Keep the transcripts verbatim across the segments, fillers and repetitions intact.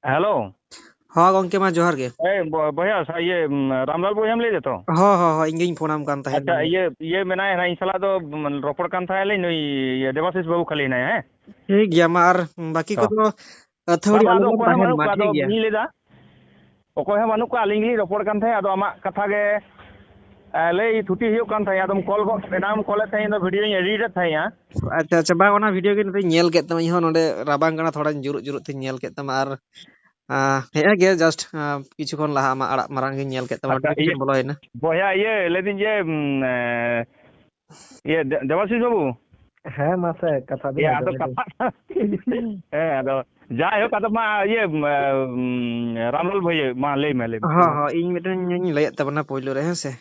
Hello. ᱦᱚᱸ ᱜᱚᱝᱠᱮ, ᱢᱟ ᱡᱚᱦᱟᱨ ᱜᱮ᱾ ᱮᱭ ᱵᱚ-, ᱵᱚᱭᱦᱟ, ᱥᱟ-, ᱤᱭᱟᱹ, ᱩᱢ, ᱨᱟᱢᱞᱟᱞ ᱵᱚᱭᱦᱟᱢ ᱞᱟᱹᱭ ᱫᱟᱛᱚ? ᱦᱚᱸ, ᱦᱚᱸ, ᱦᱚᱸ, ᱤᱧ ᱜᱤᱧ ᱯᱷᱳᱱᱟᱢ ᱠᱟᱱ ᱛᱟᱦᱮᱸᱫ ᱟᱪᱪᱷᱟ, ᱱᱚᱰᱮ᱾ ᱤᱭᱟᱹ, ᱤᱭᱟᱹ ᱢᱮᱱᱟᱭᱟ ᱱᱟᱦᱟᱜ, ᱤᱧ ᱥᱟᱞᱟᱜ ᱫᱚ, ᱩᱢ, ᱨᱚᱯᱚᱲ ᱠᱟᱱ ᱛᱟᱦᱮᱸᱫ ᱞᱤᱧ ᱱᱩᱭ, ᱤᱭᱟᱹ, ᱫᱮᱵᱟᱥᱤᱥ ᱵᱟᱹᱵᱩ ᱠᱷᱟᱹᱞᱤ ᱦᱮᱱᱟᱭᱟ, ᱦᱮᱸ? ᱴᱷᱤᱠ ᱜᱮᱭᱟ, ᱢᱟ ᱟᱨ ᱵᱟᱹᱠᱤ ᱦᱚᱸ᱾ ᱠᱚᱫᱚ ᱟᱹᱛᱷᱟᱹᱣᱲᱤ ᱵᱟᱵᱟ, ᱟᱫᱚ ᱟᱞᱚᱵᱚᱱ ᱚᱠᱚᱭ ᱦᱚᱸ ᱛᱟᱦᱮᱱ ᱵᱟᱹᱱᱩᱜ ᱢᱟ, ᱠᱚᱣᱟ, ᱴᱷᱤᱠ ᱟᱫᱚ ᱜᱮᱭᱟ᱾ ᱤᱧ ᱞᱟᱹᱭᱫᱟ, ᱚᱠᱚᱭ ᱦᱚᱸ ᱵᱟᱹᱱᱩᱜ ᱠᱚᱣᱟ, ᱟᱹᱞᱤᱧ ᱜᱮᱞᱤᱧ ᱨᱚᱯᱚᱲ ᱠᱟᱱ ᱛᱟᱦᱮᱸᱫ, ᱟᱫᱚ ᱟᱢᱟᱜ ᱠᱟᱛᱷᱟ ᱜᱮ, ᱮ, ᱞᱟᱹᱭ ᱛᱷᱩᱛᱤ ᱦᱩᱭᱩᱜ ᱠᱟᱱ ᱛᱟᱦᱮᱸᱫ, ᱟᱫᱚᱢ ᱠᱚᱞ ᱜᱚᱫ, ᱮᱱᱟᱝ ᱮᱢ ᱠᱚᱞᱮᱫ ᱛᱟᱦᱮᱸᱫ, ᱤᱧ ᱫᱚ ᱵᱷᱤᱰᱤᱭᱳᱧ ᱮᱰᱤᱴᱮᱫ ᱛᱟᱦᱮᱸᱫᱼᱟ᱾ ᱟᱪᱪᱷᱟ, ᱟᱪᱪᱷᱟ, ᱵᱟᱝ, ᱚᱱᱟ ᱵᱷᱤᱰᱤᱭᱳ ᱜᱮ ᱱᱤᱛᱚᱜ ᱤᱧ ᱧᱮᱞ ᱠᱮᱫ ᱛᱟᱢᱟ, ᱤᱧ ᱦᱚᱸ ᱱᱚᱰᱮ ᱨᱟᱵᱟᱝ ᱠᱟᱱᱟ, ᱛᱷᱚᱲᱟᱧ ᱡᱩᱨᱩᱜ ᱡᱩᱨᱩᱜ ᱛᱮᱧ ᱧᱮᱞ ᱠᱮᱫ ᱛᱟᱢᱟ, ᱟᱨ, ᱟ, ᱦᱮᱸ ᱜᱮ, just, ᱟ, ᱠᱤᱪᱷᱩ ᱠᱷᱚᱱ ᱞᱟᱦᱟ ᱟᱢᱟᱜ ᱟᱲᱟᱜ ᱢᱟᱨᱟᱝ ᱜᱤᱧ ᱧᱮᱞ ᱠᱮᱫ ᱛᱟᱢᱟ, ᱟᱪᱪᱷᱟ, ᱤᱭᱟᱹ, notification ᱵᱚᱞᱚᱭᱮᱱᱟ᱾ ᱵᱚᱭᱦᱟ, ᱤᱭᱟᱹ, ᱞᱟᱹᱭᱫᱟᱹᱧ ᱡᱮ, ᱩᱢ, ᱮ, ᱤᱭᱟᱹ, ᱫᱮ-, ᱫᱮᱵᱟᱥᱤᱥ ᱵᱟᱹᱵᱩ? ᱦᱮᱸ, ᱢᱟᱥᱮ, ᱠᱟᱛᱷᱟ ᱫᱚ ᱤᱭᱟᱹ, ᱟᱫᱚ ᱟᱸᱡᱚᱢ ᱠᱟᱛᱷᱟ, ᱦᱮᱸ, ᱟᱫᱚ ᱡᱟᱭᱦᱳᱠ, ᱟᱫᱚ ᱢᱟ, ᱤᱭᱟᱹ, ᱩᱢ, ᱨᱟᱢᱞᱟᱞ ᱵᱷᱟᱹᱭ, ᱢᱟ ᱞᱟᱹᱭ ᱢᱮ, ᱞᱟᱹᱭ ᱢᱮ᱾ ᱦᱚᱸ, ᱦᱚᱸ, ᱤᱧ ᱢᱤᱫᱴᱮᱱ ᱤᱧ ᱞᱟᱹᱭᱮᱫ ᱛᱟᱵᱚᱱᱟ ᱯᱳᱭᱞᱳ ᱨᱮ, ᱦᱮᱸ ᱥᱮ?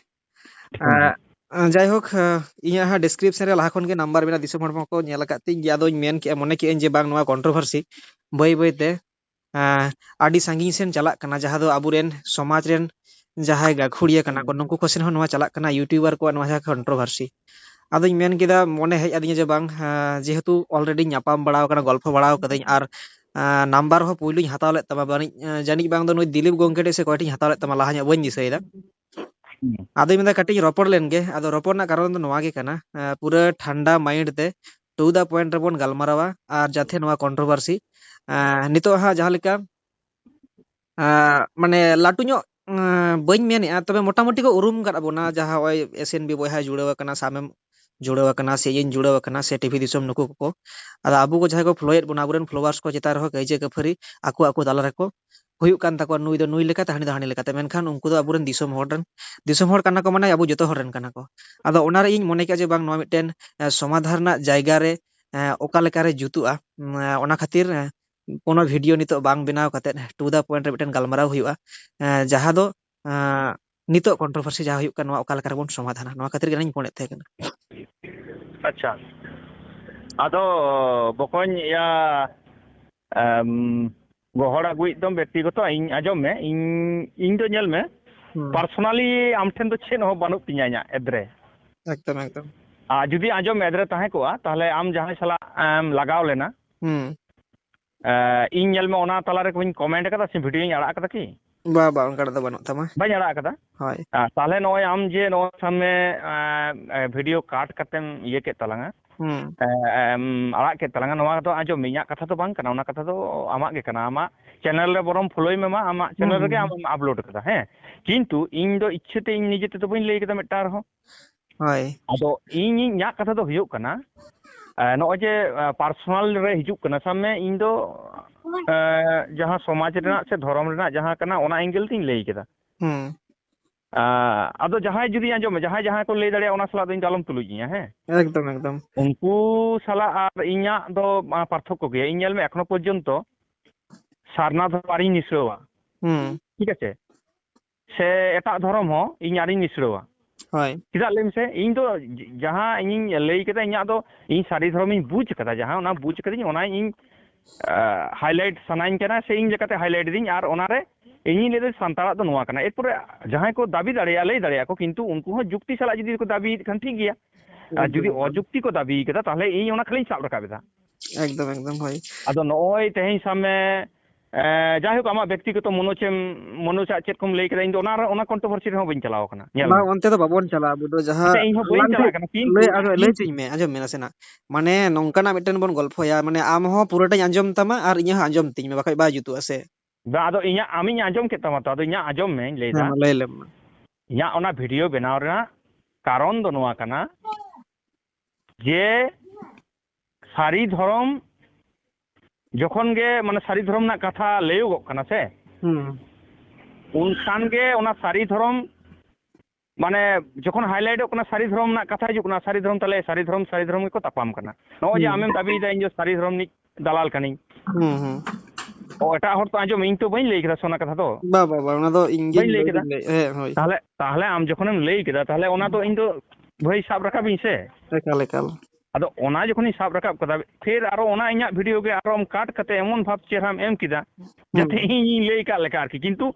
ᱦᱮᱸ᱾ ᱟᱸ, ᱡᱟᱭᱦᱳᱠ, ᱟᱸ, ᱤᱧᱟᱹᱜ ᱦᱟᱸᱜ description ᱨᱮ ᱞᱟᱦᱟ ᱠᱷᱚᱱ ᱜᱮ number ᱢᱮᱱᱟᱜᱼᱟ, ᱫᱤᱥᱚᱢ ᱦᱚᱲ ᱠᱚ ᱧᱮᱞ ᱟᱠᱟᱫ ᱛᱤᱧ ᱜᱮᱭᱟ, ᱟᱫᱚᱧ ᱢᱮᱱ ᱠᱮᱜᱼᱟ, ᱢᱚᱱᱮ ᱠᱮᱜᱼᱟᱹᱧ ᱡᱮ ᱵᱟᱝ, ᱱᱚᱣᱟ controversy ᱵᱟᱹᱭ ᱵᱟᱹᱭ ᱛᱮ, ᱟᱸ, ᱟᱹᱰᱤ ᱥᱟᱺᱜᱤᱧ ᱥᱮᱱ ᱪᱟᱞᱟᱜ ᱠᱟᱱᱟ, ᱡᱟᱦᱟᱸ ᱫᱚ ᱟᱵᱚᱨᱮᱱ ᱥᱚᱢᱟᱡᱽ ᱨᱮᱱ ᱡᱟᱦᱟᱸᱭ ᱜᱟᱹᱠᱷᱩᱲᱤᱭᱟᱹ ᱠᱟᱱᱟ ᱠᱚ, ᱦᱩᱸ᱾ ᱱᱩᱠᱩ ᱠᱚ ᱥᱮᱱ ᱦᱚᱸ ᱱᱚᱣᱟ ᱪᱟᱞᱟᱜ ᱠᱟᱱᱟ, YouTuber ᱠᱚᱣᱟᱜ ᱱᱚᱣᱟ ᱡᱟᱦᱟᱸ controversy᱾ ᱟᱫᱚᱧ ᱢᱮᱱ ᱠᱮᱫᱟ, ᱢᱚᱱᱮ ᱦᱮᱡ ᱟᱹᱫᱤᱧᱟ ᱡᱮ ᱵᱟᱝ, ᱟᱸ, ᱡᱮᱦᱮᱛᱩ already ᱧᱟᱯᱟᱢ ᱵᱟᱲᱟᱣ ᱠᱟᱱᱟ, ᱜᱚᱞᱯᱷᱚ ᱵᱟᱲᱟᱣ ᱠᱟᱹᱫᱟᱹᱧ, ᱟᱨ, ᱟᱸ, number ᱦᱚᱸ ᱯᱩᱭᱞᱩᱧ ᱦᱟᱛᱟᱣ ᱞᱮᱫ ᱛᱟᱢᱟ, ᱵᱟᱹᱱᱤᱡ, ᱟᱸ, ᱡᱟᱹᱱᱤᱡ ᱵᱟᱝ ᱫᱚ ᱱᱩᱭ ᱫᱤᱞᱤᱯ ᱜᱚᱝᱠᱮ ᱴᱷᱮᱡ ᱥᱮ ᱚᱠᱚᱭ ᱴᱷᱮᱡ ᱤᱧ ᱦᱟᱛᱟᱣ ᱞᱮᱫ ᱛᱟᱢᱟ, ᱞᱟᱦᱟ ᱧᱚᱜ ᱵᱟᱹᱧ ᱫᱤᱥᱟᱹᱭᱮᱫᱟ᱾ ᱦᱩᱸ᱾ ᱟᱫᱚᱧ ᱢᱮᱱᱫᱟ ᱠᱟᱹᱴᱤᱡ ᱤᱧ ᱨᱚᱯᱚᱲ ᱞᱮᱱ ᱜᱮ᱾ ᱟᱫᱚ ᱨᱚᱯᱚᱲ ᱨᱮᱱᱟᱜ ᱠᱟᱨᱚᱱ ᱫᱚ ᱱᱚᱣᱟ ᱜᱮ ᱠᱟᱱᱟ, ᱮᱸ, ᱯᱩᱨᱟᱹ ᱴᱷᱟᱱᱰᱟ mind ᱛᱮ to the point ᱨᱮᱵᱚᱱ ᱜᱟᱞᱢᱟᱨᱟᱣᱟ, ᱟᱨ ᱡᱟᱛᱮ ᱱᱚᱣᱟ controversy, ᱮᱸ, ᱱᱤᱛᱚᱜ ᱦᱟᱸᱜ ᱡᱟᱦᱟᱸ ᱞᱮᱠᱟ, ᱮᱸ, ᱢᱟᱱᱮ ᱞᱟᱹᱴᱩ ᱧᱚᱜ, ᱮᱸ, ᱵᱟᱹᱧ ᱢᱮᱱᱮᱫᱼᱟ, ᱛᱚᱵᱮ ᱢᱚᱴᱟᱢᱩᱴᱤ ᱠᱚ ᱩᱨᱩᱢ ᱠᱟᱫ ᱵᱚᱱᱟ, ᱡᱟᱦᱟᱸ ᱱᱚᱜᱼᱚᱭ S N B ᱵᱚᱭᱦᱟᱭ ᱡᱩᱲᱟᱹᱣ ᱟᱠᱟᱱᱟ, ᱥᱟᱢᱮᱢ ᱡᱩᱲᱟᱹᱣ ᱟᱠᱟᱱᱟ, ᱥᱮ ᱤᱧ ᱡᱩᱲᱟᱹᱣ ᱟᱠᱟᱱᱟ, ᱥᱮ ᱴᱤᱵᱷᱤ ᱫᱤᱥᱚᱢ ᱱᱩᱠᱩ ᱠᱚᱠᱚ᱾ ᱟᱫᱚ ᱟᱵᱚ ᱠᱚ ᱡᱟᱦᱟᱸᱭ ᱠᱚ ᱯᱷᱳᱞᱳᱭᱮᱫ ᱵᱚᱱᱟ, ᱟᱵᱚᱨᱮᱱ followers ᱠᱚ ᱪᱮᱛᱟᱱ ᱨᱮᱦᱚᱸ ᱠᱟᱹᱭᱡᱟᱹ ᱠᱟᱹᱯᱷᱟᱹᱨᱤ ᱟᱠᱚ ᱟᱠᱚ ᱛᱟᱞᱟ ᱨᱮᱠᱚ ᱦᱩᱭᱩᱜ ᱠᱟᱱ ᱛᱟᱠᱚᱣᱟ, ᱱᱩᱭ ᱫᱚ ᱱᱩᱭ ᱞᱮᱠᱟᱛᱮ, ᱦᱟᱹᱱᱤ ᱫᱚ ᱦᱟᱹᱱᱤ ᱞᱮᱠᱟᱛᱮ᱾ ᱢᱮᱱᱠᱷᱟᱱ ᱩᱱᱠᱩ ᱫᱚ ᱟᱵᱚᱨᱮᱱ ᱫᱤᱥᱚᱢ ᱦᱚᱲ ᱨᱮᱱ, ᱫᱤᱥᱚᱢ ᱦᱚᱲ ᱠᱟᱱᱟ ᱠᱚ, ᱢᱟᱱᱮ ᱟᱵᱚ ᱡᱚᱛᱚ ᱦᱚᱲ ᱨᱮᱱ ᱠᱟᱱᱟ ᱠᱚ᱾ ᱟᱫᱚ ᱚᱱᱟᱨᱮ ᱤᱧ ᱢᱚᱱᱮ ᱠᱮᱜᱼᱟ ᱡᱮ ᱵᱟᱝ, ᱱᱚᱣᱟ ᱢᱤᱫᱴᱮᱱ, ᱮ, ᱥᱚᱢᱟᱫᱷᱟᱱ ᱨᱮᱱᱟᱜ ᱡᱟᱭᱜᱟ ᱨᱮ, ᱮ, ᱚᱠᱟ ᱞᱮᱠᱟᱨᱮ ᱡᱩᱛᱩᱜᱼᱟ, ᱩᱢ, ᱮ, ᱚᱱᱟ ᱠᱷᱟᱹᱛᱤᱨ, ᱮ, ᱠᱳᱱᱳ ᱵᱷᱤᱰᱤᱭᱳ ᱱᱤᱛᱚᱜ ᱵᱟᱝ ᱵᱮᱱᱟᱣ ᱠᱟᱛᱮᱫ to the point ᱨᱮ ᱢᱤᱫᱴᱮᱱ ᱜᱟᱞᱢᱟᱨᱟᱣ ᱦᱩᱭᱩᱜᱼᱟ, ᱮ, ᱡᱟᱦᱟᱸ ᱫᱚ, ᱮ, ᱱᱤᱛᱚᱜ controversy ᱡᱟᱦᱟᱸ ᱦᱩᱭᱩᱜ ᱠᱟᱱᱟ, ᱱᱚᱣᱟ ᱚᱠᱟ ᱞᱮᱠᱟ ᱨᱮᱵᱚᱱ ᱥᱚᱢᱟᱫᱷᱟᱱᱟ, ᱱᱚᱣᱟ ᱠᱷᱟᱹᱛᱤᱨ ᱜᱮ ᱤᱧ ᱯᱷᱳᱱᱮᱫ ᱛᱟᱦᱮᱸ ᱠᱟᱱᱟ᱾ ᱟᱪᱪᱷᱟ, ᱟᱫᱚ ᱵᱚᱠᱚᱧ ᱤᱭᱟ, ᱮᱢ, ᱜᱚᱦᱚᱲ ᱟᱹᱜᱩᱭᱮᱫ ᱫᱚᱢ ᱵᱮᱠᱛᱤᱜᱚᱛᱚ, ᱤᱧ ᱟᱸᱡᱚᱢ ᱢᱮ, ᱤᱧ, ᱤᱧ ᱫᱚ ᱧᱮᱞ ᱢᱮ, ᱦᱩᱸ᱾ Personally ᱟᱢ ᱴᱷᱮᱱ ᱫᱚ ᱪᱮᱫ ᱦᱚᱸ ᱵᱟᱹᱱᱩᱜ ᱛᱤᱧᱟ ᱤᱧᱟᱹᱜ ᱮᱫᱽᱨᱮ᱾ ᱮᱠᱫᱚᱢ, ᱮᱠᱫᱚᱢ᱾ ᱟᱨ ᱡᱩᱫᱤ ᱟᱸᱡᱚᱢ ᱮᱫᱽᱨᱮ ᱛᱟᱦᱮᱸ ᱠᱚᱜᱼᱟ, ᱛᱟᱦᱞᱮ ᱟᱢ ᱡᱟᱦᱟᱸᱭ ᱥᱟᱞᱟᱜ ᱮᱢ ᱞᱟᱜᱟᱣ ᱞᱮᱱᱟ, ᱦᱩᱸ᱾ ᱮ, ᱤᱧ ᱧᱮᱞ ᱢᱮ, ᱚᱱᱟ ᱛᱟᱞᱟᱨᱮ ᱠᱚᱧ ᱠᱚᱢᱮᱱᱴ ᱟᱠᱟᱫᱟ ᱥᱮ ᱵᱷᱤᱰᱤᱭᱳᱧ ᱟᱲᱟᱜ ᱟᱠᱟᱫᱟ ᱠᱤ? ᱵᱟ, ᱵᱟ, ᱚᱱᱠᱟᱱᱟᱜ ᱫᱚ ᱵᱟᱹᱱᱩᱜ ᱛᱟᱢᱟ᱾ ᱵᱟᱹᱧ ᱟᱲᱟᱜ ᱟᱠᱟᱫᱟ᱾ ᱦᱳᱭ᱾ ᱟ, ᱛᱟᱦᱞᱮ ᱱᱚᱜᱼᱚᱭ ᱟᱢ ᱡᱮ ᱱᱚᱜᱼᱚᱭ ᱥᱟᱵ ᱢᱮ, ᱮ, ᱮ, ᱵᱷᱤᱰᱤᱭᱳ ᱠᱟᱴ ᱠᱟᱛᱮᱢ ᱤᱭᱟᱹ ᱠᱮᱫ ᱛᱟᱞᱟᱝᱟ, ᱦᱩᱸ᱾ ᱮ, ᱮᱢ ᱟᱲᱟᱜ ᱠᱮᱫ ᱛᱟᱞᱟᱝᱟ, ᱱᱚᱣᱟ ᱫᱚ ᱟᱸᱡᱚᱢ ᱢᱮ, ᱤᱧᱟᱹᱜ ᱠᱟᱛᱷᱟ ᱫᱚ ᱵᱟᱝ ᱠᱟᱱᱟ, ᱚᱱᱟ ᱠᱟᱛᱷᱟ ᱫᱚ ᱟᱢᱟᱜ ᱜᱮ ᱠᱟᱱᱟ, ᱟᱢᱟᱜ ᱪᱮᱱᱮᱞ ᱨᱮ ᱵᱚᱨᱚᱢ ᱯᱷᱚᱞᱳᱭ ᱢᱮ ᱢᱟ, ᱟᱢᱟᱜ ᱦᱩᱸ, ᱪᱮᱱᱮᱞ ᱦᱩᱸ, ᱨᱮᱜᱮ ᱦᱩᱸ᱾ ᱟᱢᱮᱢ ᱟᱯᱞᱳᱰ ᱠᱟᱫᱟ, ᱦᱮᱸ, ᱠᱤᱱᱛᱩ ᱤᱧ ᱫᱚ ᱤᱪᱪᱷᱟᱹ ᱛᱮ ᱤᱧ ᱱᱤᱡᱮ ᱛᱮᱫᱚ ᱵᱟᱹᱧ ᱞᱟᱹᱭ ᱠᱟᱫᱟ ᱢᱤᱫᱴᱟᱝ ᱨᱮᱦᱚᱸ᱾ ᱦᱳᱭ᱾ ᱟᱫᱚ ᱤᱧ, ᱤᱧᱟᱹᱜ ᱠᱟᱛᱷᱟ ᱫᱚ ᱦᱩᱭᱩᱜ ᱠᱟᱱᱟ, ᱮ, ᱱᱚᱜᱼᱚᱭ ᱡᱮ, ᱮ, ᱯᱟᱨᱥᱚᱱᱟᱞ ᱨᱮ ᱦᱤᱡᱩᱜ ᱠᱟᱱᱟ, ᱥᱟᱵ ᱢᱮ ᱤᱧ ᱫᱚ, ᱮ, ᱡᱟᱦᱟᱸ ᱥᱚᱢᱟᱡᱽ ᱨᱮᱱᱟᱜ ᱥᱮ ᱫᱷᱚᱨᱚᱢ ᱨᱮᱱᱟᱜ ᱡᱟᱦᱟᱸ ᱠᱟᱱᱟ, ᱚᱱᱟ ᱮᱝᱜᱮᱞ ᱛᱤᱧ ᱞᱟᱹᱭ ᱠᱮᱫᱟ᱾ ᱦᱩᱸ᱾ ᱟ, ᱟᱫᱚ ᱡᱟᱦᱟᱸᱭ ᱡᱩᱫᱤ ᱟᱸᱡᱚᱢ ᱢᱮ, ᱡᱟᱦᱟᱸᱭ ᱡᱟᱦᱟᱸᱭ ᱠᱚ ᱞᱟᱹᱭ ᱫᱟᱲᱮᱭᱟᱜᱼᱟ, ᱚᱱᱟ ᱥᱟᱞᱟᱜ ᱫᱚ ᱤᱧ ᱫᱚ ᱟᱞᱚᱢ ᱛᱩᱞᱩᱡ ᱤᱧᱟ, ᱦᱮᱸ? ᱮᱠᱫᱚᱢ, ᱮᱠᱫᱚᱢ᱾ ᱩᱱᱠᱩ ᱥᱟᱞᱟᱜ ᱟᱨ ᱤᱧᱟᱹᱜ ᱫᱚ, ᱟ, ᱯᱟᱨᱛᱷᱚᱠᱠᱚ ᱜᱮᱭᱟ᱾ ᱤᱧ ᱧᱮᱞ ᱢᱮ, ᱮᱠᱷᱚᱱᱳ ᱯᱚᱨᱡᱚᱱᱛᱚ ᱥᱟᱨᱱᱟ ᱫᱷᱚᱨᱚᱢ ᱟᱹᱣᱨᱤᱧ ᱱᱤᱥᱲᱟᱹᱣᱟ᱾ ᱦᱩᱸ᱾ ᱴᱷᱤᱠ ᱟᱪᱷᱮ? ᱥᱮ ᱮᱴᱟᱜ ᱫᱷᱚᱨᱚᱢ ᱦᱚᱸ ᱤᱧ ᱟᱹᱣᱨᱤᱧ ᱱᱤᱥᱲᱟᱹᱣᱟ᱾ ᱦᱳᱭ᱾ ᱪᱮᱫᱟᱜ ᱞᱟᱹᱭ ᱢᱮᱥᱮ? ᱤᱧ ᱫᱚ ᱡ-, ᱡᱟᱦᱟᱸ ᱤᱧᱤᱧ ᱞᱟᱹᱭ ᱠᱮᱫᱟ, ᱤᱧᱟᱹᱜ ᱫᱚ ᱤᱧ ᱥᱟᱹᱨᱤ ᱫᱷᱚᱨᱚᱢᱤᱧ ᱵᱩᱡᱽ ᱠᱟᱫᱟ, ᱡᱟᱦᱟᱸ ᱚᱱᱟ ᱵᱩᱡᱽ ᱠᱟᱫᱟᱧ, ᱚᱱᱟ ᱤᱧ, ᱟ, highlight ᱥᱟᱱᱟᱧ ᱠᱟᱱᱟ, ᱥᱮ ᱤᱧ ᱞᱮᱠᱟᱛᱮ highlight ᱫᱤᱧ, ᱟᱨ ᱚᱱᱟᱨᱮ ᱤᱧᱤᱧ ᱞᱟᱹᱭᱫᱟ ᱥᱟᱱᱛᱟᱲᱟᱜ ᱫᱚ ᱱᱚᱣᱟ ᱠᱟᱱᱟ᱾ ᱮᱨᱯᱚᱨᱮ ᱡᱟᱦᱟᱸᱭ ᱠᱚ ᱫᱟᱹᱵᱤ ᱫᱟᱲᱮᱭᱟᱜᱼᱟ, ᱞᱟᱹᱭ ᱫᱟᱲᱮᱭᱟᱜᱼᱟ ᱠᱚ, ᱠᱤᱱᱛᱩ ᱩᱱᱠᱩ ᱦᱚᱸ ᱡᱩᱠᱛᱤ ᱥᱟᱞᱟᱜ ᱡᱩᱫᱤ ᱠᱚ ᱫᱟᱹᱵᱤᱭᱮᱫ ᱠᱷᱟᱱ ᱴᱷᱤᱠ ᱜᱮᱭᱟ᱾ ᱟᱨ ᱮᱠᱫᱚᱢ, ᱡᱩᱫᱤ ᱮᱠᱫᱚᱢ᱾ ᱚᱡᱩᱠᱛᱤ ᱠᱚ ᱫᱟᱹᱵᱤ ᱠᱟᱫᱟ, ᱛᱟᱦᱞᱮ ᱤᱧ ᱚᱱᱟ ᱠᱷᱟᱹᱞᱤᱧ ᱥᱟᱵ ᱨᱟᱠᱟᱵ ᱮᱫᱟ᱾ ᱮᱠᱫᱚᱢ, ᱮᱠᱫᱚᱢ, ᱦᱳᱭ᱾ ᱟᱫᱚ ᱱᱚᱜᱼᱚᱭ ᱛᱮᱦᱮᱧ ᱥᱟᱵ ᱢᱮ, ᱮ, ᱡᱟᱭᱦᱳᱠ, ᱟᱢᱟᱜ ᱵᱮᱠᱛᱤᱜᱚᱛᱚ ᱢᱚᱱᱳᱡᱽ ᱮᱢ, ᱢᱚᱱᱳᱡᱽ ᱟᱜ ᱪᱮᱫ ᱠᱚᱢ ᱞᱟᱹᱭ ᱠᱮᱫᱟ, ᱤᱧ ᱫᱚ ᱚᱱᱟ, ᱚᱱᱟ controversy ᱨᱮᱦᱚᱸ ᱵᱟᱹᱧ ᱪᱟᱞᱟᱣ ᱠᱟᱱᱟ᱾ ᱧᱮᱞ ᱢᱮ᱾ ᱵᱟᱝ, ᱚᱱᱛᱮ ᱫᱚ ᱵᱟᱵᱚᱱ ᱪᱟᱞᱟᱜᱼᱟ ᱟᱵᱚ ᱫᱚ, ᱡᱟᱦᱟᱸ ᱟᱪᱪᱷᱟ, ᱤᱧ ᱦᱚᱸ ᱵᱟᱹᱧ ᱟᱞᱟᱝ ᱪᱟᱞᱟᱜ ᱴᱷᱮᱡ ᱠᱟᱱᱟ, ᱠᱤᱱᱛᱩ ᱞᱟᱹᱭ, ᱟᱫᱚ ᱞᱟᱹᱭ ᱤᱧ ᱦᱚᱪᱚᱧ ᱢᱮ, ᱟᱸᱡᱚᱢ ᱢᱮ ᱱᱟᱥᱮᱱᱟᱜ᱾ ᱢᱟᱱᱮ ᱱᱚᱝᱠᱟᱱᱟᱜ ᱢᱤᱫᱴᱮᱱ ᱵᱚᱱ ᱜᱚᱞᱯᱷᱚᱭᱟ, ᱢᱟᱱᱮ ᱟᱢ ᱦᱚᱸ ᱯᱩᱨᱟᱹᱴᱟᱧ ᱟᱸᱡᱚᱢ ᱛᱟᱢᱟ ᱟᱨ ᱤᱧᱟᱹᱜ ᱦᱚᱸ ᱟᱸᱡᱚᱢ ᱛᱤᱧ ᱢᱮ, ᱵᱟᱠᱷᱟᱡ ᱵᱟᱭ ᱡᱩᱛᱩᱜᱼᱟ ᱥᱮ᱾ ᱵᱟᱝ, ᱟᱫᱚ ᱤᱧᱟᱹᱜ, ᱟᱢᱤᱧ ᱟᱸᱡᱚᱢ ᱠᱮᱫ ᱛᱟᱢᱟ ᱛᱚ, ᱟᱫᱚ ᱤᱧᱟᱹᱜ ᱟᱸᱡᱚᱢ ᱢᱮᱧ ᱞᱟᱹᱭ ᱦᱮᱸ, ᱫᱟ᱾ ᱢᱟ ᱞᱟᱹᱭ ᱞᱮᱢ ᱢᱟ᱾ ᱤᱧᱟᱹᱜ ᱚᱱᱟ ᱵᱷᱤᱰᱤᱭᱳ ᱵᱮᱱᱟᱣ ᱨᱮᱱᱟᱜ ᱠᱟᱨᱚᱱ ᱫᱚ ᱱᱚᱣᱟ ᱠᱟᱱᱟ ᱡᱮ ᱥᱟᱹᱨᱤ ᱫᱷᱚᱨᱚᱢ ᱡᱚᱠᱷᱚᱱ ᱜᱮ, ᱢᱟᱱᱮ, ᱥᱟᱹᱨᱤ ᱫᱷᱚᱨᱚᱢ ᱨᱮᱱᱟᱜ ᱠᱟᱛᱷᱟ ᱞᱟᱹᱭᱚᱜᱚᱜ ᱠᱟᱱᱟ ᱥᱮ, ᱦᱩᱸ᱾ ᱩᱱᱠᱷᱟᱱ ᱜᱮ ᱚᱱᱟ ᱥᱟᱹᱨᱤ ᱫᱷᱚᱨᱚᱢ, ᱢᱟᱱᱮ, ᱡᱚᱠᱷᱚᱱ highlightᱚᱜ ᱠᱟᱱᱟ, ᱥᱟᱹᱨᱤ ᱫᱷᱚᱨᱚᱢ ᱨᱮᱱᱟᱜ ᱠᱟᱛᱷᱟ ᱦᱤᱡᱩᱜ ᱠᱟᱱᱟ, ᱥᱟᱹᱨᱤ ᱫᱷᱚᱨᱚᱢ, ᱛᱟᱦᱞᱮ ᱥᱟᱹᱨᱤ ᱫᱷᱚᱨᱚᱢ, ᱥᱟᱹᱨᱤ ᱫᱷᱚᱨᱚᱢ ᱜᱮᱠᱚ ᱛᱟᱯᱟᱢ ᱠᱟᱱᱟ᱾ ᱱᱚᱜᱼᱚᱭ ᱡᱮ ᱦᱩᱸ᱾ ᱟᱢᱮᱢ ᱫᱟᱹᱵᱤᱭᱮᱫᱟ ᱤᱧ ᱫᱚ ᱥᱟᱹᱨᱤ ᱫᱷᱚᱨᱚᱢ ᱨᱤᱱᱤᱡ ᱫᱟᱞᱟᱞ ᱠᱟᱹᱱᱟᱹᱧ, ᱦᱩᱸ, ᱦᱩᱸ᱾ ᱚ, ᱮᱴᱟᱜ ᱦᱚᱲ ᱛᱚ ᱟᱸᱡᱚᱢ, ᱤᱧ ᱛᱚ ᱵᱟᱹᱧ ᱞᱟᱹᱭ ᱠᱮᱫᱟ ᱥᱮ ᱚᱱᱟ ᱠᱟᱛᱷᱟ ᱫᱚ᱾ ᱵᱟ, ᱵᱟ, ᱵᱟ, ᱚᱱᱟ ᱫᱚ ᱤᱧ ᱜᱤᱧ ᱵᱟᱹᱧ ᱞᱟᱹᱭ ᱞᱟᱹᱭ ᱠᱮᱫᱟ᱾ ᱫᱩᱧ ᱞᱟᱹᱭ, ᱦᱮᱸ, ᱦᱳᱭ᱾ ᱛᱟᱦᱞᱮ, ᱛᱟᱦᱞᱮ ᱟᱢ ᱡᱚᱠᱷᱚᱱᱮᱢ ᱞᱟᱹᱭ ᱠᱮᱫᱟ, ᱛᱟᱦᱞᱮ ᱚᱱᱟ ᱫᱚ ᱦᱩᱸ᱾ ᱤᱧ ᱫᱚ ᱵᱷᱟᱹᱭ ᱥᱟᱵ ᱨᱟᱠᱟᱵᱤᱧ ᱥᱮ᱾ ᱮᱠᱟᱞ, ᱮᱠᱟᱞ᱾ ᱟᱫᱚ ᱚᱱᱟ ᱡᱚᱠᱷᱚᱱᱤᱧ ᱥᱟᱵ ᱨᱟᱠᱟᱵ ᱠᱟᱫᱟ, ᱯᱷᱤᱨ ᱟᱨᱚ ᱚᱱᱟ ᱤᱧᱟᱹᱜ ᱵᱷᱤᱰᱤᱭᱳ ᱜᱮ ᱟᱨᱚᱢ ᱠᱟᱴ ᱠᱟᱛᱮ ᱮᱢᱚᱱ ᱵᱷᱟᱵᱽ ᱪᱮᱦᱨᱟᱢ ᱮᱢ ᱠᱮᱫᱟ, ᱦᱩᱸ᱾ ᱡᱟᱛᱮ ᱤᱧᱤᱧ ᱞᱟᱹᱭ ᱠᱟᱜ ᱞᱮᱠᱟ ᱟᱨᱠᱤ᱾ ᱠᱤᱱᱛᱩ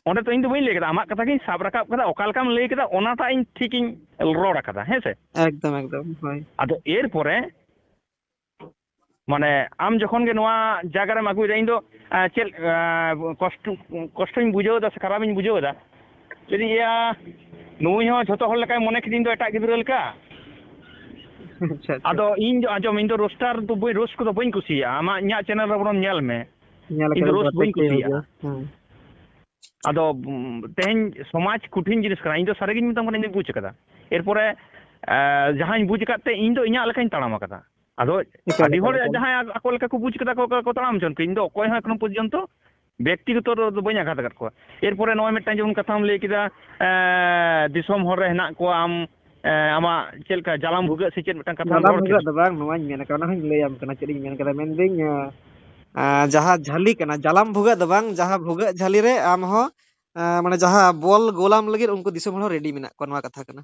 ᱚᱸᱰᱮ ᱛᱚ ᱤᱧ ᱫᱚ ᱵᱟᱹᱧ ᱞᱟᱹᱭ ᱠᱟᱫᱟ, ᱟᱢᱟᱜ ᱠᱟᱛᱷᱟ ᱜᱤᱧ ᱥᱟᱵ ᱨᱟᱠᱟᱵ ᱠᱟᱫᱟ, ᱚᱠᱟ ᱞᱮᱠᱟᱢ ᱞᱟᱹᱭ ᱠᱮᱫᱟ ᱚᱱᱟᱴᱟᱜ ᱤᱧ ᱴᱷᱤᱠᱤᱧ ᱨᱚᱲ ᱟᱠᱟᱫᱟ, ᱦᱮᱸ ᱥᱮ? ᱮᱠᱫᱚᱢ, ᱮᱠᱫᱚᱢ, ᱦᱳᱭ᱾ ᱟᱫᱚ ᱮᱨᱯᱚᱨᱮ ᱢᱟᱱᱮ ᱟᱢ ᱡᱚᱠᱷᱚᱱ ᱜᱮ ᱱᱚᱣᱟ ᱡᱟᱭᱜᱟ ᱨᱮᱢ ᱟᱹᱜᱩᱭᱮᱫᱟ, ᱤᱧ ᱫᱚ ᱪᱮᱫ ᱠᱚᱥᱴᱚ, ᱠᱚᱥᱴᱚᱧ ᱵᱩᱡᱷᱟᱹᱣ ᱮᱫᱟ ᱥᱮ ᱠᱷᱟᱨᱟᱯᱤᱧ ᱵᱩᱡᱷᱟᱹᱣ ᱮᱫᱟ, ᱡᱩᱫᱤ ᱤᱭᱟᱹ ᱱᱩᱭ ᱦᱚᱸ ᱡᱷᱚᱛᱚ ᱦᱚᱲ ᱞᱮᱠᱟᱭ ᱢᱚᱱᱮ ᱠᱤᱫᱤᱧ ᱫᱚ ᱮᱴᱟᱜ ᱜᱤᱫᱽᱨᱟᱹ ᱞᱮᱠᱟ᱾ ᱟᱪᱪᱷᱟ, ᱟᱪᱪᱷᱟ᱾ ᱟᱫᱚ ᱤᱧ ᱫᱚ ᱟᱸᱡᱚᱢ, ᱤᱧ ᱫᱚ ᱨᱳᱥᱴᱟᱨ ᱫᱚ ᱵᱟᱹᱧ, ᱨᱳᱥᱴ ᱠᱚᱫᱚ ᱵᱟᱹᱧ ᱠᱩᱥᱤᱭᱟᱜᱼᱟ᱾ ᱟᱢᱟᱜ, ᱤᱧᱟᱹᱜ ᱪᱮᱱᱮᱞ ᱨᱮ ᱵᱚᱨᱚᱢ ᱧᱮᱞ ᱢᱮ, ᱧᱮᱞ ᱤᱧ ᱫᱚ ᱠᱟᱫᱟᱧ ᱨᱳᱥᱴ ᱵᱟᱹᱧ ᱯᱨᱚᱛᱮᱠᱴᱤ ᱠᱩᱥᱤᱭᱟᱜᱼᱟ᱾ ᱦᱤᱡᱩᱜ᱾ ᱦᱩᱸ᱾ ᱟᱫᱚ ᱩᱸ, ᱛᱮᱦᱮᱧ ᱥᱚᱢᱟᱡᱽ ᱠᱚᱴᱷᱤᱱ ᱡᱤᱱᱤᱥ ᱠᱟᱱᱟ᱾ ᱤᱧ ᱫᱚ ᱥᱟᱹᱨᱤᱜᱤᱧ ᱢᱮᱛᱟᱢ ᱠᱟᱱᱟ, ᱤᱧ ᱫᱚᱧ ᱵᱩᱡᱽ ᱟᱠᱟᱫᱟ᱾ ᱮᱨᱯᱚᱨᱮ ᱮ, ᱡᱟᱦᱟᱸᱧ ᱵᱩᱡᱽ ᱟᱠᱟᱫ ᱛᱮ ᱤᱧ ᱫᱚ ᱤᱧᱟᱹᱜ ᱞᱮᱠᱟᱧ ᱛᱟᱲᱟᱢ ᱟᱠᱟᱫᱟ᱾ ᱟᱫᱚ ᱮᱠᱟᱞ, ᱟᱹᱰᱤ ᱦᱚᱲ ᱮᱠᱟᱞ, ᱮᱠᱟᱞ᱾ ᱡᱟᱦᱟᱸᱭ ᱟᱠᱚ ᱞᱮᱠᱟ ᱠᱚ ᱵᱩᱡᱽ ᱠᱟᱫᱟ ᱠᱚ, ᱠᱚ ᱛᱟᱲᱟᱢ ᱦᱚᱪᱚᱱ ᱠᱚ᱾ ᱤᱧ ᱫᱚ ᱚᱠᱚᱭ ᱦᱚᱸ ᱮᱠᱷᱚᱱᱳ ᱯᱚᱨᱡᱚᱱᱛᱚ ᱵᱮᱠᱛᱤᱜᱚᱛᱚ ᱫᱚ ᱵᱟᱹᱧ ᱟᱜᱷᱟᱛ ᱟᱠᱟᱫ ᱠᱚᱣᱟ᱾ ᱮᱨᱯᱚᱨᱮ ᱱᱚᱜᱼᱚᱭ ᱢᱤᱫᱴᱟᱝ ᱡᱮᱢᱚᱱ ᱠᱟᱛᱷᱟᱢ ᱞᱟᱹᱭ ᱠᱮᱫᱟ, ᱮ, ᱫᱤᱥᱚᱢ ᱦᱚᱲ ᱨᱮ ᱦᱮᱱᱟᱜ ᱠᱚᱣᱟ, ᱟᱢ, ᱮ, ᱟᱢᱟᱜ ᱪᱮᱫ ᱞᱮᱠᱟ ᱡᱟᱞᱟᱢ ᱵᱷᱩᱜᱟᱹᱜ ᱥᱮ ᱪᱮᱫ ᱢᱤᱫᱴᱟᱝ ᱠᱟᱛᱷᱟᱢ ᱡᱟᱞᱟᱢ ᱨᱚᱲ ᱵᱷᱩᱜᱟᱹᱜ ᱠᱮᱫᱟ? ᱫᱚ ᱵᱟᱝ, ᱱᱚᱣᱟᱧ ᱢᱮᱱ ᱠᱟᱫᱟ, ᱚᱱᱟ ᱦᱚᱸᱧ ᱞᱟᱹᱭᱟᱢ ᱠᱟᱱᱟ, ᱪᱮᱫ ᱤᱧ ᱢᱮᱱ ᱠᱟᱫᱟ᱾ ᱢᱮᱱᱫᱟᱹᱧ, ᱮ, ᱮ, ᱡᱟᱦᱟᱸ ᱡᱷᱟᱹᱞᱤ ᱠᱟᱱᱟ, ᱡᱟᱞᱟᱢ ᱵᱷᱩᱜᱟᱹᱜ ᱫᱚ ᱵᱟᱝ, ᱡᱟᱦᱟᱸ ᱵᱷᱩᱜᱟᱹᱜ ᱡᱷᱟᱹᱞᱤ ᱨᱮ ᱟᱢ ᱦᱚᱸ, ᱮ, ᱢᱟᱱᱮ ᱡᱟᱦᱟᱸ ᱵᱚᱞ ᱜᱳᱞᱟᱢ ᱞᱟᱹᱜᱤᱫ ᱩᱱᱠᱩ ᱫᱤᱥᱚᱢ ᱦᱚᱲ ᱦᱚᱸ ᱨᱮᱰᱤ ᱢᱮᱱᱟᱜ ᱠᱚᱣᱟ, ᱱᱚᱣᱟ ᱠᱟᱛᱷᱟ ᱠᱟᱱᱟ᱾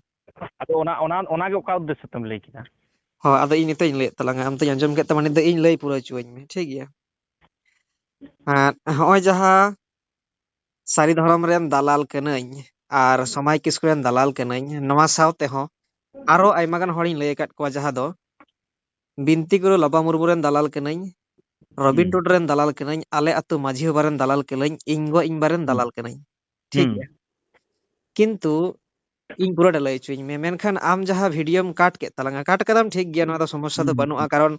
ᱟᱫᱚ ᱚᱱᱟ, ᱚᱱᱟ, ᱚᱱᱟᱜᱮ ᱚᱠᱟ ᱩᱫᱽᱫᱮᱥᱥᱚ ᱛᱮᱢ ᱞᱟᱹᱭ ᱠᱮᱫᱟ? ᱦᱚᱸ, ᱟᱫᱚ ᱤᱧ ᱱᱤᱛᱚᱜ ᱤᱧ ᱞᱟᱹᱭᱮᱫ ᱛᱟᱞᱟᱝᱟ, ᱟᱢ ᱛᱚᱧ ᱟᱸᱡᱚᱢ ᱠᱮᱫ ᱛᱟᱢᱟ, ᱱᱤᱛ ᱫᱚ ᱤᱧ ᱞᱟᱹᱭ ᱯᱩᱨᱟᱹᱣ ᱦᱚᱪᱚᱣᱟᱹᱧ ᱢᱮ, ᱴᱷᱤᱠ ᱜᱮᱭᱟ? ᱟᱨ ᱦᱚᱸᱜᱼᱚᱭ ᱡᱟᱦᱟᱸ ᱥᱟᱹᱨᱤ ᱫᱷᱚᱨᱚᱢ ᱨᱮᱱ ᱫᱟᱞᱟᱞ ᱠᱟᱹᱱᱟᱹᱧ ᱟᱨ ᱥᱚᱢᱟᱡᱽ ᱠᱤᱥᱠᱩ ᱨᱮᱱ ᱫᱟᱞᱟᱞ ᱠᱟᱹᱱᱟᱹᱧ, ᱱᱚᱣᱟ ᱥᱟᱶ ᱛᱮᱦᱚᱸ ᱟᱨᱚ ᱟᱭᱢᱟ ᱜᱟᱱ ᱦᱚᱲᱤᱧ ᱞᱟᱹᱭ ᱟᱠᱟᱫ ᱠᱚᱣᱟ, ᱡᱟᱦᱟᱸ ᱫᱚ ᱵᱤᱱᱛᱤ ᱜᱩᱨᱩ ᱞᱚᱵᱟ ᱢᱩᱨᱢᱩ ᱨᱮᱱ ᱫᱟᱞᱟᱞ ᱠᱟᱹᱱᱟᱹᱧ, ᱨᱚᱵᱤᱱ ᱦᱩᱸ᱾ ᱴᱩᱰᱩ ᱨᱮᱱ ᱫᱟᱞᱟᱞ ᱠᱟᱹᱱᱟᱹᱧ, ᱟᱞᱮ ᱟᱹᱛᱩ ᱢᱟᱹᱡᱷᱤ ᱵᱟᱵᱟ ᱨᱮᱱ ᱫᱟᱞᱟᱞ ᱠᱟᱹᱱᱟᱹᱧ, ᱤᱧ ᱜᱚ ᱤᱧ ᱵᱟ ᱨᱮᱱ ᱦᱩᱸ᱾ ᱫᱟᱞᱟᱞ ᱠᱟᱹᱱᱟᱹᱧ᱾ ᱴᱷᱤᱠ ᱦᱩᱸ᱾ ᱜᱮᱭᱟ? ᱠᱤᱱᱛᱩ ᱤᱧ ᱯᱩᱨᱟᱹᱴᱟ ᱞᱟᱹᱭ ᱦᱚᱪᱚᱧ ᱢᱮ, ᱢᱮᱱᱠᱷᱟᱱ ᱟᱢ ᱡᱟᱦᱟᱸ ᱵᱷᱤᱰᱤᱭᱳᱢ ᱠᱟᱴ ᱠᱮᱫ ᱛᱟᱞᱟᱝᱟ, ᱠᱟᱴ ᱠᱟᱫᱟᱢ ᱴᱷᱤᱠ ᱜᱮᱭᱟ, ᱱᱚᱣᱟ ᱫᱚ ᱥᱚᱢᱚᱥᱥᱟ ᱫᱚ ᱦᱩᱸ᱾ ᱵᱟᱹᱱᱩᱜᱼᱟ, ᱠᱟᱨᱚᱱ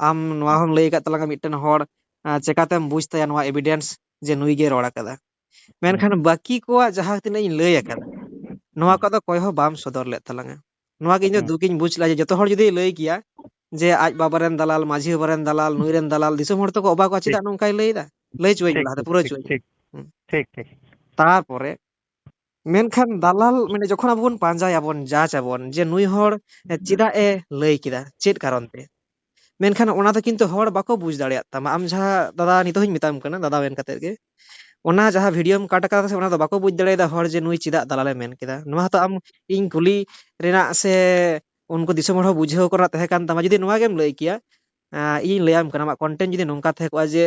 ᱟᱢ ᱱᱚᱣᱟ ᱦᱚᱸᱢ ᱞᱟᱹᱭ ᱟᱠᱟᱫ ᱛᱟᱞᱟᱝᱟ, ᱢᱤᱫᱴᱮᱱ ᱦᱚᱲ, ᱟᱸ, ᱪᱮᱠᱟᱛᱮᱢ ᱵᱩᱡᱽ ᱛᱟᱭᱟ ᱱᱚᱣᱟ ᱮᱵᱷᱤᱰᱮᱱᱥ ᱡᱮ ᱱᱩᱭ ᱜᱮ ᱨᱚᱲ ᱟᱠᱟᱫᱟ? ᱦᱩᱸ᱾ ᱢᱮᱱᱠᱷᱟᱱ ᱵᱟᱹᱠᱤ ᱠᱚᱣᱟᱜ ᱡᱟᱦᱟᱸ ᱛᱤᱱᱟᱹᱜ ᱤᱧ ᱞᱟᱹᱭ ᱟᱠᱟᱫᱟ, ᱱᱚᱣᱟ ᱦᱩᱸ᱾ ᱠᱚᱫᱚ ᱚᱠᱚᱭ ᱦᱚᱸ ᱵᱟᱢ ᱥᱚᱫᱚᱨ ᱞᱮᱫ ᱛᱟᱞᱟᱝᱟ᱾ ᱱᱚᱣᱟ ᱜᱮ ᱤᱧ ᱫᱚ ᱦᱩᱸ᱾ ᱫᱩᱠ ᱤᱧ ᱵᱩᱡᱽ ᱞᱮᱫᱼᱟ ᱡᱮ ᱡᱚᱛᱚ ᱦᱚᱲ ᱡᱩᱫᱤᱭ ᱞᱟᱹᱭ ᱠᱮᱭᱟ ᱡᱮ ᱟᱡ ᱵᱟᱵᱟ ᱨᱮᱱ ᱫᱟᱞᱟᱞ, ᱢᱟᱹᱡᱷᱤ ᱵᱟᱵᱟ ᱨᱮᱱ ᱫᱟᱞᱟᱞ, ᱱᱩᱭ ᱨᱮᱱ ᱫᱟᱞᱟᱞ, ᱫᱤᱥᱚᱢ ᱦᱚᱲ ᱛᱚᱠᱚ ᱚᱵᱟᱠᱚᱜᱼᱟ, ᱴᱷᱤᱠ᱾ ᱪᱮᱫᱟᱜ ᱱᱚᱝᱠᱟᱭ ᱞᱟᱹᱭ ᱮᱫᱟ? ᱞᱟᱹᱭ ᱦᱚᱪᱚᱣᱟᱹᱧ ᱢᱮ ᱴᱷᱤᱠ, ᱞᱟᱦᱟᱛᱮ, ᱴᱷᱤᱠ, ᱯᱩᱨᱟᱹ ᱴᱷᱤᱠ, ᱦᱚᱪᱚᱣᱟᱹᱧ ᱢᱮ᱾ ᱴᱷᱤᱠ, ᱦᱩᱸ᱾ ᱴᱷᱤᱠ, ᱴᱷᱤᱠ᱾ ᱛᱟᱨᱯᱚᱨᱮ ᱢᱮᱱᱠᱷᱟᱱ ᱫᱟᱞᱟᱞ, ᱢᱟᱱᱮ, ᱡᱚᱠᱷᱚᱱ ᱟᱵᱚ ᱵᱚᱱ ᱯᱟᱸᱡᱟᱭᱟᱵᱚᱱ, ᱡᱟᱪ ᱟᱵᱚᱱ ᱡᱮ ᱱᱩᱭ ᱦᱚᱲ ᱪᱮᱫᱟᱜ ᱮ ᱞᱟᱹᱭ ᱠᱮᱫᱟ, ᱪᱮᱫ ᱠᱟᱨᱚᱱ ᱛᱮ, ᱢᱮᱱᱠᱷᱟᱱ ᱚᱱᱟ ᱫᱚ ᱠᱤᱱᱛᱩ ᱦᱚᱲ ᱵᱟᱠᱚ ᱵᱩᱡᱽ ᱫᱟᱲᱮᱭᱟᱜ ᱛᱟᱢᱟ᱾ ᱟᱢ ᱡᱟᱦᱟᱸ, ᱫᱟᱫᱟ, ᱱᱤᱛᱚᱜ ᱦᱚᱸᱧ ᱢᱮᱛᱟᱢ ᱠᱟᱱᱟ, ᱫᱟᱫᱟ ᱢᱮᱱ ᱠᱟᱛᱮᱫ ᱜᱮ, ᱚᱱᱟ ᱡᱟᱦᱟᱸ ᱵᱷᱤᱰᱤᱭᱳᱢ ᱠᱟᱴ ᱟᱠᱟᱫᱟ ᱥᱮ, ᱚᱱᱟ ᱫᱚ ᱵᱟᱠᱚ ᱵᱩᱡᱽ ᱫᱟᱲᱮᱭᱟᱫᱟ ᱦᱚᱲ ᱡᱮ ᱱᱩᱭ ᱪᱮᱫᱟᱜ ᱫᱟᱞᱟᱞᱮ ᱢᱮᱱ ᱠᱮᱫᱟ᱾ ᱱᱚᱣᱟ ᱦᱚᱸᱛᱚ ᱟᱢ ᱤᱧ ᱠᱩᱞᱤ ᱨᱮᱱᱟᱜ ᱥᱮ ᱩᱱᱠᱩ ᱫᱤᱥᱚᱢ ᱦᱚᱲ ᱦᱚᱸ ᱵᱩᱡᱷᱟᱹᱣ ᱠᱚᱨᱮᱱᱟᱜ ᱛᱟᱦᱮᱸ ᱠᱟᱱ ᱛᱟᱢᱟ᱾ ᱡᱩᱫᱤ ᱱᱚᱣᱟ ᱜᱮᱢ ᱞᱟᱹᱭ ᱠᱮᱭᱟ, ᱟᱸ, ᱤᱧ ᱞᱟᱹᱭᱟᱢ ᱠᱟᱱᱟ, ᱟᱢᱟᱜ ᱠᱚᱱᱴᱮᱱᱴ ᱡᱩᱫᱤ ᱱᱚᱝᱠᱟ ᱛᱟᱦᱮᱸ ᱠᱚᱜᱼᱟ ᱡᱮ,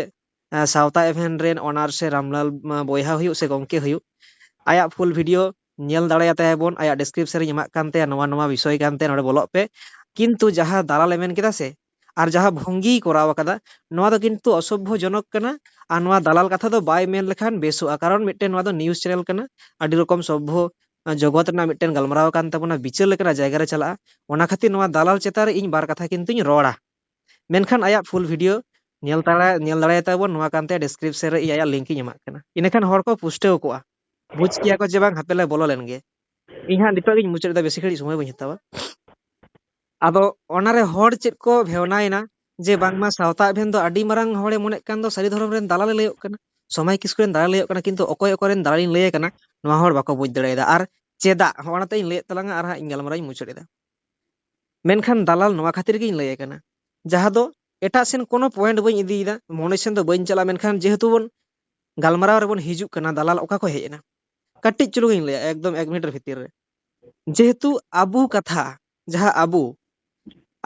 ᱟᱸ, ᱥᱟᱶᱛᱟ ᱮᱵᱷᱮᱱ ᱨᱮᱱ ᱚᱱᱟᱨ ᱥᱮ ᱨᱟᱢᱞᱟᱞ, ᱢᱟ, ᱵᱚᱭᱦᱟ ᱦᱩᱭᱩᱜ ᱥᱮ ᱜᱚᱢᱠᱮ ᱦᱩᱭᱩᱜ, ᱟᱭᱟᱜ ᱯᱷᱩᱞ ᱵᱷᱤᱰᱤᱭᱳ ᱧᱮᱞ ᱫᱟᱲᱮᱭᱟᱛᱟᱭᱟ ᱵᱚᱱ, ᱟᱭᱟᱜ ᱰᱤᱥᱠᱨᱤᱯᱥᱚᱱ ᱨᱤᱧ ᱮᱢᱟᱜ ᱠᱟᱱ ᱛᱟᱭᱟ, ᱱᱚᱣᱟ, ᱱᱚᱣᱟ ᱵᱤᱥᱚᱭ ᱠᱟᱱ ᱛᱟᱭᱟ, ᱱᱚᱰᱮ ᱵᱚᱞᱚᱜ ᱯᱮ᱾ ᱠᱤᱱᱛᱩ ᱡᱟᱦᱟᱸ ᱫᱟᱞᱟᱞᱮ ᱢᱮᱱ ᱠᱮᱫᱟ ᱥᱮ, ᱟᱨ ᱡᱟᱦᱟᱸ ᱵᱷᱚᱝᱜᱤᱭ ᱠᱚᱨᱟᱣ ᱟᱠᱟᱫᱟ, ᱱᱚᱣᱟ ᱫᱚ ᱠᱤᱱᱛᱩ ᱚᱥᱚᱵᱵᱷᱚ ᱡᱚᱱᱚᱠ ᱠᱟᱱᱟ᱾ ᱟᱨ ᱱᱚᱣᱟ ᱫᱟᱞᱟᱞ ᱠᱟᱛᱷᱟ ᱫᱚ ᱵᱟᱭ ᱢᱮᱱ ᱞᱮᱠᱷᱟᱱ ᱵᱮᱥᱚᱜᱼᱟ, ᱠᱟᱨᱚᱱ ᱢᱤᱫᱴᱮᱱ ᱱᱚᱣᱟ ᱫᱚ news channel ᱠᱟᱱᱟ, ᱟᱹᱰᱤ ᱨᱚᱠᱚᱢ ᱥᱚᱵᱵᱷᱚ ᱡᱚᱜᱚᱛ ᱨᱮᱱᱟᱜ ᱢᱤᱫᱴᱮᱱ ᱜᱟᱞᱢᱟᱨᱟᱣ ᱠᱟᱱ ᱛᱟᱵᱚᱱᱟ, ᱵᱤᱪᱟᱹᱨ ᱞᱮᱠᱟᱱᱟᱜ ᱡᱟᱭᱜᱟ ᱨᱮ ᱪᱟᱞᱟᱜᱼᱟ᱾ ᱚᱱᱟ ᱠᱷᱟᱹᱛᱤᱨ ᱱᱚᱣᱟ ᱫᱟᱞᱟᱞ ᱪᱮᱛᱟᱱ ᱨᱮ ᱤᱧ ᱵᱟᱨ ᱠᱟᱛᱷᱟ ᱠᱤᱱᱛᱩᱧ ᱨᱚᱲᱟ, ᱢᱮᱱᱠᱷᱟᱱ ᱟᱭᱟᱜ full video ᱧᱮᱞ ᱫᱟᱲᱮ, ᱧᱮᱞ ᱫᱟᱲᱮᱭᱟᱛᱟ ᱵᱚᱱ, ᱱᱚᱣᱟ ᱠᱟᱱᱛᱮ description ᱨᱮ ᱤᱧ ᱟᱭᱟᱜ link ᱤᱧ ᱮᱢᱟᱜ ᱠᱟᱱᱟ, ᱤᱱᱟᱹᱠᱷᱟᱱ ᱦᱚᱲ ᱠᱚ ᱯᱩᱥᱴᱟᱹᱣ ᱠᱚᱜᱼᱟ, ᱵᱩᱡᱽ ᱠᱮᱭᱟ ᱠᱚ ᱡᱮ ᱵᱟᱝ ᱦᱟᱯᱮ ᱞᱮ ᱵᱚᱞᱚ ᱞᱮᱱ ᱜᱮ᱾ ᱤᱧ ᱦᱟᱸᱜ ᱱᱤᱛᱚᱜ ᱜᱤᱧ ᱢᱩᱪᱟᱹᱫ ᱮᱫᱟ, ᱵᱮᱥᱤ ᱜᱷᱟᱹᱲᱤᱡ ᱥᱚᱢᱚᱭ ᱵᱟᱹᱧ ᱦᱟᱛᱟᱣᱟ᱾ ᱟᱫᱚ ᱚᱱᱟᱨᱮ ᱦᱚᱲ ᱪᱮᱫ ᱠᱚ ᱵᱷᱮᱣᱱᱟᱭᱮᱱᱟ ᱡᱮ ᱵᱟᱝᱢᱟ ᱥᱟᱶᱛᱟ ᱮᱵᱷᱮᱱ ᱫᱚ ᱟᱹᱰᱤ ᱢᱟᱨᱟᱝ ᱦᱚᱲᱮ ᱢᱚᱱᱮᱜ ᱠᱟᱱ ᱫᱚ ᱥᱟᱹᱨᱤ ᱫᱷᱚᱨᱚᱢ ᱨᱮᱱ ᱫᱟᱞᱟᱞᱮ ᱞᱟᱹᱭᱚᱜ ᱠᱟᱱᱟ, ᱥᱚᱢᱟᱡᱽ ᱠᱤᱥᱠᱩ ᱨᱮᱱ ᱫᱟᱞᱟᱞᱮ ᱞᱟᱹᱭᱚᱜ ᱠᱟᱱᱟ, ᱠᱤᱱᱛᱩ ᱚᱠᱚᱭ ᱚᱠᱚᱭ ᱨᱮᱱ ᱫᱟᱞᱟᱞᱤᱧ ᱞᱟᱹᱭ ᱠᱟᱱᱟ ᱱᱚᱣᱟ ᱦᱚᱲ ᱵᱟᱠᱚ ᱵᱩᱡᱽ ᱫᱟᱲᱮᱭᱟᱫᱟ᱾ ᱟᱨ ᱪᱮᱫᱟᱜ? ᱦᱚᱸᱜᱼᱚ ᱚᱱᱟᱛᱮ ᱤᱧ ᱞᱟᱹᱭᱮᱫ ᱛᱟᱞᱟᱝᱟ ᱟᱨ ᱦᱟᱸᱜ ᱤᱧ ᱜᱟᱞᱢᱟᱨᱟᱣ ᱤᱧ ᱢᱩᱪᱟᱹᱫ ᱮᱫᱟ᱾ ᱢᱮᱱᱠᱷᱟᱱ ᱫᱟᱞᱟᱞ ᱱᱚᱣᱟ ᱠᱷᱟᱹᱛᱤᱨ ᱜᱤᱧ ᱞᱟᱹᱭ ᱠᱟᱱᱟ, ᱡᱟᱦᱟᱸ ᱫᱚ ᱮᱴᱟᱜ ᱥᱮᱱ ᱠᱳᱱᱳ point ᱵᱟᱹᱧ ᱤᱫᱤᱭᱮᱫᱟ, ᱢᱚᱱᱮ ᱥᱮᱱ ᱫᱚ ᱵᱟᱹᱧ ᱪᱟᱞᱟᱜᱼᱟ, ᱢᱮᱱᱠᱷᱟᱱ ᱡᱮᱦᱮᱛᱩ ᱵᱚᱱ ᱜᱟᱞᱢᱟᱨᱟᱣ ᱨᱮᱵᱚᱱ ᱦᱤᱡᱩᱜ ᱠᱟᱱᱟ, ᱫᱟᱞᱟᱞ ᱚᱠᱟ ᱠᱷᱚᱱ ᱦᱮᱡ ᱮᱱᱟ, ᱠᱟᱹᱴᱤᱡ ᱪᱩᱞᱩᱝ ᱤᱧ ᱞᱟᱹᱭᱟ, ᱮᱠᱫᱚᱢ ᱮᱠ ᱢᱤᱱᱤᱴ ᱵᱷᱤᱛᱤᱨ ᱨᱮ᱾ ᱡᱮᱦᱮᱛᱩ ᱟᱵᱚ ᱠᱟᱛᱷᱟ, ᱡᱟᱦᱟᱸ ᱟᱵᱚ,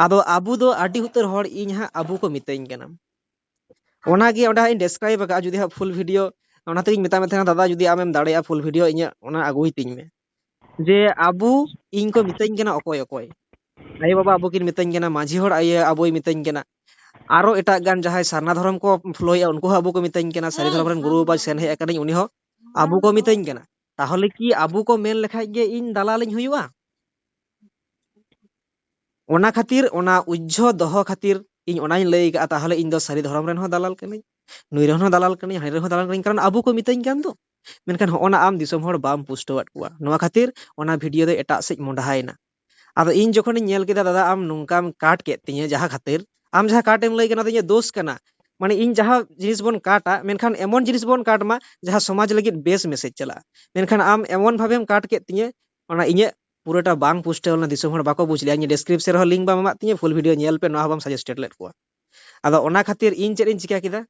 ᱟᱫᱚ ᱟᱵᱚ ᱫᱚ ᱟᱹᱰᱤ ᱩᱛᱟᱹᱨ ᱦᱚᱲ ᱤᱧ ᱦᱟᱸᱜ ᱟᱵᱚ ᱠᱚ ᱢᱤᱛᱟᱹᱧ ᱠᱟᱱᱟ᱾ ᱚᱱᱟᱜᱮ ᱚᱸᱰᱮ ᱦᱟᱸᱜ ᱤᱧ describe ᱟᱠᱟᱫᱼᱟ, ᱡᱩᱫᱤ ᱦᱟᱸᱜ full video, ᱚᱱᱟ ᱛᱮᱜᱤᱧ ᱢᱮᱛᱟᱜ ᱢᱮ ᱛᱟᱦᱮᱱᱟ, "ᱫᱟᱫᱟ, ᱡᱩᱫᱤ ᱟᱢᱮᱢ ᱫᱟᱲᱮᱭᱟᱜᱼᱟ, full video ᱤᱧᱟᱹᱜ ᱚᱱᱟ ᱟᱹᱜᱩᱭ ᱛᱤᱧ ᱢᱮ᱾" ᱡᱮ ᱟᱵᱚ, ᱤᱧ ᱠᱚ ᱢᱤᱛᱟᱹᱧ ᱠᱟᱱᱟ ᱚᱠᱚᱭ ᱚᱠᱚᱭ, ᱟᱭᱳ ᱵᱟᱵᱟ ᱟᱵᱚ ᱠᱤᱱ ᱢᱤᱛᱟᱹᱧ ᱠᱟᱱᱟ, ᱢᱟᱹᱡᱷᱤ ᱦᱚᱲ ᱟᱭᱳ ᱟᱵᱚᱭ ᱢᱤᱛᱟᱹᱧ ᱠᱟᱱᱟ, ᱟᱨᱚ ᱮᱴᱟᱜ ᱜᱟᱱ ᱡᱟᱦᱟᱸᱭ ᱥᱟᱨᱱᱟ ᱫᱷᱚᱨᱚᱢ ᱠᱚ ᱯᱷᱳᱞᱳᱭᱮᱫᱼᱟ ᱩᱱᱠᱩ ᱦᱚᱸ ᱟᱵᱚ ᱠᱚ ᱢᱤᱛᱟᱹᱧ ᱠᱟᱱᱟ, ᱥᱟᱹᱨᱤ ᱫᱷᱚᱨᱚᱢ ᱨᱮᱱ ᱜᱩᱨᱩ ᱵᱟᱵᱟ ᱥᱮᱱ ᱦᱮᱡ ᱟᱠᱟᱱᱟᱹᱧ, ᱩᱱᱤ ᱦᱚᱸ ᱟᱵᱚ ᱠᱚ ᱢᱤᱛᱟᱹᱧ ᱠᱟᱱᱟ᱾ ᱛᱟᱦᱚᱞᱮ ᱠᱤ ᱟᱵᱚ ᱠᱚ ᱢᱮᱱ ᱞᱮᱠᱷᱟᱡ ᱜᱮ ᱤᱧ ᱫᱟᱞᱟᱞᱤᱧ ᱦᱩᱭᱩᱜᱼᱟ? ᱚᱱᱟ ᱠᱷᱟᱹᱛᱤᱨ, ᱚᱱᱟ ᱩᱡᱽᱡᱷᱚ ᱫᱚᱦᱚ ᱠᱷᱟᱹᱛᱤᱨ ᱤᱧ ᱚᱱᱟᱧ ᱞᱟᱹᱭ ᱠᱟᱜᱼᱟ, ᱛᱟᱦᱚᱞᱮ ᱤᱧ ᱫᱚ ᱥᱟᱹᱨᱤ ᱫᱷᱚᱨᱚᱢ ᱨᱮᱱ ᱦᱚᱸ ᱫᱟᱞᱟᱞ ᱠᱟᱹᱱᱟᱹᱧ, ᱱᱩᱭ ᱨᱮᱱ ᱦᱚᱸ ᱫᱟᱞᱟᱞ ᱠᱟᱹᱱᱟᱹᱧ, ᱦᱟᱹᱱᱤ ᱨᱮᱱ ᱦᱚᱸ ᱫᱟᱞᱟᱞ ᱠᱟᱹᱱᱟᱹᱧ, ᱠᱟᱨᱚᱱ ᱟᱵᱚ ᱠᱚ ᱢᱤᱛᱟᱹᱧ ᱠᱟᱱ ᱫᱚ᱾ ᱢᱮᱱᱠᱷᱟᱱ ᱦᱚᱸᱜᱼᱚ ᱱᱟ ᱟᱢ ᱫᱤᱥᱚᱢ ᱦᱚᱲ ᱵᱟᱢ ᱯᱩᱥᱴᱟᱹᱣᱟᱫ ᱠᱚᱣᱟ, ᱱᱚᱣᱟ ᱠᱷᱟᱹᱛᱤᱨ ᱚᱱᱟ video ᱫᱚ ᱮᱴᱟᱜ ᱥᱮᱫ ᱢᱚᱸᱰᱦᱟᱭᱮᱱᱟ᱾ ᱟᱫᱚ ᱤᱧ ᱡᱚᱠᱷᱚᱱᱤᱧ ᱧᱮᱞ ᱠᱮᱫᱟ, ᱫᱟᱫᱟ, ᱟᱢ ᱱᱚᱝᱠᱟᱢ ᱠᱟᱴ ᱠᱮᱫ ᱛᱤᱧᱟᱹ, ᱡᱟᱦᱟᱸ ᱠᱷᱟᱹᱛᱤᱨ ᱟᱢ ᱡᱟᱦᱟᱸ ᱠᱟᱴ ᱮᱢ ᱞᱟᱹᱭ ᱠᱟᱱᱟ, ᱚᱱᱟ ᱫᱚ ᱤᱧᱟᱹᱜ ᱫᱳᱥ ᱠᱟᱱᱟ᱾ ᱢᱟᱱᱮ, ᱤᱧ ᱡᱟᱦᱟᱸ ᱡᱤᱱᱤᱥ ᱵᱚᱱ ᱠᱟᱴᱟ, ᱢᱮᱱᱠᱷᱟᱱ ᱮᱢᱚᱱ ᱡᱤᱱᱤᱥ ᱵᱚᱱ ᱠᱟᱴ ᱢᱟ ᱡᱟᱦᱟᱸ ᱥᱚᱢᱟᱡᱽ ᱞᱟᱹᱜᱤᱫ ᱵᱮᱥ message ᱪᱟᱞᱟᱜᱼᱟ, ᱢᱮᱱᱠᱷᱟᱱ ᱟᱢ ᱮᱢᱚᱱ ᱵᱷᱟᱵᱮᱢ ᱠᱟᱴ ᱠᱮᱫ ᱛᱤᱧᱟᱹ, ᱚᱱᱟ ᱤᱧᱟᱹᱜ ᱯᱩᱨᱟᱹᱴᱟ ᱵᱟᱝ ᱯᱩᱥᱴᱟᱹᱣ ᱞᱮᱱᱟ, ᱫᱤᱥᱚᱢ ᱦᱚᱲ ᱵᱟᱠᱚ ᱵᱩᱡᱽ ᱞᱮᱭᱟ᱾ ᱤᱧ description ᱨᱮᱦᱚᱸ link ᱵᱟᱢ ᱮᱢᱟᱜ ᱛᱤᱧᱟᱹ, full video ᱧᱮᱞ ᱯᱮ, ᱱᱚᱣᱟ ᱦᱚᱸ ᱵᱟᱢ suggested ᱞᱮᱫ ᱠᱚᱣᱟ᱾ ᱟᱫᱚ ᱚᱱᱟ ᱠᱷᱟᱹᱛᱤᱨ ᱤᱧ ᱪᱮᱫ ᱤᱧ ᱪᱤᱠᱟᱹ ᱠᱮᱫᱟ?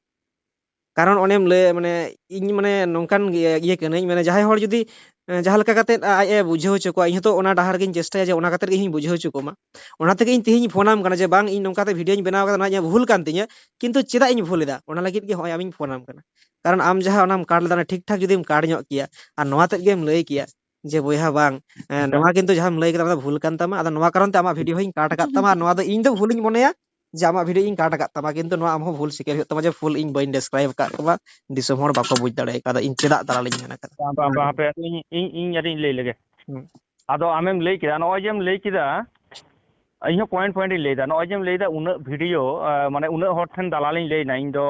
ᱠᱟᱨᱚᱱ ᱚᱱᱮᱢ ᱞᱟᱹᱭ, ᱢᱟᱱᱮ, ᱤᱧ, ᱢᱟᱱᱮ, ᱱᱚᱝᱠᱟᱱ ᱤᱭᱟᱹ, ᱤᱭᱟᱹ ᱠᱟᱹᱱᱟᱹᱧ, ᱢᱟᱱᱮ, ᱡᱟᱦᱟᱸᱭ ᱦᱚᱲ ᱡᱩᱫᱤ, ᱮ, ᱡᱟᱦᱟᱸ ᱞᱮᱠᱟ ᱠᱟᱛᱮᱫ ᱟ-, ᱟᱡ ᱮ ᱵᱩᱡᱷᱟᱹᱣ ᱦᱚᱪᱚ ᱠᱚᱣᱟ, ᱤᱧ ᱦᱚᱸᱛᱚ ᱚᱱᱟ ᱰᱟᱦᱟᱨ ᱜᱤᱧ ᱪᱮᱥᱴᱟᱭᱟ ᱡᱮ ᱚᱱᱟ ᱠᱟᱛᱮᱫ ᱜᱮ ᱤᱧ ᱵᱩᱡᱷᱟᱹᱣ ᱦᱚᱪᱚ ᱠᱚᱢᱟ᱾ ᱚᱱᱟ ᱛᱮᱜᱮ ᱤᱧ ᱛᱮᱦᱮᱧ ᱯᱷᱳᱱᱟᱢ ᱠᱟᱱᱟ ᱡᱮ, "ᱵᱟᱝ, ᱤᱧ ᱱᱚᱝᱠᱟᱛᱮ videoᱧ ᱵᱮᱱᱟᱣ ᱠᱟᱫᱟ, ᱱᱚᱣᱟ ᱤᱧᱟᱹᱜ ᱵᱷᱩᱞ ᱠᱟᱱ ᱛᱤᱧᱟᱹ, ᱠᱤᱱᱛᱩ ᱪᱮᱫᱟᱜ ᱤᱧ ᱵᱷᱩᱞ ᱮᱫᱟ?" ᱚᱱᱟ ᱞᱟᱹᱜᱤᱫ ᱜᱮ ᱦᱚᱸᱜᱼᱚᱭ ᱟᱢᱤᱧ ᱯᱷᱳᱱᱟᱢ ᱠᱟᱱᱟ᱾ ᱠᱟᱨᱚᱱ ᱟᱢ ᱡᱟᱦᱟᱸ ᱚᱱᱟᱢ ᱠᱟᱴ ᱞᱮᱫᱟ, ᱚᱱᱟ ᱴᱷᱤᱠ ᱴᱷᱟᱠ ᱡᱩᱫᱤᱢ ᱠᱟᱴ ᱧᱚᱜ ᱠᱮᱭᱟ ᱟᱨ ᱱᱚᱣᱟ ᱛᱮᱫ ᱜᱮᱢ ᱞᱟᱹᱭ ᱠᱮᱭᱟ ᱡᱮ, "ᱵᱚᱭᱦᱟ, ᱵᱟᱝ, ᱮ, ᱱᱚᱣᱟ ᱠᱤᱱᱛᱩ ᱡᱟᱦᱟᱸᱢ ᱞᱟᱹᱭ ᱠᱮᱫᱟ, ᱚᱱᱟ ᱫᱚ ᱵᱷᱩᱞ ᱠᱟᱱ ᱛᱟᱢᱟ, ᱟᱫᱚ ᱱᱚᱣᱟ ᱠᱟᱨᱚᱱ ᱛᱮ ᱟᱢᱟᱜ video ᱦᱚᱸᱧ ᱠᱟᱴ ᱟᱠᱟᱫ ᱛᱟᱢᱟ, ᱟᱨ ᱱᱚᱣᱟ ᱫᱚ ᱤᱧ ᱫᱚ ᱵᱷᱩᱞᱤᱧ ᱢᱚᱱᱮᱭᱟ, ᱡᱮ ᱟᱢᱟᱜ ᱵᱷᱤᱰᱤᱭᱳ ᱤᱧ ᱠᱟᱴ ᱟᱠᱟᱫ ᱛᱟᱢᱟ, ᱠᱤᱱᱛᱩ ᱱᱚᱣᱟ ᱟᱢ ᱦᱚᱸ ᱵᱷᱩᱞ ᱥᱤᱠᱟᱹᱨ ᱦᱩᱭᱩᱜ ᱛᱟᱢᱟ ᱡᱮ ᱯᱷᱩᱞ ᱤᱧ ᱵᱟᱹᱧ ᱰᱮᱥᱠᱨᱟᱭᱤᱵ ᱟᱠᱟᱫ ᱛᱟᱢᱟ, ᱫᱤᱥᱚᱢ ᱦᱚᱲ ᱵᱟᱠᱚ ᱵᱩᱡᱽ ᱫᱟᱲᱮ ᱠᱟᱫᱟ ᱤᱧ ᱪᱮᱫᱟᱜ ᱫᱟᱞᱟᱞᱤᱧ ᱢᱮᱱ ᱟᱠᱟᱫᱟ᱾ ᱵᱟᱝ, ᱵᱟᱝ, ᱵᱟᱝ, ᱦᱟᱯᱮ, ᱤᱧ, ᱤᱧ, ᱤᱧ ᱟᱹᱰᱤᱧ ᱞᱟᱹᱭ ᱞᱮᱜᱮ᱾ ᱦᱩᱸ᱾ ᱟᱫᱚ ᱟᱢᱮᱢ ᱞᱟᱹᱭ ᱠᱮᱫᱟ, ᱱᱚᱜᱼᱚᱭ ᱡᱮᱢ ᱞᱟᱹᱭ ᱠᱮᱫᱟ, ᱤᱧ ᱦᱚᱸ ᱯᱚᱭᱮᱱᱴ ᱯᱚᱭᱮᱱᱴ ᱤᱧ ᱞᱟᱹᱭ ᱮᱫᱟ᱾ ᱱᱚᱜᱼᱚᱭ ᱡᱮᱢ ᱞᱟᱹᱭ ᱮᱫᱟ, ᱩᱱᱟᱹᱜ ᱵᱷᱤᱰᱤᱭᱳ, ᱟᱸ, ᱢᱟᱱᱮ, ᱩᱱᱟᱹᱜ ᱦᱚᱲ ᱴᱷᱮᱱ ᱫᱟᱞᱟᱞᱤᱧ ᱞᱟᱹᱭ ᱮᱱᱟ, ᱤᱧ ᱫᱚ,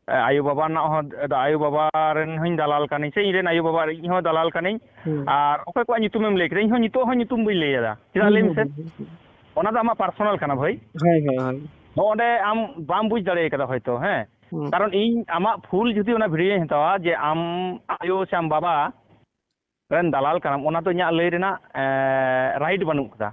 ᱟᱸ, ᱟᱭᱳ ᱵᱟᱵᱟ ᱨᱮᱱᱟᱜ ᱦᱚᱸ, ᱟᱫᱚ ᱟᱭᱳ ᱵᱟᱵᱟ ᱨᱮᱱ ᱦᱚᱸᱧ ᱫᱟᱞᱟᱞ ᱠᱟᱹᱱᱟᱹᱧ, ᱥᱮ ᱤᱧ ᱨᱮᱱ ᱟᱭᱳ ᱵᱟᱵᱟ ᱤᱧ ᱦᱚᱸ ᱫᱟᱞᱟᱞ ᱠᱟᱹᱱᱟᱹᱧ᱾ ᱦᱩᱸ᱾ ᱟᱨ ᱚᱠᱚᱭ ᱠᱚᱣᱟᱜ ᱧᱩᱛᱩᱢᱮᱢ ᱞᱟᱹᱭ ᱠᱮᱫᱟ, ᱤᱧ ᱦᱚᱸ ᱧᱩᱛᱩᱢ ᱦᱚᱸ ᱧᱩᱛᱩᱢ ᱵᱟᱹᱧ ᱞᱟᱹᱭ ᱮᱫᱟ᱾ ᱪᱮᱫᱟᱜ ᱦᱩᱸ, ᱞᱟᱹᱭ ᱦᱩᱸ, ᱢᱮᱥᱮ? ᱦᱩᱸ, ᱦᱩᱸ᱾ ᱚᱱᱟ ᱫᱚ ᱟᱢᱟᱜ ᱯᱟᱨᱥᱚᱱᱟᱞ ᱠᱟᱱᱟ ᱵᱷᱟᱹᱭ᱾ ᱦᱳᱭ, ᱦᱳᱭ, ᱦᱳᱭ᱾ ᱱᱚᱜᱼᱚ ᱱᱚᱰᱮ ᱟᱢ ᱵᱟᱢ ᱵᱩᱡᱽ ᱫᱟᱲᱮ ᱠᱟᱫᱟ ᱦᱚᱭᱛᱳ, ᱦᱮᱸ? ᱦᱩᱸ᱾ ᱠᱟᱨᱚᱱ ᱤᱧ ᱟᱢᱟᱜ ᱯᱷᱩᱞ ᱡᱩᱫᱤ ᱚᱱᱟ ᱵᱷᱤᱰᱤᱭᱳᱧ ᱦᱟᱛᱟᱣᱟ ᱡᱮ ᱟᱢ ᱟᱭᱳ ᱥᱮ ᱟᱢ ᱵᱟᱵᱟ ᱨᱮᱱ ᱫᱟᱞᱟᱞ ᱠᱟᱱᱟᱢ, ᱚᱱᱟ ᱫᱚ ᱤᱧᱟᱹᱜ ᱞᱟᱹᱭ ᱨᱮᱱᱟᱜ, ᱮᱸ, ᱨᱟᱭᱤᱴ ᱵᱟᱹᱱᱩᱜ ᱠᱟᱫᱟ᱾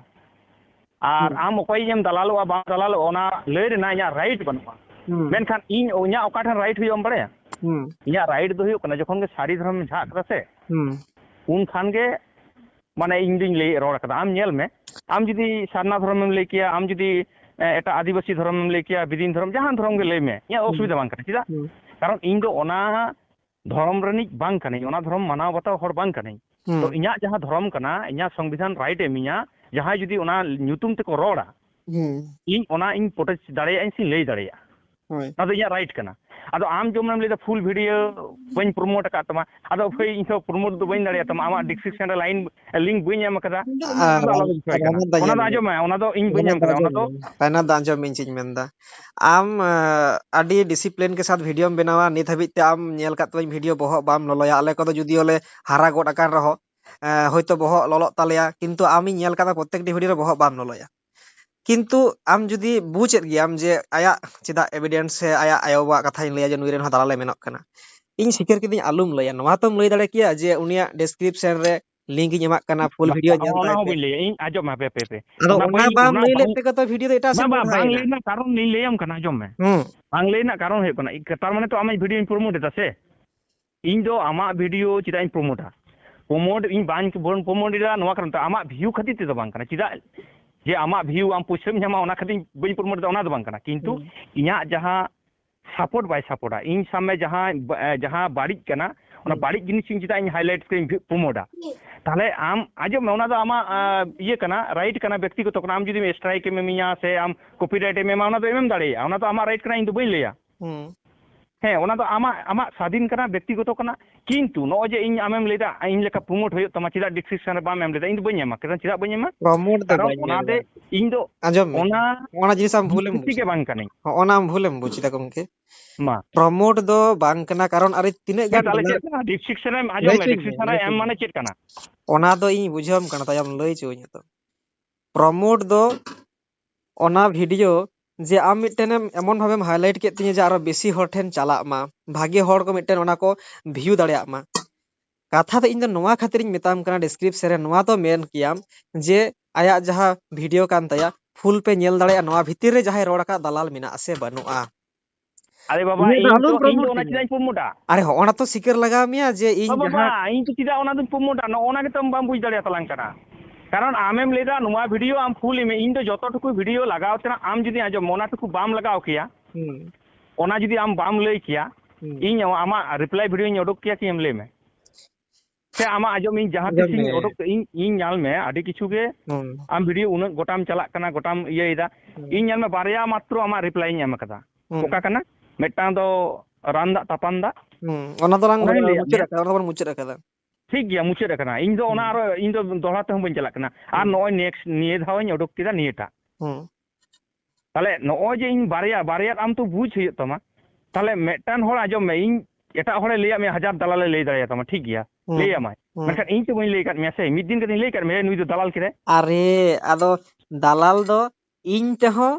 ᱟᱨ ᱦᱩᱸ᱾ ᱟᱢ ᱚᱠᱚᱭᱤᱧ ᱮᱢ ᱫᱟᱞᱟᱞᱚᱜᱼᱟ, ᱵᱟᱢ ᱫᱟᱞᱟᱞᱚᱜᱼᱟ, ᱚᱱᱟ ᱞᱟᱹᱭ ᱨᱮᱱᱟᱜ ᱤᱧᱟᱹᱜ ᱨᱟᱭᱤᱴ ᱵᱟᱹᱱᱩᱜᱼᱟ᱾ ᱦᱩᱸ᱾ ᱢᱮᱱᱠᱷᱟᱱ ᱤᱧ, ᱤᱧᱟᱹᱜ ᱚᱠᱟ ᱴᱷᱮᱱ ᱨᱟᱭᱤᱴ ᱦᱩᱭᱩᱜᱼᱟ, ᱮᱢ ᱵᱟᱲᱟᱭᱟ? ᱦᱩᱸ᱾ ᱤᱧᱟᱹᱜ ᱨᱟᱭᱤᱴ ᱫᱚ ᱦᱩᱭᱩᱜ ᱠᱟᱱᱟ, ᱡᱚᱠᱷᱚᱱ ᱜᱮ ᱥᱟᱹᱨᱤ ᱫᱷᱚᱨᱚᱢᱮᱢ ᱡᱷᱟᱜ ᱠᱟᱫᱟ ᱥᱮ, ᱦᱩᱸ᱾ ᱩᱱ ᱠᱷᱟᱱ ᱜᱮ, ᱢᱟᱱᱮ, ᱤᱧ ᱫᱩᱧ ᱞᱟᱹᱭ ᱨᱚᱲ ᱠᱟᱫᱟ᱾ ᱟᱢ ᱧᱮᱞ ᱢᱮ, ᱟᱢ ᱡᱩᱫᱤ ᱥᱟᱨᱱᱟ ᱫᱷᱚᱨᱚᱢᱮᱢ ᱞᱟᱹᱭ ᱠᱮᱭᱟ, ᱟᱢ ᱡᱩᱫᱤ, ᱮ, ᱮᱴᱟᱜ ᱟᱹᱫᱤᱵᱟᱹᱥᱤ ᱫᱷᱚᱨᱚᱢᱮᱢ ᱞᱟᱹᱭ ᱠᱮᱭᱟ, ᱵᱤᱫᱤᱱ ᱫᱷᱚᱨᱚᱢ, ᱡᱟᱦᱟᱸ ᱫᱷᱚᱨᱚᱢ ᱜᱮ ᱞᱟᱹᱭ ᱢᱮ, ᱤᱧᱟᱹᱜ ᱦᱩᱸ᱾ ᱚᱥᱩᱵᱤᱫᱷᱟ ᱵᱟᱝ ᱠᱟᱱᱟ᱾ ᱪᱮᱫᱟᱜ? ᱦᱩᱸ᱾ ᱠᱟᱨᱚᱱ ᱤᱧ ᱫᱚ ᱚᱱᱟ ᱫᱷᱚᱨᱚᱢ ᱨᱤᱱᱤᱡ ᱵᱟᱝ ᱠᱟᱹᱱᱟᱹᱧ, ᱚᱱᱟ ᱫᱷᱚᱨᱚᱢ ᱢᱟᱱᱟᱣ ᱵᱟᱛᱟᱣ ᱦᱚᱲ ᱵᱟᱝ ᱠᱟᱹᱱᱟᱹᱧ᱾ ᱦᱩᱸ᱾ ᱛᱚ ᱤᱧᱟᱹᱜ ᱡᱟᱦᱟᱸ ᱫᱷᱚᱨᱚᱢ ᱠᱟᱱᱟ, ᱤᱧᱟᱹᱜ ᱥᱚᱝᱵᱤᱫᱷᱟᱱ ᱨᱟᱭᱤᱴ ᱮ ᱤᱢᱟᱹᱧᱟ, ᱡᱟᱦᱟᱸᱭ ᱡᱩᱫᱤ ᱚᱱᱟ ᱧᱩᱛᱩᱢ ᱛᱮᱠᱚ ᱨᱚᱲᱟ, ᱦᱩᱸ᱾ ᱤᱧ ᱚᱱᱟ ᱤᱧ ᱯᱨᱚᱴᱮᱥᱴ ᱫᱟᱲᱮᱭᱟᱜᱼᱟ, ᱤᱧ ᱥᱮᱧ ᱞᱟᱹᱭ ᱫᱟᱲᱮᱭᱟᱜᱼᱟ᱾ ᱦᱳᱭ᱾ ᱚᱱᱟ ᱫᱚ ᱤᱧᱟᱹᱜ ᱨᱟᱭᱤᱴ ᱠᱟᱱᱟ᱾ ᱟᱫᱚ ᱟᱢ ᱡᱮᱢᱚᱱᱮᱢ ᱞᱟᱹᱭᱫᱟ ᱯᱷᱩᱞ ᱵᱷᱤᱰᱤᱭᱳ ᱵᱟᱹᱧ ᱯᱨᱚᱢᱳᱴ ᱟᱠᱟᱫ ᱛᱟᱢᱟ, ᱟᱫᱚ ᱵᱷᱟᱹᱭ ᱤᱧ ᱫᱚ ᱯᱨᱚᱢᱳᱴ ᱫᱚ ᱵᱟᱹᱧ ᱫᱟᱲᱮᱭᱟᱜ ᱛᱟᱢᱟ, ᱟᱢᱟᱜ ᱰᱤᱥᱠᱨᱤᱯᱥᱚᱱ ᱨᱮ ᱞᱟᱭᱤᱱ, ᱞᱤᱝᱠ ᱵᱟᱹᱧ ᱮᱢ ᱟᱠᱟᱫᱟ, ᱟᱨ ᱚᱱᱟ ᱫᱚ ᱟᱞᱚᱢ ᱵᱤᱥᱚᱭ ᱠᱟᱱᱟ᱾ ᱨᱟᱭᱱᱟᱛᱷ ᱫᱟ ᱚᱱᱟ ᱫᱚ ᱧᱮᱞ ᱢᱮ, ᱟᱸᱡᱚᱢ ᱢᱮ, ᱚᱱᱟ ᱫᱚ ᱤᱧ ᱵᱟᱹᱧ ᱮᱢ ᱨᱟᱭᱱᱟᱛᱷ ᱫᱟ ᱠᱟᱫᱟ, ᱚᱱᱟ ᱟᱸᱡᱚᱢ ᱫᱚ ᱢᱮ, ᱨᱟᱭᱱᱟᱛᱷ ᱫᱟ ᱟᱸᱡᱚᱢ ᱢᱮ, ᱤᱧ ᱪᱮᱫ ᱤᱧ ᱢᱮᱱᱫᱟ᱾ ᱟᱢ, ᱟᱸ, ᱟᱹᱰᱤ ᱰᱤᱥᱤᱯᱞᱤᱱ ᱠᱮ ᱥᱟᱛᱷ ᱵᱷᱤᱰᱤᱭᱳᱢ ᱵᱮᱱᱟᱣᱟ, ᱱᱤᱛ ᱦᱟᱹᱵᱤᱡ ᱛᱮ ᱟᱢ ᱧᱮᱞ ᱠᱟᱫ ᱛᱟᱢᱟᱧ ᱵᱷᱤᱰᱤᱭᱳ ᱵᱚᱦᱚᱜ ᱵᱟᱢ ᱞᱚᱞᱚᱭᱟ, ᱟᱞᱮ ᱠᱚᱫᱚ ᱡᱩᱫᱤᱭᱳ ᱞᱮ ᱦᱟᱨᱟ ᱜᱚᱫ ᱟᱠᱟᱱ ᱨᱮᱦᱚᱸ, ᱮᱸ, ᱦᱚᱭᱛᱳ ᱵᱚᱦᱚᱜ ᱞᱚᱞᱚᱜ ᱛᱟᱞᱮᱭᱟ, ᱠᱤᱱᱛᱩ ᱟᱢᱤᱧ ᱧᱮᱞ ᱠᱟᱫᱟ ᱯᱨᱚᱛᱛᱮᱠᱴᱤ ᱵᱷᱤᱰᱤᱭᱳ ᱨᱮ ᱵᱚᱦᱚᱜ ᱵᱟᱢ ᱞᱚᱞᱚᱭᱟ᱾ ᱠᱤᱱᱛᱩ ᱟᱢ ᱡᱩᱫᱤ ᱵᱩᱡᱮᱫ ᱜᱮᱭᱟᱢ ᱡᱮ ᱟᱭᱟᱜ ᱪᱮᱫᱟᱜ ᱮᱵᱷᱤᱰᱮᱱᱥ ᱥᱮ ᱟᱭᱟᱜ ᱟᱭᱳᱼᱵᱟᱵᱟᱣᱟᱜ ᱠᱟᱛᱷᱟᱧ ᱞᱟᱹᱭᱟ ᱡᱮ ᱱᱩᱭ ᱨᱮᱱ ᱦᱚᱸ ᱫᱟᱞᱟᱞᱮ ᱢᱮᱱᱚᱜ ᱠᱟᱱᱟ, ᱤᱧ ᱥᱤᱠᱟᱹᱨ ᱠᱤᱫᱟᱹᱧ ᱟᱞᱚᱢ ᱞᱟᱹᱭᱟ᱾ ᱱᱚᱣᱟ ᱛᱚᱢ ᱞᱟᱹᱭ ᱫᱟᱲᱮ ᱠᱮᱭᱟ ᱡᱮ ᱩᱱᱤᱭᱟᱜ ᱰᱮᱥᱠᱨᱤᱯᱥᱚᱱ ᱨᱮ ᱞᱤᱝᱠ ᱤᱧ ᱮᱢᱟᱜ ᱠᱟᱱᱟ, ᱯᱷᱩᱞ ᱵᱟᱝ, ᱵᱷᱤᱰᱤᱭᱳ ᱵᱟᱝ, ᱧᱮᱞ ᱚᱱᱟ ᱛᱟᱭ ᱦᱚᱸ ᱯᱮ᱾ ᱵᱟᱹᱧ ᱞᱟᱹᱭᱟ᱾ ᱤᱧ ᱟᱸᱡᱚᱢ ᱢᱮ, ᱦᱟᱯᱮ, ᱦᱟᱯᱮ, ᱦᱟᱯᱮ᱾ ᱟᱫᱚ ᱚᱱᱟ ᱚᱱᱟ ᱵᱟᱹᱧ, ᱵᱟᱢ ᱚᱱᱟ ᱞᱟᱹᱭ ᱞᱮᱫ ᱵᱟᱹᱧ, ᱛᱮᱜᱮ ᱛᱚ ᱵᱷᱤᱰᱤᱭᱳ ᱫᱚ ᱮᱴᱟᱜ ᱥᱮᱫ ᱵᱟᱝ, ᱵᱟᱝ, ᱵᱟᱝ ᱢᱚᱰᱷᱟᱭᱮᱱᱟ᱾ ᱞᱟᱹᱭ ᱨᱮᱱᱟᱜ ᱠᱟᱨᱚᱱ ᱤᱧ ᱞᱟᱹᱭᱟᱢ ᱠᱟᱱᱟ, ᱟᱸᱡᱚᱢ ᱢᱮ᱾ ᱦᱩᱸ᱾ ᱵᱟᱝ ᱞᱟᱹᱭ ᱨᱮᱱᱟᱜ ᱠᱟᱨᱚᱱ ᱦᱩᱭᱩᱜ ᱠᱟᱱᱟ, ᱤ-, ᱛᱟᱨ ᱢᱟᱱᱮ ᱛᱚ ᱟᱢᱟᱜ ᱵᱷᱤᱰᱤᱭᱳᱧ ᱯᱨᱚᱢᱳᱴ ᱮᱫᱟ ᱥᱮ? ᱤᱧ ᱫᱚ ᱟᱢᱟᱜ ᱵᱷᱤᱰᱤᱭᱳ ᱪᱮᱫᱟᱜ ᱤᱧ ᱯᱨᱚᱢᱳᱴᱟ? ᱯᱨᱚᱢᱳᱴ ᱤᱧ ᱵᱟᱹᱧ, ᱵᱟᱹᱧ ᱯᱨᱚᱢᱳᱴ ᱮᱫᱟ ᱱᱚᱣᱟ ᱠᱟᱨᱚᱱ ᱛᱮ, ᱟᱢᱟᱜ ᱵᱷᱤᱭᱩ ᱠᱷᱟᱹᱛᱤᱨ ᱛᱮᱫᱚ ᱵᱟᱝ ᱠᱟᱱᱟ᱾ ᱪᱮᱫᱟᱜ ᱡᱮ ᱟᱢᱟᱜ ᱵᱷᱤᱭᱩ ᱟᱢ ᱯᱩᱭᱥᱟᱹᱢ ᱧᱟᱢᱟ ᱚᱱᱟ ᱠᱷᱟᱹᱛᱤᱨ ᱵᱟᱹᱧ ᱯᱨᱚᱢᱳᱴ ᱮᱫᱟ, ᱚᱱᱟ ᱫᱚ ᱵᱟᱝ ᱠᱟᱱᱟ᱾ ᱠᱤᱱᱛᱩ ᱦᱩᱸ᱾ ᱤᱧᱟᱹᱜ ᱡᱟᱦᱟᱸ ᱥᱟᱯᱳᱨᱴ ᱵᱟᱭ ᱥᱟᱯᱳᱨᱴᱟ, ᱤᱧ ᱥᱟᱢᱱᱮ ᱡᱟᱦᱟᱸ ᱵᱟ-, ᱮ, ᱡᱟᱦᱟᱸ ᱵᱟᱹᱲᱤᱡ ᱠᱟᱱᱟ, ᱚᱱᱟ ᱦᱩᱸ᱾ ᱵᱟᱹᱲᱤᱡ ᱡᱤᱱᱤᱥ ᱤᱧ ᱪᱮᱫᱟᱜ ᱤᱧ highlight ᱠᱟᱛᱮᱧ ᱯᱨᱚᱢᱳᱴᱟ? ᱛᱟᱦᱞᱮ ᱟᱢ ᱟᱸᱡᱚᱢ ᱢᱮ, ᱚᱱᱟ ᱫᱚ ᱟᱢᱟᱜ ᱟᱸ, ᱤᱭᱟᱹ ᱠᱟᱱᱟ, ᱨᱟᱭᱤᱴ ᱠᱟᱱᱟ, ᱵᱮᱠᱛᱤᱜᱚᱛᱚ ᱠᱟᱱᱟ᱾ ᱟᱢ ᱡᱩᱫᱤᱢ ᱥᱴᱨᱟᱭᱤᱠ ᱮᱢ ᱮᱢᱤᱧᱟ ᱥᱮ ᱟᱢ ᱠᱚᱯᱤᱨᱟᱭᱤᱴ ᱮᱢ ᱮᱢᱟ, ᱚᱱᱟ ᱫᱚ ᱮᱢᱮᱢ ᱫᱟᱲᱮᱭᱟᱜᱼᱟ, ᱚᱱᱟ ᱫᱚ ᱟᱢᱟᱜ ᱨᱟᱭᱤᱴ ᱠᱟᱱᱟ, ᱤᱧ ᱫᱚ ᱵᱟᱹᱧ ᱞᱟᱹᱭᱟ᱾ ᱦᱩᱸ᱾ ᱦᱮᱸ, ᱚᱱᱟ ᱫᱚ ᱟᱢᱟᱜ, ᱟᱢᱟᱜ ᱥᱟᱫᱷᱤᱱ ᱠᱟᱱᱟ, ᱵᱮᱠᱛᱤᱜᱚᱛᱚ ᱠᱟᱱᱟ᱾ ᱠᱤᱱᱛᱩ ᱱᱚᱜᱼᱚᱭ ᱡᱮ ᱤᱧ ᱟᱢᱮᱢ ᱞᱟᱹᱭᱫᱟ ᱤᱧ ᱞᱮᱠᱟ ᱯᱨᱚᱢᱳᱴ ᱦᱩᱭᱩᱜ ᱛᱟᱢᱟ, ᱪᱮᱫᱟᱜ ᱰᱤᱥᱠᱨᱤᱯᱥᱚᱱ ᱨᱮ ᱵᱟᱢ ᱮᱢ ᱞᱮᱫᱟ? ᱤᱧ ᱫᱚ ᱵᱟᱹᱧ ᱮᱢᱟ᱾ ᱪᱮᱫᱟᱜ ᱵᱟᱹᱧ ᱮᱢᱟ? ᱯᱨᱚᱢᱳᱴ ᱫᱚ ᱠᱟᱨᱚᱱ ᱵᱟᱹᱧ ᱚᱱᱟ ᱢᱮᱱᱫᱟ᱾ ᱫᱮ ᱤᱧ ᱫᱚ ᱟᱸᱡᱚᱢ ᱢᱮ, ᱚᱱᱟ ᱦᱚᱸᱜᱼᱚ ᱱᱟ ᱡᱤᱱᱤᱥ ᱟᱢ ᱵᱷᱩᱞᱮᱢ ᱵᱷᱤᱛᱨᱤ ᱜᱮ ᱵᱩᱡᱫᱟ᱾ ᱵᱟᱝ ᱠᱟᱹᱱᱟᱹᱧ᱾ ᱦᱚᱸᱜᱼᱚ ᱱᱟ ᱟᱢ ᱵᱷᱩᱞᱮᱢ ᱵᱩᱡᱫᱟ ᱜᱚᱢᱠᱮ᱾ ᱢᱟ᱾ ᱯᱨᱚᱢᱳᱴ ᱫᱚ ᱵᱟᱝ ᱠᱟᱱᱟ, ᱠᱟᱨᱚᱱ ᱟᱨ ᱛᱤᱱᱟᱹᱜ ᱦᱮᱸ, ᱜᱟᱱ ᱛᱟᱦᱞᱮ ᱰᱤᱞᱟᱨ ᱪᱮᱫ ᱠᱟᱱᱟ? ᱰᱤᱥᱠᱨᱤᱯᱥᱚᱱ ᱨᱮᱢ ᱟᱸᱡᱚᱢ ᱞᱟᱹᱭ ᱢᱮ, ᱦᱚᱪᱚᱧ ᱢᱮ, ᱰᱤᱥᱠᱨᱤᱯᱥᱚᱱ ᱞᱟᱹᱭ ᱨᱮ ᱮᱢ ᱦᱚᱪᱚᱧ ᱢᱮ᱾ ᱢᱟᱱᱮ ᱪᱮᱫ ᱠᱟᱱᱟ? ᱚᱱᱟ ᱫᱚ ᱤᱧ ᱵᱩᱡᱷᱟᱹᱣᱟᱢ ᱠᱟᱱᱟ, ᱛᱟᱭᱚᱢ ᱞᱟᱹᱭ ᱦᱚᱪᱚᱣᱟᱹᱧ ᱦᱟᱸᱜ ᱛᱚ᱾ ᱯᱨᱚᱢᱳᱴ ᱫᱚ ᱚᱱᱟ ᱵᱷᱤᱰᱤᱭᱳ ᱡᱮ ᱟᱢ ᱢᱤᱫᱴᱮᱱᱮᱢ ᱮᱢᱚᱱ ᱵᱷᱟᱵᱮᱢ highlight ᱠᱮᱫ ᱛᱤᱧᱟᱹ ᱡᱮ ᱟᱨᱚ ᱵᱮᱥᱤ ᱦᱚᱲ ᱴᱷᱮᱱ ᱪᱟᱞᱟᱜ ᱢᱟ, ᱵᱷᱟᱜᱮ ᱦᱚᱲ ᱠᱚ ᱢᱤᱫᱴᱮᱱ ᱚᱱᱟ ᱠᱚ view ᱫᱟᱲᱮᱭᱟᱜ ᱢᱟ᱾ ᱠᱟᱛᱷᱟ ᱫᱚ ᱤᱧ ᱫᱚ ᱱᱚᱣᱟ ᱠᱷᱟᱹᱛᱤᱨᱤᱧ ᱢᱮᱛᱟᱢ ᱠᱟᱱᱟ, ᱰᱤᱥᱠᱨᱤᱯᱥᱚᱱ ᱨᱮ ᱱᱚᱣᱟ ᱫᱚ ᱢᱮᱱ ᱠᱮᱭᱟᱢ ᱡᱮ ᱟᱭᱟᱜ ᱡᱟᱦᱟᱸ ᱵᱷᱤᱰᱤᱭᱳ ᱠᱟᱱ ᱛᱟᱭᱟ, ᱯᱷᱩᱞ ᱯᱮ ᱧᱮᱞ ᱫᱟᱲᱮᱭᱟᱜᱼᱟ, ᱱᱚᱣᱟ ᱵᱷᱤᱛᱤᱨ ᱨᱮ ᱡᱟᱦᱟᱸᱭ ᱨᱚᱲ ᱟᱠᱟᱫ ᱫᱟᱞᱟᱞ ᱢᱮᱱᱟᱜᱼᱟ ᱥᱮ ᱵᱟᱹᱱᱩᱜᱼᱟ᱾ ᱟᱨᱮ ᱵᱟᱵᱟ, ᱤᱧᱟᱹᱜ ᱫᱚ ᱤᱧ ᱟᱞᱚᱢ ᱛᱚ, ᱤᱧ ᱫᱚ ᱯᱨᱚᱢᱳᱴ ᱚᱱᱟ ᱛᱤᱧᱟ᱾ ᱪᱮᱫᱟᱜ ᱤᱧ ᱯᱨᱚᱢᱳᱴᱟ? ᱟᱨᱮ ᱦᱚᱸᱜᱼᱚ ᱱᱟ ᱛᱚ ᱥᱤᱠᱟᱹᱨ ᱞᱟᱜᱟᱣ ᱢᱮᱭᱟ ᱡᱮ ᱤᱧ ᱵᱟᱵᱟ, ᱡᱟᱦᱟᱸ ᱵᱟ, ᱤᱧ ᱛᱚ ᱪᱮᱫᱟᱜ ᱚᱱᱟ ᱫᱚᱧ ᱯᱨᱚᱢᱳᱴᱟ? ᱱᱚᱜᱼᱚ ᱱᱟ ᱜᱮᱛᱚ ᱟᱢ ᱵᱟᱢ ᱵᱩᱡᱽ ᱫᱟᱲᱮᱭᱟᱛᱟᱞᱟᱝ ᱠᱟᱱᱟ᱾ ᱠᱟᱨᱚᱱ ᱟᱢᱮᱢ ᱞᱟᱹᱭᱫᱟ ᱱᱚᱣᱟ ᱵᱷᱤᱰᱤᱭᱳ ᱟᱢ ᱯᱷᱩᱞ ᱮᱢᱮ, ᱤᱧ ᱫᱚ ᱡᱚᱛᱚ ᱴᱩᱠᱩ ᱵᱷᱤᱰᱤᱭᱳ ᱞᱟᱜᱟᱣ ᱛᱮᱱᱟᱜ ᱟᱢ ᱡᱩᱫᱤ ᱟᱸᱡᱚᱢ, ᱚᱱᱟ ᱴᱩᱠᱩ ᱵᱟᱢ ᱞᱟᱜᱟᱣ ᱠᱮᱭᱟ, ᱦᱩᱸ᱾ ᱚᱱᱟ ᱡᱩᱫᱤ ᱟᱢ ᱵᱟᱢ ᱞᱟᱹᱭ ᱠᱮᱭᱟ, ᱦᱩᱸ᱾ ᱤᱧ ᱟᱢᱟᱜ ᱨᱤᱯᱞᱟᱭ ᱵᱷᱤᱰᱤᱭᱳᱧ ᱩᱰᱩᱠ ᱠᱮᱭᱟ ᱠᱤ? ᱟᱢ ᱞᱟᱹᱭ ᱢᱮ᱾ ᱥᱮ ᱟᱢᱟᱜ ᱟᱸᱡᱚᱢ, ᱤᱧ ᱡᱟᱦᱟᱸ ᱟᱸᱡᱚᱢ ᱛᱤᱥᱤᱧ ᱢᱮ᱾ ᱩᱰᱩᱠ, ᱤᱧ, ᱤᱧ ᱧᱮᱞ ᱢᱮ, ᱟᱹᱰᱤ ᱠᱤᱪᱷᱩ ᱜᱮ ᱦᱩᱸ᱾ ᱟᱢ ᱵᱷᱤᱰᱤᱭᱳ ᱩᱱᱟᱹᱜ ᱜᱚᱴᱟᱢ ᱪᱟᱞᱟᱜ ᱠᱟᱱᱟ, ᱜᱚᱴᱟᱢ ᱤᱭᱟᱹᱭᱮᱫᱟ᱾ ᱦᱩᱸ᱾ ᱤᱧ ᱧᱮᱞ ᱢᱮ, ᱵᱟᱨᱭᱟ ᱢᱟᱛᱨᱚ ᱟᱢᱟᱜ ᱨᱤᱯᱞᱟᱭᱤᱧ ᱮᱢ ᱠᱟᱫᱟ᱾ ᱦᱩᱸ᱾ ᱚᱠᱟ ᱠᱟᱱᱟ? ᱢᱤᱫᱴᱟᱝ ᱫᱚ ᱨᱟᱱ ᱫᱟᱜ ᱛᱟᱯᱟᱱ ᱫᱟᱜ᱾ ᱦᱩᱸ, ᱚᱱᱟ ᱫᱚ ᱞᱟᱝ ᱚᱱᱟᱧ ᱞᱟᱹᱭᱟᱫ ᱢᱩᱪᱟᱹᱫ ᱢᱮᱭᱟ᱾ ᱟᱠᱟᱫᱟ, ᱚᱱᱟ ᱫᱚᱵᱚᱱ ᱢᱩᱪᱟᱹᱫ ᱟᱠᱟᱫᱟ᱾ ᱴᱷᱤᱠ ᱜᱮᱭᱟ, ᱢᱩᱪᱟᱹᱫ ᱟᱠᱟᱱᱟ᱾ ᱤᱧ ᱫᱚ ᱚᱱᱟ ᱦᱩᱸ᱾ ᱟᱨᱚ, ᱤᱧ ᱫᱚ ᱫᱚᱦᱲᱟ ᱛᱮᱦᱚᱸ ᱵᱟᱹᱧ ᱪᱟᱞᱟᱜ ᱠᱟᱱᱟ᱾ ᱟᱨ ᱦᱩᱸ᱾ ᱱᱚᱜᱼᱚᱭ next, ᱱᱤᱭᱟᱹ ᱫᱷᱟᱣ ᱤᱧ ᱩᱰᱩᱠ ᱠᱮᱫᱟ ᱱᱤᱭᱟᱹᱴᱟᱜ᱾ ᱦᱩᱸ᱾ ᱛᱟᱦᱞᱮ ᱱᱚᱜᱼᱚᱭ ᱡᱮ ᱤᱧ ᱵᱟᱨᱭᱟ, ᱵᱟᱨᱭᱟ ᱟᱢ ᱛᱚ ᱵᱩᱡᱽ ᱦᱩᱭᱩᱜ ᱛᱟᱢᱟ᱾ ᱛᱟᱦᱞᱮ ᱢᱤᱫᱴᱟᱝ ᱦᱚᱲ, ᱟᱸᱡᱚᱢ ᱢᱮ, ᱤᱧ ᱮᱴᱟᱜ ᱦᱚᱲᱮ ᱞᱟᱹᱭᱟᱫ ᱢᱮᱭᱟ, ᱦᱟᱡᱟᱨ ᱫᱟᱞᱟᱞᱮ ᱞᱟᱹᱭ ᱫᱟᱲᱮᱭᱟᱛᱟᱢᱟ, ᱴᱷᱤᱠ ᱜᱮᱭᱟ, ᱦᱩᱸ᱾ ᱞᱟᱹᱭ ᱟᱢᱟᱭ᱾ ᱦᱩᱸ᱾ ᱢᱮᱱᱠᱷᱟᱱ ᱤᱧ ᱛᱚ ᱵᱟᱹᱧ ᱞᱟᱹᱭ ᱟᱠᱟᱫ ᱢᱮᱭᱟ ᱥᱮ, ᱢᱤᱫ ᱫᱤᱱ ᱠᱟᱛᱮᱧ ᱞᱟᱹᱭ ᱟᱠᱟᱫ ᱢᱮᱭᱟ, ᱱᱩᱭ ᱫᱚ ᱫᱟᱞᱟᱞ ᱠᱮᱫᱟᱭ᱾ ᱟᱨᱮ, ᱟᱫᱚ ᱫᱟᱞᱟᱞ ᱫᱚ ᱤᱧ ᱛᱮᱦᱚᱸ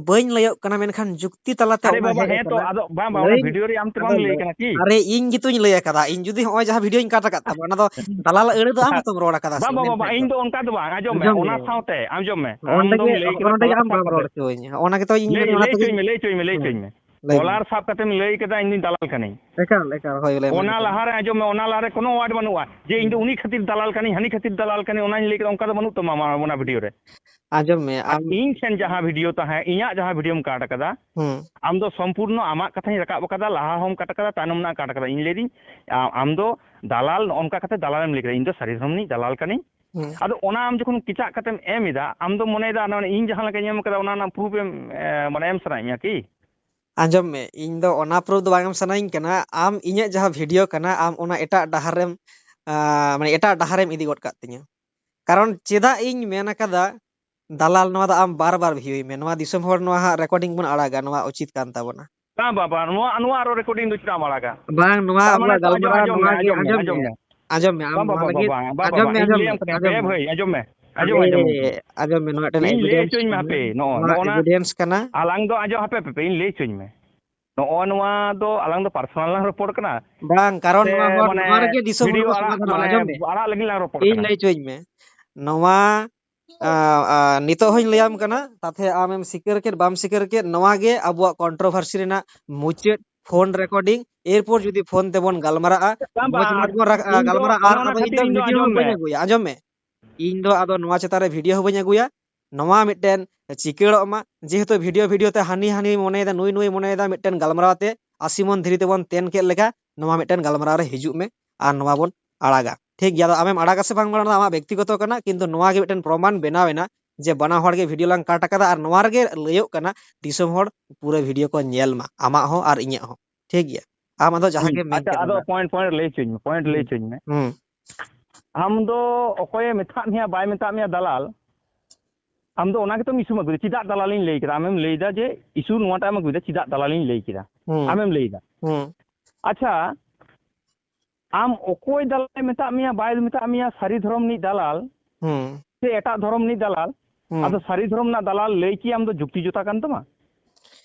ᱵᱟᱹᱧ ᱞᱟᱹᱭᱚᱜ ᱠᱟᱱᱟ, ᱢᱮᱱᱠᱷᱟᱱ ᱡᱩᱠᱛᱤ ᱛᱟᱞᱟᱛᱮ ᱟᱨᱮ ᱚᱱᱟ ᱵᱟᱵᱟ, ᱦᱮᱡ ᱦᱮᱸ ᱛᱚ, ᱟᱠᱟᱱᱟ᱾ ᱟᱫᱚ ᱵᱟᱝ, ᱵᱟᱝ, ᱚᱱᱟ ᱞᱟᱹᱭ, ᱵᱷᱤᱰᱤᱭᱳ ᱨᱮ ᱟᱢ ᱛᱚ ᱵᱟᱢ ᱟᱫᱚ ᱞᱟᱹᱭ ᱞᱟᱹᱭ, ᱠᱟᱱᱟ ᱠᱤ? ᱟᱨᱮ, ᱤᱧ ᱜᱮᱛᱚᱧ ᱞᱟᱹᱭ ᱟᱠᱟᱫᱟ᱾ ᱤᱧ ᱡᱩᱫᱤ ᱦᱚᱸᱜᱼᱚᱭ ᱡᱟᱦᱟᱸ ᱵᱷᱤᱰᱤᱭᱳᱧ ᱠᱟᱴ ᱟᱠᱟᱫ ᱛᱟᱢᱟ, ᱚᱱᱟ ᱫᱚ ᱫᱟᱞᱟᱞ ᱟᱹᱲᱟᱹ ᱫᱚ ᱟᱢ ᱵᱟᱝ, ᱜᱮᱛᱚᱢ ᱨᱚᱲ ᱟᱠᱟᱫᱟ ᱥᱮ, ᱵᱟᱝ, ᱵᱟᱝ, ᱢᱮᱱᱛᱮ ᱵᱟᱝ, ᱫᱚ᱾ ᱤᱧ ᱫᱚ ᱚᱱᱠᱟ ᱫᱚ ᱵᱟᱝ, ᱟᱸᱡᱚᱢ ᱢᱮ, ᱚᱸᱰᱮ ᱟᱢ ᱫᱚᱢ ᱜᱮ, ᱞᱟᱹᱭ ᱠᱮᱫᱟ ᱚᱸᱰᱮ ᱜᱮ ᱫᱟᱞᱟᱞ ᱟᱢ ᱥᱟᱶᱛᱮ, ᱟᱸᱡᱚᱢ ᱢᱮ᱾ ᱚᱱᱟ ᱜᱮᱛᱚ ᱤᱧ ᱞᱟᱹᱭ, ᱢᱮᱱᱟ, ᱚᱱᱟ ᱞᱟᱹᱭ ᱛᱮᱜᱮ ᱟᱢ ᱦᱚᱪᱚᱧ ᱢᱮ, ᱞᱟᱹᱭ ᱦᱚᱪᱚᱧ ᱢᱮ, ᱞᱟᱹᱭ ᱦᱩᱸ᱾ ᱦᱚᱪᱚᱧ ᱢᱮ᱾ ᱞᱟᱹᱭ ᱢᱮ᱾ ᱠᱚᱞᱟᱨ ᱥᱟᱵ ᱠᱟᱛᱮᱢ ᱞᱟᱹᱭ ᱠᱮᱫᱟ ᱤᱧ ᱫᱩᱧ ᱫᱟᱞᱟᱞ ᱠᱟᱹᱱᱟᱹᱧ᱾ ᱮᱠᱟᱞ, ᱮᱠᱟᱞ, ᱦᱳᱭ, ᱞᱟᱹᱭ ᱢᱮ, ᱚᱱᱟ ᱞᱟᱹᱭ ᱢᱮ᱾ ᱞᱟᱦᱟᱨᱮ ᱟᱸᱡᱚᱢ ᱢᱮ, ᱚᱱᱟ ᱞᱟᱦᱟᱨᱮ ᱠᱳᱱᱳ ᱣᱟᱨᱰ ᱵᱟᱹᱱᱩᱜᱼᱟ ᱡᱮ ᱤᱧ ᱫᱚ ᱩᱱᱤ ᱠᱷᱟᱹᱛᱤᱨ ᱫᱟᱞᱟᱞ ᱠᱟᱹᱱᱟᱹᱧ, ᱦᱟᱹᱱᱤ ᱠᱷᱟᱹᱛᱤᱨ ᱫᱟᱞᱟᱞ ᱠᱟᱹᱱᱟᱹᱧ, ᱚᱱᱟᱧ ᱞᱟᱹᱭ ᱠᱮᱫᱟ, ᱚᱱᱠᱟ ᱫᱚ ᱵᱟᱹᱱᱩᱜ ᱛᱟᱢᱟ ᱟᱢᱟᱜ ᱚᱱᱟ ᱵᱷᱤᱰᱤᱭᱳ ᱨᱮ᱾ ᱟᱸᱡᱚᱢ ᱢᱮ, ᱟᱨ ᱟᱢ ᱤᱧ ᱴᱷᱮᱱ ᱡᱟᱦᱟᱸ ᱵᱷᱤᱰᱤᱭᱳ ᱛᱟᱦᱮᱸ, ᱤᱧᱟᱹᱜ ᱡᱟᱦᱟᱸ ᱵᱷᱤᱰᱤᱭᱳᱢ ᱠᱟᱴ ᱟᱠᱟᱫᱟ, ᱦᱩᱸ᱾ ᱟᱢ ᱫᱚ ᱥᱚᱢᱯᱩᱨᱱᱚ ᱟᱢᱟᱜ ᱠᱟᱛᱷᱟᱧ ᱨᱟᱠᱟᱵ ᱟᱠᱟᱫᱟ, ᱞᱟᱦᱟ ᱦᱚᱸᱢ ᱠᱟᱴ ᱟᱠᱟᱫᱟ, ᱛᱟᱭᱱᱚᱢ ᱨᱮᱱᱟᱜ ᱠᱟᱴ ᱟᱠᱟᱫᱟ᱾ ᱤᱧ ᱞᱟᱹᱭᱫᱟᱹᱧ, ᱟ-, ᱟᱢ ᱫᱚ ᱫᱟᱞᱟᱞ, ᱱᱚᱜᱼᱚ ᱱᱚᱝᱠᱟ ᱠᱟᱛᱮ ᱫᱟᱞᱟᱞᱮᱢ ᱞᱟᱹᱭ ᱠᱮᱫᱟ, ᱤᱧ ᱫᱚ ᱥᱟᱹᱨᱤ ᱫᱷᱚᱨᱚᱢ ᱨᱤᱱᱤᱡ ᱫᱟᱞᱟᱞ ᱠᱟᱹᱱᱟᱹᱧ᱾ ᱦᱩᱸ᱾ ᱟᱫᱚ ᱚᱱᱟ ᱟᱢ ᱡᱚᱠᱷᱚᱱ ᱠᱮᱪᱟᱜ ᱠᱟᱛᱮᱢ ᱮᱢ ᱮᱫᱟ, ᱟᱢ ᱫᱚ ᱢᱚᱱᱮᱭᱮᱫᱟ ᱚᱱᱟ ᱤᱧ ᱡᱟᱦᱟᱸ ᱞᱮᱠᱟᱧ ᱮᱢ ᱠᱟᱫᱟ, ᱚᱱᱟ ᱨᱮᱱᱟᱜ ᱯᱨᱩᱯᱷ ᱮᱢ, ᱮ, ᱢᱟᱱᱮ ᱮᱢ ᱥᱟᱱᱟᱭᱮᱫ ᱢᱮᱭᱟ ᱠᱤ? ᱟᱸᱡᱚᱢ ᱢᱮ, ᱤᱧ ᱫᱚ ᱚᱱᱟ ᱯᱨᱩᱯᱷ ᱫᱚ ᱵᱟᱝ ᱮᱢ ᱥᱟᱱᱟᱧ ᱠᱟᱱᱟ᱾ ᱟᱢ ᱤᱧᱟᱹᱜ ᱡᱟᱦᱟᱸ ᱵᱷᱤᱰᱤᱭᱳ ᱠᱟᱱᱟ, ᱟᱢ ᱚᱱᱟ ᱮᱴᱟᱜ ᱰᱟᱦᱟᱨ ᱨᱮᱢ, ᱟ, ᱢᱟᱱᱮ ᱮᱴᱟᱜ ᱰᱟᱦᱟᱨ ᱨᱮᱢ ᱤᱫᱤ ᱜᱚᱫ ᱠᱟᱜ ᱛᱤᱧᱟᱹ᱾ ᱠᱟᱨᱚᱱ ᱪᱮᱫᱟᱜ ᱤᱧ ᱢᱮᱱ ᱟᱠᱟᱫᱟ ᱫᱟᱞᱟᱞ, ᱱᱚᱣᱟ ᱫᱚ ᱟᱢ ᱵᱟᱨ ᱵᱟᱨ ᱵᱷᱤᱭᱩᱭ ᱢᱮ᱾ ᱱᱚᱣᱟ ᱫᱤᱥᱚᱢ ᱦᱚᱲ ᱱᱚᱣᱟ ᱦᱟᱸᱜ ᱨᱮᱠᱚᱨᱰᱤᱝ ᱵᱚᱱ ᱟᱲᱟᱜᱟ, ᱱᱚᱣᱟ ᱩᱪᱤᱛ ᱠᱟᱱ ᱛᱟᱵᱚᱱᱟ᱾ ᱵᱟᱝ, ᱵᱟᱝ, ᱵᱟᱝ, ᱱᱚᱣᱟ, ᱱᱚᱣᱟ ᱟᱨᱚ ᱨᱮᱠᱚᱨᱰᱤᱝ ᱫᱚ ᱪᱮᱫᱟᱜ ᱮᱢ ᱟᱲᱟᱜᱟ? ᱵᱟᱝ, ᱱᱚᱣᱟ ᱛᱟᱨ ᱢᱟᱱᱮ ᱟᱵᱚᱣᱟᱜ ᱛᱚ ᱟᱸᱡᱚᱢ ᱢᱮ, ᱜᱟᱞᱢᱟᱨᱟᱣ ᱟᱸᱡᱚᱢ ᱱᱚᱣᱟ ᱢᱮ, ᱜᱮ, ᱟᱸᱡᱚᱢ ᱢᱮ, ᱟᱸᱡᱚᱢ ᱢᱮ, ᱟᱸᱡᱚᱢ ᱢᱮ᱾ ᱟᱸᱡᱚᱢ ᱢᱮ, ᱟᱢ ᱵᱟᱝ, ᱵᱟᱝ, ᱱᱚᱣᱟ ᱵᱟᱝ, ᱵᱟᱝ, ᱞᱟᱹᱜᱤᱫ, ᱵᱟᱝ, ᱵᱟᱝ, ᱟᱸᱡᱚᱢ ᱵᱟᱝ, ᱢᱮ, ᱤᱧ ᱟᱸᱡᱚᱢ ᱞᱟᱹᱭᱟᱢ ᱢᱮ, ᱠᱟᱹᱱᱟᱹᱧ ᱦᱟᱯᱮ, ᱟᱸᱡᱚᱢ ᱢᱮ᱾ ᱵᱷᱟᱹᱭ, ᱟᱸᱡᱚᱢ ᱢᱮ, ᱟᱸᱡᱚᱢ ᱢᱮ, ᱟᱸᱡᱚᱢ ᱢᱮ᱾ ᱟᱸᱡᱚᱢ ᱢᱮ, ᱤᱧ ᱞᱟᱹᱭ ᱦᱚᱪᱚᱧ ᱢᱮ ᱦᱟᱯᱮ, ᱱᱚᱜᱼᱚ, ᱱᱚᱜᱼᱚ ᱱᱟ ᱮᱵᱷᱤᱰᱮᱱᱥ ᱠᱟᱱᱟ᱾ ᱟᱞᱟᱝ ᱫᱚ ᱟᱸᱡᱚᱢ ᱦᱟᱯᱮ, ᱦᱟᱯᱮ, ᱦᱟᱯᱮ, ᱤᱧ ᱞᱟᱹᱭ ᱦᱚᱪᱚᱧ ᱢᱮ᱾ ᱱᱚᱜᱼᱚ ᱱᱚᱣᱟ ᱫᱚ ᱟᱞᱟᱝ ᱫᱚ ᱯᱟᱨᱥᱚᱱᱟᱞ ᱞᱟᱝ ᱨᱚᱯᱚᱲ ᱠᱟᱱᱟ᱾ ᱵᱟᱝ, ᱠᱟᱨᱚᱱ ᱥᱮ ᱱᱚᱣᱟ ᱦᱚᱲ, ᱢᱟᱱᱮ ᱱᱚᱣᱟ ᱨᱮᱜᱮ ᱫᱤᱥᱚᱢ ᱦᱚᱲ ᱵᱷᱤᱰᱤᱭᱳ ᱠᱚ ᱟᱲᱟᱜ, ᱥᱚᱢᱟᱫᱷᱟᱱᱚᱜᱼᱟ᱾ ᱢᱟᱱᱮ ᱟᱸᱡᱚᱢ ᱢᱮ᱾ ᱟᱲᱟᱜ ᱞᱟᱹᱜᱤᱫ ᱞᱟᱝ ᱨᱚᱯᱚᱲ ᱤᱧ ᱠᱟᱱᱟ᱾ ᱞᱟᱹᱭ ᱦᱚᱪᱚᱧ ᱢᱮ᱾ ᱱᱚᱣᱟ, ᱟ, ᱟ, ᱱᱤᱛᱚᱜ ᱦᱚᱧ ᱞᱟᱹᱭᱟᱢ ᱠᱟᱱᱟ, ᱛᱟᱛᱮ ᱟᱢᱮᱢ ᱥᱤᱠᱟᱹᱨ ᱠᱮᱫ, ᱵᱟᱢ ᱥᱤᱠᱟᱹᱨ ᱠᱮᱫ, ᱱᱚᱣᱟ ᱜᱮ ᱟᱵᱚᱣᱟᱜ ᱠᱚᱱᱴᱨᱳᱵᱷᱟᱨᱥᱤ ᱨᱮᱱᱟᱜ ᱢᱩᱪᱟᱹᱫ ᱯᱷᱳᱱ ᱨᱮᱠᱚᱨᱰᱤᱝ᱾ ᱮᱨᱯᱚᱨ ᱡᱩᱫᱤ ᱯᱷᱳᱱ ᱛᱮᱵᱚᱱ ᱜᱟᱞᱢᱟᱨᱟᱜᱼᱟ, ᱵᱟᱝ, ᱢᱚᱡᱽ ᱵᱟᱝ, ᱢᱚᱡᱽ ᱵᱚᱱ ᱨᱟ-, ᱟ, ᱤᱧ ᱫᱚ, ᱜᱟᱞᱢᱟᱨᱟᱜᱼᱟ, ᱚᱱᱮ ᱟᱨ ᱚᱱᱟ ᱱᱚᱣᱟ ᱤᱧ ᱠᱷᱟᱹᱛᱤᱨ ᱫᱚ ᱤᱧ ᱫᱚ ᱵᱷᱤᱰᱤᱭᱳ ᱟᱸᱡᱚᱢ ᱦᱚᱸ ᱵᱟᱹᱧ ᱢᱮ᱾ ᱟᱹᱜᱩᱭᱟ᱾ ᱟᱸᱡᱚᱢ ᱢᱮ, ᱤᱧ ᱫᱚ ᱟᱫᱚ ᱱᱚᱣᱟ ᱪᱮᱛᱟᱱ ᱨᱮ ᱵᱷᱤᱰᱤᱭᱳ ᱦᱚᱸ ᱵᱟᱹᱧ ᱟᱹᱜᱩᱭᱟ᱾ ᱱᱚᱣᱟ ᱢᱤᱫᱴᱮᱱ ᱪᱤᱠᱟᱹᱲᱚᱜ ᱢᱟ, ᱡᱮᱦᱮᱛᱩ ᱵᱷᱤᱰᱤᱭᱳ, ᱵᱷᱤᱰᱤᱭᱳ ᱛᱮ ᱦᱟᱹᱱᱤ, ᱦᱟᱹᱱᱤ ᱢᱚᱱᱮᱭᱮᱫᱟ, ᱱᱩᱭ, ᱱᱩᱭ ᱢᱚᱱᱮᱭᱮᱫᱟ, ᱢᱤᱫᱴᱮᱱ ᱜᱟᱞᱢᱟᱨᱟᱣ ᱛᱮ ᱟᱥᱤ ᱢᱚᱱ ᱫᱷᱤᱨᱤ ᱛᱮᱵᱚᱱ ᱛᱮᱱ ᱠᱮᱫ ᱞᱮᱠᱟ, ᱱᱚᱣᱟ ᱢᱤᱫᱴᱮᱱ ᱜᱟᱞᱢᱟᱨᱟᱣ ᱨᱮ ᱦᱤᱡᱩᱜ ᱢᱮ ᱟᱨ ᱱᱚᱣᱟ ᱵᱚᱱ ᱟᱲᱟᱜᱟ᱾ ᱴᱷᱤᱠ ᱜᱮᱭᱟ, ᱟᱫᱚ ᱟᱢᱮᱢ ᱟᱲᱟᱜᱟ ᱥᱮ ᱵᱟᱝ, ᱚᱱᱟ ᱫᱚ ᱟᱢᱟᱜ ᱵᱮᱠᱛᱤᱜᱚᱛᱚ ᱠᱟᱱᱟ, ᱠᱤᱱᱛᱩ ᱱᱚᱣᱟ ᱜᱮ ᱢᱤᱫᱴᱮᱱ ᱯᱨᱚᱢᱟᱱ ᱵᱮᱱᱟᱣ ᱮᱱᱟ ᱡᱮ ᱵᱟᱱᱟ ᱦᱚᱲ ᱜᱮ ᱵᱷᱤᱰᱤᱭᱳ ᱞᱟᱝ ᱠᱟᱴ ᱟᱠᱟᱫᱟ, ᱟᱨ ᱱᱚᱣᱟ ᱨᱮᱜᱮ ᱞᱟᱹᱭᱚᱜ ᱠᱟᱱᱟ ᱫᱤᱥᱚᱢ ᱦᱚᱲ ᱯᱩᱨᱟᱹ ᱵᱷᱤᱰᱤᱭᱳ ᱠᱚ ᱧᱮᱞ ᱢᱟ, ᱟᱢᱟᱜ ᱦᱚᱸ ᱟᱨ ᱤᱧᱟᱹᱜ ᱦᱚᱸ᱾ ᱴᱷᱤᱠ ᱜᱮᱭᱟ, ᱟᱢ ᱟᱫᱚ ᱡᱟᱦᱟᱸ ᱦᱩᱸ, ᱜᱮᱢ ᱢᱮᱱ ᱟᱪᱪᱷᱟ, ᱠᱮᱫ ᱟᱫᱚ ᱚᱱᱟ᱾ ᱯᱚᱭᱮᱱᱴ, ᱯᱚᱭᱮᱱᱴ ᱞᱟᱹᱭ ᱦᱚᱪᱚᱧ ᱢᱮ, ᱯᱚᱭᱮᱱᱴ ᱞᱟᱹᱭ ᱦᱩᱸ᱾ ᱦᱚᱪᱚᱧ ᱢᱮ᱾ ᱦᱩᱸ᱾ ᱟᱢ ᱫᱚ ᱚᱠᱚᱭᱮ ᱢᱮᱛᱟᱫ ᱢᱮᱭᱟ, ᱵᱟᱭ ᱢᱮᱛᱟᱫ ᱢᱮᱭᱟ ᱫᱟᱞᱟᱞ, ᱟᱢ ᱫᱚ ᱚᱱᱟ ᱜᱮᱛᱚᱢ ᱤᱥᱩᱢ ᱟᱹᱜᱩᱭᱮᱫᱟ᱾ ᱪᱮᱫᱟᱜ ᱫᱟᱞᱟᱞᱤᱧ ᱞᱟᱹᱭ ᱠᱮᱫᱟ? ᱟᱢᱮᱢ ᱞᱟᱹᱭᱫᱟ ᱡᱮ ᱤᱥᱩ ᱱᱚᱣᱟᱴᱟᱜ ᱮᱢ ᱟᱹᱜᱩᱭᱮᱫᱟ, ᱪᱮᱫᱟᱜ ᱫᱟᱞᱟᱞᱤᱧ ᱞᱟᱹᱭ ᱠᱮᱫᱟ? ᱦᱩᱸ᱾ ᱟᱢᱮᱢ ᱞᱟᱹᱭᱫᱟ᱾ ᱦᱩᱸ᱾ ᱟᱪᱪᱷᱟ, ᱟᱢ ᱚᱠᱚᱭ ᱫᱟᱞᱟᱞᱮ ᱢᱮᱛᱟᱜ ᱢᱮᱭᱟ, ᱵᱟᱭ ᱢᱮᱛᱟᱜ ᱢᱮᱭᱟ, ᱥᱟᱹᱨᱤ ᱫᱷᱚᱨᱚᱢ ᱨᱤᱱᱤᱡ ᱫᱟᱞᱟᱞ ᱦᱩᱸ᱾ ᱥᱮ ᱮᱴᱟᱜ ᱫᱷᱚᱨᱚᱢ ᱨᱤᱱᱤᱡ ᱫᱟᱞᱟᱞ? ᱦᱩᱸ᱾ ᱟᱫᱚ ᱥᱟᱹᱨᱤ ᱫᱷᱚᱨᱚᱢ ᱨᱮᱱᱟᱜ ᱫᱟᱞᱟᱞ ᱞᱟᱹᱭ ᱠᱤ ᱟᱢ ᱫᱚ ᱡᱩᱠᱛᱤ ᱡᱚᱛᱟ ᱠᱟᱱ ᱛᱟᱢᱟ?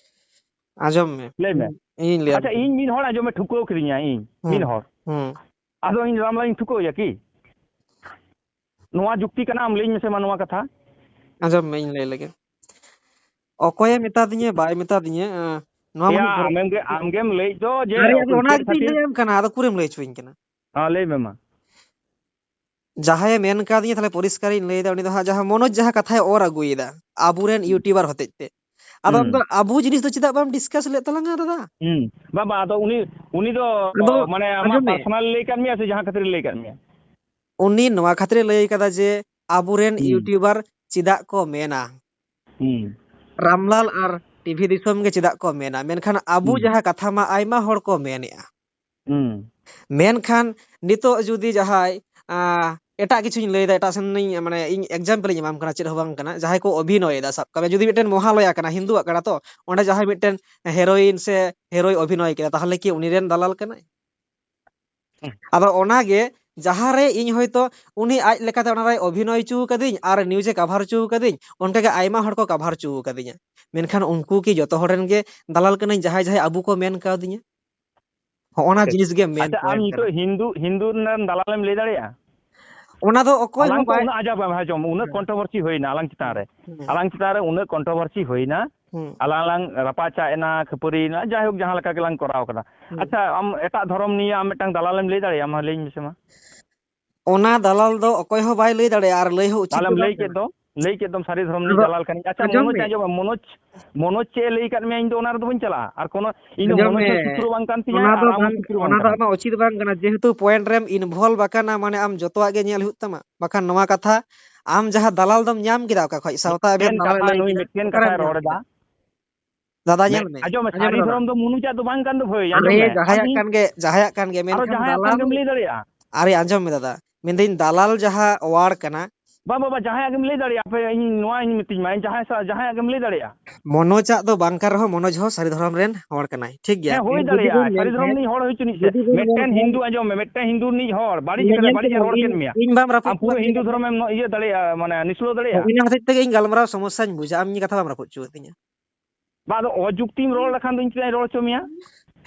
ᱟᱸᱡᱚᱢ ᱢᱮ᱾ ᱞᱟᱹᱭ ᱢᱮ᱾ ᱤᱧ ᱞᱟᱹᱭᱟᱢ ᱟᱪᱪᱷᱟ, ᱠᱟᱹᱱᱟᱹᱧ᱾ ᱤᱧ ᱢᱤᱫ ᱦᱚᱲ ᱟᱸᱡᱚᱢ ᱢᱮ, ᱴᱷᱩᱠᱟᱹᱣ ᱠᱤᱫᱤᱧᱟ ᱤᱧ, ᱦᱩᱸ᱾ ᱢᱤᱫ ᱦᱚᱲ᱾ ᱦᱩᱸ᱾ ᱟᱫᱚ ᱤᱧ ᱨᱟᱢᱞᱟᱞ ᱤᱧ ᱴᱷᱩᱠᱟᱹᱣ ᱮᱭᱟ ᱠᱤ? ᱱᱚᱣᱟ ᱡᱩᱠᱛᱤ ᱠᱟᱱᱟ? ᱟᱢ ᱞᱟᱹᱭᱟᱹᱧ ᱢᱮᱥᱮ ᱢᱟ ᱱᱚᱣᱟ ᱠᱟᱛᱷᱟ᱾ ᱟᱸᱡᱚᱢ ᱢᱮ, ᱤᱧ ᱞᱟᱹᱭ ᱞᱮᱜᱮ᱾ ᱚᱠᱚᱭᱮ ᱢᱮᱛᱟ ᱫᱤᱧᱟ, ᱵᱟᱭ ᱢᱮᱛᱟ ᱫᱤᱧᱟ, ᱟᱸ, ᱱᱚᱣᱟ ᱮᱭᱟ, ᱢᱟᱱᱮ ᱟᱢᱮᱢ ᱜᱮ, ᱟᱢᱜᱮᱢ ᱞᱟᱹᱭ ᱫᱚ ᱡᱮ ᱟᱨᱮ, ᱟᱫᱚ ᱚᱱᱟ ᱩᱱᱠᱩ ᱜᱮᱛᱚᱧ ᱠᱷᱟᱹᱛᱤᱨ ᱞᱟᱹᱭᱟᱢ ᱠᱟᱱᱟ, ᱟᱫᱚ ᱠᱩᱨᱤᱢ ᱞᱟᱹᱭ ᱦᱚᱪᱚᱧ ᱠᱟᱱᱟ᱾ ᱦᱮᱸ, ᱞᱟᱹᱭ ᱢᱮ ᱢᱟ᱾ ᱡᱟᱦᱟᱸᱭᱮ ᱢᱮᱱ ᱠᱟᱣᱫᱤᱧᱟ, ᱛᱟᱦᱞᱮ ᱯᱚᱨᱤᱥᱠᱟᱨᱤᱧ ᱞᱟᱹᱭᱫᱟ, ᱩᱱᱤ ᱫᱚ ᱦᱟᱸᱜ ᱡᱟᱦᱟᱸ ᱢᱚᱱᱳᱡᱽ ᱡᱟᱦᱟᱸ ᱠᱟᱛᱷᱟᱭ ᱚᱨ ᱟᱹᱜᱩᱭᱮᱫᱟ ᱟᱵᱚᱨᱮᱱ ᱦᱩᱸ᱾ YouTuber ᱦᱚᱛᱮᱡ ᱛᱮ, ᱟᱫᱚ ᱦᱩᱸ᱾ ᱟᱢ ᱫᱚ ᱟᱵᱚ ᱡᱤᱱᱤᱥ ᱫᱚ ᱪᱮᱫᱟᱜ ᱵᱟᱢ discuss ᱞᱮᱫ ᱛᱟᱞᱟᱝᱟ ᱫᱟᱫᱟ? ᱦᱩᱸ᱾ ᱵᱟᱝ, ᱵᱟᱝ, ᱟᱫᱚ ᱩᱱᱤ, ᱩᱱᱤ ᱫᱚ, ᱟᱫᱚ ᱢᱟᱱᱮ, ᱟᱢᱟᱜ ᱟᱸᱡᱚᱢ ᱢᱮ᱾ Personal ᱞᱟᱹᱭ ᱠᱟᱫ ᱢᱮᱭᱟ ᱥᱮ ᱡᱟᱦᱟᱸ ᱠᱷᱟᱹᱛᱤᱨ ᱞᱟᱹᱭ ᱠᱟᱫ ᱢᱮᱭᱟ? ᱩᱱᱤ ᱱᱚᱣᱟ ᱠᱷᱟᱹᱛᱤᱨᱮ ᱞᱟᱹᱭ ᱠᱟᱫᱟ ᱡᱮ ᱟᱵᱚᱨᱮᱱ ᱦᱩᱸ᱾ YouTuber ᱪᱮᱫᱟᱜ ᱠᱚ ᱢᱮᱱᱟ? ᱦᱩᱸ᱾ ᱨᱟᱢᱞᱟᱞ ᱟᱨ ᱴᱤᱵᱷᱤ ᱫᱤᱥᱚᱢ ᱜᱮ ᱪᱮᱫᱟᱜ ᱠᱚ ᱢᱮᱱᱟ? ᱢᱮᱱᱠᱷᱟᱱ ᱟᱵᱚ ᱦᱩᱸ᱾ ᱡᱟᱦᱟᱸ ᱠᱟᱛᱷᱟ ᱢᱟ ᱟᱭᱢᱟ ᱦᱚᱲ ᱠᱚ ᱢᱮᱱᱮᱜᱼᱟ᱾ ᱦᱩᱸ᱾ ᱢᱮᱱᱠᱷᱟᱱ ᱱᱤᱛᱚᱜ ᱡᱩᱫᱤ ᱡᱟᱦᱟᱸᱭ, ᱟᱸ, ᱮᱴᱟᱜ ᱠᱤᱪᱷᱩᱧ ᱞᱟᱹᱭᱫᱟ, ᱮᱴᱟᱜ ᱥᱮᱱ ᱤᱧ, ᱢᱟᱱᱮ, ᱤᱧ example ᱤᱧ ᱮᱢᱟᱢ ᱠᱟᱱᱟ, ᱪᱮᱫ ᱦᱚᱸ ᱵᱟᱝ ᱠᱟᱱᱟ, ᱡᱟᱦᱟᱸᱭ ᱠᱚ ᱚᱵᱷᱤᱱᱚᱭᱮᱫᱟ, ᱥᱟᱵ ᱠᱟᱜ ᱢᱮ, ᱡᱩᱫᱤ ᱢᱤᱫᱴᱮᱱ ᱢᱚᱦᱟᱞᱚᱭᱟ ᱠᱟᱱᱟ, ᱦᱤᱱᱫᱩᱣᱟᱜ ᱠᱟᱱᱟ, ᱛᱚ ᱚᱸᱰᱮ ᱡᱟᱦᱟᱸᱭ ᱢᱤᱫᱴᱮᱱ heroine ᱥᱮ heroᱭ ᱚᱵᱷᱤᱱᱚᱭ ᱠᱮᱫᱟ, ᱛᱟᱦᱚᱞᱮ ᱠᱤ ᱩᱱᱤ ᱨᱮᱱ ᱫᱟᱞᱟᱞ ᱠᱟᱱᱟᱭ? ᱦᱩᱸ᱾ ᱟᱫᱚ ᱚᱱᱟᱜᱮ, ᱡᱟᱦᱟᱸᱨᱮ ᱤᱧ ᱦᱚᱭᱛᱳ ᱩᱱᱤ ᱟᱡ ᱞᱮᱠᱟᱛᱮ ᱚᱱᱟᱨᱮ ᱚᱵᱷᱤᱱᱚᱭ ᱦᱚᱪᱚ ᱠᱟᱫᱤᱧ ᱟᱨ news ᱮ cover ᱦᱚᱪᱚ ᱠᱟᱫᱤᱧ, ᱚᱱᱠᱟᱜᱮ ᱟᱭᱢᱟ ᱦᱚᱲ ᱠᱚ cover ᱦᱚᱪᱚ ᱠᱟᱫᱤᱧᱟ, ᱢᱮᱱᱠᱷᱟᱱ ᱩᱱᱠᱩ ᱠᱤ ᱡᱚᱛᱚ ᱦᱚᱲ ᱨᱮᱱ ᱜᱮ ᱫᱟᱞᱟᱞ ᱠᱟᱹᱱᱟᱹᱧ, ᱡᱟᱦᱟᱸᱭ ᱡᱟᱦᱟᱸᱭ ᱟᱵᱚ ᱠᱚ ᱢᱮᱱ ᱠᱟᱣᱫᱤᱧᱟ? ᱦᱚᱸᱜᱼᱚ ᱱᱟ ᱴᱷᱤᱠ᱾ ᱡᱤᱱᱤᱥ ᱜᱮ ᱢᱮᱱ ᱟᱪᱪᱷᱟ, ᱟᱢ point ᱠᱟᱱᱟ᱾ ᱱᱤᱛᱚᱜ ᱦᱤᱱᱫᱩ, ᱦᱤᱱᱫᱩ ᱨᱮᱱ ᱫᱟᱞᱟᱞᱮᱢ ᱞᱟᱹᱭ ᱫᱟᱲᱮᱭᱟᱜᱼᱟ? ᱚᱱᱟ ᱫᱚ ᱚᱠᱚᱭ ᱟᱞᱟᱝ ᱦᱚᱸ ᱛᱚ ᱵᱟᱭ ᱩᱱᱟᱹᱜ ᱟᱡᱟᱵ ᱮᱢ ᱦᱟᱡᱚᱢ, ᱩᱱᱟᱹᱜ ᱦᱮᱸ᱾ Controversy ᱦᱩᱭᱱᱟ ᱟᱞᱟᱝ ᱪᱮᱛᱟᱱ ᱨᱮ᱾ ᱦᱮᱸ᱾ ᱟᱞᱟᱝ ᱪᱮᱛᱟᱱ ᱨᱮ ᱩᱱᱟᱹᱜ controversy ᱦᱩᱭᱱᱟ, ᱦᱮᱸ᱾ ᱟᱞᱟᱝ ᱞᱟᱝ ᱨᱟᱯᱟᱪᱟᱜ ᱮᱱᱟ, ᱠᱷᱟᱹᱯᱟᱹᱨᱤ ᱮᱱᱟ, ᱡᱟᱭᱦᱳᱠ ᱡᱟᱦᱟᱸ ᱞᱮᱠᱟ ᱜᱮᱞᱟᱝ ᱠᱚᱨᱟᱣ ᱠᱟᱫᱟ᱾ ᱦᱮᱸ᱾ ᱟᱪᱪᱷᱟ, ᱟᱢ ᱮᱴᱟᱜ ᱫᱷᱚᱨᱚᱢ ᱱᱤᱭᱮ ᱟᱢ ᱢᱤᱫᱴᱟᱝ ᱫᱟᱞᱟᱞᱮᱢ ᱞᱟᱹᱭ ᱫᱟᱲᱮᱭᱟᱜᱼᱟ? ᱢᱟ ᱞᱟᱹᱭᱟᱹᱧ ᱢᱮᱥᱮ ᱢᱟ᱾ ᱚᱱᱟ ᱫᱟᱞᱟᱞ ᱫᱚ ᱚᱠᱚᱭ ᱦᱚᱸ ᱵᱟᱭ ᱞᱟᱹᱭ ᱫᱟᱲᱮᱭᱟᱜᱼᱟ ᱟᱨ ᱞᱟᱹᱭ ᱦᱚᱸ ᱩᱪᱤᱛ ᱫᱚ ᱛᱟᱦᱞᱮᱢ ᱵᱟᱝ ᱞᱟᱹᱭ ᱠᱮᱫ ᱠᱟᱱᱟ᱾ ᱫᱚ, ᱞᱟᱹᱭ ᱠᱮᱫ ᱫᱚᱢ ᱥᱟᱹᱨᱤ ᱫᱷᱚᱨᱚᱢ ᱨᱤᱱᱤᱡ ᱟᱫᱚ ᱫᱟᱞᱟᱞ ᱠᱟᱹᱱᱟᱹᱧ᱾ ᱟᱪᱪᱷᱟ, ᱟᱸᱡᱚᱢ ᱢᱚᱱᱳᱡᱽ ᱢᱮ᱾ ᱟᱸᱡᱚᱢ ᱢᱮ, ᱢᱚᱱᱳᱡᱽ, ᱢᱚᱱᱳᱡᱽ ᱪᱮᱫ ᱮ ᱞᱟᱹᱭ ᱠᱟᱫ ᱢᱮᱭᱟ ᱤᱧ ᱫᱚ ᱚᱱᱟ ᱨᱮᱫᱚ ᱵᱟᱹᱧ ᱪᱟᱞᱟᱜᱼᱟ᱾ ᱟᱨ ᱠᱚᱱᱳ, ᱤᱧ ᱫᱚ ᱟᱸᱡᱚᱢ ᱢᱚᱱᱳᱡᱽ ᱢᱮ, ᱦᱚᱸ ᱥᱩᱛᱨᱚ ᱵᱟᱝ ᱠᱟᱱ ᱛᱤᱧᱟᱹ ᱚᱱᱟ ᱫᱚ ᱟᱨ ᱟᱢ ᱦᱚᱸ ᱵᱟᱝ, ᱥᱩᱛᱨᱚ ᱵᱟᱝ ᱚᱱᱟ ᱫᱚ ᱠᱟᱱᱟᱢ᱾ ᱟᱢᱟᱜ ᱩᱪᱤᱛ ᱵᱟᱝ ᱠᱟᱱᱟ, ᱡᱮᱦᱮᱛᱩ point ᱨᱮᱢ involve ᱟᱠᱟᱱᱟ, ᱢᱟᱱᱮ ᱟᱢ ᱡᱚᱛᱚᱣᱟᱜ ᱜᱮ ᱧᱮᱞ ᱦᱩᱭᱩᱜ ᱛᱟᱢᱟ, ᱵᱟᱠᱷᱟᱱ ᱱᱚᱣᱟ ᱠᱟᱛᱷᱟ ᱟᱢ ᱡᱟᱦᱟᱸ ᱫᱟᱞᱟᱞ ᱫᱚᱢ ᱧᱟᱢ ᱠᱮᱫᱟ ᱚᱠᱟ ᱠᱷᱚᱡ? ᱥᱟᱶᱛᱟ ᱟᱹᱫᱤᱢ ᱢᱤᱫᱴᱮᱱ ᱫᱟᱞᱟᱞᱮ ᱠᱟᱛᱷᱟ, ᱞᱟᱹᱭ ᱱᱩᱭ ᱠᱮᱫᱟ, ᱢᱤᱫᱴᱮᱱ ᱚᱠᱟᱨᱮᱢ ᱠᱟᱛᱷᱟᱭ ᱧᱟᱢ ᱨᱚᱲ ᱮᱫᱟ᱾ ᱠᱮᱫᱟ? ᱫᱟᱫᱟ ᱢᱮ-, ᱧᱮᱞ ᱢᱮ, ᱟᱸᱡᱚᱢ ᱢᱮ, ᱟᱸᱡᱚᱢ ᱢᱮ ᱥᱟᱹᱨᱤ ᱫᱟᱫᱟ᱾ ᱫᱷᱚᱨᱚᱢ ᱫᱚ ᱢᱚᱱᱩᱡᱟᱜ ᱫᱚ ᱵᱟᱝ ᱠᱟᱱ ᱫᱚ ᱵᱷᱟᱹᱭ, ᱟᱨᱮ ᱟᱸᱡᱚᱢ ᱢᱮ᱾ ᱡᱟᱦᱟᱸᱭᱟᱜ ᱟᱢ ᱠᱟᱱ ᱜᱮ, ᱡᱟᱦᱟᱸᱭᱟᱜ ᱠᱟᱱ ᱜᱮ, ᱟᱨᱚ ᱢᱮᱱᱠᱷᱟᱱ ᱡᱟᱦᱟᱸᱭᱟᱜ ᱠᱟᱱ ᱫᱟᱞᱟᱞ ᱜᱮᱢ ᱞᱟᱹᱭ ᱫᱟᱲᱮᱭᱟᱜᱼᱟ᱾ ᱟᱨᱮ ᱟᱸᱡᱚᱢ ᱢᱮ ᱫᱟᱫᱟ, ᱢᱮᱱᱫᱟᱹᱧ ᱫᱟᱞᱟᱞ ᱡᱟᱦᱟᱸ word ᱠᱟᱱᱟ᱾ ᱵᱟᱝ ᱵᱟᱵᱟ, ᱡᱟᱦᱟᱸᱭᱟᱜ ᱜᱮᱢ ᱞᱟᱹᱭ ᱫᱟᱲᱮᱭᱟᱜᱼᱟ, ᱟᱯᱮ ᱤᱧ ᱱᱚᱣᱟᱧ ᱢᱤᱛᱟᱹᱧ ᱢᱟ, ᱡᱟᱦᱟᱸᱭ ᱥᱟ-, ᱡᱟᱦᱟᱸᱭᱟᱜ ᱜᱮᱢ ᱞᱟᱹᱭ ᱫᱟᱲᱮᱭᱟᱜᱼᱟ᱾ ᱢᱚᱱᱳᱡᱟᱜ ᱫᱚ ᱵᱟᱝ ᱠᱟᱱ ᱨᱮᱦᱚᱸ, ᱢᱚᱱᱳᱡᱽ ᱦᱚᱸ ᱥᱟᱹᱨᱤ ᱫᱷᱚᱨᱚᱢ ᱨᱮᱱ ᱦᱚᱲ ᱠᱟᱱᱟᱭ, ᱴᱷᱤᱠ ᱜᱮᱭᱟ? ᱦᱮᱸ, ᱦᱩᱭ ᱮᱱ ᱡᱩᱫᱤ ᱵᱚᱱ ᱫᱟᱲᱮᱭᱟᱜᱼᱟ, ᱢᱮᱱ ᱥᱟᱹᱨᱤ ᱫᱷᱚᱨᱚᱢ ᱠᱷᱟᱱ, ᱨᱤᱱᱤᱡ ᱦᱚᱲ ᱦᱩᱭ ᱦᱚᱪᱚᱱᱤᱡ ᱥᱮ, ᱡᱩᱫᱤ ᱵᱚᱱ ᱢᱮᱱ ᱢᱤᱫᱴᱮᱱ ᱠᱷᱟᱱ, ᱦᱤᱱᱫᱩ, ᱟᱸᱡᱚᱢ ᱢᱮ, ᱢᱤᱫᱴᱮᱱ ᱦᱤᱱᱫᱩ ᱨᱤᱱᱤᱡ ᱦᱚᱲ ᱵᱟᱹᱲᱤᱡ ᱤᱧ ᱟᱠᱟᱱᱟ, ᱧᱮᱞ ᱵᱟᱹᱲᱤᱡ ᱮ ᱠᱮᱫᱟ, ᱨᱚᱲ ᱠᱮᱫ ᱤᱧ, ᱢᱮᱭᱟ, ᱤᱧ ᱵᱟᱢ ᱨᱟᱹᱯᱩᱫ ᱟᱢ ᱯᱩᱨᱟᱹ ᱠᱟᱜ ᱦᱤᱱᱫᱩ ᱛᱤᱧᱟᱹ᱾ ᱫᱷᱚᱨᱚᱢᱮᱢ ᱱᱚ-, ᱤᱭᱟᱹ ᱫᱟᱲᱮᱭᱟᱜᱼᱟ, ᱢᱟᱱᱮ ᱱᱤᱥᱲᱟᱹᱣ ᱫᱟᱲᱮᱭᱟᱜᱼᱟ᱾ ᱦᱳᱭ, ᱤᱱᱟᱹ ᱦᱚᱛᱮᱡ ᱛᱮᱜᱮ ᱤᱧ ᱜᱟᱞᱢᱟᱨᱟᱣ ᱥᱚᱢᱚᱥᱥᱟᱧ ᱵᱩᱡᱟ, ᱟᱢ ᱤᱧᱟᱹᱜ ᱠᱟᱛᱷᱟ ᱵᱟᱢ ᱨᱟᱹᱯᱩᱫ ᱦᱚᱪᱚ ᱟᱹᱛᱤᱧᱟ᱾ ᱵᱟ, ᱟᱫᱚ ᱚᱡᱩᱠᱛᱤᱢ ᱨᱚᱲ ᱞᱮᱠᱷᱟᱱ ᱫᱚ ᱤᱧ ᱪᱮᱫᱟᱜ ᱤᱧ ᱨᱚᱲ ᱦᱚᱪᱚ ᱢᱮᱭᱟ?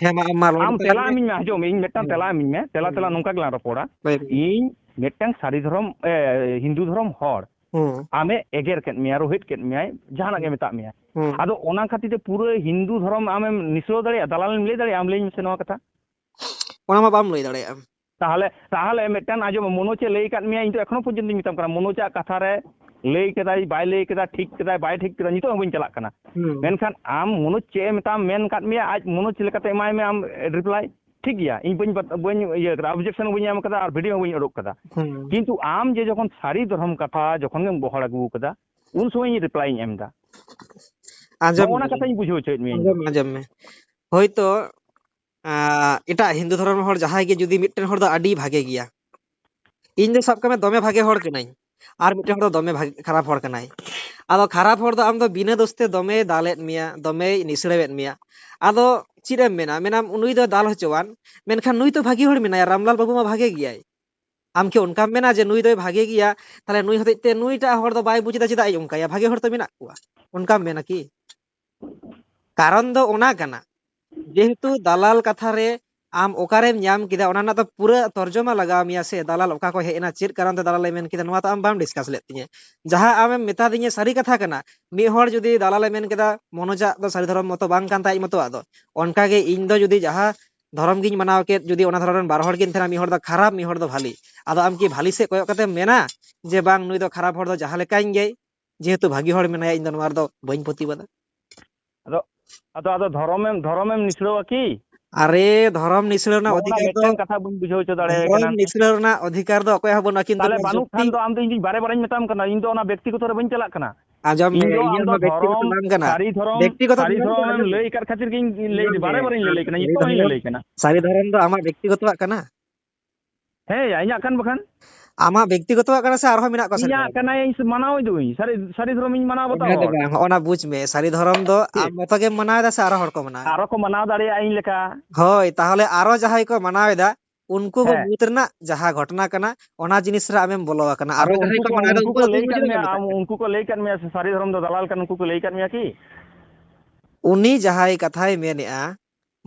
ᱦᱮᱸ, ᱢᱟ, ᱟᱢ ᱢᱟ ᱨᱚᱲ ᱟᱢ ᱛᱟᱞᱟᱝ ᱛᱮᱞᱟ ᱢᱮ᱾ ᱤᱢᱟᱹᱧ ᱢᱮ, ᱟᱸᱡᱚᱢ ᱢᱮ, ᱤᱧ ᱢᱤᱫᱴᱟᱝ ᱦᱮᱸ᱾ ᱛᱮᱞᱟ ᱤᱢᱟᱹᱧ ᱢᱮ, ᱛᱮᱞᱟ, ᱦᱮᱸ᱾ ᱛᱮᱞᱟ ᱱᱚᱝᱠᱟ ᱜᱮᱞᱟᱝ ᱨᱚᱯᱚᱲᱟ᱾ ᱞᱟᱹᱭ ᱢᱮ᱾ ᱤᱧ ᱢᱤᱫᱴᱟᱝ ᱥᱟᱹᱨᱤ ᱫᱷᱚᱨᱚᱢ, ᱮ, ᱦᱤᱱᱫᱩ ᱫᱷᱚᱨᱚᱢ ᱦᱚᱲ, ᱦᱩᱸ᱾ ᱟᱢᱮ ᱮᱜᱮᱨ ᱠᱮᱫ ᱢᱮᱭᱟ, ᱨᱳᱦᱮᱫ ᱠᱮᱫ ᱢᱮᱭᱟᱭ, ᱡᱟᱦᱟᱱᱟᱜ ᱜᱮ ᱢᱮᱛᱟᱜ ᱢᱮᱭᱟ᱾ ᱦᱩᱸ᱾ ᱟᱫᱚ ᱚᱱᱟ ᱠᱷᱟᱹᱛᱤᱨ ᱛᱮ ᱯᱩᱨᱟᱹ ᱦᱤᱱᱫᱩ ᱫᱷᱚᱨᱚᱢ ᱟᱢᱮᱢ ᱱᱤᱥᱲᱟᱹᱣ ᱫᱟᱲᱮᱭᱟᱜᱼᱟ? ᱫᱟᱞᱟᱞᱮᱢ ᱞᱟᱹᱭ ᱫᱟᱲᱮᱭᱟᱜᱼᱟ? ᱟᱢ ᱞᱟᱹᱭᱟᱹᱧ ᱢᱮᱥᱮ ᱱᱚᱣᱟ ᱠᱟᱛᱷᱟ᱾ ᱚᱱᱟ ᱢᱟ ᱵᱟᱢ ᱞᱟᱹᱭ ᱫᱟᱲᱮᱭᱟᱜᱼᱟ᱾ ᱛᱟᱦᱚᱞᱮ, ᱛᱟᱦᱚᱞᱮ ᱢᱤᱫᱴᱟᱝ ᱟᱸᱡᱚᱢ, ᱢᱚᱱᱳᱡᱽ ᱮ ᱞᱟᱹᱭ ᱟᱠᱟᱫ ᱢᱮᱭᱟ, ᱤᱧ ᱫᱚ ᱮᱠᱷᱚᱱᱳ ᱯᱚᱨᱡᱚᱱᱛᱚᱧ ᱢᱮᱛᱟᱢ ᱠᱟᱱᱟ, ᱢᱚᱱᱳᱡᱽ ᱟᱜ ᱠᱟᱛᱷᱟ ᱨᱮ ᱞᱟᱹᱭ ᱠᱮᱫᱟᱭ, ᱵᱟᱭ ᱞᱟᱹᱭ ᱠᱮᱫᱟ, ᱴᱷᱤᱠ ᱠᱮᱫᱟᱭ, ᱵᱟᱭ ᱴᱷᱤᱠ ᱠᱮᱫᱟ, ᱱᱤᱛᱚᱜ ᱦᱚᱸ ᱵᱟᱹᱧ ᱪᱟᱞᱟᱜ ᱠᱟᱱᱟ᱾ ᱦᱩᱸ᱾ ᱢᱮᱱᱠᱷᱟᱱ ᱟᱢ ᱢᱚᱱᱳᱡᱽ ᱪᱮᱫ ᱮ ᱢᱮᱛᱟᱢ, ᱢᱮᱱ ᱠᱟᱫ ᱢᱮᱭᱟ, ᱟᱡ ᱢᱚᱱᱳᱡᱽ ᱪᱮᱫ ᱞᱮᱠᱟᱛᱮ ᱮᱢᱟᱭ ᱢᱮ ᱟᱢ reply, ᱴᱷᱤᱠ ᱜᱮᱭᱟ, ᱤᱧ ᱵᱟᱹᱧ ᱵᱟᱛ-, ᱵᱟᱹᱧ ᱤᱭᱟᱹ ᱠᱟᱫᱟ, objection ᱦᱚᱸ ᱵᱟᱹᱧ ᱮᱢ ᱠᱟᱫᱟ ᱟᱨ video ᱦᱚᱸ ᱵᱟᱹᱧ ᱩᱰᱩᱠ ᱠᱟᱫᱟ᱾ ᱦᱩᱸ᱾ ᱠᱤᱱᱛᱩ ᱟᱢ ᱡᱮ ᱡᱚᱠᱷᱚᱱ ᱥᱟᱹᱨᱤ ᱫᱷᱚᱨᱚᱢ ᱠᱟᱛᱷᱟ ᱡᱚᱠᱷᱚᱱ ᱜᱮᱢ ᱜᱚᱦᱚᱲ ᱟᱹᱜᱩ ᱠᱟᱫᱟ, ᱩᱱ ᱥᱚᱢᱚᱭ ᱤᱧ reply ᱤᱧ ᱮᱢ ᱮᱫᱟ᱾ ᱟᱸᱡᱚᱢ ᱱᱚᱜᱼᱚ ᱱᱟ ᱢᱮ, ᱠᱟᱛᱷᱟᱧ ᱵᱩᱡᱷᱟᱹᱣ ᱦᱚᱪᱚᱭᱮᱫ ᱢᱮᱭᱟ ᱤᱧ ᱫᱚ᱾ ᱟᱸᱡᱚᱢ ᱢᱮ, ᱟᱸᱡᱚᱢ ᱢᱮ᱾ ᱦᱳᱭᱛᱳ, ᱟᱸ, ᱮᱴᱟᱜ ᱦᱤᱱᱫᱩ ᱫᱷᱚᱨᱚᱢ ᱨᱮᱱ ᱦᱚᱲ ᱡᱟᱦᱟᱸᱭ ᱜᱮ ᱡᱩᱫᱤ ᱢᱤᱫᱴᱮᱱ ᱦᱚᱲ ᱫᱚ ᱟᱹᱰᱤ ᱵᱷᱟᱜᱮ ᱜᱮᱭᱟ, ᱤᱧ ᱫᱚ ᱥᱟᱵ ᱠᱟᱜ ᱢᱮ ᱫᱚᱢᱮ ᱵᱷᱟᱜᱮ ᱦᱚᱲ ᱠᱟᱹᱱᱟᱹᱧ, ᱟᱨ ᱢᱤᱫᱴᱮᱱ ᱦᱚᱲ ᱫᱚ ᱫᱚᱢᱮ ᱵᱷᱟᱜᱮ, ᱠᱷᱟᱨᱟᱯ ᱦᱚᱲ ᱠᱟᱱᱟᱭ᱾ ᱟᱫᱚ ᱠᱷᱟᱨᱟᱯ ᱦᱚᱲ ᱫᱚ ᱟᱢ ᱫᱚ ᱵᱤᱱᱟᱹ ᱫᱳᱥ ᱛᱮ ᱫᱚᱢᱮᱭ ᱫᱟᱞᱮᱫ ᱢᱮᱭᱟ, ᱫᱚᱢᱮᱭ ᱱᱤᱥᱲᱟᱹᱣᱮᱫ ᱢᱮᱭᱟ᱾ ᱟᱫᱚ ᱪᱮᱫ ᱮᱢ ᱢᱮᱱᱟ? ᱢᱮᱱᱟᱢ ᱱᱩᱭ ᱫᱚ ᱫᱟᱞ ᱦᱚᱪᱚᱣᱟᱱ, ᱢᱮᱱᱠᱷᱟᱱ ᱱᱩᱭ ᱛᱚ ᱵᱷᱟᱜᱮ ᱦᱚᱲ ᱢᱮᱱᱟᱭᱟ, ᱨᱟᱢᱞᱟᱞ ᱵᱟᱹᱵᱩ ᱢᱟ ᱵᱷᱟᱜᱮ ᱜᱮᱭᱟᱭ᱾ ᱟᱢ ᱠᱤ ᱚᱱᱠᱟᱢ ᱢᱮᱱᱟ ᱡᱮ ᱱᱩᱭ ᱫᱚᱭ ᱵᱷᱟᱜᱮ ᱜᱮᱭᱟ, ᱛᱟᱦᱞᱮ ᱱᱩᱭ ᱦᱚᱛᱮᱡ ᱛᱮ ᱱᱩᱭᱴᱟᱜ ᱦᱚᱲ ᱫᱚ ᱵᱟᱭ ᱵᱩᱡᱽ ᱮᱫᱟ, ᱪᱮᱫᱟᱜ ᱤᱧ ᱚᱱᱠᱟᱭᱟ? ᱵᱷᱟᱜᱮ ᱦᱚᱲ ᱛᱚ ᱢᱮᱱᱟᱜ ᱠᱚᱣᱟ, ᱚᱱᱠᱟᱢ ᱢᱮᱱᱟ ᱠᱤ? ᱠᱟᱨᱚᱱ ᱫᱚ ᱚᱱᱟ ᱠᱟᱱᱟ, ᱡᱮᱦᱮᱛᱩ ᱫᱟᱞᱟᱞ ᱠᱟᱛᱷᱟ ᱨᱮ ᱟᱢ ᱚᱠᱟᱨᱮᱢ ᱧᱟᱢ ᱠᱮᱫᱟ, ᱚᱱᱟ ᱨᱮᱱᱟᱜ ᱫᱚ ᱯᱩᱨᱟᱹ ᱛᱚᱨᱡᱚᱢᱟ ᱞᱟᱜᱟᱣ ᱢᱮᱭᱟ ᱥᱮ, ᱫᱟᱞᱟᱞ ᱚᱠᱟ ᱠᱷᱚᱱ ᱦᱮᱡ ᱮᱱᱟ, ᱪᱮᱫ ᱠᱟᱨᱚᱱ ᱛᱮ ᱫᱟᱞᱟᱞᱮ ᱢᱮᱱ ᱠᱮᱫᱟ, ᱱᱚᱣᱟ ᱛᱚ ᱟᱢ ᱵᱟᱢ discuss ᱞᱮᱫ ᱛᱤᱧᱟᱹ᱾ ᱡᱟᱦᱟᱸ ᱟᱢᱮᱢ ᱢᱮᱛᱟ ᱫᱤᱧᱟᱹ ᱥᱟᱹᱨᱤ ᱠᱟᱛᱷᱟ ᱠᱟᱱᱟ, ᱢᱤᱫ ᱦᱚᱲ ᱡᱩᱫᱤ ᱫᱟᱞᱟᱞᱮ ᱢᱮᱱ ᱠᱮᱫᱟ ᱢᱚᱱᱳᱡᱟᱜ ᱫᱚ ᱥᱟᱹᱨᱤ ᱫᱷᱚᱨᱚᱢ ᱢᱚᱛᱚ ᱵᱟᱝ ᱠᱟᱱ ᱛᱟᱭᱟ ᱟᱡ ᱢᱚᱛᱚᱣᱟᱜ ᱫᱚ, ᱚᱱᱠᱟᱜᱮ ᱤᱧ ᱫᱚ ᱡᱩᱫᱤ ᱡᱟᱦᱟᱸ ᱫᱷᱚᱨᱚᱢ ᱜᱤᱧ ᱢᱟᱱᱟᱣ ᱠᱮᱫ, ᱡᱩᱫᱤ ᱚᱱᱟ ᱫᱷᱚᱨᱚᱢ ᱨᱮᱱ ᱵᱟᱨ ᱦᱚᱲ ᱠᱤᱱ ᱛᱟᱦᱮᱱᱟ, ᱢᱤᱫ ᱦᱚᱲ ᱫᱚ ᱠᱷᱟᱨᱟᱯ, ᱢᱤᱫ ᱦᱚᱲ ᱫᱚ ᱵᱷᱟᱞᱤ, ᱟᱫᱚ ᱟᱢ ᱠᱤ ᱵᱷᱟᱞᱤ ᱥᱮᱫ ᱠᱚᱭᱚᱜ ᱠᱟᱛᱮᱢ ᱢᱮᱱᱟ ᱡᱮ ᱵᱟᱝ, ᱱᱩᱭ ᱫᱚ ᱠᱷᱟᱨᱟᱯ ᱦᱚᱲ ᱫᱚ ᱡᱟᱦᱟᱸ ᱞᱮᱠᱟᱧ ᱜᱮᱭ, ᱡᱮᱦᱮᱛᱩ ᱵᱷᱟᱹᱜᱤ ᱦᱚᱲ ᱢᱮᱱᱟᱭᱟ, ᱤᱧ ᱫᱚ ᱱᱚᱣᱟ ᱨᱮᱫᱚ ᱵᱟᱹᱧ ᱯᱨᱚᱛᱤᱵᱟᱫᱟ? ᱟᱫᱚ, ᱟᱫᱚ, ᱟᱫᱚ ᱫᱷᱚᱨᱚᱢᱮᱢ, ᱫᱷᱚᱨᱚᱢᱮᱢ ᱱᱤᱥᱲᱟᱹᱣᱟ ᱠᱤ? ᱟᱨᱮ, ᱫᱷᱚᱨᱚᱢ ᱱᱤᱥᱲᱟᱹᱣ ᱨᱮᱱᱟᱜ ᱱᱚᱜᱼᱚ ᱱᱟ ᱚᱫᱷᱤᱠᱟᱨ ᱫᱚ ᱢᱤᱫᱴᱮᱱ ᱠᱟᱛᱷᱟ ᱵᱟᱹᱧ ᱵᱩᱡᱷᱟᱹᱣ ᱦᱚᱪᱚ ᱫᱟᱲᱮᱭᱟᱭ ᱫᱷᱚᱨᱚᱢ ᱠᱟᱱᱟ᱾ ᱱᱤᱥᱲᱟᱹᱣ ᱨᱮᱱᱟᱜ ᱚᱫᱷᱤᱠᱟᱨ ᱫᱚ ᱚᱠᱚᱭᱟᱜ ᱦᱚᱸ ᱵᱟᱹᱱᱩᱜᱼᱟ, ᱠᱤᱱᱛᱩ ᱛᱟᱦᱞᱮ ᱢᱮᱱ ᱵᱟᱹᱱᱩᱜ ᱥᱚᱠᱛᱤ ᱠᱷᱟᱱ ᱫᱚ ᱟᱢ ᱫᱚ ᱤᱧ ᱫᱚ ᱵᱟᱨᱮ ᱵᱟᱨᱮᱧ ᱢᱮᱛᱟᱢ ᱠᱟᱱᱟ, ᱤᱧ ᱫᱚ ᱚᱱᱟ ᱵᱮᱠᱛᱤᱜᱚᱛᱚ ᱨᱮ ᱵᱟᱹᱧ ᱪᱟᱞᱟᱜ ᱠᱟᱱᱟ᱾ ᱟᱸᱡᱚᱢ ᱢᱮ, ᱤᱧ ᱫᱚ ᱟᱢ ᱤᱧᱟᱹᱜ ᱫᱚ ᱦᱚᱸ ᱵᱮᱠᱛᱤᱜᱚᱛᱚ ᱫᱷᱚᱨᱚᱢ, ᱵᱟᱝ ᱠᱟᱱᱟ᱾ ᱥᱟᱹᱨᱤ ᱫᱷᱚᱨᱚᱢ, ᱵᱮᱠᱛᱤᱜᱚᱛᱚ ᱥᱟᱹᱨᱤ ᱫᱚ ᱵᱟᱝ ᱫᱷᱚᱨᱚᱢᱮᱢ ᱠᱟᱱᱟ᱾ ᱞᱟᱹᱭ ᱟᱠᱟᱫ ᱠᱷᱟᱹᱛᱤᱨ ᱜᱤᱧ ᱞᱟᱹᱭ, ᱟᱸᱡᱚᱢ ᱢᱮ, ᱵᱟᱨᱮ ᱵᱟᱨᱮᱧ ᱞᱟᱹᱞᱟᱹᱭ ᱠᱟᱱᱟ, ᱥᱟᱹᱨᱤ ᱱᱤᱛᱚᱜ ᱦᱚᱸᱧ ᱫᱷᱚᱨᱚᱢ, ᱞᱟᱹᱞᱟᱹᱭ ᱠᱟᱱᱟ᱾ ᱥᱟᱹᱨᱤ ᱫᱷᱚᱨᱚᱢ ᱫᱚ ᱟᱢᱟᱜ ᱵᱮᱠᱛᱤᱜᱚᱛᱚᱣᱟᱜ ᱠᱟᱱᱟ? ᱦᱮᱸ ᱭᱟ, ᱤᱧᱟᱹᱜ ᱠᱟᱱ ᱵᱟᱠᱷᱟᱱ᱾ ᱟᱢᱟᱜ ᱵᱮᱠᱛᱤᱜᱚᱛᱚᱣᱟᱜ ᱠᱟᱱᱟ ᱥᱮ ᱟᱨᱦᱚᱸ ᱢᱮᱱᱟᱜ ᱠᱚᱣᱟ ᱥᱟᱹᱨᱤ ᱤᱧᱟᱹᱜ ᱫᱷᱚᱨᱚᱢ? ᱠᱟᱱᱟ, ᱤᱧ ᱢᱟᱱᱟᱣ ᱤᱫᱩᱧ, ᱥᱟᱹᱨᱤ, ᱥᱟᱹᱨᱤ ᱫᱷᱚᱨᱚᱢᱤᱧ ᱢᱟᱱᱟᱣ ᱵᱟᱛᱟᱣᱟ᱾ ᱚᱱᱟ ᱫᱚ ᱵᱟᱝ, ᱦᱚᱸᱜᱼᱚ ᱱᱟ ᱵᱩᱡᱽ ᱢᱮ, ᱥᱟᱹᱨᱤ ᱫᱷᱚᱨᱚᱢ ᱫᱚ ᱟᱢ ᱴᱷᱤᱠ᱾ ᱢᱚᱛᱚ ᱜᱮᱢ ᱢᱟᱱᱟᱣ ᱮᱫᱟ ᱥᱮ ᱟᱨᱦᱚᱸ ᱦᱚᱲ ᱠᱚ ᱢᱟᱱᱟᱣ ᱮᱫᱟ? ᱟᱨᱚ ᱠᱚ ᱢᱟᱱᱟᱣ ᱫᱟᱲᱮᱭᱟᱜᱼᱟ ᱤᱧ ᱞᱮᱠᱟ᱾ ᱦᱳᱭ, ᱛᱟᱦᱚᱞᱮ ᱟᱨᱚ ᱡᱟᱦᱟᱸᱭ ᱠᱚ ᱢᱟᱱᱟᱣ ᱮᱫᱟ, ᱩᱱᱠᱩ ᱠᱚ ᱦᱮᱸ᱾ ᱢᱩᱫᱽ ᱨᱮᱱᱟᱜ ᱡᱟᱦᱟᱸ ᱜᱷᱚᱴᱚᱱᱟ ᱠᱟᱱᱟ, ᱚᱱᱟ ᱡᱤᱱᱤᱥ ᱨᱮ ᱟᱢᱮᱢ ᱵᱚᱞᱚ ᱟᱠᱟᱱᱟ᱾ ᱟᱨ ᱟᱫᱚ ᱡᱟᱦᱟᱸᱭ ᱩᱱᱠᱩ ᱠᱚ ᱠᱚ, ᱢᱟᱱᱟᱣ ᱮᱫᱟ, ᱩᱱᱠᱩ ᱩᱱᱠᱩ ᱠᱚ ᱫᱚ ᱞᱟᱹᱭ ᱪᱮᱫ ᱠᱟᱫ ᱵᱩᱡᱷᱟᱹᱣ ᱢᱮᱭᱟ, ᱠᱟᱛᱮ ᱟᱢ, ᱢᱮᱛᱟᱜ ᱠᱟᱱᱟ? ᱩᱱᱠᱩ ᱠᱚ ᱞᱟᱹᱭ ᱠᱟᱫ ᱢᱮᱭᱟ ᱥᱮ ᱥᱟᱹᱨᱤ ᱫᱷᱚᱨᱚᱢ ᱫᱚ ᱫᱟᱞᱟᱞ ᱠᱟᱱᱟ, ᱩᱱᱠᱩ ᱠᱚ ᱞᱟᱹᱭ ᱠᱟᱫ ᱢᱮᱭᱟ ᱠᱤ? ᱩᱱᱤ ᱡᱟᱦᱟᱸᱭ ᱠᱟᱛᱷᱟᱭ ᱢᱮᱱᱮᱜᱼᱟ,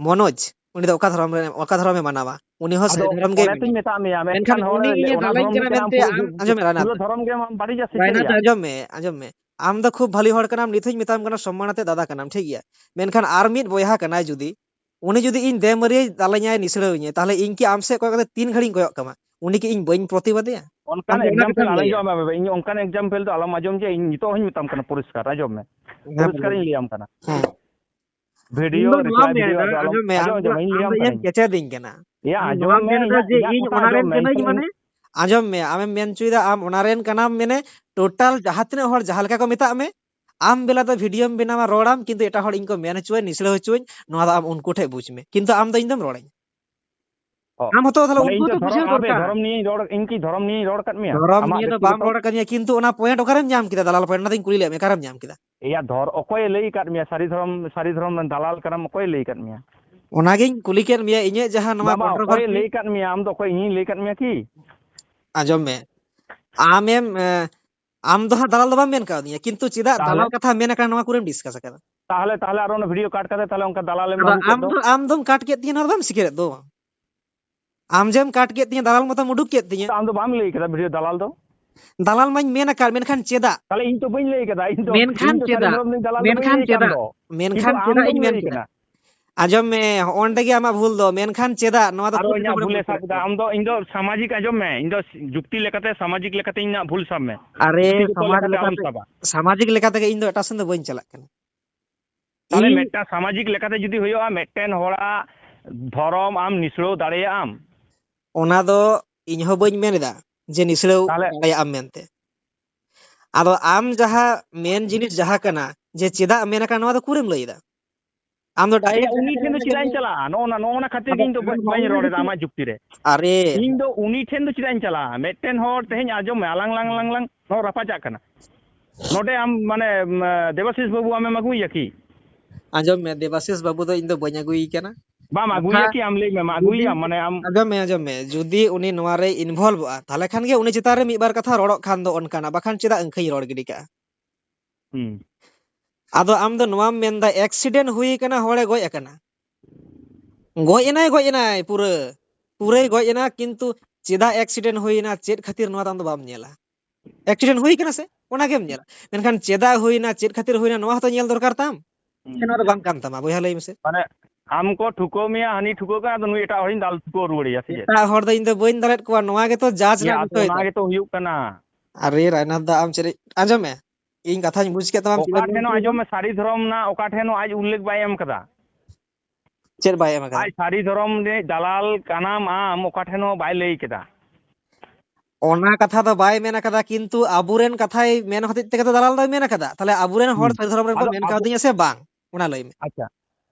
ᱢᱚᱱᱳᱡᱽ, ᱩᱱᱤ ᱫᱚ ᱚᱠᱟ ᱫᱷᱚᱨᱚᱢ ᱨᱮ, ᱚᱠᱟ ᱫᱷᱚᱨᱚᱢ ᱮ ᱢᱟᱱᱟᱣᱟ? ᱩᱱᱤ ᱦᱚᱸ ᱥᱟᱹᱨᱤ ᱟᱫᱚ ᱫᱷᱚᱨᱚᱢ ᱜᱮ ᱚᱱᱮ ᱛᱚᱧ ᱢᱮᱱᱟ᱾ ᱢᱮᱛᱟᱜ ᱢᱮᱭᱟ, ᱢᱮᱱᱠᱷᱟᱱ ᱢᱮᱫᱴᱟᱝ ᱦᱚᱲ ᱩᱱᱤ ᱞᱟᱹᱭ, ᱤᱧᱮ ᱚᱱᱟ ᱫᱟᱞᱟᱧ ᱫᱷᱚᱨᱚᱢ ᱠᱟᱱᱟ ᱢᱮᱱᱛᱮ ᱢᱮᱱᱛᱮ ᱟᱢ ᱟᱢ ᱟᱸᱡᱚᱢ ᱢᱮ, ᱨᱟᱭᱱᱟᱛᱷ, ᱯᱩᱨᱟᱹ ᱟᱸᱡᱚᱢ ᱢᱮ᱾ ᱫᱷᱚᱨᱚᱢ ᱜᱮ ᱟᱢ ᱵᱟᱹᱲᱤᱡᱟ ᱥᱮ ᱨᱟᱭᱱᱟᱛᱷ, ᱪᱮᱫ ᱭᱟ? ᱟᱸᱡᱚᱢ ᱢᱮ, ᱟᱸᱡᱚᱢ ᱢᱮ᱾ ᱟᱢ ᱫᱚ ᱠᱷᱩᱵ ᱵᱷᱟᱞᱤ ᱦᱚᱲ ᱠᱟᱱᱟᱢ, ᱱᱤᱛ ᱦᱚᱸᱧ ᱢᱮᱛᱟᱢ ᱠᱟᱱᱟ, ᱥᱚᱢᱢᱟᱱ ᱟᱛᱮ ᱫᱟᱫᱟ ᱠᱟᱱᱟᱢ, ᱴᱷᱤᱠ ᱜᱮᱭᱟ? ᱢᱮᱱᱠᱷᱟᱱ ᱟᱨ ᱢᱤᱫ ᱵᱚᱭᱦᱟ ᱠᱟᱱᱟᱭ ᱡᱩᱫᱤ, ᱩᱱᱤ ᱡᱩᱫᱤ ᱤᱧ ᱫᱮᱢᱟᱹᱨᱤᱭᱟᱹᱭ ᱫᱟᱞᱟᱧᱟᱭ, ᱱᱤᱥᱲᱟᱹᱣᱤᱧᱟᱭ, ᱛᱟᱦᱞᱮ ᱤᱧ ᱠᱤ ᱟᱢ ᱥᱮᱫ ᱠᱚᱭᱚᱜ ᱠᱟᱛᱮ ᱛᱤᱱ ᱜᱷᱟᱹᱲᱤᱡ ᱤᱧ ᱠᱚᱭᱚᱜ ᱠᱟᱢᱟ? ᱩᱱᱤ ᱠᱤ ᱤᱧ ᱵᱟᱹᱧ ᱯᱨᱚᱛᱤᱵᱟᱫᱮᱭᱟ? ᱚᱱᱠᱟᱱ ᱟᱢ ᱫᱚ ᱚᱱᱟ example ᱠᱟᱛᱷᱟᱢ ᱟᱞᱚ ᱞᱟᱹᱭᱟ᱾ ᱦᱤᱡᱩᱜ ᱢᱮ, ᱤᱧ ᱚᱱᱠᱟᱱ example ᱫᱚ ᱟᱞᱚᱢ ᱟᱸᱡᱚᱢ ᱡᱮ ᱤᱧ ᱱᱤᱛᱚᱜ ᱦᱚᱸᱧ ᱢᱮᱛᱟᱢ ᱠᱟᱱᱟ, ᱯᱚᱨᱤᱥᱠᱟᱨ, ᱟᱸᱡᱚᱢ ᱢᱮ᱾ ᱦᱮᱸ, ᱯᱚᱨᱤᱥᱠᱟᱨ ᱵᱚᱞᱮ᱾ ᱤᱧ ᱞᱟᱹᱭᱟᱢ ᱠᱟᱱᱟ᱾ ᱦᱮᱸ᱾ ᱵᱷᱤᱰᱤᱭᱳ, ᱤᱧ ᱫᱚ ᱱᱚᱣᱟᱢ ᱨᱮᱠᱚᱨᱰ ᱵᱷᱤᱰᱤᱭᱳ ᱢᱮᱱᱫᱟ, ᱟᱫᱚ ᱟᱞᱚᱢ, ᱟᱸᱡᱚᱢ ᱢᱮ, ᱟᱢ ᱟᱸᱡᱚᱢ ᱫᱚ, ᱢᱮ, ᱤᱧ ᱟᱢ ᱞᱟᱹᱭᱟᱢ ᱫᱚ ᱤᱧᱮᱢ ᱠᱟᱹᱱᱟᱹᱧ᱾ ᱠᱮᱪᱮᱫᱤᱧ ᱠᱟᱱᱟ᱾ ᱮᱭᱟ, ᱟᱢ ᱟᱸᱡᱚᱢ ᱱᱚᱣᱟᱢ ᱢᱮ, ᱢᱮᱱᱫᱟ ᱤᱧᱟᱜ, ᱡᱮ ᱤᱧᱟᱜ ᱤᱧ ᱠᱟᱛᱷᱟ ᱚᱱᱟ ᱟᱸᱡᱚᱢ ᱨᱮᱱ ᱢᱮ, ᱤᱧ ᱠᱟᱹᱱᱟᱹᱧ, ᱴᱷᱮᱱ ᱢᱟᱱᱮ? ᱟᱸᱡᱚᱢ ᱢᱮ, ᱟᱢᱮᱢ ᱢᱮᱱ ᱦᱚᱪᱚᱭᱮᱫᱟ ᱟᱢ ᱚᱱᱟ ᱨᱮᱱ ᱠᱟᱱᱟᱢ, ᱢᱟᱱᱮ ᱴᱳᱴᱟᱞ ᱡᱟᱦᱟᱸ ᱛᱤᱱᱟᱹᱜ ᱦᱚᱲ ᱡᱟᱦᱟᱸ ᱞᱮᱠᱟ ᱠᱚ ᱢᱮᱛᱟᱜ ᱢᱮ, ᱟᱢ ᱵᱮᱞᱟ ᱫᱚ ᱵᱷᱤᱰᱤᱭᱳᱢ ᱵᱮᱱᱟᱣᱟ, ᱨᱚᱲᱟᱢ, ᱠᱤᱱᱛᱩ ᱮᱴᱟᱜ ᱦᱚᱲ ᱤᱧ ᱠᱚ ᱢᱮᱱ ᱦᱚᱪᱚᱣᱟᱹᱧ, ᱱᱤᱥᱲᱟᱹ ᱦᱚᱪᱚᱣᱟᱹᱧ, ᱱᱚᱣᱟ ᱫᱚ ᱟᱢ ᱩᱱᱠᱩ ᱴᱷᱮᱡ ᱵᱩᱡᱽ ᱢᱮ, ᱠᱤᱱᱛᱩ ᱟᱢ ᱫᱚ ᱤᱧ ᱫᱚᱢ ᱨᱚᱲᱟᱹᱧᱟ᱾ ᱚ᱾ ᱟᱢ ᱦᱚᱸᱛᱚ ᱛᱟᱦᱞᱮ ᱢᱟᱱᱮ ᱩᱱᱠᱩ ᱤᱧ ᱛᱚ ᱦᱚᱸᱛᱚ ᱫᱷᱚᱨᱚᱢ, ᱵᱩᱡᱷᱟᱹᱣ ᱟᱯᱮ ᱫᱚᱨᱠᱟᱨ᱾ ᱫᱷᱚᱨᱚᱢ ᱱᱤᱭᱮᱧ ᱨᱚᱲ, ᱤᱧ ᱠᱤ ᱫᱷᱚᱨᱚᱢ ᱱᱤᱭᱮᱧ ᱨᱚᱲ ᱟᱠᱟᱫ ᱢᱮᱭᱟ? ᱫᱷᱚᱨᱚᱢ ᱟᱢᱟᱜ ᱱᱤᱭᱮ ᱫᱚ ᱵᱟᱢ ᱵᱮᱠᱛᱤᱜᱚᱛᱚ? ᱨᱚᱲ ᱟᱠᱟᱫᱤᱧᱟ, ᱠᱤᱱᱛᱩ ᱚᱱᱟ ᱯᱚᱭᱮᱱᱴ ᱚᱠᱟᱨᱮᱢ ᱧᱟᱢ ᱠᱮᱫᱟ? ᱫᱟᱞᱟᱞ ᱯᱚᱭᱮᱱᱴ, ᱚᱱᱟᱛᱤᱧ ᱠᱩᱞᱤ ᱞᱮᱫ ᱢᱮᱭᱟ, ᱚᱠᱟᱨᱮᱢ ᱧᱟᱢ ᱠᱮᱫᱟ? ᱮᱭᱟ, ᱫᱷᱚᱨ-, ᱚᱠᱚᱭᱮ ᱞᱟᱹᱭ ᱟᱠᱟᱫ ᱢᱮᱭᱟ ᱥᱟᱹᱨᱤ ᱫᱷᱚᱨᱚᱢ, ᱥᱟᱹᱨᱤ ᱫᱷᱚᱨᱚᱢ ᱨᱮᱱ ᱫᱟᱞᱟᱞ ᱠᱟᱱᱟᱢ, ᱚᱠᱚᱭᱮ ᱞᱟᱹᱭ ᱟᱠᱟᱫ ᱢᱮᱭᱟ? ᱚᱱᱟᱜᱤᱧ ᱠᱩᱞᱤ ᱠᱮᱫ ᱢᱮᱭᱟ, ᱤᱧᱟᱹᱜ ᱡᱟᱦᱟᱸ ᱱᱚᱣᱟ ᱵᱟᱵᱟ, ᱚᱠᱚᱭᱮ ᱠᱚᱱᱴᱨᱳᱵᱷᱟᱨᱥᱤ᱾ ᱞᱟᱹᱭ ᱟᱠᱟᱫ ᱢᱮᱭᱟ? ᱟᱢ ᱫᱚ ᱚᱠᱚᱭ, ᱤᱧᱤᱧ ᱞᱟᱹᱭ ᱟᱠᱟᱫ ᱢᱮᱭᱟ ᱠᱤ? ᱟᱸᱡᱚᱢ ᱢᱮ, ᱟᱢᱮᱢ, ᱮ, ᱟᱢ ᱫᱚ ᱦᱟᱸᱜ ᱫᱟᱞᱟᱞ ᱫᱚ ᱵᱟᱢ ᱢᱮᱱ ᱠᱟᱣᱫᱤᱧᱟ, ᱠᱤᱱᱛᱩ ᱪᱮᱫᱟᱜ ᱛᱟᱦᱞᱮ? ᱫᱟᱞᱟᱞ ᱠᱟᱛᱷᱟ ᱢᱮᱱ ᱟᱠᱟᱱ ᱱᱚᱣᱟ ᱠᱚᱨᱮᱢ ᱰᱤᱥᱠᱟᱥ ᱟᱠᱟᱫᱟ? ᱛᱟᱦᱞᱮ, ᱛᱟᱦᱞᱮ ᱟᱨ ᱚᱱᱟ ᱵᱷᱤᱰᱤᱭᱳ ᱠᱟᱴ ᱠᱟᱛᱮ ᱛᱟᱦᱞᱮ ᱚᱱᱠᱟ ᱫᱟᱞᱟᱞᱮᱢ ᱟᱫᱚ ᱟᱹᱜᱩ ᱠᱮᱫ ᱟᱢ ᱫᱚ᱾ ᱫᱚ, ᱟᱢ ᱫᱚᱢ ᱠᱟᱴ ᱠᱮᱫ ᱛᱤᱧᱟᱹ, ᱱᱚᱣᱟ ᱫᱚ ᱵᱟᱢ ᱥᱤᱠᱟᱹᱨᱮᱫ ᱫᱚ᱾ ᱟᱢ ᱡᱮᱢ ᱠᱟᱴ ᱠᱮᱫ ᱛᱤᱧᱟᱹ, ᱫᱟᱞᱟᱞ ᱢᱚᱛᱚᱢ ᱩᱰᱩᱠ ᱠᱮᱫ ᱛᱤᱧᱟᱹ᱾ ᱟᱢ ᱫᱚ ᱵᱟᱢ ᱞᱟᱹᱭ ᱠᱟᱫᱟ ᱵᱷᱤᱰᱤᱭᱳ ᱫᱟᱞᱟᱞ ᱫᱚ᱾ ᱫᱟᱞᱟᱞ ᱢᱟᱧ ᱢᱮᱱ ᱟᱠᱟᱫ, ᱢᱮᱱᱠᱷᱟᱱ ᱪᱮᱫᱟᱜ? ᱛᱟᱦᱞᱮ ᱤᱧ ᱛᱚ ᱵᱟᱹᱧ ᱞᱟᱹᱭ ᱠᱟᱫᱟ, ᱤᱧ ᱫᱚ, ᱢᱮᱱᱠᱷᱟᱱ ᱤᱧ ᱫᱚ ᱥᱟᱹᱨᱤ ᱪᱮᱫᱟᱜ? ᱫᱷᱚᱨᱚᱢ ᱨᱤᱱᱤᱡ ᱫᱟᱞᱟᱞ ᱫᱚ ᱵᱟᱹᱧ ᱢᱮᱱᱠᱷᱟᱱ ᱞᱟᱹᱭ ᱠᱟᱱ ᱪᱮᱫᱟᱜ ᱫᱚ᱾ ᱤᱧ ᱢᱮᱱ ᱠᱤᱱᱛᱩ ᱠᱮᱫᱟ? ᱟᱢ ᱟᱸᱡᱚᱢ ᱫᱚᱢ ᱢᱮ, ᱞᱟᱹᱭ ᱠᱟᱱᱟ᱾ ᱦᱚᱸᱜᱼᱚ ᱱᱚᱸᱰᱮ ᱜᱮ ᱟᱢᱟᱜ ᱵᱷᱩᱞ ᱫᱚ, ᱢᱮᱱᱠᱷᱟᱱ ᱪᱮᱫᱟᱜ? ᱱᱚᱣᱟ ᱫᱚ ᱟᱨᱚ ᱠᱷᱩᱵ ᱤᱧᱟᱹᱜ ᱵᱷᱩᱞᱮ ᱥᱟᱵ ᱠᱮᱫᱟ᱾ ᱟᱢ ᱫᱚ, ᱤᱧ ᱫᱚ ᱥᱟᱢᱟᱡᱤᱠ, ᱟᱸᱡᱚᱢ ᱢᱮ, ᱤᱧ ᱫᱚ ᱡᱩᱠᱛᱤ ᱞᱮᱠᱟᱛᱮ, ᱥᱟᱢᱟᱡᱤᱠ ᱞᱮᱠᱟᱛᱮ ᱤᱧᱟᱹᱜ ᱵᱷᱩᱞ ᱥᱟᱵ ᱢᱮ᱾ ᱟᱨᱮ, ᱡᱩᱠᱛᱤ ᱠᱚ ᱥᱟᱢᱟᱡᱽ ᱞᱮᱠᱟᱛᱮ ᱟᱞᱚᱢ ᱞᱮᱠᱟᱛᱮ, ᱥᱟᱵᱟ᱾ ᱥᱟᱢᱟᱡᱤᱠ ᱞᱮᱠᱟ ᱛᱮᱜᱮ ᱤᱧ ᱫᱚ ᱮᱴᱟᱜ ᱥᱮᱱ ᱫᱚ ᱵᱟᱹᱧ ᱪᱟᱞᱟᱜ ᱠᱟᱱᱟ᱾ ᱛᱟᱦᱞᱮ ᱤᱧ ᱢᱤᱫᱴᱟᱝ ᱥᱟᱢᱟᱡᱤᱠ ᱞᱮᱠᱟᱛᱮ ᱡᱩᱫᱤ ᱦᱩᱭᱩᱜᱼᱟ, ᱢᱤᱫᱴᱮᱱ ᱦᱚᱲᱟᱜ ᱫᱷᱚᱨᱚᱢ ᱟᱢ ᱱᱤᱥᱲᱟᱹᱣ ᱫᱟᱲᱮᱭᱟᱜ ᱟᱢ? ᱚᱱᱟ ᱫᱚ ᱤᱧ ᱦᱚᱸ ᱵᱟᱹᱧ ᱢᱮᱱ ᱮᱫᱟ ᱡᱮ ᱱᱤᱥᱲᱟᱹᱣ ᱛᱟᱦᱞᱮ ᱫᱟᱲᱮᱭᱟᱜ ᱟᱢ ᱢᱮᱱᱛᱮ᱾ ᱟᱫᱚ ᱟᱢ ᱡᱟᱦᱟᱸ ᱢᱮᱱ ᱡᱤᱱᱤᱥ ᱡᱟᱦᱟᱸ ᱠᱟᱱᱟ, ᱡᱮ ᱪᱮᱫᱟᱜ ᱢᱮᱱ ᱟᱠᱟᱱ, ᱱᱚᱣᱟ ᱫᱚ ᱩᱠᱩᱨᱮᱢ ᱞᱟᱹᱭ ᱮᱫᱟ? ᱟᱢ ᱫᱚ ᱟᱪᱪᱷᱟ, direct ᱩᱱᱤ ᱴᱷᱮᱱ ᱫᱚ ᱪᱮᱫᱟᱜ ᱤᱧ ᱪᱟᱞᱟᱜᱼᱟ? ᱱᱚᱜᱼᱚ ᱱᱟ, ᱱᱚᱜᱼᱚ ᱱᱟ ᱠᱷᱟᱹᱛᱤᱨ ᱜᱮ ᱤᱧ ᱫᱚ ᱵᱟᱹᱧ, ᱵᱟᱹᱧ ᱨᱚᱲ ᱮᱫᱟ ᱟᱢᱟᱜ ᱡᱩᱠᱛᱤ ᱨᱮ᱾ ᱟᱨᱮ᱾ ᱤᱧ ᱫᱚ ᱩᱱᱤ ᱴᱷᱮᱱ ᱫᱚ ᱪᱮᱫᱟᱜ ᱤᱧ ᱪᱟᱞᱟᱜᱼᱟ? ᱢᱤᱫᱴᱮᱱ ᱦᱚᱲ ᱛᱮᱦᱮᱧ ᱟᱸᱡᱚᱢ ᱢᱮ, ᱟᱞᱟᱝ ᱞᱟᱝ, ᱞᱟᱝ, ᱞᱟᱝ ᱱᱚᱣᱟ ᱨᱟᱯᱟᱪᱟᱜ ᱠᱟᱱᱟ᱾ ᱱᱚᱰᱮ ᱟᱢ ᱢᱟᱱᱮ, ᱩᱢ, ᱫᱮᱵᱟᱥᱤᱥ ᱵᱟᱹᱵᱩ ᱟᱢᱮᱢ ᱟᱹᱜᱩᱭᱮᱭᱟ ᱠᱤ? ᱟᱸᱡᱚᱢ ᱢᱮ, ᱫᱮᱵᱟᱥᱤᱥ ᱵᱟᱹᱵᱩ ᱫᱚ ᱤᱧ ᱫᱚ ᱵᱟᱹᱧ ᱟᱹᱜᱩᱭᱮ ᱠᱟᱱᱟ᱾ ᱵᱟᱢ ᱠᱟᱛᱷᱟ ᱟᱹᱜᱩᱭᱮᱭᱟ ᱠᱤ? ᱟᱢ ᱞᱟᱹᱭ ᱢᱮ, ᱢᱟ ᱡᱩᱫᱤ, ᱟᱹᱜᱩᱭᱮᱭᱟᱢ, ᱢᱟᱱᱮ ᱟᱢ ᱟᱸᱡᱚᱢ ᱢᱮ, ᱟᱸᱡᱚᱢ ᱢᱮ, ᱡᱩᱫᱤ ᱩᱱᱤ ᱱᱚᱣᱟ ᱨᱮᱭ involveᱚᱜᱼᱟ, ᱛᱟᱦᱞᱮ ᱠᱷᱟᱱ ᱜᱮ ᱩᱱᱤ ᱪᱮᱛᱟᱱ ᱨᱮ ᱢᱤᱫ ᱵᱟᱨ ᱠᱟᱛᱷᱟ ᱨᱚᱲᱚᱜ ᱠᱷᱟᱱ ᱫᱚ ᱚᱱᱠᱟᱱᱟᱜ, ᱵᱟᱠᱷᱟᱱ ᱪᱮᱫᱟᱜ ᱟᱹᱝᱠᱷᱟᱹᱧ ᱨᱚᱲ ᱜᱤᱰᱤ ᱠᱟᱜᱼᱟ? ᱦᱩᱸ᱾ ᱟᱫᱚ ᱟᱢ ᱫᱚ ᱱᱚᱣᱟᱢ ᱢᱮᱱᱫᱟ accident ᱦᱩᱭ ᱟᱠᱟᱱᱟ, ᱦᱚᱲᱮ ᱜᱚᱡ ᱟᱠᱟᱱᱟ᱾ ᱜᱚᱡ ᱮᱱᱟᱭ, ᱜᱚᱡ ᱮᱱᱟᱭ ᱯᱩᱨᱟᱹ, ᱯᱩᱨᱟᱹᱭ ᱜᱚᱡ ᱮᱱᱟ, ᱠᱤᱱᱛᱩ ᱪᱮᱫᱟᱜ ᱮᱠᱥᱤᱰᱮᱱᱴ ᱦᱩᱭᱱᱟ, ᱪᱮᱫ ᱠᱷᱟᱹᱛᱤᱨ, ᱱᱚᱣᱟ ᱫᱚ ᱟᱢ ᱫᱚ ᱵᱟᱢ ᱧᱮᱞᱟ᱾ ᱮᱠᱥᱤᱰᱮᱱᱴ ᱦᱩᱭ ᱠᱟᱱᱟ ᱥᱮ, ᱚᱱᱟ ᱜᱮᱢ ᱧᱮᱞᱟ, ᱢᱮᱱᱠᱷᱟᱱ ᱪᱮᱫᱟᱜ ᱦᱩᱭᱱᱟ, ᱪᱮᱫ ᱠᱷᱟᱹᱛᱤᱨ ᱦᱩᱭᱱᱟ, ᱱᱚᱣᱟ ᱦᱚᱸᱛᱚ ᱧᱮᱞ ᱫᱚᱨᱠᱟᱨ ᱛᱟᱢ᱾ ᱦᱩᱸ᱾ ᱥᱮ ᱱᱚᱣᱟ ᱫᱚ ᱵᱟᱝ ᱠᱟᱱ ᱛᱟᱢᱟ, ᱵᱚᱭᱦᱟ, ᱞᱟᱹᱭ ᱢᱮᱥᱮ? ᱢᱟᱱᱮ, ᱟᱢ ᱠᱚ ᱴᱷᱩᱠᱟᱹᱣ ᱢᱮᱭᱟ, ᱦᱟᱹᱱᱤ ᱴᱷᱩᱠᱟᱹᱣ ᱠᱟᱱᱟ, ᱟᱫᱚ ᱱᱩᱭ ᱮᱴᱟᱜ ᱦᱚᱲᱤᱧ ᱫᱟᱞ ᱴᱷᱩᱠᱟᱹᱣ ᱨᱩᱣᱟᱹᱲᱮᱭᱟ, ᱥᱮ ᱪᱮᱫ? ᱮᱴᱟᱜ ᱦᱚᱲ ᱫᱚ ᱤᱧ ᱫᱚ ᱵᱟᱹᱧ ᱫᱟᱞᱮᱫ ᱠᱚᱣᱟ, ᱱᱚᱣᱟ ᱜᱮᱛᱚ ᱡᱟᱡᱽ ᱤᱭᱟ, ᱨᱮᱱᱟᱜ ᱟᱫᱚ ᱵᱤᱥᱚᱭ ᱚᱱᱟ ᱫᱚ᱾ ᱜᱮᱛᱚ ᱦᱩᱭᱩᱜ ᱠᱟᱱᱟ᱾ ᱟᱨᱮ ᱨᱟᱭᱱᱟᱛᱷ ᱫᱟ, ᱟᱢ ᱪᱮᱫ ᱨᱮ-, ᱟᱸᱡᱚᱢ ᱢᱮ, ᱤᱧ ᱠᱟᱛᱷᱟᱧ ᱵᱩᱡᱽ ᱠᱮᱫ ᱛᱟᱢᱟ, ᱚᱠᱟ ᱪᱮᱫᱟᱜ ᱴᱷᱮᱱ ᱦᱚᱸ, ᱟᱸᱡᱚᱢ ᱢᱮ, ᱥᱟᱹᱨᱤ ᱫᱷᱚᱨᱚᱢ ᱨᱮᱱᱟᱜ ᱚᱠᱟ ᱴᱷᱮᱱ ᱦᱚᱸ ᱟᱡ ᱩᱞᱞᱮᱠᱷ ᱵᱟᱭ ᱮᱢ ᱠᱟᱫᱟ᱾ ᱪᱮᱫ ᱵᱟᱭ ᱮᱢ ᱟᱠᱟᱫᱟ? ᱟᱡ ᱥᱟᱹᱨᱤ ᱫᱷᱚᱨᱚᱢ ᱨᱤᱱᱤᱡ ᱫᱟᱞᱟᱞ ᱠᱟᱱᱟᱢ ᱟᱢ, ᱚᱠᱟ ᱴᱷᱮᱱ ᱦᱚᱸ ᱵᱟᱭ ᱞᱟᱹᱭ ᱠᱮᱫᱟ᱾ ᱚᱱᱟ ᱠᱟᱛᱷᱟ ᱫᱚ ᱵᱟᱭ ᱢᱮᱱ ᱟᱠᱟᱫᱟ, ᱠᱤᱱᱛᱩ ᱟᱵᱚᱨᱮᱱ ᱠᱟᱛᱷᱟᱭ ᱢᱮᱱ ᱦᱚᱛᱮᱡ ᱛᱮᱜᱮ ᱛᱚ ᱫᱟᱞᱟᱞ ᱫᱚᱭ ᱢᱮᱱ ᱟᱠᱟᱫᱟ᱾ ᱛᱟᱦᱞᱮ ᱟᱵᱚᱨᱮᱱ ᱦᱚᱲ ᱦᱩᱸ᱾ ᱥᱟᱹᱨᱤ ᱫᱷᱚᱨᱚᱢ ᱨᱮᱱ ᱠᱚ ᱟᱫᱚ ᱢᱮᱱ ᱟᱵᱚ, ᱠᱟᱣᱫᱤᱧᱟ ᱥᱮ ᱵᱟᱝ? ᱚᱱᱟ ᱞᱟᱹᱭ ᱢᱮ᱾ ᱟᱪᱪᱷᱟ,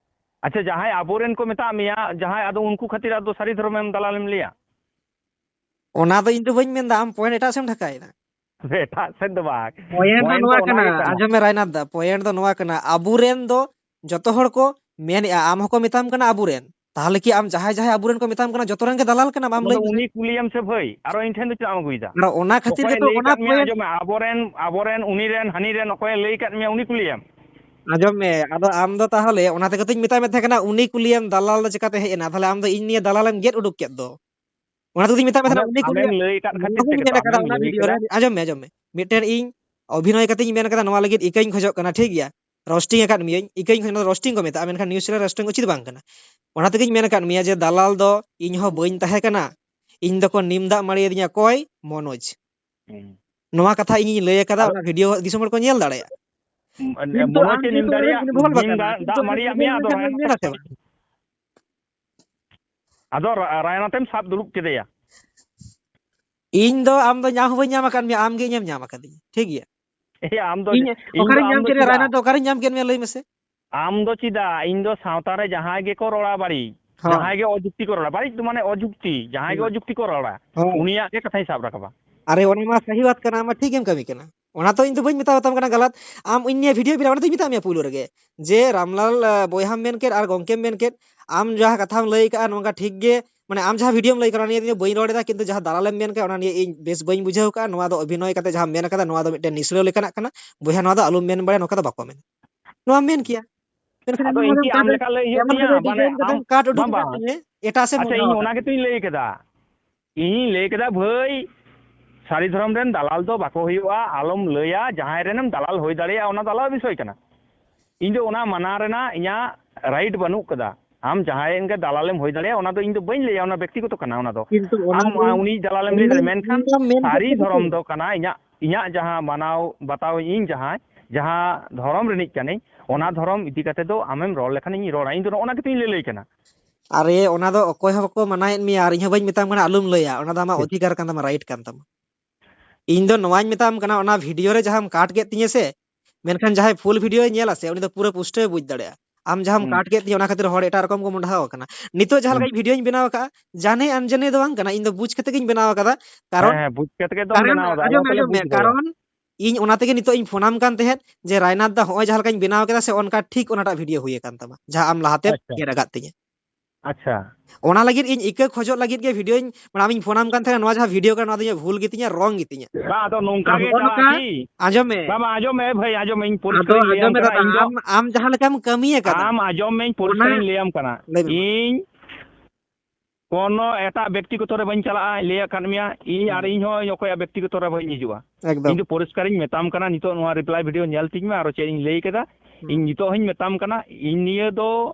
ᱟᱪᱪᱷᱟ, ᱡᱟᱦᱟᱸᱭ ᱟᱵᱚᱨᱮᱱ ᱠᱚ ᱢᱮᱛᱟᱜ ᱢᱮᱭᱟ, ᱡᱟᱦᱟᱸᱭ, ᱟᱫᱚ ᱩᱱᱠᱩ ᱠᱷᱟᱹᱛᱤᱨ ᱟᱫᱚ ᱥᱟᱹᱨᱤ ᱫᱷᱚᱨᱚᱢᱮᱢ ᱫᱟᱞᱟᱞᱮᱢ ᱞᱟᱹᱭᱟ? ᱚᱱᱟ ᱫᱚ ᱤᱧ ᱫᱚ ᱵᱟᱹᱧ ᱢᱮᱱᱫᱟ, ᱟᱢ ᱯᱚᱭᱮᱱᱴ ᱮᱴᱟᱜ ᱥᱮᱫ ᱮᱢ ᱰᱷᱟᱠᱟᱭᱮᱫᱟ᱾ ᱮᱴᱟᱜ ᱥᱮᱫ ᱫᱚ ᱵᱟᱝ᱾ ᱯᱚᱭᱮᱱᱴ ᱫᱚ ᱯᱚᱭᱮᱱᱴ ᱫᱚ ᱱᱚᱣᱟ ᱚᱱᱟ ᱠᱟᱱᱟ, ᱜᱮ ᱠᱟᱱᱟ᱾ ᱟᱸᱡᱚᱢ ᱢᱮ ᱨᱟᱭᱱᱟᱛᱷ ᱫᱟ, ᱯᱚᱭᱮᱱᱴ ᱫᱚ ᱱᱚᱣᱟ ᱠᱟᱱᱟ, ᱟᱵᱚᱨᱮᱱ ᱫᱚ ᱡᱚᱛᱚ ᱦᱚᱲ ᱠᱚ ᱢᱮᱱᱮᱜᱼᱟ, ᱟᱢ ᱦᱚᱸᱠᱚ ᱢᱮᱛᱟᱢ ᱠᱟᱱᱟ ᱟᱵᱚᱨᱮᱱ᱾ ᱛᱟᱦᱞᱮ ᱠᱤ ᱟᱢ ᱡᱟᱦᱟᱸᱭ ᱡᱟᱦᱟᱸᱭ ᱟᱵᱚᱨᱮᱱ ᱠᱚ ᱢᱮᱛᱟᱢ ᱠᱟᱱᱟ, ᱡᱚᱛᱚ ᱨᱮᱱ ᱜᱮ ᱫᱟᱞᱟᱞ ᱠᱟᱱᱟᱢ? ᱟᱢ ᱚᱱᱟ ᱞᱟᱹᱭ ᱫᱚ ᱢᱮᱥᱮ᱾ ᱩᱱᱤ ᱠᱩᱞᱤᱭᱮᱢ ᱥᱮ ᱵᱷᱟᱹᱭ, ᱟᱨᱚ ᱤᱧ ᱴᱷᱮᱱ ᱫᱚ ᱪᱮᱫᱟᱜ ᱮᱢ ᱟᱹᱜᱩᱭᱮᱫᱟ? ᱟᱨ ᱚᱱᱟ ᱠᱷᱟᱹᱛᱤᱨ ᱚᱠᱚᱭᱮ ᱛᱮᱫᱚ ᱞᱟᱹᱭ ᱚᱱᱟ ᱠᱟᱫ ᱢᱮᱭᱟ, ᱯᱚᱭᱮᱱᱴ ᱟᱸᱡᱚᱢ ᱢᱮ, ᱟᱵᱚᱨᱮᱱ, ᱟᱵᱚᱨᱮᱱ ᱩᱱᱤ ᱨᱮᱱ, ᱦᱟᱹᱱᱤ ᱨᱮᱱ ᱚᱠᱚᱭᱮ ᱞᱟᱹᱭ ᱠᱟᱫ ᱢᱮᱭᱟ, ᱩᱱᱤ ᱠᱩᱞᱤᱭᱮᱢ᱾ ᱟᱸᱡᱚᱢ ᱢᱮ, ᱟᱫᱚ ᱟᱢ ᱫᱚ ᱛᱟᱦᱞᱮ ᱚᱱᱟ ᱛᱮᱜᱮ ᱛᱚᱧ ᱢᱮᱛᱟᱭ ᱢᱮ ᱛᱟᱦᱮᱸ ᱠᱟᱱᱟ, ᱩᱱᱤ ᱠᱩᱞᱤᱭᱮᱢ, ᱫᱟᱞᱟᱞ ᱫᱚ ᱪᱤᱠᱟᱛᱮ ᱦᱮᱡ ᱮᱱᱟ? ᱛᱟᱦᱞᱮ ᱟᱢ ᱫᱚ ᱤᱧ ᱱᱤᱭᱮ ᱫᱟᱞᱟᱞᱮᱢ ᱜᱮᱫ ᱩᱰᱩᱠ ᱠᱮᱫ ᱫᱚ᱾ ᱚᱱᱟ ᱛᱮᱜᱮᱧ ᱢᱮᱛᱟᱜ ᱢᱮ ᱛᱟᱦᱮᱱᱟ, ᱟᱢᱮᱢ, ᱩᱱᱤ ᱟᱢᱮᱢ ᱠᱩᱞᱤᱭᱮᱢ᱾ ᱞᱟᱹᱭ ᱟᱠᱟᱫ ᱠᱷᱟᱹᱛᱤᱨ ᱚᱱᱟ ᱛᱮᱜᱮ ᱜᱤᱧ ᱛᱚ, ᱢᱮᱱ ᱟᱠᱟᱫᱟ, ᱟᱢᱮᱢ ᱚᱱᱟ ᱞᱟᱹᱭ ᱵᱷᱤᱰᱤᱭᱳ ᱨᱮ᱾ ᱠᱮᱫᱟ᱾ ᱟᱸᱡᱚᱢ ᱢᱮ, ᱟᱸᱡᱚᱢ ᱢᱮ᱾ ᱢᱤᱫᱴᱮᱱ ᱤᱧ ᱚᱵᱷᱤᱱᱚᱭ ᱠᱟᱛᱮᱧ ᱢᱮᱱ ᱟᱠᱟᱫᱟ, ᱱᱚᱣᱟ ᱞᱟᱹᱜᱤᱫ ᱤᱠᱟᱹᱧ ᱠᱷᱚᱡᱚᱜ ᱠᱟᱱᱟ, ᱴᱷᱤᱠ ᱜᱮᱭᱟ? ᱨᱳᱥᱴᱤᱝ ᱟᱠᱟᱫ ᱢᱤᱭᱟᱹᱧ, ᱤᱠᱟᱹᱧ ᱠᱷᱚᱡᱚᱜ, ᱚᱱᱟ ᱫᱚ ᱨᱳᱥᱴᱤᱝ ᱠᱚ ᱢᱮᱛᱟᱜᱼᱟ, ᱢᱮᱱᱠᱷᱟᱱ ᱱᱤᱭᱩᱡᱽ ᱪᱮᱱᱮᱞ ᱨᱳᱥᱴᱤᱝ ᱩᱪᱤᱛ ᱵᱟᱝ ᱠᱟᱱᱟ᱾ ᱚᱱᱟ ᱛᱮᱜᱮᱧ ᱢᱮᱱ ᱟᱠᱟᱫ ᱢᱮᱭᱟ ᱡᱮ ᱫᱟᱞᱟᱞ ᱫᱚ ᱤᱧ ᱦᱚᱸ ᱵᱟᱹᱧ ᱛᱟᱦᱮᱸ ᱠᱟᱱᱟ, ᱤᱧ ᱫᱚᱠᱚ ᱱᱤᱢ ᱫᱟᱜ ᱢᱟᱹᱲᱤ ᱟᱹᱫᱤᱧᱟ᱾ ᱚᱠᱚᱭ? ᱢᱚᱱᱳᱡᱽ᱾ ᱦᱩᱸ᱾ ᱱᱚᱣᱟ ᱠᱟᱛᱷᱟ ᱤᱧᱤᱧ ᱞᱟᱹᱭ ᱟᱠᱟᱫᱟ, ᱟᱫᱚ ᱚᱱᱟ ᱵᱷᱤᱰᱤᱭᱳ ᱫᱤᱥᱚᱢ ᱦᱚᱲ ᱠᱚ ᱧᱮᱞ ᱫᱟᱲᱮᱭᱟᱜᱼᱟ᱾ ᱩᱸ, ᱠᱤᱱᱛᱩ ᱢᱚᱱᱳᱡᱽ ᱟᱢ ᱪᱮᱫ ᱱᱤᱢ ᱡᱮᱦᱮᱛᱩ ᱫᱟᱲᱮᱭᱟᱜ, ᱩᱱᱤ ᱵᱚᱦᱚᱞ ᱱᱤᱢ ᱵᱟᱠᱟ ᱫᱟᱜ, ᱠᱟᱱᱟ, ᱫᱟᱜ ᱠᱤᱱᱛᱩ ᱢᱟᱹᱲᱤᱭᱟᱜ ᱟᱢ ᱢᱮᱭᱟ, ᱟᱫᱚ ᱩᱱᱤ ᱨᱟᱭᱱᱟ ᱢᱮᱱᱟ ᱥᱮ ᱵᱟᱝ? ᱟᱫᱚ ᱨᱟ-, ᱨᱟᱭᱱᱟᱛᱮᱢ ᱥᱟᱵ ᱫᱩᱲᱩᱵ ᱠᱮᱫᱮᱭᱟ᱾ ᱤᱧ ᱫᱚ ᱟᱢ ᱫᱚ ᱧᱟᱢ ᱦᱚᱸ ᱵᱟᱹᱧ ᱧᱟᱢ ᱟᱠᱟᱫ ᱢᱮᱭᱟ, ᱟᱢ ᱜᱮ ᱤᱧᱮᱢ ᱧᱟᱢ ᱟᱠᱟᱫᱤᱧᱟ, ᱴᱷᱤᱠ ᱜᱮᱭᱟ? ᱮᱭ, ᱟᱢ ᱫᱚ, ᱤᱧ ᱤᱧ ᱫᱚ ᱚᱠᱟᱨᱮᱧ ᱟᱢ ᱧᱟᱢ ᱫᱚ ᱠᱮᱫ ᱢᱮᱭᱟ, ᱪᱮᱫᱟᱜ? ᱨᱟᱭᱱᱟᱛ ᱫᱚ ᱚᱠᱟᱨᱮᱧ ᱧᱟᱢ ᱠᱮᱫ ᱢᱮᱭᱟ, ᱞᱟᱹᱭ ᱢᱮᱥᱮ? ᱟᱢ ᱫᱚ ᱪᱮᱫᱟᱜ? ᱤᱧ ᱫᱚ ᱥᱟᱶᱛᱟ ᱨᱮ ᱡᱟᱦᱟᱸᱭ ᱜᱮᱠᱚ ᱨᱚᱲᱟ ᱵᱟᱹᱲᱤᱡ, ᱦᱚᱸ᱾ ᱡᱟᱦᱟᱸᱭ ᱜᱮ ᱚᱡᱩᱠᱛᱤ ᱠᱚ ᱨᱚᱲᱟ, ᱵᱟᱹᱲᱤᱡ ᱫᱚ ᱢᱟᱱᱮ ᱚᱡᱩᱠᱛᱤ, ᱡᱟᱦᱟᱸᱭ ᱜᱮ ᱦᱚᱸ᱾ ᱚᱡᱩᱠᱛᱤ ᱠᱚ ᱨᱚᱲᱟ, ᱦᱚᱸ᱾ ᱩᱱᱤᱭᱟᱜ ᱜᱮ ᱠᱟᱛᱷᱟᱧ ᱥᱟᱵ ᱨᱟᱠᱟᱵᱟ᱾ ᱟᱨᱮ, ᱚᱱᱟ ᱢᱟ ᱥᱟᱹᱦᱤ ᱵᱟᱛ ᱠᱟᱱᱟ, ᱟᱢ ᱢᱟ ᱴᱷᱤᱠ ᱜᱮᱢ ᱠᱟᱹᱢᱤ ᱠᱟᱱᱟ, ᱚᱱᱟ ᱛᱚ ᱤᱧ ᱫᱚ ᱵᱟᱹᱧ ᱢᱮᱛᱟᱣ ᱛᱟᱢ ᱠᱟᱱᱟ ᱜᱟᱞᱟᱛ᱾ ᱟᱢ ᱤᱧ ᱱᱤᱭᱮ ᱵᱷᱤᱰᱤᱭᱳ ᱵᱮᱱᱟᱣ, ᱚᱱᱟ ᱫᱚᱧ ᱢᱮᱛᱟᱜ ᱢᱮᱭᱟ ᱯᱩᱭᱞᱩ ᱨᱮᱜᱮ, ᱡᱮ ᱨᱟᱢᱞᱟᱞ, ᱟ, ᱵᱚᱭᱦᱟᱢ ᱢᱮᱱ ᱠᱮᱫ ᱟᱨ ᱜᱚᱝᱠᱮᱢ ᱢᱮᱱ ᱠᱮᱫ, ᱟᱢ ᱡᱟᱦᱟᱸ ᱠᱟᱛᱷᱟᱢ ᱞᱟᱹᱭ ᱠᱟᱜᱼᱟ, ᱱᱚᱝᱠᱟ ᱴᱷᱤᱠ ᱜᱮ, ᱢᱟᱱᱮ, ᱟᱢ ᱡᱟᱦᱟᱸ ᱵᱷᱤᱰᱤᱭᱳᱢ ᱞᱟᱹᱭ ᱠᱟᱜᱼᱟ, ᱚᱱᱟ ᱱᱤᱭᱮ ᱤᱧ ᱫᱚ ᱵᱟᱹᱧ ᱨᱚᱲ ᱮᱫᱟ, ᱠᱤᱱᱛᱩ ᱡᱟᱦᱟᱸ ᱫᱟᱞᱟᱞᱮᱢ ᱢᱮᱱ ᱠᱟᱜᱼᱟ, ᱚᱱᱟ ᱱᱤᱭᱮ ᱤᱧ ᱵᱮᱥ ᱵᱟᱹᱧ ᱵᱩᱡᱷᱟᱹᱣ ᱠᱟᱜᱼᱟ᱾ ᱱᱚᱣᱟ ᱫᱚ ᱚᱵᱷᱤᱱᱚᱭ ᱠᱟᱛᱮ ᱡᱟᱦᱟᱸᱢ ᱢᱮᱱ ᱠᱟᱫᱟ, ᱱᱚᱣᱟ ᱫᱚ ᱢᱤᱫᱴᱮᱱ ᱱᱤᱥᱲᱟᱹᱣ ᱞᱮᱠᱟᱱᱟᱜ ᱠᱟᱱᱟ᱾ ᱵᱚᱭᱦᱟ, ᱱᱚᱣᱟ ᱫᱚ ᱟᱞᱚᱢ ᱢᱮᱱ ᱵᱟᱲᱟᱭᱟ, ᱱᱚᱝᱠᱟ ᱫᱚ ᱵᱟᱠᱚ ᱢᱮᱱᱟ᱾ ᱱᱚᱣᱟᱢ ᱢᱮᱱ ᱠᱮᱭᱟ, ᱢᱮᱱᱠᱷᱟᱱ ᱟᱫᱚ ᱮᱢᱚᱱ ᱤᱧ ᱠᱤ ᱵᱷᱟᱵᱮ ᱟᱢ ᱰᱤᱡᱟᱭᱤᱱ, ᱞᱮᱠᱟ ᱞᱟᱹᱭ ᱦᱩᱭᱩᱜ ᱮᱢᱚᱱ ᱛᱤᱧᱟ? ᱵᱷᱟᱵᱮ ᱢᱟᱱᱮ ᱰᱤᱡᱟᱭᱤᱱ ᱠᱟᱛᱮ ᱟᱢ, ᱠᱟᱴ ᱩᱰᱩᱠ ᱵᱟᱝ, ᱠᱟᱜ ᱵᱟᱝ᱾ ᱛᱤᱧᱟᱹ, ᱮᱴᱟᱜ ᱥᱮᱫ ᱟᱪᱪᱷᱟ, ᱢᱚᱦᱰᱟ ᱤᱧ ᱚᱱᱟ ᱠᱟᱜ᱾ ᱜᱮᱛᱚᱧ ᱞᱟᱹᱭ ᱠᱮᱫᱟ᱾ ᱤᱧᱤᱧ ᱞᱟᱹᱭ ᱠᱮᱫᱟ, ᱵᱷᱟᱹᱭ, ᱥᱟᱹᱨᱤ ᱫᱷᱚᱨᱚᱢ ᱨᱮᱱ ᱫᱟᱞᱟᱞ ᱫᱚ ᱵᱟᱠᱚ ᱦᱩᱭᱩᱜᱼᱟ, ᱟᱞᱚᱢ ᱞᱟᱹᱭᱟ᱾ ᱡᱟᱦᱟᱸᱭ ᱨᱮᱱᱮᱢ ᱫᱟᱞᱟᱞ ᱦᱩᱭ ᱫᱟᱲᱮᱭᱟᱜᱼᱟ, ᱚᱱᱟ ᱫᱚ ᱟᱞᱟᱫᱟ ᱵᱤᱥᱚᱭ ᱠᱟᱱᱟ᱾ ᱤᱧ ᱫᱚ ᱚᱱᱟ ᱢᱟᱱᱟ ᱨᱮᱱᱟᱜ ᱤᱧᱟᱹᱜ ᱨᱟᱭᱤᱴ ᱵᱟᱹᱱᱩᱜ ᱠᱟᱫᱟ᱾ ᱟᱢ ᱡᱟᱦᱟᱸᱭ ᱨᱮᱱ ᱜᱮ ᱫᱟᱞᱟᱞᱮᱢ ᱦᱩᱭ ᱫᱟᱲᱮᱭᱟᱜᱼᱟ, ᱚᱱᱟ ᱫᱚ ᱤᱧ ᱫᱚ ᱵᱟᱹᱧ ᱞᱟᱹᱭᱟ, ᱚᱱᱟ ᱵᱮᱠᱛᱤᱜᱚᱛᱚ ᱠᱟᱱᱟ᱾ ᱚᱱᱟ ᱫᱚ ᱤᱧ ᱫᱚ ᱚᱱᱟ ᱟᱢ, ᱫᱚ ᱟᱢ ᱩᱱᱤ ᱫᱟᱞᱟᱞᱮᱢ ᱞᱟᱹᱭ ᱤᱧ ᱫᱟᱲᱮᱭᱟᱜᱼᱟ, ᱢᱮᱱᱠᱷᱟᱱ ᱤᱧ ᱫᱚ ᱢᱮᱱ ᱥᱟᱹᱨᱤ ᱠᱟᱛᱷᱟ ᱫᱚ ᱫᱷᱚᱨᱚᱢ ᱪᱮᱫ? ᱫᱚ ᱠᱟᱱᱟ ᱤᱧᱟᱹᱜ, ᱤᱧᱟᱹᱜ ᱡᱟᱦᱟᱸ ᱢᱟᱱᱟᱣ ᱵᱟᱛᱟᱣ ᱤᱧ ᱡᱟᱦᱟᱸ, ᱡᱟᱦᱟᱸ ᱫᱷᱚᱨᱚᱢ ᱨᱤᱱᱤᱡ ᱠᱟᱹᱱᱟᱹᱧ, ᱚᱱᱟ ᱦᱩᱸ᱾ ᱫᱷᱚᱨᱚᱢ ᱤᱫᱤ ᱠᱟᱛᱮ ᱫᱚ ᱟᱢᱮᱢ ᱨᱚᱲ ᱞᱮᱠᱷᱟᱱ ᱤᱧ ᱨᱚᱲᱟ᱾ ᱤᱧ ᱫᱚ ᱱᱚᱜᱼᱚ ᱱᱟ ᱜᱮᱛᱚᱧ ᱞᱟᱹᱞᱟᱹᱭ ᱠᱟᱱᱟ᱾ ᱟᱨᱮ, ᱚᱱᱟ ᱫᱚ ᱚᱠᱚᱭ ᱦᱚᱸ ᱵᱟᱠᱚ ᱢᱟᱱᱟᱭᱮᱫ ᱢᱮᱭᱟ, ᱟᱨ ᱤᱧ ᱦᱚᱸ ᱵᱟᱹᱧ ᱢᱮᱛᱟᱢ ᱠᱟᱱᱟ ᱟᱞᱚᱢ ᱞᱟᱹᱭᱟ, ᱚᱱᱟ ᱫᱚ ᱟᱢᱟᱜ ᱦᱩᱸ᱾ ᱚᱫᱷᱤᱠᱟᱨ ᱠᱟᱱ ᱛᱟᱢᱟ, ᱨᱟᱭᱤᱴ ᱠᱟᱱ ᱛᱟᱢᱟ᱾ ᱤᱧ ᱫᱚ ᱱᱚᱣᱟᱧ ᱢᱮᱛᱟᱢ ᱠᱟᱱᱟ, ᱚᱱᱟ ᱵᱷᱤᱰᱤᱭᱳ ᱨᱮ ᱡᱟᱦᱟᱸᱢ ᱠᱟᱴ ᱠᱮᱫ ᱛᱤᱧᱟᱹ ᱥᱮ, ᱢᱮᱱᱠᱷᱟᱱ ᱡᱟᱦᱟᱸᱭ ᱯᱷᱩᱞ ᱵᱷᱤᱰᱤᱭᱳᱭ ᱧᱮᱞᱟ ᱥᱮ, ᱩᱱᱤ ᱫᱚ ᱯᱩᱨᱟᱹ ᱯᱩᱥᱴᱟᱹᱣ ᱵᱩᱡᱽ ᱫᱟᱲᱮᱭᱟᱜᱼᱟ᱾ ᱟᱢ ᱡᱟᱦᱟᱸᱢ ᱦᱩᱸ᱾ ᱠᱟᱴ ᱠᱮᱫ ᱛᱤᱧᱟᱹ, ᱚᱱᱟ ᱠᱷᱟᱹᱛᱤᱨ ᱦᱚᱲ ᱮᱴᱟᱜ ᱨᱚᱠᱚᱢ ᱠᱚ ᱢᱚᱸᱰᱷᱟᱣ ᱟᱠᱟᱱᱟ᱾ ᱱᱤᱛᱚᱜ ᱡᱟᱦᱟᱸ ᱦᱩᱸ᱾ ᱞᱮᱠᱟᱧ ᱵᱷᱤᱰᱤᱭᱳᱧ ᱵᱮᱱᱟᱣ ᱟᱠᱟᱫᱼᱟ, ᱡᱟᱱᱮ ᱟᱱᱡᱟᱱᱮ ᱫᱚ ᱵᱟᱝ ᱠᱟᱱᱟ, ᱤᱧ ᱫᱚ ᱵᱩᱡᱽ ᱠᱟᱛᱮ ᱜᱤᱧ ᱵᱮᱱᱟᱣ ᱟᱠᱟᱫᱟ᱾ ᱦᱮᱸ, ᱠᱟᱨᱚᱱ, ᱦᱮᱸ, ᱵᱩᱡᱽ ᱠᱟᱛᱮ ᱜᱮ ᱫᱚᱢ ᱠᱟᱨᱚᱱ, ᱵᱮᱱᱟᱣ ᱮᱫᱟ, ᱟᱞᱚ ᱟᱸᱡᱚᱢ ᱢᱮ, ᱛᱟᱦᱞᱮ ᱟᱸᱡᱚᱢ ᱢᱮ, ᱵᱩᱡᱽ ᱫᱚ᱾ ᱠᱟᱨᱚᱱ ᱤᱧ ᱚᱱᱟ ᱛᱮᱜᱮ ᱱᱤᱛᱚᱜ ᱤᱧ ᱯᱷᱳᱱᱟᱢ ᱠᱟᱱ ᱛᱟᱦᱮᱸᱫ ᱡᱮ, ᱨᱟᱭᱱᱟᱛᱷ ᱫᱟ ᱦᱚᱸᱜᱼᱚᱭ ᱡᱟᱦᱟᱸ ᱞᱮᱠᱟᱧ ᱵᱮᱱᱟᱣ ᱠᱮᱫᱟ ᱥᱮ, ᱚᱱᱠᱟ ᱴᱷᱤᱠ ᱚᱱᱟᱴᱟᱜ ᱵᱷᱤᱰᱤᱭᱳ ᱦᱩᱭ ᱟᱠᱟᱱ ᱛᱟᱢᱟ, ᱡᱟᱦᱟᱸ ᱟᱢ ᱞᱟᱦᱟᱛᱮ ᱟᱪᱪᱷᱟ᱾ ᱧᱮᱞ ᱟᱠᱟᱫ ᱛᱤᱧᱟᱹ᱾ ᱟᱪᱪᱷᱟ᱾ ᱚᱱᱟ ᱞᱟᱹᱜᱤᱫ ᱤᱧ ᱤᱠᱟᱹ ᱠᱷᱚᱡᱚᱜ ᱞᱟᱹᱜᱤᱫ ᱜᱮ ᱵᱷᱤᱰᱤᱭᱳᱧ, ᱢᱟᱱᱮ, ᱟᱢᱤᱧ ᱯᱷᱳᱱᱟᱢ ᱠᱟᱱ ᱛᱟᱦᱮᱸᱱᱟ, ᱱᱚᱣᱟ ᱡᱟᱦᱟᱸ ᱵᱷᱤᱰᱤᱭᱳ ᱠᱟᱱᱟ, ᱱᱚᱣᱟ ᱫᱚ ᱤᱧᱟᱹᱜ ᱵᱷᱩᱞ ᱜᱮᱛᱤᱧᱟ, wrong ᱜᱮᱛᱤᱧᱟ᱾ ᱵᱟᱝ, ᱟᱫᱚ ᱱᱚᱝᱠᱟ ᱟᱨ ᱜᱮ ᱦᱚᱸᱜᱼᱚ ᱪᱟᱞᱟᱜᱼᱟ ᱱᱚᱝᱠᱟ, ᱠᱤ? ᱟᱸᱡᱚᱢ ᱢᱮ᱾ ᱵᱟᱝ, ᱵᱟᱝ, ᱟᱸᱡᱚᱢ ᱢᱮ ᱵᱷᱟᱹᱭ, ᱟᱸᱡᱚᱢ ᱢᱮ, ᱤᱧ ᱟᱫᱚ ᱯᱚᱨᱤᱥᱠᱟᱨᱤᱧ ᱞᱟᱹᱭᱟᱢ ᱟᱸᱡᱚᱢ ᱢᱮ ᱠᱟᱱᱟ, ᱫᱟᱫᱟ, ᱤᱧ ᱫᱚ ᱟᱢ, ᱟᱢ ᱡᱟᱦᱟᱸ ᱞᱮᱠᱟᱢ ᱠᱟᱹᱢᱤ ᱟᱠᱟᱫᱟ, ᱟᱢ ᱟᱸᱡᱚᱢ ᱢᱮ, ᱤᱧ ᱚᱱᱟ ᱯᱚᱨᱤᱥᱠᱟᱨᱤᱧ ᱞᱟᱹᱭᱟᱢ ᱠᱟᱱᱟ᱾ ᱞᱟᱹᱭ ᱢᱮ ᱢᱟ᱾ ᱤᱧ ᱠᱳᱱᱳ ᱮᱴᱟᱜ ᱵᱮᱠᱛᱤᱜᱚᱛᱚ ᱨᱮ ᱵᱟᱹᱧ ᱪᱟᱞᱟᱜᱼᱟ, ᱞᱟᱹᱭᱟᱜ ᱠᱟᱱ ᱢᱮᱭᱟ, ᱤᱧ ᱟᱨ ᱦᱩᱸ᱾ ᱤᱧ ᱦᱚᱸ ᱚᱠᱚᱭᱟᱜ ᱵᱮᱠᱛᱤᱜᱚᱛᱚ ᱨᱮ ᱵᱟᱹᱧ ᱦᱤᱡᱩᱜᱼᱟ᱾ ᱮᱠᱫᱚᱢ᱾ ᱤᱧ ᱫᱚ ᱯᱚᱨᱤᱥᱠᱟᱨᱤᱧ ᱢᱮᱛᱟᱢ ᱠᱟᱱᱟ, ᱱᱤᱛᱚᱜ ᱱᱚᱣᱟ reply video ᱧᱮᱞ ᱛᱤᱧ ᱢᱮ, ᱟᱨᱚ ᱪᱮᱫ ᱤᱧ ᱞᱟᱹᱭ ᱠᱮᱫᱟ᱾ ᱦᱩᱸ᱾ ᱤᱧ ᱱᱤᱛᱚᱜ ᱦᱚᱸᱧ ᱢᱮᱛᱟᱢ ᱠᱟᱱᱟ, ᱤᱧ ᱱᱤᱭᱟᱹ ᱫᱚ,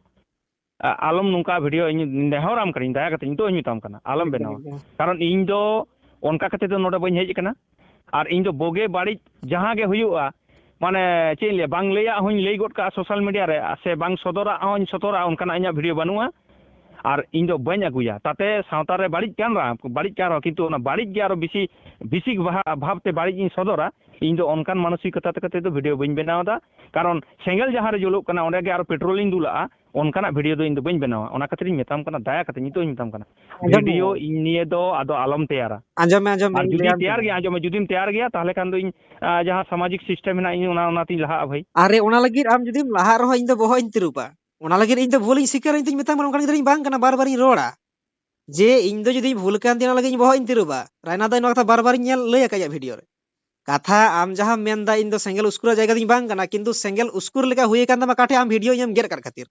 ᱟ-, ᱟᱞᱚᱢ ᱱᱚᱝᱠᱟ video, ᱤᱧ ᱱᱮᱦᱚᱨᱟᱢ ᱠᱟᱹᱱᱟᱹᱧ, ᱫᱟᱭᱟ ᱠᱟᱛᱮ ᱱᱤᱛᱚᱜ ᱦᱚᱸᱧ ᱢᱮᱛᱟᱢ ᱠᱟᱱᱟ, ᱟᱞᱚᱢ ᱮᱠᱫᱚᱢ, ᱵᱮᱱᱟᱣᱟ᱾ ᱮᱠᱫᱚᱢ᱾ ᱠᱟᱨᱚᱱ ᱤᱧ ᱫᱚ ᱚᱱᱠᱟ ᱠᱟᱛᱮ ᱫᱚ ᱱᱚᱰᱮ ᱵᱟᱹᱧ ᱦᱮᱡ ᱟᱠᱟᱱᱟ᱾ ᱟᱨ ᱤᱧ ᱫᱚ ᱵᱩᱜᱤ ᱵᱟᱹᱲᱤᱡ ᱡᱟᱦᱟᱸ ᱜᱮ ᱦᱩᱭᱩᱜᱼᱟ, ᱢᱟᱱᱮ, ᱪᱮᱫ ᱤᱧ ᱞᱟᱹᱭᱟ, ᱵᱟᱝ ᱞᱟᱹᱭᱟᱜ ᱦᱚᱸᱧ ᱞᱟᱹᱭ ᱜᱚᱫ ᱠᱟᱜᱼᱟ social media ᱨᱮ, ᱥᱮ ᱵᱟᱝ ᱥᱚᱫᱚᱨᱟᱜ ᱦᱚᱸᱧ ᱥᱚᱫᱚᱨᱟ, ᱚᱱᱠᱟᱱᱟᱜ ᱤᱧᱟᱹᱜ video ᱵᱟᱹᱱᱩᱜᱼᱟ᱾ ᱟᱨ ᱤᱧ ᱫᱚ ᱵᱟᱹᱧ ᱟᱹᱜᱩᱭᱟ, ᱛᱟᱛᱮ ᱥᱟᱶᱛᱟ ᱨᱮ ᱵᱟᱹᱲᱤᱡ ᱠᱟᱱ ᱨᱮᱦᱚᱸ, ᱵᱟᱹᱲᱤᱡ ᱠᱟᱱ ᱨᱮᱦᱚᱸ, ᱠᱤᱱᱛᱩ ᱚᱱᱟ ᱵᱟᱹᱲᱤᱡ ᱜᱮ ᱟᱨᱚ ᱵᱮᱥᱤ, ᱵᱮᱥᱤ ᱵᱷᱟ-, ᱵᱷᱟᱵᱽ ᱛᱮ ᱵᱟᱹᱲᱤᱡ ᱤᱧ ᱥᱚᱫᱚᱨᱟ᱾ ᱤᱧ ᱫᱚ ᱚᱱᱠᱟᱱ ᱢᱟᱱᱚᱥᱤᱠᱚᱛᱟ ᱛᱮ ᱠᱟᱛᱮ ᱫᱚ video ᱵᱟᱹᱧ ᱵᱮᱱᱟᱣ ᱮᱫᱟ, ᱠᱟᱨᱚᱱ ᱥᱮᱸᱜᱮᱞ ᱡᱟᱦᱟᱸ ᱨᱮ ᱡᱩᱞᱩᱜ ᱠᱟᱱᱟ, ᱚᱸᱰᱮ ᱜᱮ ᱟᱨᱚ petrol ᱤᱧ ᱫᱩᱞᱟᱜᱼᱟ, ᱚᱱᱠᱟᱱᱟᱜ video ᱫᱚ ᱤᱧ ᱫᱚ ᱵᱟᱹᱧ ᱵᱮᱱᱟᱣᱟ᱾ ᱚᱱᱟ ᱠᱷᱟᱹᱛᱤᱨ ᱤᱧ ᱢᱮᱛᱟᱢ ᱠᱟᱱᱟ, ᱫᱟᱭᱟ ᱠᱟᱛᱮ ᱱᱤᱛᱚᱜ ᱤᱧ ᱢᱮᱛᱟᱢ ᱠᱟᱱᱟ, ᱟᱸᱡᱚᱢ ᱢᱮ᱾ Video ᱤᱧ ᱱᱤᱭᱮ ᱫᱚ ᱟᱫᱚ ᱟᱞᱚᱢ ᱛᱮᱭᱟᱨᱟ᱾ ᱟᱸᱡᱚᱢ ᱢᱮ, ᱟᱸᱡᱚᱢ ᱢᱮ, ᱟᱨ ᱤᱧ ᱡᱩᱫᱤᱢ ᱞᱟᱹᱭᱟᱢ ᱛᱮᱭᱟᱨ ᱠᱟᱱᱟ᱾ ᱜᱮᱭᱟ, ᱟᱸᱡᱚᱢ ᱢᱮ, ᱡᱩᱫᱤᱢ ᱛᱮᱭᱟᱨ ᱜᱮᱭᱟ, ᱛᱟᱦᱚᱞᱮ ᱠᱷᱟᱱ ᱫᱚ ᱤᱧ, ᱟ, ᱡᱟᱦᱟᱸ ᱥᱟᱢᱟᱡᱤᱠ system ᱦᱮᱱᱟᱜ, ᱤᱧ ᱚᱱᱟ, ᱚᱱᱟᱛᱤᱧ ᱞᱟᱦᱟᱜᱼᱟ ᱵᱷᱟᱹᱭ᱾ ᱟᱨᱮ, ᱚᱱᱟ ᱞᱟᱹᱜᱤᱫ ᱟᱢ ᱡᱩᱫᱤᱢ ᱞᱟᱦᱟᱜ ᱨᱮᱦᱚᱸ, ᱤᱧ ᱫᱚ ᱵᱚᱦᱚᱜ ᱤᱧ ᱛᱤᱨᱩᱵᱟ᱾ ᱚᱱᱟ ᱞᱟᱹᱜᱤᱫ ᱤᱧ ᱫᱚ ᱵᱷᱩᱞᱤᱧ ᱥᱤᱠᱟᱹᱨᱟ, ᱤᱧ ᱫᱚᱧ ᱢᱮᱛᱟᱢ ᱠᱟᱱᱟ, ᱚᱱᱠᱟᱱ ᱜᱤᱫᱽᱨᱟᱹᱧ ᱵᱟᱝ ᱠᱟᱱᱟ, ᱵᱟᱨ ᱵᱟᱨᱤᱧ ᱨᱚᱲᱟ᱾ ᱡᱮ ᱤᱧ ᱫᱚ ᱡᱩᱫᱤᱧ ᱵᱷᱩᱞ ᱠᱟᱱ ᱛᱤᱧ, ᱚᱱᱟ ᱞᱟᱹᱜᱤᱫ ᱤᱧ ᱵᱚᱦᱚᱜ ᱤᱧ ᱛᱤᱨᱩᱵᱟ᱾ ᱨᱟᱭᱱᱟ ᱫᱚ ᱱᱚᱣᱟ ᱠᱟᱛᱷᱟ ᱵᱟᱨ ᱵᱟᱨᱤᱧ ᱧᱮᱞ, ᱞᱟᱹᱭ ᱟᱠᱟᱫ ᱤᱧᱟᱹᱜ video ᱨᱮ᱾ ᱠᱟᱛᱷᱟ ᱟᱢ ᱡᱟᱦᱟᱸᱢ ᱢᱮᱱᱫᱟ, ᱤᱧ ᱫᱚ ᱥᱮᱸᱜᱮᱞ ᱩᱥᱠᱩᱨᱟᱜ ᱡᱟᱭᱜᱟ ᱫᱚᱧ ᱵᱟᱝ ᱠᱟᱱᱟ, ᱠᱤᱱᱛᱩ ᱥᱮᱸᱜᱮᱞ ᱩᱥᱠᱩᱨ ᱞᱮᱠᱟ ᱦᱩᱭ ᱟᱠᱟᱱ ᱛᱟᱢᱟ ᱚᱠᱟ ᱴᱷᱮᱡ ᱟᱢ ᱵᱷᱤᱰᱤᱭᱳ ᱤᱧᱮᱢ ᱜᱮᱫ ᱟᱠᱟᱫ ᱠᱷᱟᱹᱛᱤᱨ᱾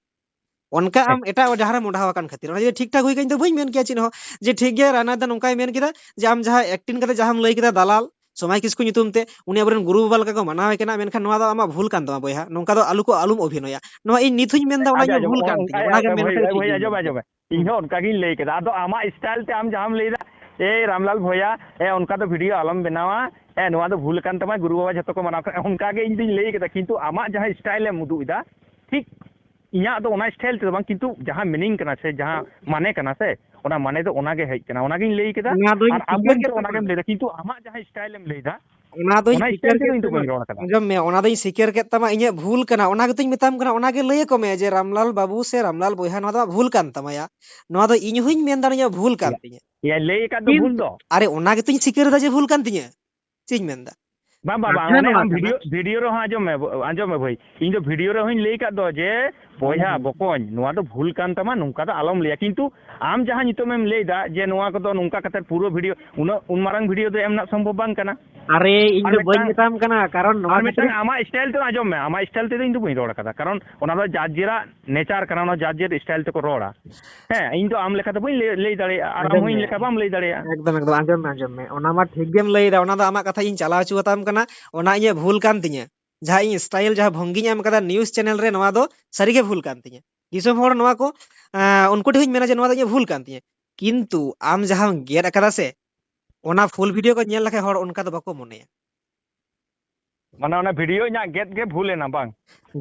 ᱚᱱᱠᱟ ᱟᱢ ᱮᱴᱟᱜ ᱡᱟᱦᱟᱸ ᱨᱮ ᱢᱚᱰᱷᱟᱣ ᱟᱠᱟᱱ ᱠᱷᱟᱹᱛᱤᱨ᱾ ᱚᱱᱟ ᱡᱩᱫᱤ ᱴᱷᱤᱠ ᱴᱷᱟᱠ ᱦᱩᱭ ᱠᱟᱱ, ᱤᱧ ᱫᱚ ᱵᱟᱹᱧ ᱢᱮᱱ ᱠᱮᱭᱟ ᱪᱮᱫ ᱦᱚᱸ, ᱡᱮ ᱴᱷᱤᱠ ᱜᱮᱭᱟ, ᱨᱟᱱᱟ ᱫᱟ ᱱᱚᱝᱠᱟᱭ ᱢᱮᱱ ᱠᱮᱫᱟ ᱡᱮ ᱟᱢ ᱡᱟᱦᱟᱸ ᱮᱠᱴᱤᱝ ᱠᱟᱛᱮ ᱡᱟᱦᱟᱸᱢ ᱞᱟᱹᱭ ᱠᱮᱫᱟ ᱫᱟᱞᱟᱞ ᱥᱚᱢᱟᱭ ᱠᱤᱥᱠᱩ ᱧᱩᱛᱩᱢ ᱛᱮ, ᱩᱱᱤ ᱟᱵᱚᱨᱮᱱ ᱜᱩᱨᱩ ᱵᱟᱵᱟ ᱞᱮᱠᱟ ᱠᱚ ᱢᱟᱱᱟᱣᱮ ᱠᱟᱱᱟ, ᱢᱮᱱᱠᱷᱟᱱ ᱱᱚᱣᱟ ᱫᱚ ᱟᱢᱟᱜ ᱵᱷᱩᱞ ᱠᱟᱱ ᱛᱟᱢᱟ ᱵᱚᱭᱦᱟ, ᱱᱚᱝᱠᱟ ᱫᱚ ᱟᱞᱚ ᱠᱚ, ᱟᱞᱚᱢ ᱚᱵᱷᱤᱱᱚᱭᱟ᱾ ᱱᱚᱣᱟ ᱤᱧ ᱱᱤᱛ ᱦᱚᱸᱧ ᱢᱮᱱᱫᱟ, ᱚᱱᱟ ᱟᱪᱪᱷᱟ, ᱤᱧᱟᱹᱜ ᱟᱸᱡᱚᱢ, ᱵᱷᱩᱞ ᱠᱟᱱ ᱛᱤᱧᱟ, ᱚᱱᱟ ᱜᱮ ᱢᱮᱱ ᱠᱟᱛᱮ ᱦᱳᱭ, ᱴᱷᱤᱠ ᱦᱳᱭ, ᱜᱤᱧ ᱟᱸᱡᱚᱢ, ᱢᱮᱱᱫᱟ᱾ ᱟᱸᱡᱚᱢ᱾ ᱤᱧ ᱦᱚᱸ ᱚᱱᱠᱟ ᱜᱤᱧ ᱞᱟᱹᱭ ᱠᱮᱫᱟ᱾ ᱟᱫᱚ ᱟᱢᱟᱜ style ᱛᱮ ᱟᱢ ᱡᱟᱦᱟᱸᱢ ᱞᱟᱹᱭᱫᱟ, "ᱮ ᱨᱟᱢᱞᱟᱞ ᱵᱷᱚᱭᱟ, ᱮ ᱚᱱᱠᱟ ᱫᱚ video ᱟᱞᱚᱢ ᱵᱮᱱᱟᱣᱟ, ᱮ ᱱᱚᱣᱟ ᱫᱚ ᱵᱷᱩᱞ ᱠᱟᱱ ᱛᱟᱢᱟ, ᱜᱩᱨᱩ ᱵᱟᱵᱟ ᱡᱷᱚᱛᱚ ᱠᱚ ᱢᱟᱱᱟᱣ ᱠᱟᱱᱟ", ᱚᱱᱠᱟ ᱜᱮ ᱤᱧ ᱫᱩᱧ ᱞᱟᱹᱭ ᱠᱮᱫᱟ᱾ ᱠᱤᱱᱛᱩ ᱟᱢᱟᱜ ᱡᱟᱦᱟᱸ style ᱮᱢ ᱩᱫᱩᱜ ᱮᱫᱟ, ᱴᱷᱤᱠ ᱤᱧᱟᱹᱜ ᱫᱚ ᱚᱱᱟ style ᱛᱮᱫᱚ ᱵᱟᱝ, ᱠᱤᱱᱛᱩ ᱡᱟᱦᱟᱸ meaning ᱠᱟᱱᱟ ᱥᱮ ᱡᱟᱦᱟᱸ ᱢᱟᱱᱮ ᱠᱟᱱᱟ ᱥᱮ, ᱚᱱᱟ ᱢᱟᱱᱮ ᱫᱚ ᱚᱱᱟ ᱜᱮ ᱦᱮᱡ ᱠᱟᱱᱟ, ᱚᱱᱟ ᱜᱤᱧ ᱞᱟᱹᱭ ᱠᱮᱫᱟ᱾ ᱚᱱᱟ ᱫᱚᱧ ᱟᱨ ᱟᱢ ᱥᱤᱠᱟᱹᱨ ᱦᱚᱸ ᱠᱮᱫ ᱱᱤᱛᱚᱜ ᱛᱟᱢᱟ᱾ ᱚᱱᱟ ᱜᱮᱢ ᱞᱟᱹᱭᱫᱟ, ᱠᱤᱱᱛᱩ ᱟᱢᱟᱜ ᱡᱟᱦᱟᱸ style ᱮᱢ ᱞᱟᱹᱭᱫᱟ, ᱚᱱᱟ ᱫᱚᱧ ᱚᱱᱟ ᱥᱤᱠᱟᱹᱨ style ᱛᱮᱫᱚ ᱠᱮᱫ ᱤᱧ ᱫᱚ ᱛᱟᱢᱟ᱾ ᱵᱟᱹᱧ ᱨᱚᱲ ᱠᱟᱫᱟ᱾ ᱟᱸᱡᱚᱢ ᱢᱮ, ᱚᱱᱟ ᱫᱚᱧ ᱥᱤᱠᱟᱹᱨ ᱠᱮᱫ ᱛᱟᱢᱟ, ᱤᱧᱟᱹᱜ ᱵᱷᱩᱞ ᱠᱟᱱᱟ, ᱚᱱᱟ ᱜᱮᱛᱚᱧ ᱢᱮᱛᱟᱢ ᱠᱟᱱᱟ, ᱚᱱᱟ ᱜᱮ ᱞᱟᱹᱭ ᱟᱠᱚ ᱢᱮ ᱡᱮ ᱨᱟᱢᱞᱟᱞ ᱵᱟᱹᱵᱩ ᱥᱮ ᱨᱟᱢᱞᱟᱞ ᱵᱚᱭᱦᱟ, ᱱᱚᱣᱟ ᱫᱚ ᱟᱢᱟᱜ ᱵᱷᱩᱞ ᱠᱟᱱ ᱛᱟᱢᱟᱭᱟ᱾ ᱱᱚᱣᱟ ᱫᱚ ᱤᱧ ᱦᱚᱸᱧ ᱢᱮᱱ ᱫᱟ ᱤᱧᱟᱹᱜ ᱵᱷᱩᱞ ᱠᱟᱱ ᱛᱤᱧᱟᱹ᱾ ᱮᱭᱟ, ᱞᱟᱹᱭ ᱟᱠᱟᱫ ᱫᱚ ᱵᱷᱩᱞ ᱠᱤᱱᱛᱩ, ᱫᱚ᱾ ᱟᱨᱮ, ᱚᱱᱟ ᱜᱮᱛᱚᱧ ᱥᱤᱠᱟᱹᱨ ᱮᱫᱟ ᱡᱮ ᱵᱷᱩᱞ ᱠᱟᱱ ᱛᱤᱧᱟᱹ᱾ ᱪᱮᱫ ᱤᱧ ᱢᱮᱱᱫᱟ? ᱵᱟᱝ, ᱵᱟᱝ, ᱵᱟᱝ, ᱠᱟᱛᱷᱟ ᱚᱱᱮ ᱱᱚᱣᱟ ᱟᱢ ᱠᱟᱱᱟ᱾ Video, video ᱨᱮᱦᱚᱸ ᱟᱸᱡᱚᱢ ᱢᱮ, ᱟᱸᱡᱚᱢ ᱢᱮ ᱵᱷᱟᱹᱭ, ᱤᱧ ᱫᱚ video ᱨᱮᱦᱚᱸᱧ ᱞᱟᱹᱭ ᱟᱠᱟᱫ ᱫᱚ ᱡᱮ, "ᱵᱚᱭᱦᱟ, ᱦᱩᱸ, ᱦᱩᱸ᱾ ᱵᱚᱠᱚᱧ, ᱱᱚᱣᱟ ᱫᱚ ᱵᱷᱩᱞ ᱠᱟᱱ ᱛᱟᱢᱟ, ᱱᱚᱝᱠᱟ ᱫᱚ ᱟᱞᱚᱢ ᱞᱟᱹᱭᱟ", ᱠᱤᱱᱛᱩ ᱟᱢ ᱡᱟᱦᱟᱸ ᱱᱤᱛᱚᱜ ᱮᱢ ᱞᱟᱹᱭᱫᱟ ᱡᱮ ᱱᱚᱣᱟ ᱠᱚᱫᱚ ᱱᱚᱝᱠᱟ ᱠᱟᱛᱮ ᱯᱩᱨᱟᱹ video, ᱩᱱᱟᱹᱜ, ᱩᱱ ᱢᱟᱨᱟᱝ video ᱫᱚ ᱮᱢ ᱨᱮᱱᱟᱜ ᱥᱚᱢᱵᱷᱚᱵ ᱵᱟᱝ ᱠᱟᱱᱟ᱾ ᱟᱨᱮ, ᱤᱧ ᱟᱨ ᱫᱚ ᱵᱟᱹᱧ ᱢᱤᱫᱴᱟᱝ, ᱢᱮᱛᱟᱢ ᱠᱟᱱᱟ, ᱠᱟᱨᱚᱱ ᱱᱚᱣᱟ ᱟᱨ ᱠᱷᱟᱹᱛᱤᱨ ᱢᱤᱫᱴᱟᱝ ᱟᱢᱟᱜ style ᱛᱮ ᱟᱸᱡᱚᱢ ᱢᱮ, ᱟᱢᱟᱜ style ᱛᱮᱫᱚ ᱤᱧ ᱫᱚ ᱵᱟᱹᱧ ᱨᱚᱲ ᱠᱟᱫᱟ, ᱠᱟᱨᱚᱱ ᱚᱱᱟ ᱫᱚ ᱡᱟᱨ ᱡᱮᱨᱟᱜ nature ᱠᱟᱱᱟ, ᱚᱱᱟ ᱡᱟᱨ ᱡᱮᱨ style ᱛᱮᱠᱚ ᱨᱚᱲᱟ᱾ ᱦᱮᱸ, ᱤᱧ ᱫᱚ ᱟᱢ ᱞᱮᱠᱟ ᱫᱚ ᱵᱟᱹᱧ ᱞᱟᱹᱭ, ᱞᱟᱹᱭ ᱫᱟᱲᱮᱭᱟᱜᱼᱟ, ᱟᱨ ᱟᱢ ᱟᱸᱡᱚᱢ ᱦᱚᱸ ᱢᱮ᱾ ᱤᱧ ᱞᱮᱠᱟ ᱵᱟᱢ ᱞᱟᱹᱭ ᱫᱟᱲᱮᱭᱟᱜᱼᱟ᱾ ᱮᱠᱫᱚᱢ, ᱮᱠᱫᱚᱢ, ᱟᱸᱡᱚᱢ ᱢᱮ, ᱟᱸᱡᱚᱢ ᱢᱮ᱾ ᱚᱱᱟ ᱢᱟ ᱴᱷᱤᱠ ᱜᱮᱢ ᱞᱟᱹᱭ ᱮᱫᱟ, ᱚᱱᱟ ᱫᱚ ᱟᱢᱟᱜ ᱠᱟᱛᱷᱟ ᱤᱧ ᱪᱟᱞᱟᱣ ᱦᱚᱪᱚ ᱟᱛᱟᱢ ᱠᱟᱱᱟ, ᱚᱱᱟ ᱤᱧᱟᱹᱜ ᱵᱷᱩᱞ ᱠᱟᱱ ᱛᱤᱧᱟᱹ᱾ ᱡᱟᱦᱟᱸ ᱤᱧ style, ᱡᱟᱦᱟᱸ ᱵᱷᱚᱝᱜᱤᱧ ᱮᱢ ᱠᱟᱫᱟ news channel ᱨᱮ, ᱱᱚᱣᱟ ᱫᱚ ᱥᱟᱹᱨᱤᱜᱮ ᱵᱷᱩᱞ ᱠᱟᱱ ᱛᱤᱧᱟᱹ᱾ ᱫᱤᱥᱚᱢ ᱦᱚᱲ ᱱᱚᱣᱟ ᱠᱚ, ᱟᱸ, ᱩᱱᱠᱩ ᱴᱷᱮᱱ ᱦᱚᱸᱧ ᱢᱮᱱᱟ ᱡᱮ ᱱᱚᱣᱟ ᱫᱚ ᱤᱧᱟᱹᱜ ᱵᱷᱩᱞ ᱠᱟᱱ ᱛᱤᱧᱟᱹ᱾ ᱠᱤᱱᱛᱩ ᱟᱢ ᱡᱟᱦᱟᱸᱢ ᱜᱮᱫ ᱟᱠᱟᱫᱟ ᱥᱮ, ᱚᱱᱟ full video ᱠᱚ ᱧᱮᱞ ᱞᱮᱠᱷᱟᱱ ᱦᱚᱲ ᱚᱱᱠᱟ ᱫᱚ ᱵᱟᱠᱚ ᱢᱚᱱᱮᱭᱟ᱾ ᱢᱟᱱᱮ ᱚᱱᱟ video ᱤᱧᱟᱹᱜ ᱜᱮᱫ ᱜᱮ ᱵᱷᱩᱞ ᱮᱱᱟ ᱵᱟᱝ?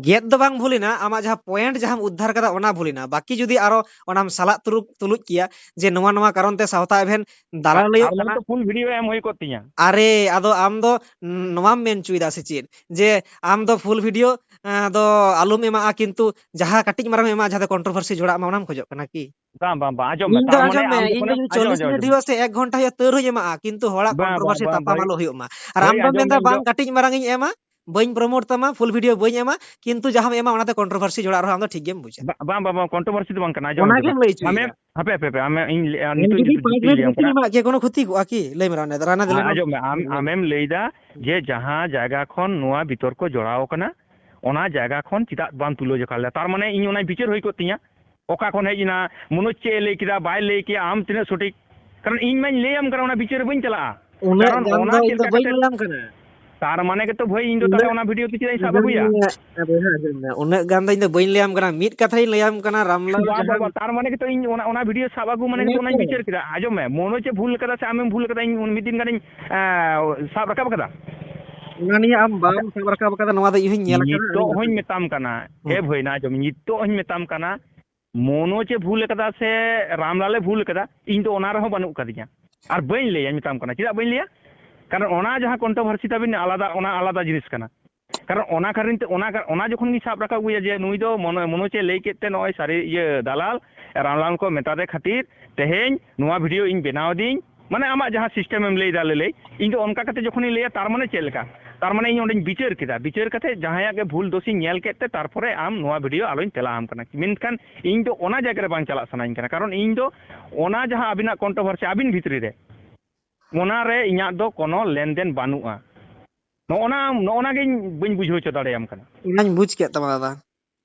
ᱜᱮᱫ ᱫᱚ ᱵᱟᱝ ᱵᱷᱩᱞ ᱮᱱᱟ, ᱟᱢᱟᱜ ᱡᱟᱦᱟᱸ point ᱡᱟᱦᱟᱸᱢ ᱩᱫᱽᱫᱷᱟᱨ ᱠᱟᱫᱟ ᱚᱱᱟ ᱵᱷᱩᱞ ᱮᱱᱟ, ᱵᱟᱹᱠᱤ ᱡᱩᱫᱤ ᱟᱨᱚ ᱚᱱᱟᱢ ᱥᱟᱞᱟᱜ ᱛᱩᱞᱩᱡ, ᱛᱩᱞᱩᱡ ᱠᱮᱭᱟ ᱡᱮ ᱱᱚᱣᱟ, ᱱᱚᱣᱟ ᱠᱟᱨᱚᱱ ᱛᱮ ᱥᱟᱶᱛᱟ ᱮᱵᱷᱮᱱ ᱫᱟᱞᱟᱞ ᱦᱩᱭᱩᱜ ᱟᱨ ᱠᱟᱱᱟ᱾ ᱛᱚ full video ᱮᱢ ᱦᱩᱭ ᱠᱚᱜ ᱛᱤᱧᱟ᱾ ᱟᱨᱮ, ᱟᱫᱚ ᱟᱢ ᱫᱚ ᱱᱚᱣᱟᱢ ᱢᱮᱱ ᱦᱚᱪᱚᱭᱮᱫᱟ ᱥᱮ ᱪᱮᱫ ᱡᱮ ᱟᱢ ᱫᱚ full video, ᱮᱸ, ᱫᱚ ᱟᱞᱚᱢ ᱮᱢᱟᱜᱼᱟ, ᱠᱤᱱᱛᱩ ᱡᱟᱦᱟᱸ ᱠᱟᱹᱴᱤᱡ ᱢᱟᱨᱟᱝ ᱮᱢ ᱮᱢᱟᱜᱼᱟ, ᱡᱟᱦᱟᱸ ᱫᱚ controversy ᱡᱷᱚᱲᱟᱜ ᱢᱟ, ᱚᱱᱟᱢ ᱠᱷᱚᱡᱚᱜ ᱠᱟᱱᱟ ᱠᱤ? ᱵᱟᱝ, ᱵᱟᱝ, ᱵᱟᱝ, ᱟᱸᱡᱚᱢ ᱢᱮ, ᱤᱧ ᱫᱚ, ᱛᱟᱨ ᱢᱟᱱᱮ ᱟᱸᱡᱚᱢ ᱟᱢ ᱢᱮ, ᱤᱧ ᱫᱚ ᱡᱚᱠᱷᱚᱱᱮᱢ, ᱡᱩᱫᱤ ᱟᱸᱡᱚᱢ, ᱪᱚᱞᱞᱤᱥ ᱟᱸᱡᱚᱢ, ᱢᱤᱱᱤᱴ ᱟᱸᱡᱚᱢ᱾ ᱦᱩᱭᱩᱜᱼᱟ ᱥᱮ ᱮᱠ ᱜᱷᱚᱱᱴᱟ ᱦᱩᱭᱩᱜᱼᱟ, ᱛᱟᱹᱣ ᱨᱮᱦᱚᱸᱧ ᱮᱢᱟᱜᱼᱟ, ᱠᱤᱱᱛᱩ ᱦᱚᱲᱟᱜ ᱵᱟᱝ, ᱵᱟᱝ, controversy ᱵᱟᱝ, ᱛᱟᱯᱟᱢ ᱵᱷᱟᱹᱭ, ᱟᱞᱚ ᱦᱩᱭᱩᱜ ᱢᱟ᱾ ᱟᱨ ᱵᱷᱟᱹᱭ, ᱟᱢ ᱫᱚᱢ ᱟᱸᱡᱚᱢ ᱢᱮᱱᱫᱟ, ᱢᱮ, ᱤᱧ ᱵᱟᱝ, ᱫᱚ ᱠᱟᱹᱴᱤᱡ ᱢᱟᱨᱟᱝ ᱤᱧ ᱮᱢᱟ, ᱵᱟᱹᱧ ᱯᱨᱚᱢᱳᱴ ᱛᱟᱢᱟ, ᱯᱷᱩᱞ ᱵᱷᱤᱰᱤᱭᱳ ᱵᱟᱹᱧ ᱮᱢᱟ, ᱠᱤᱱᱛᱩ ᱡᱟᱦᱟᱸᱢ ᱮᱢᱟ ᱚᱱᱟᱛᱮ ᱠᱚᱱᱴᱨᱳᱵᱷᱟᱨᱥᱤ ᱡᱚᱲᱟᱜ ᱨᱮᱦᱚᱸ ᱟᱢ ᱫᱚ ᱴᱷᱤᱠ ᱜᱮᱢ ᱵᱩᱡᱟ᱾ ᱵᱟ-, ᱵᱟᱝ, ᱵᱟᱝ, ᱵᱟᱝ, ᱠᱚᱱᱴᱨᱳᱵᱷᱟᱨᱥᱤ ᱫᱚ ᱵᱟᱝ ᱠᱟᱱᱟ, ᱟᱸᱡᱚᱢ ᱚᱱᱟ ᱦᱚᱪᱚ ᱜᱮᱢ ᱢᱮ᱾ ᱞᱟᱹᱭ ᱦᱚᱪᱚᱭᱮᱫᱟ᱾ ᱦᱟᱯᱮ, ᱦᱟᱯᱮ, ᱦᱟᱯᱮ, ᱟᱢᱮ, ᱤᱧ ᱞᱟᱹᱭ-, ᱟ, ᱱᱤᱛᱚᱜ ᱤᱧ ᱡᱩᱫᱤ ᱡᱩᱠᱛᱤ ᱯᱟᱸᱪ ᱛᱤᱧ ᱢᱤᱱᱤᱴ ᱞᱟᱹᱭᱟᱢ ᱡᱩᱫᱤ ᱠᱟᱱᱟ᱾ ᱮᱢᱟᱜ ᱠᱮᱭᱟ, ᱠᱚᱱᱳ ᱠᱷᱚᱛᱤ ᱠᱚᱜᱼᱟ ᱠᱤ? ᱞᱟᱹᱭ ᱢᱮ, ᱨᱟᱱᱟ, ᱨᱟᱱᱟ ᱫᱮᱞᱟ ᱦᱮᱸ, ᱢᱟ᱾ ᱟᱸᱡᱚᱢ ᱢᱮ, ᱟᱢ, ᱦᱮᱸ, ᱞᱟᱹᱭ ᱢᱮ᱾ ᱟᱢᱮᱢ ᱞᱟᱹᱭ ᱮᱫᱟ ᱡᱮ ᱡᱟᱦᱟᱸ ᱡᱟᱭᱜᱟ ᱠᱷᱚᱱ ᱱᱚᱣᱟ ᱵᱤᱛᱚᱨᱠᱚ ᱡᱚᱲᱟᱣ ᱟᱠᱟᱱᱟ, ᱚᱱᱟ ᱡᱟᱭᱜᱟ ᱠᱷᱚᱱ ᱪᱮᱫᱟᱜ ᱵᱟᱢ ᱛᱩᱞᱟᱹ ᱡᱚᱠᱷᱟ ᱞᱮᱫᱟ? ᱛᱟᱨ ᱢᱟᱱᱮ ᱤᱧ ᱚᱱᱟ ᱵᱤᱪᱟᱹᱨ ᱦᱩᱭ ᱠᱚᱜ ᱛᱤᱧᱟ, ᱚᱠᱟ ᱠᱷᱚᱱ ᱦᱮᱡ ᱮᱱᱟ, ᱢᱚᱱᱳᱡᱽ ᱪᱮᱫ ᱮ ᱞᱟᱹᱭ ᱠᱮᱫᱟ, ᱵᱟᱭ ᱞᱟᱹᱭ ᱠᱮᱫᱟ, ᱟᱢ ᱛᱤᱱᱟᱹᱜ ᱥᱚᱴᱷᱤᱠ? ᱠᱟᱨᱚᱱ ᱤᱧ ᱢᱟᱧ ᱞᱟᱹᱭᱟᱢ ᱠᱟᱱᱟ, ᱚᱱᱟ ᱵᱤᱪᱟᱹᱨ ᱨᱮ ᱵᱟᱹᱧ ᱪᱟᱞᱟᱜᱼᱟ᱾ ᱩᱱᱟᱹᱜ ᱠᱟᱨᱚᱱ ᱜᱟᱱ ᱚᱱᱟ ᱫᱚ ᱪᱮᱫ ᱤᱧ ᱫᱚ ᱞᱮᱠᱟ ᱵᱟᱹᱧ ᱠᱟᱛᱮ ᱞᱟᱹᱭᱟᱢ ᱠᱟᱱᱟ᱾ ᱛᱟᱨ ᱢᱟᱱᱮ ᱜᱮᱛᱚ ᱵᱷᱟᱹᱭ, ᱤᱧ ᱫᱚ ᱛᱟᱦᱞᱮ ᱩᱱᱟᱹᱜ ᱚᱱᱟ ᱵᱷᱤᱰᱤᱭᱳ ᱫᱚ ᱪᱮᱫᱟᱜ ᱤᱧ ᱥᱟᱵ ᱟᱹᱜᱩᱭᱟ? ᱩᱱᱟᱹᱜ, ᱟᱨᱮ ᱦᱮᱸ, ᱟᱸᱡᱚᱢ ᱢᱮ, ᱩᱱᱟᱹᱜ ᱜᱟᱱ ᱫᱚ ᱤᱧ ᱫᱚ ᱵᱟᱹᱧ ᱞᱟᱹᱭᱟᱢ ᱠᱟᱱᱟ, ᱢᱤᱫ ᱠᱟᱛᱷᱟᱧ ᱞᱟᱹᱭᱟᱢ ᱠᱟᱱᱟ, ᱨᱟᱢᱞᱟᱞ ᱵᱟ, ᱵᱟ, ᱡᱟᱦᱟᱸ ᱵᱟ, ᱛᱟᱨ ᱢᱟᱱᱮ ᱜᱮᱛᱚ ᱤᱧ ᱚᱱᱟ, ᱚᱱᱟ ᱵᱷᱤᱰᱤᱭᱳ ᱥᱟᱵ ᱟᱹᱜᱩ ᱢᱟᱱᱮ ᱜᱮᱛᱚ ᱚᱱᱟ ᱚᱱᱟᱧ ᱜᱮᱛᱚ᱾ ᱵᱤᱪᱟᱹᱨ ᱠᱮᱫᱟ᱾ ᱟᱸᱡᱚᱢ ᱢᱮ, ᱢᱚᱱᱳᱡᱽ ᱮ ᱵᱷᱩᱞ ᱠᱟᱫᱟ ᱥᱮ ᱟᱢᱮᱢ ᱵᱷᱩᱞ ᱠᱟᱫᱟ, ᱤᱧ ᱩᱱ ᱢᱤᱫ ᱫᱤᱱ ᱜᱟᱱᱤᱧ, ᱮᱸ, ᱥᱟᱵ ᱨᱟᱠᱟᱵ ᱠᱟᱫᱟ᱾ ᱚᱱᱟ ᱱᱤᱭᱮ ᱟᱢ ᱵᱟᱢ ᱟᱪᱪᱷᱟ, ᱥᱟᱵ ᱨᱟᱠᱟᱵ ᱠᱟᱫᱟ, ᱱᱚᱣᱟ ᱫᱚ ᱤᱧ ᱦᱚᱧ ᱧᱮᱞ ᱟᱠᱟᱫᱟ, ᱱᱤᱛᱚᱜ ᱟᱹᱰᱤ ᱦᱚᱧ ᱱᱟᱯᱟᱭ᱾ ᱢᱮᱛᱟᱢ ᱠᱟᱱᱟ, ᱦᱩᱸ᱾ ᱮ ᱵᱷᱟᱹᱭ, ᱱᱟ ᱟᱸᱡᱚᱢ, ᱱᱤᱛᱚᱜ ᱦᱚᱧ ᱢᱮᱛᱟᱢ ᱠᱟᱱᱟ, ᱢᱚᱱᱳᱡᱽ ᱮ ᱵᱷᱩᱞ ᱠᱟᱫᱟ ᱥᱮ ᱨᱟᱢᱞᱟᱞ ᱮ ᱵᱷᱩᱞ ᱠᱟᱫᱟ, ᱤᱧ ᱫᱚ ᱚᱱᱟ ᱨᱮᱦᱚᱸ ᱵᱟᱹᱱᱩᱜ ᱠᱟᱫᱤᱧᱟ᱾ ᱟᱨ ᱵᱟᱹᱧ ᱞᱟᱹᱭᱟ, ᱢᱮᱛᱟᱢ ᱠᱟᱱᱟ, ᱪᱮᱫᱟᱜ ᱵᱟᱹᱧ ᱞᱟᱹᱭᱟ? ᱠᱟᱨᱚᱱ ᱚᱱᱟ ᱡᱟᱦᱟᱸ ᱠᱚᱱᱴᱨᱳᱵᱷᱟᱨᱥᱤ ᱛᱟᱵᱤᱱ ᱟᱞᱟᱫᱟ, ᱚᱱᱟ ᱟᱞᱟᱫᱟ ᱡᱤᱱᱤᱥ ᱠᱟᱱᱟ᱾ ᱠᱟᱨᱚᱱ ᱚᱱᱟ ᱠᱟᱨᱚᱱ ᱛᱮ, ᱚᱱᱟ ᱠᱟ-, ᱚᱱᱟ ᱡᱚᱠᱷᱚᱱ ᱜᱤᱧ ᱥᱟᱵ ᱨᱟᱠᱟᱵ ᱟᱹᱜᱩᱭᱟ ᱡᱮ ᱱᱩᱭ ᱫᱚ ᱢᱚᱱᱳ-, ᱢᱚᱱᱳᱡᱽ ᱮ ᱞᱟᱹᱭ ᱠᱮᱫ ᱛᱮ ᱱᱚᱜᱼᱚᱭ ᱥᱟᱹᱨᱤ, ᱤᱭᱟᱹ, ᱫᱟᱞᱟᱞ ᱨᱟᱢᱞᱟᱞ ᱠᱚ ᱢᱮᱛᱟ ᱫᱮ ᱠᱷᱟᱹᱛᱤᱨ ᱛᱮᱦᱮᱧ ᱱᱚᱣᱟ ᱵᱷᱤᱰᱤᱭᱳ ᱤᱧ ᱵᱮᱱᱟᱣ ᱫᱤᱧ, ᱢᱟᱱᱮ ᱟᱢᱟᱜ ᱡᱟᱦᱟᱸ ᱥᱤᱥᱴᱮᱢ ᱮᱢ ᱞᱟᱹᱭ ᱫᱟ ᱞᱟᱹᱞᱟᱹᱭ, ᱤᱧ ᱫᱚ ᱚᱱᱠᱟ ᱠᱟᱛᱮ ᱡᱚᱠᱷᱚᱱᱤᱧ ᱞᱟᱹᱭᱟ, ᱛᱟᱨ ᱢᱟᱱᱮ ᱪᱮᱫ ᱞᱮᱠᱟ? ᱛᱟᱨ ᱢᱟᱱᱮ ᱤᱧ ᱚᱸᱰᱮᱧ ᱵᱤᱪᱟᱹᱨ ᱠᱮᱫᱟ, ᱵᱤᱪᱟᱹᱨ ᱠᱟᱛᱮ ᱡᱟᱦᱟᱸᱭᱟᱜ ᱜᱮ ᱵᱷᱩᱞ ᱫᱳᱥᱤᱧ ᱧᱮᱞ ᱠᱮᱫ ᱛᱮ ᱛᱟᱨᱯᱚᱨᱮ ᱟᱢ ᱱᱚᱣᱟ ᱵᱷᱤᱰᱤᱭᱳ ᱟᱞᱚᱧ ᱛᱮᱞᱟ ᱟᱢ ᱠᱟᱱᱟ᱾ ᱢᱮᱱᱠᱷᱟᱱ ᱤᱧ ᱫᱚ ᱚᱱᱟ ᱡᱟᱭᱜᱟ ᱨᱮ ᱵᱟᱝ ᱪᱟᱞᱟᱜ ᱥᱟᱱᱟᱧ ᱠᱟᱱᱟ, ᱠᱟᱨᱚᱱ ᱤᱧ ᱫᱚ ᱚᱱᱟ ᱡᱟᱦᱟᱸ ᱟᱹᱵᱤᱱᱟᱜ ᱠᱚᱱᱴᱨᱳᱵᱷᱟᱨᱥᱤ ᱟᱹᱵᱤᱱ ᱵᱷᱤᱛᱨᱤ ᱨᱮ, ᱚᱱᱟ ᱨᱮ ᱤᱧᱟᱹᱜ ᱫᱚ ᱠᱳᱱᱳ ᱞᱮᱱᱫᱮᱱ ᱵᱟᱹᱱᱩᱜᱼᱟ᱾ ᱱᱚᱜᱼᱚ ᱱᱟ, ᱱᱚᱜᱼᱚ ᱱᱟ ᱜᱤᱧ ᱵᱟᱹᱧ ᱵᱩᱡᱷᱟᱹᱣ ᱦᱚᱪᱚ ᱫᱟᱲᱮᱭᱟᱢ ᱠᱟᱱᱟ᱾ ᱚᱱᱟᱧ ᱵᱩᱡᱽ ᱠᱮᱫ ᱛᱟᱢᱟ ᱫᱟᱫᱟ᱾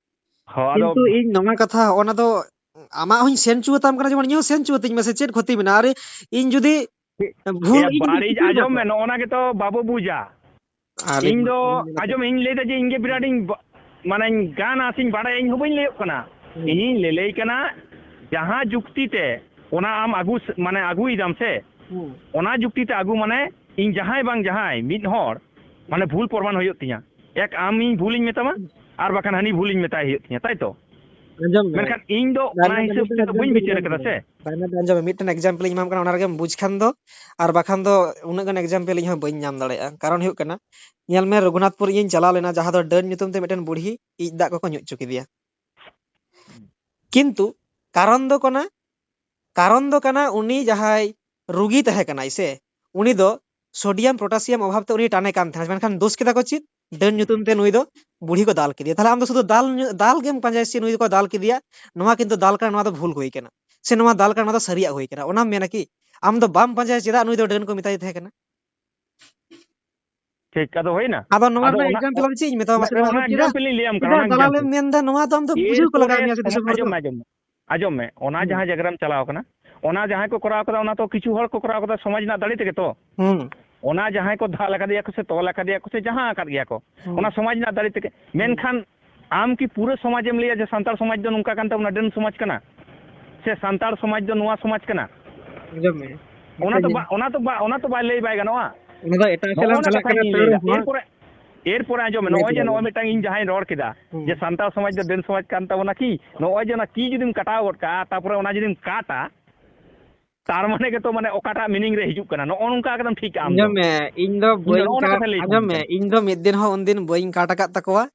ᱦᱚᱸ, ᱟᱫᱚ ᱠᱤᱱᱛᱩ ᱤᱧ ᱱᱚᱣᱟ ᱠᱟᱛᱷᱟ, ᱚᱱᱟ ᱫᱚ ᱟᱢᱟᱜ ᱦᱚᱸᱧ ᱥᱮᱱ ᱦᱚᱪᱚ ᱟᱛᱟᱢ ᱠᱟᱱᱟ, ᱡᱮᱢᱚᱱ ᱤᱧ ᱦᱚᱸ ᱥᱮᱱ ᱦᱚᱪᱚ ᱟᱹᱛᱤᱧ ᱢᱮᱥᱮ, ᱪᱮᱫ ᱠᱷᱚᱛᱤ ᱢᱮᱱᱟᱜᱼᱟ? ᱟᱨ ᱤᱧ ᱡᱩᱫᱤ ᱮ ᱵᱷᱩᱞ, ᱤᱧ ᱡᱩᱫᱤ ᱵᱟᱹᱲᱤᱡ ᱵᱷᱩᱞ ᱟᱸᱡᱚᱢ ᱢᱮ, ᱵᱟᱠᱚ᱾ ᱱᱚᱜᱼᱚ ᱱᱟ ᱜᱮᱛᱚ ᱵᱟᱵᱚ ᱵᱩᱡᱟ᱾ ᱟᱨ ᱤᱧ ᱤᱧ ᱫᱚ, ᱢᱟ ᱟᱸᱡᱚᱢ, ᱤᱧ ᱞᱟᱹᱭ ᱫᱟ ᱡᱮ ᱤᱧ ᱜᱮ ᱵᱤᱨᱟᱴ ᱤᱧ ᱵᱟ-, ᱢᱟᱱᱮᱧ ᱜᱟᱱᱟ ᱥᱮᱧ ᱵᱟᱲᱟᱭᱟ, ᱤᱧ ᱦᱚᱸ ᱵᱟᱹᱧ ᱞᱟᱹᱭᱚᱜ ᱠᱟᱱᱟ᱾ ᱦᱩᱸ᱾ ᱤᱧᱤᱧ ᱞᱟᱹᱞᱟᱹᱭ ᱠᱟᱱᱟ, ᱡᱟᱦᱟᱸ ᱡᱩᱠᱛᱤ ᱛᱮ ᱚᱱᱟ ᱟᱢ ᱟᱹᱜᱩ ᱥ-, ᱢᱟᱱᱮ ᱟᱹᱜᱩᱭ ᱫᱟᱢ ᱥᱮ, ᱦᱩᱸ᱾ ᱚᱱᱟ ᱡᱩᱠᱛᱤ ᱛᱮ ᱟᱹᱜᱩ ᱢᱟᱱᱮ ᱤᱧ ᱡᱟᱦᱟᱸᱭ ᱵᱟᱝ ᱡᱟᱦᱟᱸᱭ ᱢᱤᱫ ᱦᱚᱲ ᱢᱟᱱᱮ ᱵᱷᱩᱞ ᱯᱨᱚᱢᱟᱱ ᱦᱩᱭᱩᱜ ᱛᱤᱧᱟ᱾ ᱮᱠ ᱟᱢ ᱤᱧ ᱵᱷᱩᱞᱤᱧ ᱢᱮᱛᱟᱢᱟ, ᱟᱨ ᱵᱟᱠᱷᱟᱱ ᱦᱟᱹᱱᱤ ᱵᱷᱩᱞᱤᱧ ᱢᱮᱛᱟᱭ ᱦᱩᱭᱩᱜ ᱛᱤᱧᱟ, ᱛᱟᱭ ᱛᱚ? ᱟᱸᱡᱚᱢ ᱢᱮ᱾ ᱢᱮᱱᱠᱷᱟᱱ ᱤᱧ ᱫᱚ ᱚᱱᱟ ᱛᱟᱭᱱᱚᱢ ᱨᱮ ᱦᱤᱥᱟᱹᱵ ᱢᱤᱫᱴᱮᱱ ᱛᱮᱫᱚ ᱵᱟᱹᱧ example ᱵᱤᱪᱟᱹᱨ ᱤᱧ ᱮᱢᱟᱢ ᱠᱟᱫᱟ ᱠᱟᱱᱟ᱾ ᱥᱮ᱾ ᱛᱟᱭᱱᱚᱢ ᱨᱮ ᱟᱸᱡᱚᱢ ᱢᱮ, ᱢᱤᱫᱴᱮᱱ example ᱤᱧ ᱮᱢᱟᱢ ᱠᱟᱱᱟ, ᱚᱱᱟ ᱨᱮᱜᱮᱢ ᱵᱩᱡᱽ ᱠᱷᱟᱱ ᱫᱚ, ᱟᱨ ᱵᱟᱠᱷᱟᱱ ᱫᱚ ᱩᱱᱟᱹᱜ ᱜᱟᱱ example ᱤᱧ ᱦᱚᱸ ᱵᱟᱹᱧ ᱧᱟᱢ ᱫᱟᱲᱮᱭᱟᱜᱼᱟ᱾ ᱠᱟᱨᱚᱱ ᱦᱩᱭᱩᱜ ᱠᱟᱱᱟ, ᱧᱮᱞ ᱢᱮ, ᱨᱚᱜᱷᱩᱱᱟᱛᱷᱯᱩᱨ ᱤᱧ ᱪᱟᱞᱟᱣ ᱞᱮᱱᱟ, ᱡᱟᱦᱟᱸ ᱫᱚ ᱰᱟᱹᱱ ᱧᱩᱛᱩᱢ ᱛᱮ ᱢᱤᱫᱴᱮᱱ ᱵᱩᱲᱦᱤ ᱤᱡ ᱫᱟᱜ ᱠᱚᱠᱚ ᱧᱩ ᱦᱚᱪᱚ ᱠᱮᱫᱮᱭᱟ᱾ ᱠᱤᱱᱛᱩ ᱠᱟᱨᱚᱱ ᱫᱚ ᱠᱟᱱᱟ, ᱠᱟᱨᱚᱱ ᱫᱚ ᱠᱟᱱᱟ, ᱩᱱᱤ ᱡᱟᱦᱟᱸᱭ ᱨᱩᱜᱤ ᱛᱟᱦᱮᱸ ᱠᱟᱱᱟᱭ ᱥᱮ, ᱩᱱᱤ ᱫᱚ ᱥᱳᱰᱤᱭᱟᱢ ᱯᱚᱴᱟᱥᱤᱭᱟᱢ ᱚᱵᱷᱟᱵ ᱛᱮ ᱩᱱᱤ ᱴᱟᱱᱮ ᱠᱟᱱ ᱛᱟᱦᱮᱸᱱᱟ, ᱢᱮᱱᱠᱷᱟᱱ ᱫᱳᱥ ᱠᱮᱫᱟ ᱠᱚ ᱪᱮᱫ? ᱰᱟᱹᱱ ᱧᱩᱛᱩᱢ ᱛᱮ ᱱᱩᱭ ᱫᱚ ᱵᱩᱲᱦᱤ ᱠᱚ ᱫᱟᱞ ᱠᱮᱫᱮᱭᱟ᱾ ᱛᱟᱦᱞᱮ ᱟᱢ ᱫᱚ ᱥᱩᱫᱷᱩ ᱫᱟᱞ ᱧᱩ-, ᱫᱟᱞ ᱜᱮᱢ ᱯᱟᱸᱡᱟᱭᱟ ᱥᱮ ᱱᱩᱭ ᱫᱚᱠᱚ ᱫᱟᱞ ᱠᱮᱫᱮᱭᱟ, ᱱᱚᱣᱟ ᱠᱤᱱᱛᱩ ᱫᱟᱞ ᱠᱟᱱᱟ, ᱱᱚᱣᱟ ᱫᱚ ᱵᱷᱩᱞ ᱦᱩᱭ ᱠᱟᱱᱟ, ᱥᱮ ᱱᱚᱣᱟ ᱫᱟᱞ ᱠᱟᱱᱟ, ᱱᱚᱣᱟ ᱫᱚ ᱥᱟᱹᱨᱤᱭᱟᱜ ᱦᱩᱭ ᱠᱟᱱᱟ, ᱚᱱᱟᱢ ᱢᱮᱱᱟ ᱠᱤ? ᱟᱢ ᱫᱚ ᱵᱟᱢ ᱯᱟᱸᱡᱟᱭᱟ ᱪᱮᱫᱟᱜ ᱱᱩᱭ ᱫᱚ ᱰᱟᱹᱱ ᱠᱚ ᱢᱮᱛᱟᱭ ᱛᱟᱦᱮᱸ ᱠᱟᱱᱟ? ᱴᱷᱤᱠ, ᱟᱫᱚ ᱦᱩᱭᱱᱟ᱾ ᱟᱫᱚ ᱱᱚᱣᱟ ᱟᱫᱚ ᱨᱮᱱᱟᱜ ᱚᱱᱟ, ᱮᱠᱡᱟᱢᱯᱮᱞ ᱟᱢ ᱪᱮᱫ ᱤᱧ ᱢᱮᱛᱟᱢᱟ ᱢᱟᱥᱮ ᱞᱟᱹᱭ ᱢᱮ? ᱚᱱᱟ ᱪᱮᱫᱟᱜ, example ᱤᱧ ᱞᱟᱹᱭᱟᱢ ᱠᱟᱱᱟ, ᱪᱮᱫᱟᱜ ᱚᱱᱟ ᱫᱟᱞᱟᱞᱮᱢ example᱾ ᱢᱮᱱᱫᱟ, ᱱᱚᱣᱟ ᱫᱚ ᱟᱢ ᱫᱚ ᱵᱩᱡᱷᱟᱹᱣ ᱠᱚ ᱞᱟᱜᱟᱣ ᱮᱨᱯᱚᱨᱮ ᱢᱮᱭᱟ ᱥᱮ ᱫᱤᱥᱚᱢ ᱥᱚᱢᱟᱡᱽ, ᱦᱚᱲ ᱫᱚ᱾ ᱟᱸᱡᱚᱢ ᱢᱮ, ᱟᱸᱡᱚᱢ ᱢᱮ, ᱟᱸᱡᱚᱢ ᱢᱮ, ᱚᱱᱟ ᱦᱩᱸ᱾ ᱡᱟᱦᱟᱸ ᱡᱟᱭᱜᱟ ᱨᱮᱢ ᱪᱟᱞᱟᱣ ᱠᱟᱱᱟ, ᱚᱱᱟ ᱡᱟᱦᱟᱸ ᱠᱚ ᱠᱚᱨᱟᱣ ᱠᱟᱫᱟ, ᱚᱱᱟ ᱛᱚ ᱠᱤᱪᱷᱩ ᱦᱚᱲ ᱠᱚ ᱠᱚᱨᱟᱣ ᱠᱟᱫᱟ, ᱥᱚᱢᱟᱡᱽ ᱨᱮᱱᱟᱜ ᱫᱟᱲᱮ ᱛᱮᱜᱮ ᱛᱚ᱾ ᱦᱩᱸ᱾ ᱚᱱᱟ ᱡᱟᱦᱟᱸᱭ ᱠᱚ ᱫᱟᱞ ᱟᱠᱟᱫᱮᱭᱟ ᱠᱚ ᱥᱮ ᱛᱚᱞ ᱟᱠᱟᱫᱮᱭᱟ ᱠᱚ ᱥᱮ ᱡᱟᱦᱟᱸ ᱟᱠᱟᱫ ᱜᱮᱭᱟ ᱠᱚ, ᱦᱩᱸ᱾ ᱚᱱᱟ ᱥᱚᱢᱟᱡᱽ ᱨᱮᱱᱟᱜ ᱫᱟᱲᱮ ᱛᱮᱜᱮ᱾ ᱢᱮᱱᱠᱷᱟᱱ ᱟᱢ ᱠᱤ ᱯᱩᱨᱟᱹ ᱥᱚᱢᱟᱡᱽ ᱮᱢ ᱞᱟᱹᱭᱟ ᱡᱮ ᱥᱟᱱᱛᱟᱲ ᱥᱚᱢᱟᱡᱽ ᱫᱚ ᱱᱚᱝᱠᱟ ᱠᱟᱱ ᱛᱟᱵᱚᱱᱟ, ᱰᱟᱹᱱ ᱥᱚᱢᱟᱡᱽ ᱠᱟᱱᱟ, ᱥᱮ ᱥᱟᱱᱛᱟᱲ ᱥᱚᱢᱟᱡᱽ ᱫᱚ ᱱᱚᱣᱟ ᱥᱚᱢᱟᱡᱽ ᱠᱟᱱᱟ? ᱟᱸᱡᱚᱢ ᱢᱮ᱾ ᱚᱱᱟ ᱛᱚ ᱢᱤᱫᱴᱟᱝ ᱵᱟ-, ᱚᱱᱟ ᱛᱚ ᱵᱟ-, ᱚᱱᱟ ᱛᱚ ᱵᱟᱭ ᱞᱟᱹᱭ ᱵᱟᱭ ᱜᱟᱱᱚᱜᱼᱟ᱾ ᱚᱱᱟ ᱫᱚ ᱮᱴᱟᱜ ᱥᱮᱫ ᱱᱚᱜᱼᱚ ᱞᱟᱝ ᱱᱟ ᱪᱟᱞᱟᱜ ᱠᱟᱛᱷᱟᱧ ᱠᱟᱱᱟ, ᱤᱧ ᱛᱟᱹᱣ ᱞᱟᱹᱭᱫᱟ᱾ ᱨᱮᱦᱚᱸ ᱮᱨᱯᱚᱨᱮ, ᱮᱨᱯᱚᱨᱮ ᱟᱸᱡᱚᱢ ᱢᱮ, ᱞᱟᱹᱭ ᱱᱚᱜᱼᱚᱭ ᱡᱮ ᱛᱟᱞᱟᱝ ᱱᱚᱜᱼᱚᱭ ᱢᱮ᱾ ᱢᱤᱫᱴᱟᱝ ᱤᱧ ᱡᱟᱦᱟᱸᱧ ᱨᱚᱲ ᱠᱮᱫᱟ, ᱦᱩᱸ᱾ ᱡᱮ ᱥᱟᱱᱛᱟᱲ ᱥᱚᱢᱟᱡᱽ ᱫᱚ ᱰᱟᱹᱱ ᱥᱚᱢᱟᱡᱽ ᱠᱟᱱ ᱛᱟᱵᱚᱱᱟ ᱠᱤ, ᱱᱚᱜᱼᱚᱭ ᱡᱮ ᱚᱱᱟ ᱠᱤ ᱡᱩᱫᱤᱢ ᱠᱟᱴᱟᱣ ᱜᱚᱫ ᱠᱟᱜᱼᱟ, ᱛᱟᱨᱯᱚᱨᱮ ᱚᱱᱟ ᱡᱩᱫᱤᱢ ᱠᱟᱴᱟ, ᱛᱟᱨ ᱢᱟᱱᱮ ᱜᱮᱛᱚ ᱢᱟᱱᱮ ᱚᱠᱟᱴᱟᱜ meaning ᱨᱮ ᱦᱤᱡᱩᱜ ᱠᱟᱱᱟ, ᱱᱚᱜᱼᱚ ᱱᱚᱝᱠᱟ ᱮᱠᱫᱚᱢ ᱴᱷᱤᱠ ᱟᱢ ᱫᱚ᱾ ᱟᱸᱡᱚᱢ ᱢᱮ, ᱤᱧ ᱫᱚ ᱤᱧ ᱫᱚ ᱵᱟᱹᱧ ᱱᱚᱜᱼᱚ ᱱᱟ ᱠᱟ-, ᱠᱟᱛᱷᱟ ᱞᱟᱹᱭ ᱟᱸᱡᱚᱢ ᱥᱟᱱᱟᱧ ᱢᱮ, ᱠᱟᱱᱟ᱾ ᱤᱧ ᱫᱚ ᱢᱤᱫ ᱫᱤᱱ ᱦᱚᱸ ᱩᱱᱫᱤᱱ ᱵᱟᱹᱧ ᱠᱟᱴ ᱟᱠᱟᱫ ᱛᱟᱠᱚᱣᱟ᱾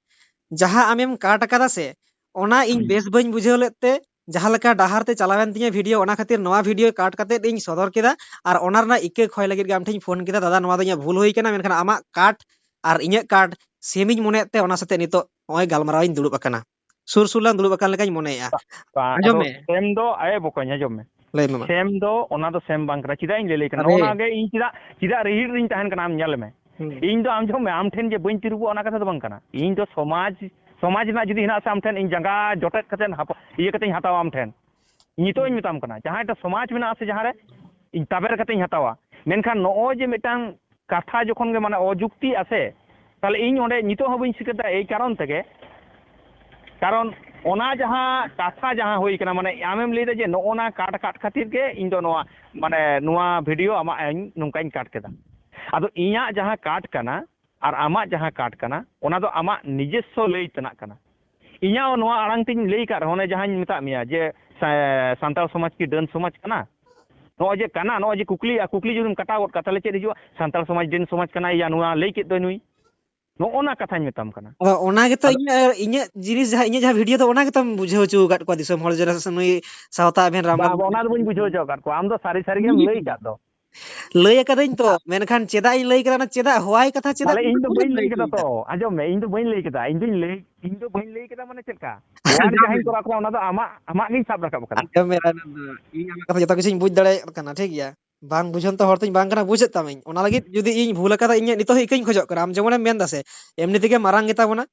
ᱡᱟᱦᱟᱸ ᱟᱢᱮᱢ ᱠᱟᱴ ᱟᱠᱟᱫᱟ ᱥᱮ, ᱚᱱᱟ ᱤᱧ ᱵᱮᱥ ᱵᱟᱹᱧ ᱵᱩᱡᱷᱟᱹᱣ ᱞᱮᱫ ᱛᱮ, ᱡᱟᱦᱟᱸ ᱞᱮᱠᱟ ᱰᱟᱦᱟᱨ ᱛᱮ ᱪᱟᱞᱟᱣᱮᱱ ᱛᱤᱧᱟᱹ video, ᱚᱱᱟ ᱠᱷᱟᱹᱛᱤᱨ ᱱᱚᱣᱟ video ᱠᱟᱴ ᱠᱟᱛᱮᱫ ᱤᱧ ᱥᱚᱫᱚᱨ ᱠᱮᱫᱟ᱾ ᱟᱨ ᱚᱱᱟ ᱨᱮᱱᱟᱜ ᱤᱠᱟᱹ ᱠᱷᱚᱭ ᱞᱟᱹᱜᱤᱫ ᱜᱮ ᱟᱢ ᱴᱷᱮᱱ ᱤᱧ ᱯᱷᱳᱱ ᱠᱮᱫᱟ, ᱫᱟᱫᱟ, ᱱᱚᱣᱟ ᱫᱚ ᱤᱧᱟᱹᱜ ᱵᱷᱩᱞ ᱦᱩᱭ ᱠᱟᱱᱟ, ᱢᱮᱱᱠᱷᱟᱱ ᱟᱢᱟᱜ ᱠᱟᱴ ᱟᱨ ᱤᱧᱟᱹᱜ ᱠᱟᱴ same ᱤᱧ ᱢᱚᱱᱮᱭᱮᱫ ᱛᱮ, ᱚᱱᱟ ᱥᱟᱛᱮ ᱱᱤᱛᱚᱜ ᱱᱚᱜᱼᱚᱭ ᱜᱟᱞᱢᱟᱨᱟᱣ ᱤᱧ ᱫᱩᱲᱩᱵ ᱟᱠᱟᱱᱟ, ᱥᱩᱨ ᱥᱩᱨ ᱞᱟᱝ ᱫᱩᱲᱩᱵ ᱟᱠᱟᱱ ᱞᱮᱠᱟᱧ ᱢᱚᱱᱮᱭᱮᱫᱼᱟ᱾ ᱵᱟᱝ, ᱟᱸᱡᱚᱢ ᱟᱫᱚ ᱢᱮ᱾ ᱥᱮᱢ ᱫᱚ, ᱟᱭᱮ ᱵᱚᱠᱚᱧ, ᱟᱸᱡᱚᱢ ᱢᱮ᱾ ᱞᱟᱹᱭ ᱢᱮ ᱢᱟ᱾ ᱥᱮᱢ ᱫᱚ ᱚᱱᱟ ᱫᱚ ᱥᱮᱢ ᱵᱟᱝ ᱠᱟᱱᱟ᱾ ᱪᱮᱫᱟᱜ ᱤᱧ ᱞᱟᱹᱭ ᱞᱟᱹᱭ ᱠᱟᱱᱟ? ᱟᱨᱮ᱾ ᱱᱚᱜᱼᱚ ᱱᱚᱣᱟ ᱜᱮ ᱤᱧ ᱪᱮᱫᱟᱜ, ᱪᱮᱫᱟᱜ ᱨᱤᱦᱤᱲ ᱨᱤᱧ ᱛᱟᱦᱮᱱ ᱠᱟᱱᱟ, ᱟᱢ ᱧᱮᱞ ᱢᱮ᱾ ᱦᱩᱸ᱾ ᱤᱧ ᱫᱚ, ᱟᱸᱡᱚᱢ ᱢᱮ, ᱟᱢ ᱴᱷᱮᱱ ᱡᱮ ᱵᱟᱹᱧ ᱛᱤᱨᱩᱵᱚᱜᱼᱟ, ᱚᱱᱟ ᱠᱟᱛᱷᱟ ᱫᱚ ᱵᱟᱝ ᱠᱟᱱᱟ᱾ ᱤᱧ ᱫᱚ ᱥᱚᱢᱟᱡᱽ, ᱥᱚᱢᱟᱡᱽ ᱨᱮᱱᱟᱜ ᱡᱩᱫᱤ ᱦᱮᱱᱟᱜ ᱥᱮ, ᱟᱢ ᱴᱷᱮᱱ ᱤᱧ ᱡᱟᱸᱜᱟ ᱡᱚᱴᱮᱫ ᱠᱟᱛᱮ ᱦᱟᱯ-, ᱤᱭᱟᱹ ᱠᱟᱛᱮᱧ ᱦᱟᱛᱟᱣᱟ ᱟᱢ ᱴᱷᱮᱱ᱾ ᱱᱤᱛᱚᱜ ᱤᱧ ᱢᱮᱛᱟᱢ ᱠᱟᱱᱟ, ᱡᱟᱦᱟᱸ ᱮᱴᱟᱜ ᱥᱚᱢᱟᱡᱽ ᱢᱮᱱᱟᱜᱼᱟ ᱥᱮ, ᱡᱟᱦᱟᱸ ᱨᱮ ᱤᱧ ᱛᱟᱵᱮᱨ ᱠᱟᱛᱮᱧ ᱦᱟᱛᱟᱣᱟ᱾ ᱢᱮᱱᱠᱷᱟᱱ ᱱᱚᱜᱼᱚᱭ ᱡᱮ ᱢᱤᱫᱴᱟᱝ ᱠᱟᱛᱷᱟ ᱡᱚᱠᱷᱚᱱ ᱜᱮ ᱢᱟᱱᱮ ᱚᱡᱩᱠᱛᱤ ᱟᱥᱮ, ᱛᱟᱦᱞᱮ ᱤᱧ ᱚᱸᱰᱮ ᱱᱤᱛᱚᱜ ᱦᱚᱸ ᱵᱟᱹᱧ ᱥᱤᱠᱟᱹᱨ ᱫᱟ᱾ ᱮᱭ ᱠᱟᱨᱚᱱ ᱛᱮᱜᱮ, ᱠᱟᱨᱚᱱ ᱚᱱᱟ ᱡᱟᱦᱟᱸ ᱠᱟᱛᱷᱟ ᱡᱟᱦᱟᱸ ᱦᱩᱭ ᱠᱟᱱᱟ, ᱢᱟᱱᱮ ᱟᱢᱮᱢ ᱞᱟᱹᱭ ᱫᱟ ᱡᱮ ᱱᱚᱜᱼᱚ ᱱᱟ ᱠᱟᱴ, ᱠᱟᱴ ᱠᱷᱟᱹᱛᱤᱨ ᱜᱮ ᱤᱧ ᱫᱚ ᱱᱚᱣᱟ, ᱢᱟᱱᱮ ᱱᱚᱣᱟ video ᱟᱢᱟᱜ ᱤᱧ ᱱᱚᱝᱠᱟᱧ ᱠᱟᱴ ᱠᱮᱫᱟ᱾ ᱟᱫᱚ ᱤᱧᱟᱹᱜ ᱡᱟᱦᱟᱸ ᱠᱟᱴ ᱠᱟᱱᱟ ᱟᱨ ᱟᱢᱟᱜ ᱡᱟᱦᱟᱸ ᱠᱟᱴ ᱠᱟᱱᱟ, ᱚᱱᱟ ᱫᱚ ᱟᱢᱟᱜ ᱱᱤᱡᱮᱥᱥᱚ ᱞᱟᱹᱭ ᱛᱮᱱᱟᱜ ᱠᱟᱱᱟ᱾ ᱤᱧᱟᱹᱜ ᱦᱚᱸ ᱱᱚᱣᱟ ᱟᱲᱟᱝ ᱛᱤᱧ ᱞᱟᱹᱭ ᱟᱠᱟᱫ ᱨᱮᱦᱚᱸ, ᱚᱱᱮ ᱡᱟᱦᱟᱸᱧ ᱢᱮᱛᱟᱫ ᱢᱮᱭᱟ ᱡᱮ ᱥᱟ-, ᱥᱟᱱᱛᱟᱲ ᱥᱚᱢᱟᱡᱽ ᱠᱤ ᱰᱟᱹᱱ ᱥᱚᱢᱟᱡᱽ ᱠᱟᱱᱟ? ᱱᱚᱜᱼᱚᱭ ᱡᱮ ᱠᱟᱱᱟ, ᱱᱚᱜᱼᱚᱭ ᱡᱮ ᱠᱩᱠᱞᱤ, ᱟᱨ ᱠᱩᱠᱞᱤ ᱡᱩᱫᱤᱢ ᱠᱟᱴᱟᱣ ᱜᱚᱫ ᱠᱟᱜᱼᱟ, ᱛᱟᱦᱞᱮ ᱪᱮᱫ ᱦᱤᱡᱩᱜᱼᱟ? ᱥᱟᱱᱛᱟᱲ ᱥᱚᱢᱟᱡᱽ ᱰᱟᱹᱱ ᱥᱚᱢᱟᱡᱽ ᱠᱟᱱᱟ, ᱭᱟ ᱱᱚᱣᱟ ᱞᱟᱹᱭ ᱠᱮᱫ ᱫᱚᱭ ᱱᱩᱭ᱾ ᱱᱚᱜᱼᱚ ᱱᱟ ᱠᱟᱛᱷᱟᱧ ᱢᱮᱛᱟᱢ ᱠᱟᱱᱟ᱾ ᱟᱫᱚ ᱚᱱᱟ ᱜᱮᱛᱚ ᱟᱫᱚ ᱤᱧᱟᱹᱜ, ᱤᱧᱟᱹᱜ ᱡᱤᱱᱤᱥ ᱡᱟᱦᱟᱸ, ᱤᱧᱟᱹᱜ ᱡᱟᱦᱟᱸ video ᱫᱚ, ᱚᱱᱟ ᱜᱮᱛᱚᱢ ᱵᱩᱡᱷᱟᱹᱣ ᱦᱚᱪᱚ ᱟᱠᱟᱫ ᱠᱚᱣᱟ ᱫᱤᱥᱚᱢ ᱦᱚᱲ, ᱡᱮ ᱱᱩᱭ ᱥᱟᱶᱛᱟ ᱟᱵᱷᱮᱱ ᱨᱟᱢ ᱵᱟᱝ, ᱵᱟᱹᱵᱩ ᱵᱟᱝ, ᱚᱱᱟ ᱫᱚ ᱵᱟᱹᱧ ᱵᱩᱡᱷᱟᱹᱣ ᱦᱚᱪᱚ ᱟᱠᱟᱫ ᱠᱚᱣᱟ᱾ ᱟᱢ ᱫᱚ ᱥᱟᱹᱨᱤ ᱥᱟᱹᱨᱤ ᱜᱮᱢ ᱩᱱᱤ ᱞᱟᱹᱭ ᱜᱮᱛᱚ᱾ ᱟᱠᱟᱫ ᱫᱚ᱾ ᱞᱟᱹᱭ ᱟᱠᱟᱫᱟᱹᱧ ᱛᱚ, ᱢᱮᱱᱠᱷᱟᱱ ᱪᱮᱫᱟᱜ ᱤᱧ ᱞᱟᱹᱭ ᱠᱮᱫᱟ, ᱚᱱᱟ ᱪᱮᱫᱟᱜ ᱦᱚᱣᱟᱭ ᱠᱟᱛᱷᱟ ᱪᱮᱫᱟᱜ ᱛᱟᱦᱞᱮ ᱤᱧ ᱫᱚ ᱵᱟᱹᱧ ᱞᱟᱹᱭ ᱠᱮᱫᱟ ᱛᱚ᱾ ᱟᱸᱡᱚᱢ ᱢᱮ, ᱤᱧ ᱫᱚ ᱵᱟᱹᱧ ᱞᱟᱹᱭ ᱠᱮᱫᱟ, ᱤᱧ ᱫᱚᱧ ᱞᱟᱹᱭ, ᱤᱧ ᱫᱚ ᱵᱟᱹᱧ ᱞᱟᱹᱭ ᱠᱮᱫᱟ ᱢᱟᱱᱮ ᱪᱮᱫ ᱞᱮᱠᱟ? ᱟᱸᱡᱚᱢ ᱡᱟᱦᱟᱸᱧ ᱢᱮ᱾ ᱠᱚᱨᱟᱣ ᱠᱟᱱᱟ ᱚᱱᱟ ᱫᱚ ᱟᱢᱟᱜ, ᱟᱢᱟᱜ ᱜᱤᱧ ᱥᱟᱵ ᱨᱟᱠᱟᱵ ᱠᱟᱫᱟ᱾ ᱟᱸᱡᱚᱢ ᱢᱮ ᱨᱟᱭᱱᱟᱱᱫᱟ, ᱤᱧ ᱟᱢᱟᱜ ᱠᱟᱛᱷᱟ ᱡᱚᱛᱚ ᱠᱤᱪᱷᱩᱧ ᱵᱩᱡᱽ ᱫᱟᱲᱮᱭᱟᱜ ᱠᱟᱱᱟ, ᱴᱷᱤᱠ ᱜᱮᱭᱟ? ᱵᱟᱝ ᱵᱩᱡᱷᱟᱹᱣ ᱛᱚ ᱦᱚᱲ ᱛᱚᱧ ᱵᱟᱝ ᱠᱟᱱᱟ, ᱵᱩᱡᱮᱫ ᱛᱟᱢᱟᱹᱧ᱾ ᱚᱱᱟ ᱞᱟᱹᱜᱤᱫ ᱡᱩᱫᱤ ᱤᱧ ᱵᱷᱩᱞ ᱟᱠᱟᱫᱟ, ᱤᱧᱟᱹᱜ ᱱᱤᱛᱚᱜ ᱦᱚᱸ ᱤᱠᱟᱹᱧ ᱠᱷᱚᱡᱚᱜ ᱠᱟᱱᱟ, ᱟᱢ ᱡᱮᱢᱚᱱᱮᱢ ᱢᱮᱱ ᱫᱟ ᱥᱮ, ᱮᱢᱱᱤ ᱛᱮᱜᱮ ᱢᱟᱨᱟᱝ ᱜᱮᱛᱟ ᱵᱚᱱᱟ᱾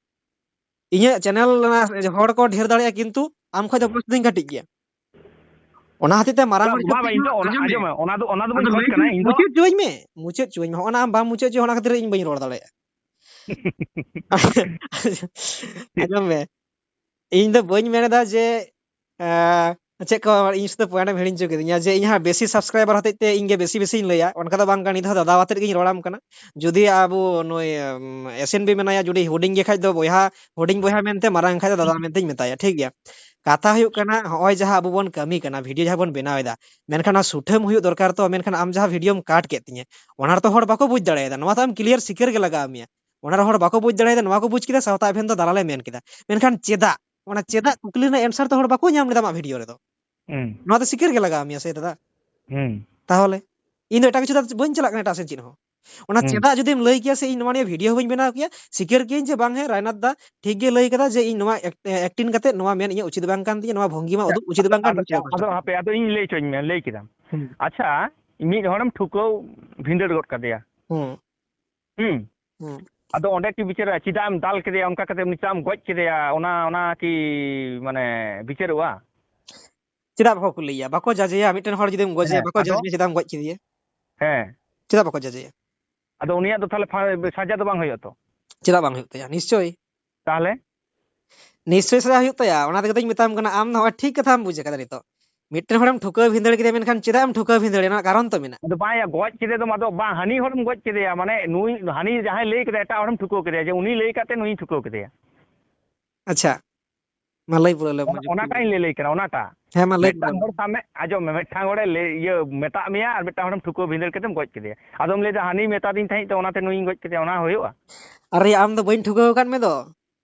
ᱤᱧᱟᱹᱜ ᱪᱮᱱᱮᱞ ᱨᱮᱱᱟᱜ ᱦᱚᱲ ᱠᱚ ᱰᱷᱮᱨ ᱫᱟᱲᱮᱭᱟᱜᱼᱟ, ᱠᱤᱱᱛᱩ ᱟᱢ ᱠᱷᱚᱡ ᱫᱚ ᱵᱚᱭᱚᱥ ᱫᱚᱧ ᱠᱟᱹᱴᱤᱡ ᱜᱮᱭᱟ᱾ ᱚᱱᱟ ᱦᱚᱛᱮᱡ ᱛᱮ ᱢᱟᱨᱟᱝ ᱵᱟᱝ, ᱦᱚᱲ ᱵᱟᱝ, ᱤᱧ ᱫᱚ ᱚᱱᱟ, ᱟᱸᱡᱚᱢ ᱢᱮ᱾ ᱟᱸᱡᱚᱢ ᱢᱮ, ᱚᱱᱟ ᱫᱚ, ᱚᱱᱟ ᱫᱚ ᱵᱟᱹᱧ ᱟᱫᱚ ᱠᱷᱚᱡ ᱞᱟᱹᱭ ᱠᱟᱱᱟ, ᱢᱮ, ᱤᱧ ᱫᱚ ᱢᱩᱪᱟᱹᱫ ᱦᱚᱪᱚᱣᱟᱹᱧ ᱢᱮ᱾ ᱦᱚᱸᱜᱼᱚ ᱱᱟ ᱟᱢ ᱵᱟᱢ ᱢᱩᱪᱟᱹᱫ ᱦᱚᱪᱚᱣᱟᱹᱧ, ᱚᱱᱟ ᱠᱷᱟᱹᱛᱤᱨ ᱤᱧ ᱵᱟᱹᱧ ᱨᱚᱲ ᱫᱟᱲᱮᱭᱟᱜᱼᱟ᱾ ᱟᱸᱡᱚᱢ ᱢᱮ, ᱤᱧ ᱫᱚ ᱵᱟᱹᱧ ᱢᱮᱱ ᱮᱫᱟ ᱡᱮ, ᱮᱸ, ᱪᱮᱫ ᱠᱚ, ᱤᱧ ᱥᱩᱫᱷᱩ point ᱮᱢ ᱦᱤᱲᱤᱧ ᱦᱚᱪᱚ ᱠᱤᱫᱤᱧᱟ ᱡᱮ ᱤᱧ ᱦᱟᱸᱜ ᱵᱮᱥᱤ subscriber ᱦᱚᱛᱮᱡ ᱛᱮ ᱤᱧ ᱜᱮ ᱵᱮᱥᱤ ᱵᱮᱥᱤᱧ ᱞᱟᱹᱭᱟ, ᱚᱱᱠᱟ ᱫᱚ ᱵᱟᱝ ᱠᱟᱱᱟ᱾ ᱱᱤᱛ ᱦᱚᱸ ᱫᱟᱫᱟ ᱟᱛᱮᱫ ᱜᱤᱧ ᱨᱚᱲᱟᱢ ᱠᱟᱱᱟ᱾ ᱡᱩᱫᱤ ᱟᱵᱚ ᱱᱩᱭ, ᱮᱢ, ᱮᱥ ᱮᱱ ᱵᱤ ᱢᱮᱱᱟᱭᱟ, ᱡᱩᱫᱤ ᱦᱩᱰᱤᱧ ᱜᱮ ᱠᱷᱟᱡ ᱫᱚ ᱵᱚᱭᱦᱟ, ᱦᱩᱰᱤᱧ ᱵᱚᱭᱦᱟ ᱢᱮᱱᱛᱮ, ᱢᱟᱨᱟᱝ ᱠᱷᱟᱡ ᱫᱚ ᱫᱟᱫᱟ ᱢᱮᱱᱛᱮᱧ ᱢᱮᱛᱟᱭᱟ, ᱴᱷᱤᱠ ᱜᱮᱭᱟ? ᱠᱟᱛᱷᱟ ᱦᱩᱭᱩᱜ ᱠᱟᱱᱟ, ᱦᱚᱸᱜᱼᱚᱭ ᱡᱟᱦᱟᱸ ᱟᱵᱚ ᱵᱚᱱ ᱠᱟᱹᱢᱤ ᱠᱟᱱᱟ, video ᱡᱟᱦᱟᱸ ᱵᱚᱱ ᱵᱮᱱᱟᱣ ᱮᱫᱟ, ᱢᱮᱱᱠᱷᱟᱱ ᱚᱱᱟ ᱥᱩᱴᱷᱟᱹᱢ ᱦᱩᱭᱩᱜ ᱫᱚᱨᱠᱟᱨ ᱛᱚ᱾ ᱢᱮᱱᱠᱷᱟᱱ ᱟᱢ ᱡᱟᱦᱟᱸ videoᱢ cut ᱠᱮᱫ ᱛᱤᱧᱟᱹ, ᱚᱱᱟ ᱨᱮᱛᱚ ᱦᱚᱲ ᱵᱟᱠᱚ ᱵᱩᱡᱽ ᱫᱟᱲᱮᱭᱟᱫᱟ᱾ ᱱᱚᱣᱟ ᱛᱚ ᱟᱢ clear ᱥᱤᱠᱟᱹᱨ ᱜᱮ ᱞᱟᱜᱟᱣ ᱢᱮᱭᱟ᱾ ᱚᱱᱟ ᱨᱮ ᱦᱚᱲ ᱵᱟᱠᱚ ᱵᱩᱡᱽ ᱫᱟᱲᱮᱭᱟᱫᱟ, ᱱᱚᱣᱟ ᱠᱚ ᱵᱩᱡᱽ ᱠᱮᱫᱟ, ᱥᱟᱶᱛᱟ ᱮᱵᱷᱮᱱ ᱫᱚ ᱫᱟᱞᱟᱞᱮ ᱢᱮᱱ ᱠᱮᱫᱟ᱾ ᱢᱮᱱᱠᱷᱟᱱ ᱪᱮᱫᱟᱜ? ᱚᱱᱟ ᱪᱮᱫᱟᱜ ᱠᱩᱠᱞᱤ ᱨᱮᱱᱟᱜ answer ᱛᱚ ᱦᱚᱲ ᱵᱟᱠᱚ ᱧᱟᱢ ᱞᱮᱫᱟ ᱟᱢᱟᱜ video ᱨᱮᱫᱚ᱾ ᱦᱩᱸ᱾ ᱱᱚᱣᱟ ᱫᱚ ᱥᱤᱠᱟᱹᱨ ᱜᱮ ᱞᱟᱜᱟᱣ ᱢᱮᱭᱟ ᱥᱮ ᱫᱟᱫᱟ? ᱦᱩᱸ᱾ ᱛᱟᱦᱚᱞᱮ ᱤᱧ ᱫᱚ ᱮᱴᱟᱜ ᱠᱤᱪᱷᱩ ᱫᱚ ᱵᱟᱹᱧ ᱪᱟᱞᱟᱜ ᱠᱟᱱᱟ, ᱮᱴᱟᱜ ᱥᱮᱫ ᱪᱮᱫ ᱦᱚᱸ᱾ ᱚᱱᱟ ᱦᱩᱸ᱾ ᱪᱮᱫᱟᱜ ᱡᱩᱫᱤᱢ ᱞᱟᱹᱭ ᱠᱮᱭᱟ ᱥᱮ, ᱤᱧ ᱱᱚᱣᱟ ᱱᱤᱭᱮ video ᱦᱚᱸ ᱵᱟᱹᱧ ᱵᱮᱱᱟᱣ ᱠᱮᱭᱟ, ᱥᱤᱠᱟᱹᱨ ᱠᱮᱭᱟᱹᱧ ᱡᱮ ᱵᱟᱝ, ᱦᱮᱸ, ᱨᱟᱭᱱᱟᱛᱷ ᱫᱟ ᱴᱷᱤᱠ ᱜᱮ ᱞᱟᱹᱭ ᱠᱟᱫᱟ ᱡᱮ ᱤᱧ ᱱᱚᱣᱟ act-, acting ᱠᱟᱛᱮ ᱱᱚᱣᱟ ᱢᱮᱱ ᱤᱧᱟᱹᱜ ᱩᱪᱤᱛ ᱵᱟᱝ ᱠᱟᱱ ᱛᱤᱧᱟᱹ, ᱱᱚᱣᱟ ᱵᱷᱚᱝᱜᱤᱢᱟ ᱩᱫᱩᱜ ᱩᱪᱤᱛ ᱵᱟᱝ ᱠᱟᱱ ᱟᱫᱚ, ᱛᱤᱧᱟᱹ᱾ ᱟᱫᱚ ᱦᱟᱯᱮ, ᱟᱫᱚ ᱤᱧ ᱞᱟᱹᱭ ᱦᱚᱪᱚᱧ ᱢᱮ, ᱞᱟᱹᱭ ᱠᱮᱫᱟᱢ᱾ ᱦᱩᱸ᱾ ᱟᱪᱪᱷᱟ, ᱢᱤᱫ ᱦᱚᱲᱮᱢ ᱴᱷᱩᱠᱟᱹᱣ ᱵᱷᱤᱸᱫᱟᱹᱲ ᱜᱚᱫ ᱠᱟᱫᱮᱭᱟ᱾ ᱦᱩᱸ᱾ ᱦᱩᱸ᱾ ᱦᱩᱸ᱾ ᱟᱫᱚ ᱚᱸᱰᱮ ᱠᱤ ᱵᱤᱪᱟᱹᱨᱚᱜᱼᱟ? ᱪᱮᱫᱟᱜ ᱮᱢ ᱫᱟᱞ ᱠᱮᱫᱮᱭᱟ? ᱚᱱᱠᱟ ᱠᱟᱛᱮ ᱩᱱᱤ ᱪᱮᱫᱟᱜ ᱮᱢ ᱜᱚᱡ ᱠᱮᱫᱮᱭᱟ? ᱚᱱᱟ, ᱚᱱᱟ ᱠᱤ ᱢᱟᱱᱮ ᱵᱤᱪᱟᱹᱨᱚᱜᱼᱟ? ᱪᱮᱫᱟᱜ ᱵᱟᱠᱚ ᱠᱩᱞᱤᱭᱮᱭᱟ? ᱵᱟᱠᱚ ᱡᱟᱡᱮᱭᱟ, ᱢᱤᱫᱴᱮᱱ ᱦᱚᱲ ᱡᱩᱫᱤᱢ ᱜᱚᱡᱮᱭᱟ, ᱦᱮᱸ, ᱵᱟᱠᱚ ᱟᱫᱚ? ᱡᱟᱡᱮᱭᱟ, ᱪᱮᱫᱟᱜ ᱮᱢ ᱜᱚᱡ ᱠᱮᱫᱮᱭᱟ? ᱦᱮᱸ᱾ ᱪᱮᱫᱟᱜ ᱵᱟᱠᱚ ᱡᱟᱡᱮᱭᱟ? ᱟᱫᱚ ᱩᱱᱤᱭᱟᱜ ᱫᱚ ᱛᱟᱦᱞᱮ ᱯᱷᱟ-, ᱥᱟᱡᱟ ᱫᱚ ᱵᱟᱝ ᱦᱩᱭᱩᱜᱼᱟ ᱛᱚ? ᱪᱮᱫᱟᱜ ᱵᱟᱝ ᱦᱩᱭᱩᱜ ᱛᱟᱭᱟ? ᱱᱤᱥᱪᱳᱭ᱾ ᱛᱟᱦᱞᱮ? ᱱᱤᱥᱪᱳᱭ ᱥᱟᱡᱟ ᱦᱩᱭᱩᱜ ᱛᱟᱭᱟ, ᱚᱱᱟ ᱛᱮᱜᱮ ᱛᱚᱧ ᱢᱮᱛᱟᱢ ᱠᱟᱱᱟ, ᱟᱢ ᱱᱚᱜᱼᱚᱭ ᱴᱷᱤᱠ ᱠᱟᱛᱷᱟᱢ ᱵᱩᱡᱽ ᱟᱠᱟᱫᱟ ᱱᱤᱛᱚᱜ᱾ ᱢᱤᱫᱴᱮᱱ ᱦᱚᱲᱮᱢ ᱴᱷᱩᱠᱟᱹᱣ ᱵᱷᱤᱸᱫᱟᱹᱲ ᱠᱮᱫᱮᱭᱟ, ᱢᱮᱱᱠᱷᱟᱱ ᱪᱮᱫᱟᱜ ᱮᱢ ᱴᱷᱩᱠᱟᱹᱣ ᱵᱷᱤᱸᱫᱟᱹᱲᱮᱭᱟ? ᱚᱱᱟ ᱠᱟᱨᱚᱱ ᱛᱚ ᱢᱮᱱᱟᱜᱼᱟ᱾ ᱟᱫᱚ ᱵᱟᱝᱭᱟ, ᱜᱚᱡ ᱠᱮᱫᱮ ᱫᱚᱢ, ᱟᱫᱚ ᱵᱟᱝ, ᱦᱟᱹᱱᱤ ᱦᱚᱲᱮᱢ ᱜᱚᱡ ᱠᱮᱫᱮᱭᱟ, ᱢᱟᱱᱮ ᱱᱩᱭ, ᱦᱟᱹᱱᱤ ᱡᱟᱦᱟᱸᱭ ᱞᱟᱹᱭ ᱠᱮᱫᱟ, ᱮᱴᱟᱜ ᱦᱚᱲᱮᱢ ᱴᱷᱩᱠᱟᱹᱣ ᱠᱮᱫᱮᱭᱟ ᱡᱮ ᱩᱱᱤ ᱞᱟᱹᱭ ᱠᱟᱛᱮ ᱱᱩᱭᱤᱧ ᱴᱷᱩᱠᱟᱹᱣ ᱠᱮᱫᱮᱭᱟ᱾ ᱟᱪᱪᱷᱟ, ᱢᱟ ᱞᱟᱹᱭ ᱯᱩᱨᱟᱹᱣ ᱞᱮᱢ, ᱚᱱᱟ, ᱢᱟᱡᱚ ᱚᱱᱟᱴᱟᱜ ᱯᱩᱨᱟᱹᱣ᱾ ᱤᱧ ᱞᱟᱹᱭ, ᱞᱟᱹᱭ ᱠᱟᱱᱟ, ᱚᱱᱟᱴᱟᱜ᱾ ᱦᱮᱸ, ᱢᱟ ᱞᱟᱹᱭ ᱢᱤᱫᱴᱟᱝ ᱯᱩᱨᱟᱹᱣ ᱦᱚᱲ ᱢᱮ᱾ ᱥᱟᱵ ᱢᱮ, ᱟᱸᱡᱚᱢ ᱢᱮ, ᱢᱤᱫᱴᱟᱝ ᱦᱚᱲᱮ ᱞᱟᱹᱭ, ᱤᱭᱟᱹ, ᱢᱮᱛᱟᱜ ᱢᱮᱭᱟ ᱟᱨ ᱢᱤᱫᱴᱟᱝ ᱦᱚᱲᱮᱢ ᱴᱷᱩᱠᱟᱹᱣ ᱵᱷᱤᱸᱫᱟᱹᱲ ᱠᱟᱛᱮᱢ ᱜᱚᱡ ᱠᱮᱫᱮᱭᱟ᱾ ᱟᱫᱚᱢ ᱞᱟᱹᱭᱫᱟ, "ᱦᱟᱹᱱᱤᱭ ᱢᱮᱛᱟᱫᱤᱧ ᱛᱟᱦᱮᱸᱫ ᱛᱮ ᱚᱱᱟᱛᱮ ᱱᱩᱭᱤᱧ ᱜᱚᱡ ᱠᱮᱫᱮᱭᱟ", ᱚᱱᱟ ᱦᱩᱭᱩᱜᱼᱟ? ᱟᱨᱮ, ᱟᱢ ᱫᱚ ᱵᱟᱹᱧ ᱴᱷᱩᱠᱟᱹᱣ ᱟᱠᱟᱫ ᱢᱮ ᱫᱚ᱾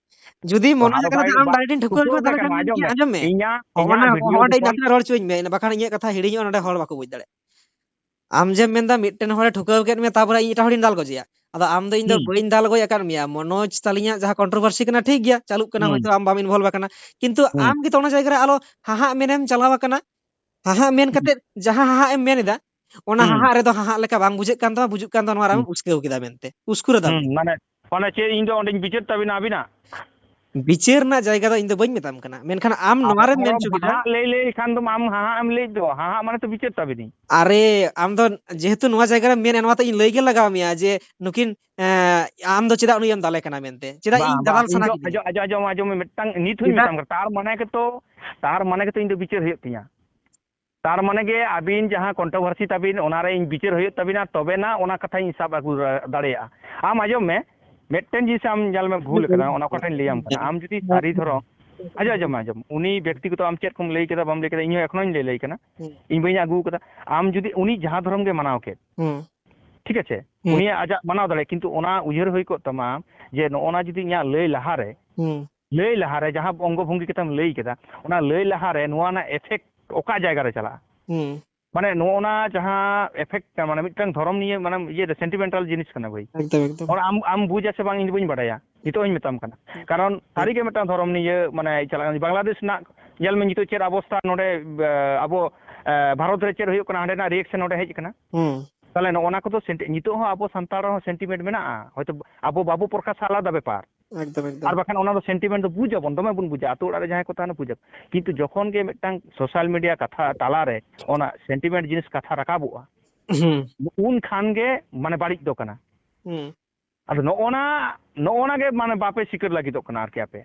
ᱡᱩᱫᱤ ᱚ, ᱢᱚᱱᱮ ᱟᱨᱚ ᱠᱟᱱᱟ ᱵᱟᱭ, ᱛᱟᱦᱞᱮ ᱟᱢ ᱵᱟ-, direct ᱮᱢ ᱴᱷᱩᱠᱟᱹᱣ ᱴᱷᱩᱠᱟᱹᱣ ᱠᱟᱱᱟ, ᱜᱮ ᱛᱟᱦᱞᱮ ᱠᱷᱟᱱ ᱠᱟᱱᱟ, ᱟᱸᱡᱚᱢ ᱢᱮ᱾ ᱟᱸᱡᱚᱢ ᱢᱮ᱾ ᱤᱧᱟᱜ, ᱦᱚᱸᱜᱼᱚ ᱤᱧᱟᱜ ᱱᱟ, video ᱦᱚᱸᱜᱼᱚ ᱱᱟ ᱡᱚᱠᱷᱚᱱ ᱤᱧ ᱨᱚᱲ ᱦᱚᱪᱚᱧ ᱢᱮ, ᱵᱟᱠᱷᱟᱱ ᱤᱧᱟᱹᱜ ᱠᱟᱛᱷᱟ ᱦᱤᱲᱤᱧᱚᱜᱼᱟ, ᱱᱚᱰᱮ ᱦᱚᱲ ᱵᱟᱠᱚ ᱵᱩᱡᱽ ᱫᱟᱲᱮᱭᱟᱜᱼᱟ᱾ ᱟᱢ ᱡᱮᱢ ᱢᱮᱱᱫᱟ ᱢᱤᱫᱴᱮᱱ ᱦᱚᱲᱮ ᱴᱷᱩᱠᱟᱹᱣ ᱠᱮᱫ ᱢᱮᱭᱟ, ᱛᱟᱯᱚᱨᱮ ᱤᱧ ᱮᱴᱟᱜ ᱦᱚᱲᱤᱧ ᱫᱟᱞ ᱜᱚᱡᱮᱭᱟ᱾ ᱟᱫᱚ ᱟᱢ ᱫᱚ ᱤᱧ ᱫᱚ ᱦᱩᱸ᱾ ᱵᱟᱹᱧ ᱫᱟᱞ ᱜᱚᱡ ᱟᱠᱟᱫ ᱢᱮᱭᱟ, ᱢᱚᱱᱳᱡᱽ ᱛᱟᱹᱞᱤᱧᱟᱜ ᱡᱟᱦᱟᱸ ᱠᱚᱱᱴᱨᱳᱵᱷᱟᱨᱥᱤ ᱠᱟᱱᱟ, ᱴᱷᱤᱠ ᱜᱮᱭᱟ, ᱪᱟᱹᱞᱩᱜ ᱠᱟᱱᱟ, ᱦᱩᱸ᱾ ᱦᱚᱭᱛᱳ ᱟᱢ ᱵᱟᱢ ᱤᱱᱵᱷᱚᱞᱵᱷ ᱟᱠᱟᱱᱟ, ᱠᱤᱱᱛᱩ ᱦᱩᱸ᱾ ᱟᱢ ᱜᱮᱛᱚ ᱚᱱᱟ ᱡᱟᱭᱜᱟ ᱨᱮ ᱟᱞᱚ ᱦᱟᱦᱟᱜ ᱢᱮᱱᱮᱢ ᱪᱟᱞᱟᱣ ᱟᱠᱟᱱᱟ᱾ ᱦᱟᱦᱟᱜ ᱢᱮᱱ ᱦᱩᱸ᱾ ᱠᱟᱛᱮ ᱡᱟᱦᱟᱸ ᱦᱟᱦᱟᱜ ᱮᱢ ᱢᱮᱱ ᱮᱫᱟ, ᱚᱱᱟ ᱦᱩᱸ᱾ ᱦᱟᱦᱟᱜ ᱨᱮᱫᱚ ᱦᱟᱦᱟᱜ ᱞᱮᱠᱟ ᱵᱟᱝ ᱵᱩᱡᱷᱟᱹᱜ ᱠᱟᱱ ᱛᱟᱢᱟ, ᱵᱩᱡᱩᱜ ᱠᱟᱱ ᱛᱟᱢᱟ ᱱᱚᱣᱟ ᱨᱮ ᱦᱩᱸ᱾ ᱟᱢᱮᱢ ᱩᱥᱠᱟᱹᱣ ᱠᱮᱫᱟ ᱢᱮᱱᱛᱮ, ᱩᱥᱠᱩᱨ ᱟᱫᱟᱢ ᱦᱩᱸ, ᱢᱮᱱᱛᱮ᱾ ᱢᱟᱱᱮ, ᱢᱟᱱᱮ ᱪᱮᱫ, ᱤᱧ ᱫᱚ ᱚᱸᱰᱮᱧ ᱵᱤᱪᱟᱹᱨ ᱛᱟᱵᱤᱱᱟ ᱟᱹᱵᱤᱱᱟᱜ? ᱵᱤᱪᱟᱹᱨ ᱨᱮᱱᱟᱜ ᱡᱟᱭᱜᱟ ᱫᱚ ᱤᱧ ᱫᱚ ᱵᱟᱹᱧ ᱢᱮᱛᱟᱢ ᱠᱟᱱᱟ, ᱢᱮᱱᱠᱷᱟᱱ ᱟᱢ ᱟᱫᱚ ᱱᱚᱣᱟ ᱨᱮᱢ ᱢᱮᱱ ᱫᱷᱚᱨᱚᱢ ᱦᱚᱪᱚ ᱠᱮᱫᱟ᱾ ᱦᱟᱦᱟᱜ ᱞᱟᱹᱭ, ᱞᱟᱹᱭ ᱠᱷᱟᱱ ᱫᱚᱢ ᱟᱢ ᱦᱟᱦᱟᱜ ᱮᱢ ᱞᱟᱹᱭ ᱫᱚ, ᱦᱟᱦᱟᱜ ᱢᱟᱱᱮ ᱛᱚ ᱵᱤᱪᱟᱹᱨ ᱛᱟᱵᱤᱱᱤᱧ᱾ ᱟᱨᱮ, ᱟᱢ ᱫᱚ ᱡᱮᱦᱮᱛᱩ ᱱᱚᱣᱟ ᱡᱟᱭᱜᱟ ᱨᱮᱢ ᱢᱮᱱᱟ, ᱱᱚᱣᱟ ᱛᱚ ᱤᱧ ᱞᱟᱹᱭ ᱜᱮ ᱞᱟᱜᱟᱣ ᱢᱮᱭᱟ ᱡᱮ ᱱᱩᱠᱤᱱ, ᱮᱸ, ᱟᱢ ᱫᱚ ᱪᱮᱫᱟᱜ ᱩᱱᱤᱭᱮᱢ ᱫᱟᱞᱮ ᱠᱟᱱᱟ ᱢᱮᱱᱛᱮ, ᱪᱮᱫᱟᱜ ᱵᱟᱝ, ᱤᱧ ᱵᱟᱝ, ᱫᱟᱫᱟᱞ ᱤᱧ ᱥᱟᱱᱟ ᱫᱚ ᱠᱤᱫᱤᱧᱟ? ᱟᱸᱡᱚᱢ, ᱟᱸᱡᱚᱢ, ᱟᱸᱡᱚᱢ, ᱟᱸᱡᱚᱢ ᱢᱮ, ᱢᱤᱫᱴᱟᱝ ᱱᱤᱛ ᱦᱚᱧ ᱪᱮᱫᱟᱜ? ᱢᱮᱛᱟᱢ ᱠᱟᱱᱟ, ᱛᱟᱨ ᱢᱟᱱᱮ ᱜᱮᱛᱚ, ᱛᱟᱨ ᱢᱟᱱᱮ ᱜᱮᱛᱚ ᱤᱧ ᱫᱚ ᱵᱤᱪᱟᱹᱨ ᱦᱩᱭᱩᱜ ᱛᱤᱧᱟ᱾ ᱛᱟᱨ ᱢᱟᱱᱮ ᱜᱮ ᱟᱹᱵᱤᱱ ᱡᱟᱦᱟᱸ ᱠᱚᱱᱴᱨᱳᱵᱷᱟᱨᱥᱤ ᱛᱟᱵᱤᱱ, ᱚᱱᱟᱨᱮ ᱤᱧ ᱵᱤᱪᱟᱹᱨ ᱦᱩᱭᱩᱜ ᱛᱟᱵᱤᱱᱟ, ᱛᱚᱵᱮᱱᱟ ᱚᱱᱟ ᱠᱟᱛᱷᱟᱧ ᱥᱟᱵ ᱟᱹᱜᱩ ᱫᱟᱲᱮᱭᱟᱜᱼᱟ᱾ ᱟᱢ ᱟᱸᱡᱚᱢ ᱢᱮ, ᱢᱤᱫᱴᱮᱱ ᱡᱤᱱᱤᱥ ᱟᱢ ᱧᱮᱞ ᱢᱮ, ᱵᱷᱩᱞ ᱟᱠᱟᱱᱟ, ᱚᱱᱟ ᱚᱠᱟᱴᱷᱮᱱ ᱞᱟᱹᱭᱟᱢ ᱠᱟᱱᱟ᱾ ᱟᱢ ᱡᱩᱫᱤ ᱥᱟᱹᱨᱤ ᱫᱷᱚᱨᱚᱢ, ᱟᱸᱡᱚᱢ, ᱟᱸᱡᱚᱢ, ᱟᱸᱡᱚᱢ, ᱩᱱᱤ ᱵᱮᱠᱛᱤᱜᱚᱛᱚ ᱟᱢ ᱪᱮᱫ ᱠᱚᱢ ᱞᱟᱹᱭ ᱠᱮᱫᱟ, ᱵᱟᱢ ᱞᱟᱹᱭ ᱠᱮᱫᱟ, ᱤᱧ ᱦᱚᱸ ᱮᱠᱷᱚᱱᱚᱧ ᱞᱟᱹᱭ, ᱞᱟᱹᱭ ᱠᱟᱱᱟ, ᱦᱩᱸ᱾ ᱤᱧ ᱵᱟᱹᱧ ᱟᱹᱜᱩ ᱠᱟᱫᱟ᱾ ᱟᱢ ᱡᱩᱫᱤ ᱩᱱᱤ ᱡᱟᱦᱟᱸ ᱫᱷᱚᱨᱚᱢ ᱜᱮ ᱢᱟᱱᱟᱣ ᱠᱮᱫ, ᱦᱩᱸ᱾ ᱴᱷᱤᱠ ᱟᱪᱷᱮ, ᱦᱩᱸ᱾ ᱩᱱᱤᱭᱟᱜ ᱟᱡᱟᱜ ᱢᱟᱱᱟᱣ ᱫᱟᱲᱮ, ᱠᱤᱱᱛᱩ ᱚᱱᱟ ᱩᱭᱦᱟᱹᱨ ᱦᱩᱭ ᱠᱚᱜ ᱛᱟᱢᱟ ᱡᱮ ᱱᱚᱜᱼᱚ ᱱᱟ ᱡᱩᱫᱤ ᱤᱧᱟᱹᱜ ᱞᱟᱹᱭ ᱞᱟᱦᱟᱨᱮ, ᱦᱩᱸ᱾ ᱞᱟᱹᱭ ᱞᱟᱦᱟᱨᱮ ᱡᱟᱦᱟᱸ ᱚᱝᱜᱚ ᱵᱷᱚᱝᱜᱤ ᱠᱟᱛᱷᱟᱢ ᱞᱟᱹᱭ ᱠᱮᱫᱟ, ᱚᱱᱟ ᱞᱟᱹᱭ ᱞᱟᱦᱟᱨᱮ ᱱᱚᱣᱟ ᱨᱮᱱᱟᱜ effect ᱚᱠᱟ ᱡᱟᱭᱜᱟ ᱨᱮ ᱪᱟᱞᱟᱜᱼᱟ? ᱦᱩᱸ᱾ ᱢᱟᱱᱮ ᱱᱚᱜᱼᱚ ᱱᱟ ᱡᱟᱦᱟᱸ effect ᱢᱟᱱᱮ ᱢᱤᱫᱴᱟᱝ ᱫᱷᱚᱨᱚᱢ ᱱᱤᱭᱮ ᱢᱟᱱᱮ ᱤᱭᱟᱹ ᱨᱮ sentimental ᱡᱤᱱᱤᱥ ᱠᱟᱱᱟ ᱵᱷᱟᱹᱭ᱾ ᱮᱠᱫᱚᱢ, ᱮᱠᱫᱚᱢ᱾ ᱦᱚᱲ ᱟᱢ, ᱟᱢ ᱵᱩᱡᱟ ᱥᱮ ᱵᱟᱝ ᱤᱧ ᱫᱚ ᱵᱟᱹᱧ ᱵᱟᱰᱟᱭᱟ, ᱱᱤᱛᱚᱜ ᱦᱚᱧ ᱢᱮᱛᱟᱢ ᱠᱟᱱᱟ᱾ ᱦᱩᱸ᱾ ᱠᱟᱨᱚᱱ ᱦᱩᱸ᱾ ᱥᱟᱹᱨᱤ ᱜᱮ ᱢᱤᱫᱴᱟᱝ ᱫᱷᱚᱨᱚᱢ ᱱᱤᱭᱮ ᱢᱟᱱᱮ ᱪᱟᱞᱟᱜ ᱠᱟᱱᱟ᱾ ᱵᱟᱝᱞᱟᱫᱮᱥ ᱨᱮᱱᱟᱜ ᱧᱮᱞ ᱢᱮ ᱱᱤᱛᱚᱜ ᱪᱮᱫ ᱚᱵᱚᱥᱛᱟ ᱱᱚᱰᱮ, ᱮ, ᱟᱵᱚ, ᱮ, ᱵᱷᱟᱨᱚᱛ ᱨᱮ ᱪᱮᱫ ᱦᱩᱭᱩᱜ ᱠᱟᱱᱟ, ᱦᱟᱸᱰᱮᱱᱟᱜ reaction ᱱᱚᱰᱮ ᱦᱮᱡ ᱟᱠᱟᱱᱟ᱾ ᱦᱩᱸ᱾ ᱛᱟᱦᱞᱮ ᱱᱚᱜᱼᱚ ᱱᱟ ᱠᱚᱫᱚ senti-, ᱱᱤᱛᱚᱜ ᱦᱚᱸ ᱟᱵᱚ ᱥᱟᱱᱛᱟᱲ ᱨᱮᱦᱚᱸ sentiment ᱢᱮᱱᱟᱜᱼᱟ᱾ ᱦᱚᱭᱛᱳ ᱟᱵᱚ ᱵᱟᱵᱚ ᱯᱨᱚᱠᱟᱥᱟ ᱟᱞᱟᱫᱟ ᱵᱮᱯᱟᱨ᱾ ᱮᱠᱫᱚᱢ, ᱮᱠᱫᱚᱢ᱾ ᱟᱨ ᱵᱟᱠᱷᱟᱱ ᱚᱱᱟ ᱫᱚ sentiment ᱫᱚ ᱵᱩᱡᱟᱵᱚᱱ, ᱫᱚᱢᱮ ᱵᱚᱱ ᱵᱩᱡᱟ, ᱟᱛᱳ ᱚᱲᱟᱜ ᱨᱮ ᱡᱟᱦᱟᱸᱭ ᱠᱚ ᱛᱟᱦᱮᱱᱟ ᱵᱩᱡᱟ᱾ ᱠᱤᱱᱛᱩ ᱡᱚᱠᱷᱚᱱ ᱜᱮ ᱢᱤᱫᱴᱟᱝ social media ᱠᱟᱛᱷᱟ ᱛᱟᱞᱟᱨᱮ ᱚᱱᱟ sentiment ᱡᱤᱱᱤᱥ ᱠᱟᱛᱷᱟ ᱨᱟᱠᱟᱵᱚᱜᱼᱟ, ᱦᱩᱸ᱾ ᱩᱱ ᱠᱷᱟᱱ ᱜᱮ ᱢᱟᱱᱮ ᱵᱟᱹᱲᱤᱡ ᱫᱚ ᱠᱟᱱᱟ᱾ ᱦᱩᱸ᱾ ᱟᱫᱚ ᱱᱚᱜᱼᱚ ᱱᱟ, ᱱᱚᱜᱼᱚ ᱱᱟ ᱜᱮ ᱢᱟᱱᱮ ᱵᱟᱯᱮ ᱥᱤᱠᱟᱹᱨ ᱞᱟᱹᱜᱤᱫᱚᱜ ᱠᱟᱱᱟ ᱟᱨᱠᱤ ᱟᱯᱮ᱾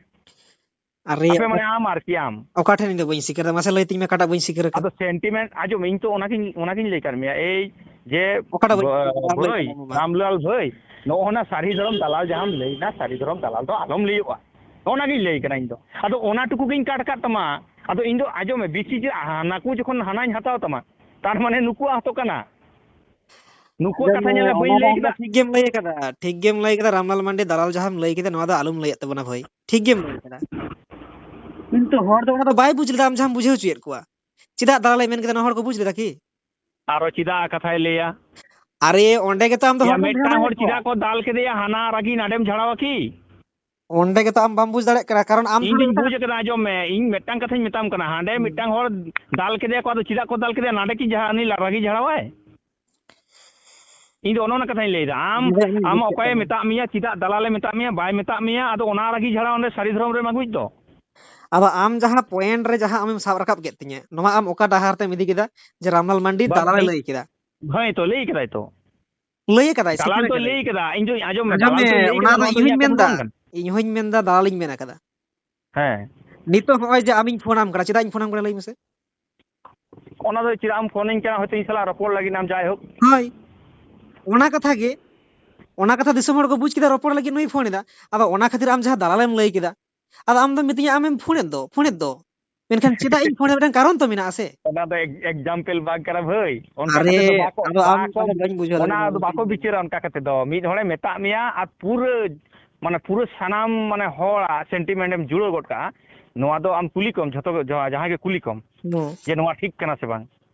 ᱟᱨᱮ, ᱟᱯᱮ ᱢᱟᱱᱮ ᱟᱢ ᱟᱨᱠᱤ ᱟᱢ᱾ ᱚᱠᱟ ᱴᱷᱮᱱ ᱤᱧ ᱫᱚ ᱵᱟᱹᱧ ᱥᱤᱠᱟᱹᱨ ᱫᱟ? ᱢᱟᱥᱮ ᱞᱟᱹᱭ ᱛᱤᱧ ᱢᱮ, ᱚᱠᱟᱴᱟᱜ ᱵᱟᱹᱧ ᱥᱤᱠᱟᱹᱨ ᱟᱠᱟᱫᱟ? ᱟᱫᱚ sentiment, ᱟᱸᱡᱚᱢ ᱢᱮ, ᱤᱧ ᱛᱚ ᱚᱱᱟᱜᱤᱧ, ᱚᱱᱟᱜᱤᱧ ᱞᱟᱹᱭ ᱠᱟᱫ ᱢᱮᱭᱟ᱾ ᱮᱭ ᱡᱮ ᱚᱠᱟᱴᱟᱜ ᱵᱟᱹᱧ ᱵᱟᱹ-, ᱥᱤᱠᱟᱹᱨ ᱟᱠᱟᱫᱟ? ᱢᱟ ᱞᱟᱹᱭ ᱵᱷᱟᱹᱭ, ᱛᱟᱞᱟᱝ ᱢᱮ ᱢᱟ᱾ ᱨᱟᱢᱞᱟᱞ ᱵᱷᱟᱹᱭ, ᱱᱚᱜᱼᱚ ᱱᱟ ᱥᱟᱹᱨᱤ ᱫᱷᱚᱨᱚᱢ ᱫᱟᱞᱟᱞ ᱡᱟᱦᱟᱸᱢ ᱞᱟᱹᱭ ᱫᱟ, ᱥᱟᱹᱨᱤ ᱫᱷᱚᱨᱚᱢ ᱫᱟᱞᱟᱞ ᱫᱚ ᱟᱞᱚᱢ ᱞᱟᱹᱭᱚᱜᱼᱟ᱾ ᱚᱱᱟᱜᱤᱧ ᱞᱟᱹᱭ ᱠᱟᱱᱟ ᱤᱧ ᱫᱚ᱾ ᱟᱫᱚ ᱚᱱᱟ ᱴᱩᱠᱩ ᱜᱤᱧ ᱠᱟᱴ ᱠᱟᱫ ᱛᱟᱢᱟ᱾ ᱟᱫᱚ ᱤᱧ ᱫᱚ ᱟᱸᱡᱚᱢ ᱢᱮ, ᱵᱮᱥᱤ ᱡᱮ ᱦᱟᱱᱟ ᱠᱚ ᱡᱚᱠᱷᱚᱱ ᱦᱟᱱᱟᱧ ᱦᱟᱛᱟᱣ ᱛᱟᱢᱟ, ᱛᱟᱨ ᱢᱟᱱᱮ ᱱᱩᱠᱩᱣᱟᱜ ᱦᱚᱸᱛᱚ ᱠᱟᱱᱟ᱾ ᱱᱩᱠᱩᱣᱟᱜ ᱟᱸᱡᱚᱢ ᱠᱟᱛᱷᱟ ᱢᱮ, ᱧᱮᱞ ᱢᱮ, ᱵᱟᱹᱧ ᱚᱱᱟ ᱫᱚ ᱞᱟᱹᱭ ᱟᱢ ᱫᱚ ᱠᱮᱫᱟ᱾ ᱴᱷᱤᱠ ᱜᱮᱢ ᱞᱟᱹᱭ ᱠᱟᱫᱟ, ᱴᱷᱤᱠ ᱜᱮᱢ ᱞᱟᱹᱭ ᱠᱟᱫᱟ᱾ ᱨᱟᱢᱞᱟᱞ ᱢᱟᱱᱰᱤ ᱫᱟᱞᱟᱞ ᱡᱟᱦᱟᱸᱢ ᱞᱟᱹᱭ ᱠᱮᱫᱟ, ᱱᱚᱣᱟ ᱫᱚ ᱟᱞᱚᱢ ᱞᱟᱹᱭᱟᱜ ᱛᱟᱵᱚᱱᱟ ᱵᱷᱟᱹᱭ, ᱴᱷᱤᱠ ᱜᱮᱢ ᱞᱟᱹᱭ ᱠᱟᱫᱟ᱾ ᱠᱤᱱᱛᱩ ᱦᱚᱲ ᱫᱚ ᱚᱱᱟ ᱫᱚ ᱵᱟᱭ ᱵᱩᱡᱽ ᱞᱮᱫᱟ, ᱟᱢ ᱡᱟᱦᱟᱸᱢ ᱵᱩᱡᱷᱟᱹᱣ ᱦᱚᱪᱚᱭᱮᱫ ᱠᱚᱣᱟ᱾ ᱪᱮᱫᱟᱜ ᱫᱟᱞᱟᱞᱮ ᱢᱮᱱ ᱠᱮᱫᱟ, ᱱᱚᱣᱟ ᱦᱚᱲ ᱠᱚ ᱵᱩᱡᱽ ᱞᱮᱫᱟ ᱠᱤ? ᱟᱨᱚ ᱪᱮᱫᱟᱜ ᱠᱟᱛᱷᱟᱭ ᱞᱟᱹᱭᱟ? ᱟᱨᱮ, ᱚᱸᱰᱮ ᱜᱮᱛᱚ ᱟᱢ ᱫᱚ ᱭᱟ, ᱦᱚᱲ ᱵᱟᱢ ᱢᱤᱫᱴᱟᱝ ᱵᱩᱡᱷᱟᱹᱣ ᱦᱚᱲ ᱫᱟᱲᱮᱭᱟᱜ ᱠᱟᱱᱟ᱾ ᱪᱮᱫᱟᱜ ᱠᱚ ᱫᱟᱞ ᱠᱮᱫᱮᱭᱟ, ᱦᱟᱱᱟ ᱨᱟᱹᱜᱤ ᱱᱟᱰᱮᱢ ᱡᱷᱟᱲᱟᱣᱟ ᱠᱤ? ᱚᱸᱰᱮ ᱜᱮᱛᱚ ᱟᱢ ᱵᱟᱢ ᱵᱩᱡᱽ ᱫᱟᱲᱮᱭᱟᱜ ᱠᱟᱱᱟ, ᱠᱟᱨᱚᱱ ᱟᱢ ᱤᱧ ᱫᱩᱧ ᱵᱩᱡᱽ ᱠᱟᱫᱟ, ᱟᱸᱡᱚᱢ ᱢᱮ, ᱤᱧ ᱢᱤᱫᱴᱟᱝ ᱠᱟᱛᱷᱟᱧ ᱢᱮᱛᱟᱢ ᱠᱟᱱᱟ, ᱦᱟᱸᱰᱮ ᱦᱩᱸ᱾ ᱢᱤᱫᱴᱟᱝ ᱦᱚᱲ ᱫᱟᱞ ᱠᱮᱫᱮᱭᱟ ᱠᱚ, ᱟᱫᱚ ᱪᱮᱫᱟᱜ ᱠᱚ ᱫᱟᱞ ᱠᱮᱫᱮᱭᱟ? ᱱᱟᱰᱮ ᱠᱤ ᱡᱟᱦᱟᱸ ᱩᱱᱤ ᱨᱟᱹᱜᱤ ᱡᱷᱟᱲᱟᱣᱟᱭ? ᱤᱧ ᱫᱚ ᱚᱱᱮ ᱚᱱᱟ ᱠᱟᱛᱷᱟᱧ ᱞᱟᱹᱭᱫᱟ, ᱟᱢ, ᱚᱸᱰᱮ ᱤᱧ ᱟᱢ ᱵᱩᱡᱽ ᱠᱮᱫ ᱚᱠᱚᱭᱮ ᱛᱟᱢᱟ᱾ ᱢᱮᱛᱟᱜ ᱢᱮᱭᱟ, ᱪᱮᱫᱟᱜ ᱫᱟᱞᱟᱞᱮ ᱢᱮᱛᱟᱜ ᱢᱮᱭᱟ, ᱵᱟᱭ ᱢᱮᱛᱟᱜ ᱢᱮᱭᱟ, ᱟᱫᱚ ᱚᱱᱟ ᱨᱟᱹᱜᱤ ᱡᱷᱟᱲᱟ ᱚᱸᱰᱮ ᱥᱟᱹᱨᱤ ᱫᱷᱚᱨᱚᱢ ᱨᱮᱢ ᱟᱹᱜᱩᱭᱮᱫ ᱫᱚ᱾ ᱟᱫᱚ ᱟᱢ ᱡᱟᱦᱟᱸ point ᱨᱮ ᱡᱟᱦᱟᱸ ᱟᱢᱮᱢ ᱥᱟᱵ ᱨᱟᱠᱟᱵ ᱠᱮᱫ ᱛᱤᱧᱟᱹ, ᱱᱚᱣᱟ ᱟᱢ ᱚᱠᱟ ᱰᱟᱦᱟᱨ ᱛᱮᱢ ᱤᱫᱤ ᱠᱮᱫᱟ ᱡᱮ ᱨᱟᱢᱞᱟᱞ ᱢᱟᱱᱰᱤ ᱵᱟᱝ, ᱫᱟᱞᱟᱞᱮ ᱤᱧ ᱞᱟᱹᱭ ᱠᱮᱫᱟ? ᱦᱮᱸ ᱛᱚ, ᱞᱟᱹᱭ ᱠᱟᱫᱟᱭ ᱛᱚ᱾ ᱞᱟᱹᱭ ᱠᱟᱫᱟᱭ, ᱫᱟᱞᱟᱞ ᱥᱤᱠᱷᱱᱟᱹᱛ ᱛᱚ ᱠᱟᱫᱟᱭ᱾ ᱞᱟᱹᱭ ᱠᱟᱫᱟ, ᱤᱧ ᱫᱚᱧ ᱟᱸᱡᱚᱢ ᱢᱮ, ᱟᱸᱡᱚᱢ ᱫᱟᱞᱟᱞ ᱢᱮ, ᱛᱚ ᱞᱟᱹᱭ ᱚᱱᱟ ᱠᱟᱫᱟ, ᱫᱚ ᱱᱚᱣᱟ ᱫᱚ ᱤᱧ ᱤᱧᱟᱹᱜ ᱦᱚᱧ ᱠᱟᱛᱷᱟ ᱫᱚ ᱢᱮᱱᱫᱟ, ᱵᱟᱝ ᱠᱟᱱᱟ᱾ ᱤᱧ ᱦᱚᱧ ᱢᱮᱱᱫᱟ, ᱫᱟᱞᱟᱞᱤᱧ ᱢᱮᱱ ᱟᱠᱟᱫᱟ᱾ ᱦᱮᱸ᱾ ᱱᱤᱛᱚᱜ ᱦᱚᱸᱜᱼᱚᱭ ᱡᱮ ᱟᱢᱤᱧ ᱯᱷᱳᱱ ᱟᱢ ᱠᱟᱱᱟ, ᱪᱮᱫᱟᱜ ᱤᱧ ᱯᱷᱳᱱ ᱟᱢ ᱠᱟᱱᱟ ᱞᱟᱹᱭ ᱢᱮᱥᱮ? ᱚᱱᱟ ᱫᱚ ᱪᱮᱫᱟᱜ ᱮᱢ ᱯᱷᱳᱱᱟᱹᱧ ᱠᱟᱱᱟ? ᱦᱚᱭᱛᱳ ᱤᱧ ᱥᱟᱞᱟᱜ ᱨᱚᱯᱚᱲ ᱞᱟᱹᱜᱤᱫ ᱟᱢ, ᱡᱟᱭᱦᱳᱠ᱾ ᱦᱳᱭ, ᱚᱱᱟ ᱠᱟᱛᱷᱟ ᱜᱮ, ᱚᱱᱟ ᱠᱟᱛᱷᱟ ᱫᱤᱥᱚᱢ ᱦᱚᱲ ᱠᱚ ᱵᱩᱡᱽ ᱠᱮᱫᱟ, ᱨᱚᱯᱚᱲ ᱞᱟᱹᱜᱤᱫ ᱱᱩᱭ ᱯᱷᱳᱱ ᱮᱫᱟ᱾ ᱟᱫᱚ ᱚᱱᱟ ᱠᱷᱟᱹᱛᱤᱨ ᱟᱢ ᱡᱟᱦᱟᱸ ᱫᱟᱞᱟᱞᱮᱢ ᱞᱟᱹᱭ ᱠᱮᱫᱟ, ᱟᱫᱚ ᱟᱢ ᱫᱚᱢ ᱢᱤᱛᱟᱹᱧᱟ ᱟᱢᱮᱢ ᱯᱷᱳᱱ ᱮᱫ ᱫᱚ, ᱯᱷᱳᱱ ᱮᱫ ᱫᱚ᱾ ᱢᱮᱱᱠᱷᱟᱱ ᱪᱮᱫᱟᱜ ᱤᱧ ᱯᱷᱳᱱ ᱮᱫᱟ, ᱢᱤᱫᱴᱟᱝ ᱠᱟᱨᱚᱱ ᱛᱚ ᱢᱮᱱᱟᱜᱼᱟ ᱥᱮ? ᱚᱱᱟ ᱫᱚ ᱮᱠ-, example ᱵᱟᱝ ᱠᱟᱱᱟ ᱵᱷᱟᱹᱭ, ᱚᱱᱠᱟ ᱟᱨᱮ, ᱠᱟᱛᱮ ᱫᱚ ᱵᱟᱠᱚ, ᱟᱫᱚ ᱟᱢ ᱵᱟᱠᱚ, ᱟᱫᱚ ᱵᱟᱹᱧ ᱵᱩᱡᱷᱟᱹᱣ ᱚᱱᱟ ᱫᱟᱲᱮᱭᱟᱜ ᱫᱚ ᱠᱟᱱᱟ᱾ ᱵᱟᱠᱚ ᱵᱤᱪᱟᱹᱨᱟ ᱚᱱᱠᱟ ᱠᱟᱛᱮ ᱫᱚ᱾ ᱢᱤᱫ ᱦᱚᱲᱮ ᱢᱮᱛᱟᱜ ᱢᱮᱭᱟ ᱟᱨ ᱯᱩᱨᱟᱹ, ᱢᱟᱱᱮ, ᱯᱩᱨᱟᱹ ᱥᱟᱱᱟᱢ, ᱢᱟᱱᱮ, ᱦᱚᱲᱟᱜ sentiment ᱮᱢ ᱡᱩᱲᱟᱹᱣ ᱜᱚᱫ ᱠᱟᱜᱼᱟ, ᱱᱚᱣᱟ ᱫᱚ ᱟᱢ ᱠᱩᱞᱤ ᱠᱚᱢ, ᱡᱷᱚᱛᱚ ᱜᱮ, ᱡᱟᱦᱟᱸ, ᱡᱟᱦᱟᱸᱭ ᱜᱮ ᱠᱩᱞᱤ ᱠᱚᱢ ᱦᱩᱸ᱾ ᱡᱮ ᱱᱚᱣᱟ ᱴᱷᱤᱠ ᱠᱟᱱᱟ ᱥᱮ ᱵᱟᱝ᱾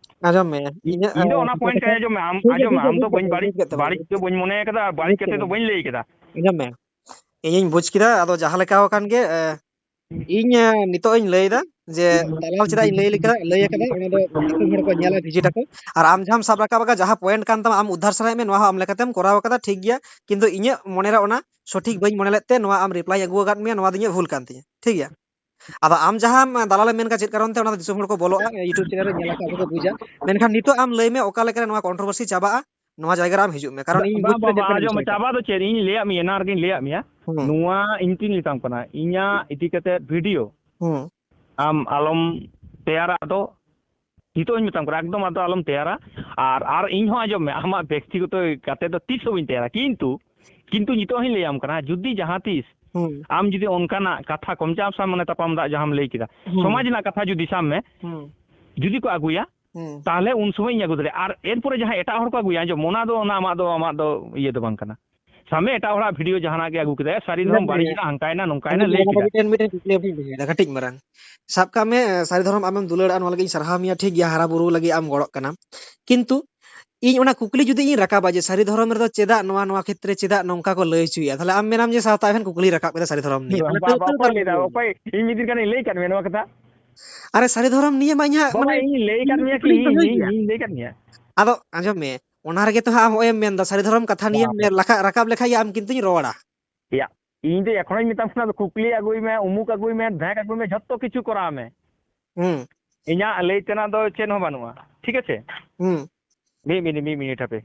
ᱟᱸᱡᱚᱢ ᱢᱮ, ᱤ-, ᱤᱧᱟᱹᱜ, ᱤᱧ ᱫᱚ ᱟᱸ, ᱚᱱᱟ ᱠᱟᱛᱷᱟ point ᱠᱟᱱᱟ, ᱠᱟᱛᱷᱟ ᱟᱸᱡᱚᱢ ᱢᱮ, ᱟᱢ, ᱴᱷᱤᱠ ᱜᱮᱭᱟ, ᱟᱸᱡᱚᱢ ᱴᱷᱤᱠ ᱢᱮ, ᱜᱮᱭᱟ, ᱟᱢ ᱵᱩᱡᱽ ᱫᱚ ᱠᱮᱫ ᱵᱟᱹᱧ ᱛᱟᱢᱟ, ᱢᱚᱱᱮ ᱠᱟᱫᱟ ᱟᱨ ᱵᱟᱹᱲᱤᱡ ᱵᱩᱡᱽ ᱠᱟᱛᱮ ᱫᱚ ᱠᱮᱫᱟᱢ᱾ ᱵᱟᱹᱧ ᱞᱟᱹᱭ ᱠᱮᱫᱟ᱾ ᱟᱸᱡᱚᱢ ᱢᱮ, ᱤᱧᱤᱧ ᱵᱩᱡᱽ ᱠᱮᱫᱟ, ᱟᱫᱚ ᱡᱟᱦᱟᱸ ᱞᱮᱠᱟ ᱟᱠᱟᱱ ᱜᱮ, ᱮ, ᱤᱧ, ᱮ, ᱱᱤᱛᱚᱜ ᱤᱧ ᱞᱟᱹᱭ ᱮᱫᱟ ᱡᱮ ᱫᱟᱞᱟᱞ ᱪᱮᱫᱟᱜ ᱤᱧ ᱞᱟᱹᱭ ᱞᱮᱠᱟ, ᱞᱟᱹᱭ ᱟᱠᱟᱫᱟ, ᱚᱱᱟ ᱫᱚ ᱫᱤᱥᱚᱢ ᱦᱚᱲ ᱠᱚ ᱧᱮᱞᱟ, visit ᱟᱠᱚ᱾ ᱟᱨ ᱟᱢ ᱡᱟᱦᱟᱸᱢ ᱥᱟᱵ ᱨᱟᱠᱟᱵ ᱟᱠᱟᱫ, ᱡᱟᱦᱟᱸ point ᱠᱟᱱ ᱛᱟᱢᱟ, ᱟᱢ ᱩᱫᱽᱫᱷᱟᱨ ᱥᱟᱱᱟᱭᱮᱫ ᱢᱮᱭᱟ, ᱱᱚᱣᱟ ᱦᱚᱸ ᱟᱢ ᱞᱮᱠᱟᱛᱮᱢ ᱠᱚᱨᱟᱣ ᱟᱠᱟᱫᱟ, ᱴᱷᱤᱠ ᱜᱮᱭᱟ, ᱠᱤᱱᱛᱩ ᱤᱧᱟᱹᱜ ᱢᱚᱱᱮᱨᱮ ᱚᱱᱟ ᱥᱚᱴᱷᱤᱠ ᱵᱟᱹᱧ ᱢᱚᱱᱮ ᱞᱮᱫ ᱛᱮ ᱱᱚᱣᱟ ᱟᱢ reply ᱟᱹᱜᱩ ᱟᱠᱟᱫ ᱢᱮᱭᱟ, ᱱᱚᱣᱟ ᱫᱚ ᱤᱧᱟᱹᱜ ᱵᱷᱩᱞ ᱠᱟᱱ ᱛᱤᱧᱟᱹ, ᱴᱷᱤᱠ ᱜᱮᱭᱟ᱾ ᱟᱫᱚ ᱟᱢ ᱡᱟᱦᱟᱸᱢ ᱫᱟᱞᱟᱞᱮᱢ ᱢᱮᱱ ᱠᱟᱜ, ᱪᱮᱫ ᱠᱟᱨᱚᱱ ᱛᱮ ᱚᱱᱟ ᱫᱚ ᱫᱤᱥᱚᱢ ᱦᱚᱲ ᱠᱚ ᱵᱚᱞᱚᱜᱼᱟ, YouTube channel ᱨᱮ ᱧᱮᱞ ᱟᱠᱚ, ᱟᱠᱚ ᱠᱚ ᱵᱩᱡᱟ᱾ ᱢᱮᱱᱠᱷᱟᱱ ᱱᱤᱛᱚᱜ ᱟᱢ ᱞᱟᱹᱭ ᱢᱮ, ᱚᱠᱟ ᱞᱮᱠᱟ ᱨᱮ ᱱᱚᱣᱟ controversy ᱪᱟᱵᱟᱜᱼᱟ, ᱱᱚᱣᱟ ᱡᱟᱭᱜᱟ ᱨᱮ ᱟᱢ ᱦᱤᱡᱩᱜ ᱢᱮ, ᱠᱟᱨᱚᱱ ᱤᱧ ᱵᱩᱡᱽ ᱵᱟᱝ, ᱠᱮᱫᱟ ᱵᱟᱝ, ᱪᱮᱫ ᱵᱟᱝ, ᱠᱟᱹᱢᱤ ᱟᱸᱡᱚᱢ ᱢᱮ, ᱪᱟᱞᱟᱜ ᱠᱟᱱᱟ᱾ ᱪᱟᱵᱟ ᱫᱚ ᱪᱮᱫ? ᱤᱧ ᱞᱟᱹᱭᱟᱫ ᱢᱮᱭᱟ, ᱮᱱᱟᱝ ᱨᱮᱜᱤᱧ ᱞᱟᱹᱭᱟᱫ ᱢᱮᱭᱟ᱾ ᱦᱩᱸ᱾ ᱱᱚᱣᱟ ᱤᱧ ᱛᱤᱧ ᱢᱮᱛᱟᱢ ᱠᱟᱱᱟ, ᱤᱧᱟᱹᱜ ᱤᱫᱤ ᱠᱟᱛᱮ video ᱦᱩᱸ᱾ ᱟᱢ ᱟᱞᱚᱢ ᱛᱮᱭᱟᱨᱟ, ᱟᱫᱚ ᱱᱤᱛᱚᱜ ᱤᱧ ᱢᱮᱛᱟᱢ ᱠᱟᱱᱟ, ᱮᱠᱫᱚᱢ ᱟᱫᱚ ᱟᱞᱚᱢ ᱛᱮᱭᱟᱨᱟ᱾ ᱟᱨ, ᱟᱨ ᱤᱧ ᱦᱚᱸ ᱟᱸᱡᱚᱢ ᱢᱮ, ᱟᱢᱟᱜ ᱵᱮᱠᱛᱤᱜᱚᱛᱚ ᱠᱟᱛᱮ ᱫᱚ ᱛᱤᱥ ᱦᱚᱸ ᱵᱟᱹᱧ ᱛᱮᱭᱟᱨᱟ, ᱠᱤᱱᱛᱩ, ᱠᱤᱱᱛᱩ ᱱᱤᱛᱚᱜ ᱦᱚᱸᱧ ᱞᱟᱹᱭᱟᱢ ᱠᱟᱱᱟ, ᱡᱩᱫᱤ ᱡᱟᱦᱟᱸ ᱛᱤᱥ ᱦᱩᱸ᱾ ᱟᱢ ᱡᱩᱫᱤ ᱚᱱᱠᱟᱱᱟᱜ ᱠᱟᱛᱷᱟ ᱠᱚᱢ, ᱪᱮᱫᱟᱜ ᱥᱮ ᱢᱟᱱᱮ ᱛᱟᱯᱟᱢ ᱫᱟᱜ ᱡᱟᱦᱟᱸᱢ ᱞᱟᱹᱭ ᱠᱮᱫᱟ, ᱦᱩᱸ᱾ ᱥᱚᱢᱟᱡᱽ ᱨᱮᱱᱟᱜ ᱠᱟᱛᱷᱟ ᱡᱩᱫᱤ ᱥᱟᱵ ᱢᱮ, ᱦᱩᱸ᱾ ᱡᱩᱫᱤ ᱠᱚ ᱟᱹᱜᱩᱭᱟ, ᱦᱩᱸ᱾ ᱛᱟᱦᱚᱞᱮ ᱩᱱ ᱥᱚᱢᱚᱭ ᱤᱧ ᱟᱹᱜᱩ ᱫᱟᱲᱮᱭᱟᱜᱼᱟ᱾ ᱟᱨ ᱮᱨᱯᱚᱨᱮ ᱡᱟᱦᱟᱸ ᱮᱴᱟᱜ ᱦᱚᱲ ᱠᱚ ᱟᱹᱜᱩᱭᱟ, ᱟᱸᱡᱚᱢ, ᱚᱱᱟ ᱫᱚ, ᱚᱱᱟ ᱟᱢᱟᱜ ᱫᱚ, ᱟᱢᱟᱜ ᱫᱚ ᱤᱭᱟᱹ ᱫᱚ ᱵᱟᱝ ᱠᱟᱱᱟ᱾ ᱥᱟᱵ ᱢᱮ ᱮᱴᱟᱜ ᱦᱚᱲᱟᱜ ᱵᱷᱤᱰᱤᱭᱳ ᱡᱟᱦᱟᱱᱟᱜ ᱜᱮ ᱟᱹᱜᱩ ᱠᱮᱫᱟᱭ, ᱥᱟᱹᱨᱤ ᱫᱷᱚᱨᱚᱢ ᱵᱟᱹᱲᱤᱡ ᱮᱱᱟ, ᱦᱟᱱᱠᱟᱭᱮᱱᱟ, ᱱᱚᱝᱠᱟᱭᱮᱱᱟ, ᱞᱟᱹᱭ ᱠᱮᱫᱟ᱾ ᱢᱤᱫᱴᱮᱱ ᱢᱤᱫᱴᱮᱱ ᱠᱩᱠᱞᱤ ᱟᱹᱵᱤᱱ ᱵᱤᱱ ᱞᱟᱹᱭᱫᱟ ᱠᱟᱹᱴᱤᱡ ᱢᱟᱨᱟᱝ᱾ ᱥᱟᱵ ᱠᱟᱜ ᱢᱮ, ᱥᱟᱹᱨᱤ ᱫᱷᱚᱨᱚᱢ, ᱟᱢᱮᱢ ᱫᱩᱞᱟᱹᱲᱟᱜᱼᱟ, ᱱᱚᱣᱟ ᱞᱟᱹᱜᱤᱫ ᱤᱧ ᱥᱟᱨᱦᱟᱣ ᱢᱮᱭᱟ, ᱴᱷᱤᱠ ᱜᱮᱭᱟ, ᱦᱟᱨᱟ ᱵᱩᱨᱩ ᱞᱟᱹᱜᱤᱫ ᱟᱢ ᱜᱚᱲᱚᱜ ᱠᱟᱱᱟᱢ, ᱠᱤᱱᱛᱩ ᱤᱧ ᱚᱱᱟ ᱠᱩᱠᱞᱤ ᱡᱩᱫᱤ ᱤᱧ ᱨᱟᱠᱟᱵᱟ ᱡᱮ ᱥᱟᱹᱨᱤ ᱫᱷᱚᱨᱚᱢ ᱨᱮᱫᱚ ᱪᱮᱫᱟᱜ ᱱᱚᱣᱟ, ᱱᱚᱣᱟ ᱠᱷᱮᱛᱨᱮ ᱪᱮᱫᱟᱜ ᱱᱚᱝᱠᱟ ᱠᱚ ᱞᱟᱹᱭ ᱦᱚᱪᱚᱭᱟ, ᱛᱟᱦᱞᱮ ᱟᱢ ᱢᱮᱱᱟᱢ ᱡᱮ ᱥᱟᱶᱛᱟ ᱮᱵᱷᱮᱱ ᱠᱩᱠᱞᱤ ᱨᱟᱠᱟᱵ ᱠᱮᱫᱟ ᱥᱟᱹᱨᱤ ᱫᱷᱚᱨᱚᱢ ᱱᱤᱭᱮ᱾ ᱵᱟᱝ, ᱢᱟᱱᱮ ᱵᱟᱝ, ᱛᱟᱹᱣ ᱵᱟᱝ, ᱛᱟᱹᱣ ᱚᱠᱚᱭ ᱠᱟᱨᱚᱱ ᱞᱟᱹᱭᱫᱟ? ᱵᱟᱹᱱᱩᱜᱼᱟ᱾ ᱚᱠᱚᱭ? ᱤᱧ ᱢᱤᱫ ᱫᱤᱱ ᱜᱟᱱᱤᱧ ᱞᱟᱹᱭ ᱠᱟᱫ ᱢᱮᱭᱟ ᱱᱚᱣᱟ ᱠᱟᱛᱷᱟ? ᱟᱨᱮ, ᱥᱟᱹᱨᱤ ᱫᱷᱚᱨᱚᱢ ᱱᱤᱭᱮ ᱢᱟ ᱤᱧᱟᱹᱜ ᱵᱟᱵᱟ, ᱢᱟᱱᱮ ᱤᱧ ᱞᱟᱹᱭ ᱠᱟᱫ ᱢᱮᱭᱟ ᱠᱤ? ᱠᱩᱠᱞᱤᱧ ᱤᱧ, ᱫᱚᱦᱚᱭ ᱤᱧ, ᱜᱮᱭᱟ᱾ ᱤᱧ ᱞᱟᱹᱭ ᱠᱟᱫ ᱢᱮᱭᱟ? ᱟᱫᱚ ᱟᱸᱡᱚᱢ ᱢᱮ, ᱚᱱᱟ ᱨᱮᱜᱮ ᱛᱚ ᱦᱟᱸᱜ ᱟᱢ ᱦᱚᱸᱜᱼᱚᱭ ᱮᱢ ᱢᱮᱱᱫᱟ, ᱥᱟᱹᱨᱤ ᱫᱷᱚᱨᱚᱢ ᱠᱟᱛᱷᱟ ᱱᱤᱭᱮᱢ ᱵᱟᱯ ᱨᱮ᱾ ᱢᱮᱱ ᱞᱟᱠᱷᱟ-, ᱨᱟᱠᱟᱵ ᱞᱮᱠᱷᱟᱡ ᱜᱮ ᱟᱢ ᱠᱤᱱᱛᱩᱧ ᱨᱚᱲᱟ᱾ ᱭᱟ, ᱤᱧ ᱫᱚ ᱮᱠᱷᱚᱱᱚᱧ ᱢᱮᱛᱟᱢ ᱠᱟᱱᱟ, ᱠᱩᱠᱞᱤ ᱟᱹᱜᱩᱭ ᱢᱮ, ᱩᱢᱩᱠ ᱟᱹᱜᱩᱭ ᱢᱮ, ᱰᱷᱮᱸᱠ ᱟᱹᱜᱩᱭ ᱢᱮ, ᱡᱷᱚᱛᱚ ᱠᱤᱪᱷᱩ ᱠᱚᱨᱟᱣ ᱢᱮ᱾ ᱦᱩᱸ᱾ ᱤᱧᱟᱹᱜ ᱞᱟᱹᱭ ᱛᱮᱱᱟᱜ ᱫᱚ ᱪᱮᱫ ᱦᱚᱸ ᱵᱟᱹᱱᱩᱜᱼᱟ, ᱴᱷᱤᱠ ᱟᱪᱷᱮ? ᱦᱩᱸ᱾ ᱢᱤᱫ ᱢᱤᱱᱤᱴ, ᱢᱤᱫ ᱢᱤᱱᱤᱴ ᱦᱟᱯᱮ᱾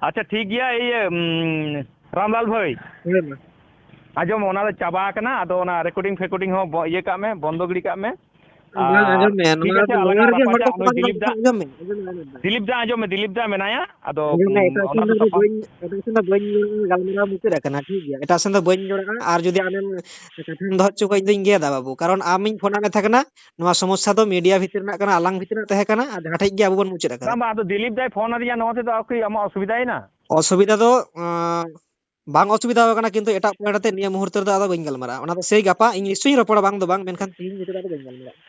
ᱟᱪᱪᱷᱟ, ᱴᱷᱤᱠ ᱜᱮᱭᱟ᱾ ᱤᱭᱟᱹ, ᱩᱢ, ᱨᱟᱢᱞᱟᱞ ᱵᱷᱟᱹᱭ, ᱞᱟᱹᱭ ᱢᱮ᱾ ᱟᱸᱡᱚᱢ, ᱚᱱᱟ ᱫᱚ ᱪᱟᱵᱟ ᱟᱠᱟᱱᱟ, ᱟᱫᱚ ᱚᱱᱟ ᱨᱮᱠᱚᱨᱰᱤᱝ ᱯᱷᱮᱠᱚᱨᱰᱤᱝ ᱦᱚᱸ ᱵᱚ-, ᱤᱭᱟᱹ ᱠᱟᱜ ᱢᱮ, ᱵᱚᱱᱫᱚ ᱜᱤᱰᱤ ᱠᱟᱜ ᱢᱮ᱾ ᱵᱟᱝ, ᱟᱨ ᱟᱸᱡᱚᱢ ᱢᱮ, ᱴᱷᱤᱠ ᱱᱚᱣᱟ ᱟᱪᱷᱮ, ᱫᱚ ᱟᱞᱟᱝ ᱱᱚᱣᱟ ᱟᱜ ᱨᱮᱜᱮ ᱦᱚᱲ ᱨᱟᱯᱟᱪᱟᱜ ᱠᱚ ᱱᱩᱭ ᱵᱟᱝ ᱫᱤᱞᱤᱯ ᱫᱟ, ᱟᱸᱡᱚᱢ ᱢᱮ, ᱟᱸᱡᱚᱢ ᱢᱮ, ᱟᱸᱡᱚᱢ ᱢᱮ᱾ ᱫᱤᱞᱤᱯ ᱫᱟ ᱟᱸᱡᱚᱢ ᱢᱮ, ᱫᱤᱞᱤᱯ ᱫᱟ ᱢᱮᱱᱟᱭᱟ, ᱟᱫᱚ, ᱟᱸᱡᱚᱢ ᱢᱮ, ᱩᱢ, ᱮᱴᱟᱜ ᱚᱱᱟ ᱥᱮᱱ ᱫᱚ ᱫᱚ ᱛᱟᱯᱟᱢ ᱵᱟᱹᱧ, ᱮᱴᱟᱜ ᱥᱮᱱ ᱫᱚ ᱵᱟᱹᱧ ᱜᱟᱞᱢᱟᱨᱟᱣ ᱢᱩᱪᱟᱹᱫ ᱟᱠᱟᱱᱟ, ᱴᱷᱤᱠ ᱜᱮᱭᱟ? ᱮᱴᱟᱜ ᱥᱮᱱ ᱫᱚ ᱵᱟᱹᱧ ᱨᱚᱲᱟ, ᱟᱨ ᱡᱩᱫᱤ ᱟᱢᱮᱢ ᱠᱟᱛᱷᱟᱢ ᱫᱚᱦᱚ ᱦᱚᱪᱚ ᱠᱚᱣᱟ, ᱤᱧ ᱫᱚᱧ ᱜᱮᱫᱟ, ᱵᱟᱹᱵᱩ, ᱠᱟᱨᱚᱱ ᱟᱢᱤᱧ ᱯᱷᱳᱱᱟᱫ ᱢᱮ ᱛᱟᱦᱮᱸ ᱠᱟᱱᱟ, ᱱᱚᱣᱟ ᱥᱚᱢᱚᱥᱥᱟ ᱫᱚ ᱢᱤᱰᱤᱭᱟ ᱵᱷᱤᱛᱤᱨ ᱨᱮᱱᱟᱜ ᱠᱟᱱᱟ, ᱟᱞᱟᱝ ᱵᱷᱤᱛᱤᱨ ᱨᱮᱱᱟᱜ ᱛᱟᱦᱮᱸ ᱠᱟᱱᱟ, ᱟᱨ ᱡᱟᱦᱟᱸ ᱴᱷᱮᱡ ᱜᱮ ᱟᱵᱚ ᱵᱚᱱ ᱢᱩᱪᱟᱹᱫ ᱟᱠᱟᱫᱟ᱾ ᱵᱟᱝ, ᱵᱟᱝ, ᱟᱫᱚ ᱫᱤᱞᱤᱯ ᱫᱟᱭ ᱯᱷᱳᱱ ᱟᱫᱤᱧᱟ, ᱱᱚᱣᱟ ᱛᱮᱫᱚ ᱟᱨᱠᱤ ᱟᱢᱟᱜ ᱚᱥᱩᱵᱤᱫᱷᱟ ᱭᱮᱱᱟ? ᱚᱥᱩᱵᱤᱫᱷᱟ ᱫᱚ, ᱟᱸ, ᱵᱟᱝ ᱚᱥᱩᱵᱤᱫᱷᱟ ᱟᱠᱟᱱᱟ, ᱠᱤᱱᱛᱩ ᱮᱴᱟᱜ ᱯᱚᱭᱮᱱᱴ ᱟᱛᱮ ᱱᱤᱭᱟᱹ ᱢᱩᱦᱩᱨᱛᱚ ᱨᱮᱫᱚ ᱟᱫᱚ ᱵᱟᱹᱧ ᱜᱟᱞᱢᱟᱨᱟᱜᱼᱟ᱾ ᱚᱱᱟ ᱫᱚ ᱥᱮᱭ ᱜᱟᱯᱟ ᱤᱧ ᱱᱤᱥᱪᱚᱭᱤᱧ ᱨᱚᱯᱚᱲᱟ, ᱵᱟᱝ ᱫᱚ ᱵᱟᱝ, ᱢᱮᱱᱠᱷᱟᱱ ᱛᱤᱦᱤᱧ ᱧᱤᱫᱟᱹ ᱫᱚ ᱟᱫᱚ ᱵᱟᱹᱧ ᱜᱟᱞᱢᱟᱨᱟᱜᱼᱟ᱾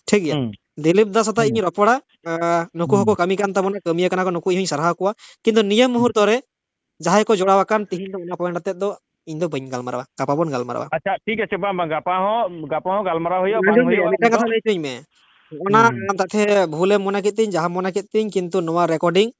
ᱴᱷᱤᱠ ᱜᱮᱭᱟ? ᱦᱩᱸ᱾ ᱫᱤᱞᱤᱯ ᱫᱟ ᱥᱟᱛᱮ ᱦᱩᱸ᱾ ᱤᱧ ᱨᱚᱯᱚᱲᱟ, ᱟᱸ, ᱱᱩᱠᱩ ᱦᱩᱸ᱾ ᱦᱚᱸᱠᱚ ᱠᱟᱹᱢᱤ ᱠᱟᱱ ᱛᱟᱵᱚᱱᱟ, ᱠᱟᱹᱢᱤ ᱟᱠᱟᱱᱟ ᱠᱚ, ᱱᱩᱠᱩ ᱤᱧ ᱦᱚᱸᱧ ᱥᱟᱨᱦᱟᱣ ᱠᱚᱣᱟ᱾ ᱠᱤᱱᱛᱩ ᱱᱤᱭᱟᱹ ᱢᱩᱦᱩᱨᱛᱚ ᱨᱮ ᱡᱟᱦᱟᱸᱭ ᱠᱚ ᱡᱚᱲᱟᱣ ᱟᱠᱟᱱ, ᱛᱤᱦᱤᱧ ᱫᱚ ᱚᱱᱟ ᱯᱚᱭᱮᱱᱴ ᱟᱛᱮᱫ ᱫᱚ ᱤᱧ ᱫᱚ ᱵᱟᱹᱧ ᱜᱟᱞᱢᱟᱨᱟᱣᱟ, ᱜᱟᱯᱟ ᱵᱚᱱ ᱜᱟᱞᱢᱟᱨᱟᱣᱟ᱾ ᱟᱪᱪᱷᱟ, ᱴᱷᱤᱠ ᱟᱪᱷᱮ, ᱵᱟᱝ, ᱵᱟᱝ, ᱜᱟᱯᱟ ᱦᱚᱸ, ᱜᱟᱯᱟ ᱦᱚᱸ ᱜᱟᱞᱢᱟᱨᱟᱣ ᱦᱩᱭᱩᱜᱼᱟ, ᱵᱟᱝ ᱟᱸᱡᱚᱢ ᱢᱮ, ᱦᱩᱭᱩᱜᱼᱟ, ᱩᱱᱤ ᱢᱤᱫᱴᱟᱝ ᱫᱚ᱾ ᱠᱟᱛᱷᱟ ᱞᱟᱹᱭ ᱦᱚᱪᱚᱧ ᱢᱮ᱾ ᱚᱱᱟ ᱦᱩᱸ᱾ ᱟᱢ ᱛᱟᱛᱷᱮ ᱵᱷᱩᱞᱮᱢ ᱢᱚᱱᱮ ᱠᱮᱫ ᱛᱤᱧ, ᱡᱟᱦᱟᱸ ᱢᱚᱱᱮ ᱠᱮᱫ ᱛᱤᱧ, ᱠᱤᱱᱛᱩ ᱱᱚᱣᱟ ᱨᱮᱠᱚᱨᱰᱤᱝ,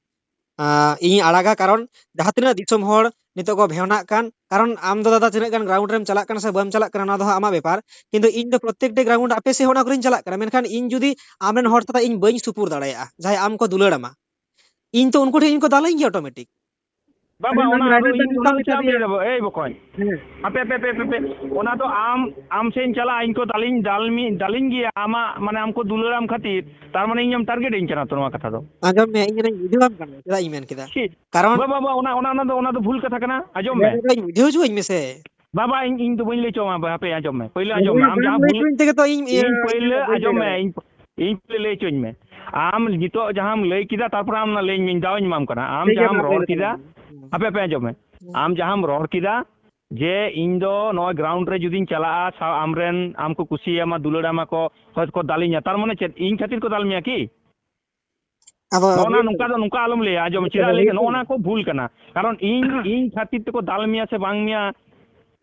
ᱟᱸ, ᱤᱧᱤᱧ ᱟᱲᱟᱜᱟ, ᱠᱟᱨᱚᱱ ᱡᱟᱦᱟᱸ ᱛᱤᱱᱟᱹᱜ ᱫᱤᱥᱚᱢ ᱦᱚᱲ ᱱᱤᱛᱚᱜ ᱠᱚ ᱵᱷᱮᱣᱱᱟᱜ ᱠᱟᱱ, ᱠᱟᱨᱚᱱ ᱟᱢ ᱫᱚ ᱫᱟᱫᱟ ᱛᱤᱱᱟᱹᱜ ᱜᱟᱱ ᱜᱨᱟᱣᱩᱱᱰ ᱨᱮᱢ ᱪᱟᱞᱟᱜ ᱠᱟᱱᱟ ᱥᱮ ᱵᱟᱢ ᱪᱟᱞᱟᱜ ᱠᱟᱱᱟ, ᱚᱱᱟ ᱫᱚ ᱦᱟᱸᱜ ᱟᱢᱟᱜ ᱵᱮᱯᱟᱨ, ᱠᱤᱱᱛᱩ ᱤᱧ ᱫᱚ ᱯᱨᱚᱛᱮᱠᱴᱤ ᱜᱨᱟᱣᱩᱱᱰ ᱟᱯᱮ ᱥᱮᱫ ᱦᱚᱸ ᱚᱱᱟ ᱠᱚᱨᱮᱧ ᱪᱟᱞᱟᱜ ᱠᱟᱱᱟ, ᱢᱮᱱᱠᱷᱟᱱ ᱤᱧ ᱡᱩᱫᱤ ᱟᱢᱨᱮᱱ ᱦᱚᱲ ᱥᱟᱛᱮᱜ ᱤᱧ ᱵᱟᱹᱧ ᱥᱩᱯᱩᱨ ᱫᱟᱲᱮᱭᱟᱜᱼᱟ, ᱡᱟᱦᱟᱸᱭ ᱟᱢ ᱠᱚ ᱫᱩᱞᱟᱹᱲ ᱟᱢᱟ, ᱤᱧ ᱛᱚ ᱩᱱᱠᱩ ᱴᱷᱮᱱ ᱤᱧ ᱠᱚ ᱫᱟᱞᱟᱹᱧ ᱜᱮᱭᱟ ᱚᱴᱳᱢᱮᱴᱤᱠ᱾ ᱵᱟᱝ, ᱵᱟᱝ, ᱟᱨ ᱚᱱᱟ ᱟᱫᱚ ᱨᱟᱭᱵᱟᱨ ᱤᱧ ᱫᱚ ᱚᱱᱟ ᱫᱚ ᱪᱮᱫᱟᱜ ᱪᱟᱵᱤ ᱤᱧ ᱞᱟᱹᱭ ᱫᱟ, ᱮᱭ ᱵᱚᱠᱚᱧ? ᱦᱮᱸ᱾ ᱦᱟᱯᱮ, ᱦᱟᱯᱮ, ᱦᱟᱯᱮ, ᱦᱟᱯᱮ᱾ ᱚᱱᱟ ᱫᱚ ᱟᱢ, ᱟᱢ ᱥᱮᱫ ᱤᱧ ᱪᱟᱞᱟᱜᱼᱟ, ᱤᱧ ᱠᱚ ᱫᱟᱞᱤᱧ, ᱫᱟᱞ ᱢᱤ-, ᱫᱟᱞᱤᱧ ᱜᱮᱭᱟ, ᱟᱢᱟᱜ, ᱢᱟᱱᱮ, ᱟᱢ ᱠᱚ ᱫᱩᱞᱟᱹᱲᱟᱢ ᱠᱷᱟᱹᱛᱤᱨ, ᱛᱟᱨ ᱢᱟᱱᱮ ᱤᱧᱮᱢ ᱴᱟᱨᱜᱮᱴ ᱤᱧ ᱠᱟᱱᱟ ᱛᱚ ᱱᱚᱣᱟ ᱠᱟᱛᱷᱟ ᱫᱚ᱾ ᱟᱸᱡᱚᱢ ᱢᱮ, ᱤᱧ ᱚᱱᱟᱧ ᱵᱩᱡᱷᱟᱹᱣᱟᱢ ᱠᱟᱱᱟ, ᱪᱮᱫᱟᱜ ᱤᱧ ᱢᱮᱱ ᱠᱮᱫᱟ? ᱪᱮᱫ? ᱠᱟᱨᱚᱱ ᱵᱟ, ᱵᱟ, ᱵᱟ, ᱚᱱᱟ, ᱚᱱᱟ, ᱚᱱᱟ ᱫᱚ, ᱚᱱᱟ ᱫᱚ ᱵᱷᱩᱞ ᱠᱟᱛᱷᱟ ᱠᱟᱱᱟ, ᱟᱸᱡᱚᱢ ᱢᱮ᱾ ᱟᱸᱡᱚᱢ ᱢᱮ, ᱵᱩᱡᱷᱟᱹᱣ ᱦᱚᱪᱚᱣᱟᱹᱧ ᱢᱮᱥᱮ᱾ ᱵᱟᱵᱟ, ᱤᱧ, ᱤᱧ ᱫᱚ ᱵᱟᱹᱧ ᱞᱟᱹᱭ ᱦᱚᱪᱚᱣᱟᱢᱟ, ᱦᱟᱯᱮ ᱟᱸᱡᱚᱢ ᱢᱮ, ᱯᱳᱭᱞᱳ ᱟᱸᱡᱚᱢ ᱢᱮ, ᱟᱢ ᱡᱟᱦᱟᱸ ᱵᱷᱩᱞ, ᱤᱧ ᱯᱳᱭᱞᱳ ᱟᱸᱡᱚᱢ ᱢᱮ, ᱤᱧ, ᱤᱧ ᱯᱳᱭᱞᱳ ᱞᱟᱹᱭ ᱦᱚᱪᱚᱧ ᱢᱮ, ᱟᱢ ᱱᱤᱛᱚᱜ ᱡᱟᱦᱟᱸᱢ ᱞᱟᱹᱭ ᱠᱮᱫᱟ, ᱛᱟᱨᱯᱚᱨᱮ ᱟᱢ ᱚᱱᱟ ᱞᱟᱹᱭᱟᱹᱧ ᱢᱮ, ᱤᱧ ᱫᱟᱣ ᱤᱧ ᱮᱢᱟᱢ ᱠᱟᱱᱟ᱾ ᱟᱢ ᱡᱟᱦᱟᱸᱢ ᱨᱚᱲ ᱠᱮᱫᱟ, ᱦᱟᱯᱮ, ᱦᱟᱯᱮ ᱟᱸᱡᱚᱢ ᱢᱮ, ᱟᱢ ᱡᱟᱦᱟᱸᱢ ᱨᱚᱲ ᱠᱮᱫᱟ ᱡᱮ ᱤᱧ ᱫᱚ ᱱᱚᱣᱟ ground ᱨᱮ ᱡᱩᱫᱤᱧ ᱪᱟᱞᱟᱜᱼᱟ, ᱥᱟᱶ ᱟᱢᱨᱮᱱ, ᱟᱢ ᱠᱚ ᱠᱩᱥᱤᱭᱟᱢᱟ, ᱫᱩᱞᱟᱹᱲᱟᱢᱟ ᱠᱚ, ᱦᱚᱭᱛᱳ ᱠᱚ ᱫᱟᱞᱤᱧᱟ, ᱛᱟᱨ ᱢᱟᱱᱮ ᱪᱮᱫ, ᱤᱧ ᱠᱷᱟᱹᱛᱤᱨ ᱠᱚ ᱫᱟᱞ ᱢᱮᱭᱟ ᱠᱤ? ᱟᱫᱚ ᱱᱚᱜᱼᱚ ᱱᱟ, ᱱᱚᱝᱠᱟ ᱫᱚ, ᱱᱚᱝᱠᱟ ᱟᱞᱚᱢ ᱞᱟᱹᱭᱟ, ᱟᱸᱡᱚᱢ, ᱪᱮᱫᱟᱜ ᱞᱟᱹᱭ ᱠᱮᱫᱟ? ᱱᱚᱜᱼᱚ ᱱᱟ ᱠᱚ ᱵᱷᱩᱞ ᱠᱟᱱᱟ᱾ ᱠᱟᱨᱚᱱ ᱤᱧ, ᱤᱧ ᱠᱷᱟᱹᱛᱤᱨ ᱛᱮᱠᱚ ᱫᱟᱞ ᱢᱮᱭᱟ ᱥᱮ ᱵᱟᱝ ᱢᱮᱭᱟ,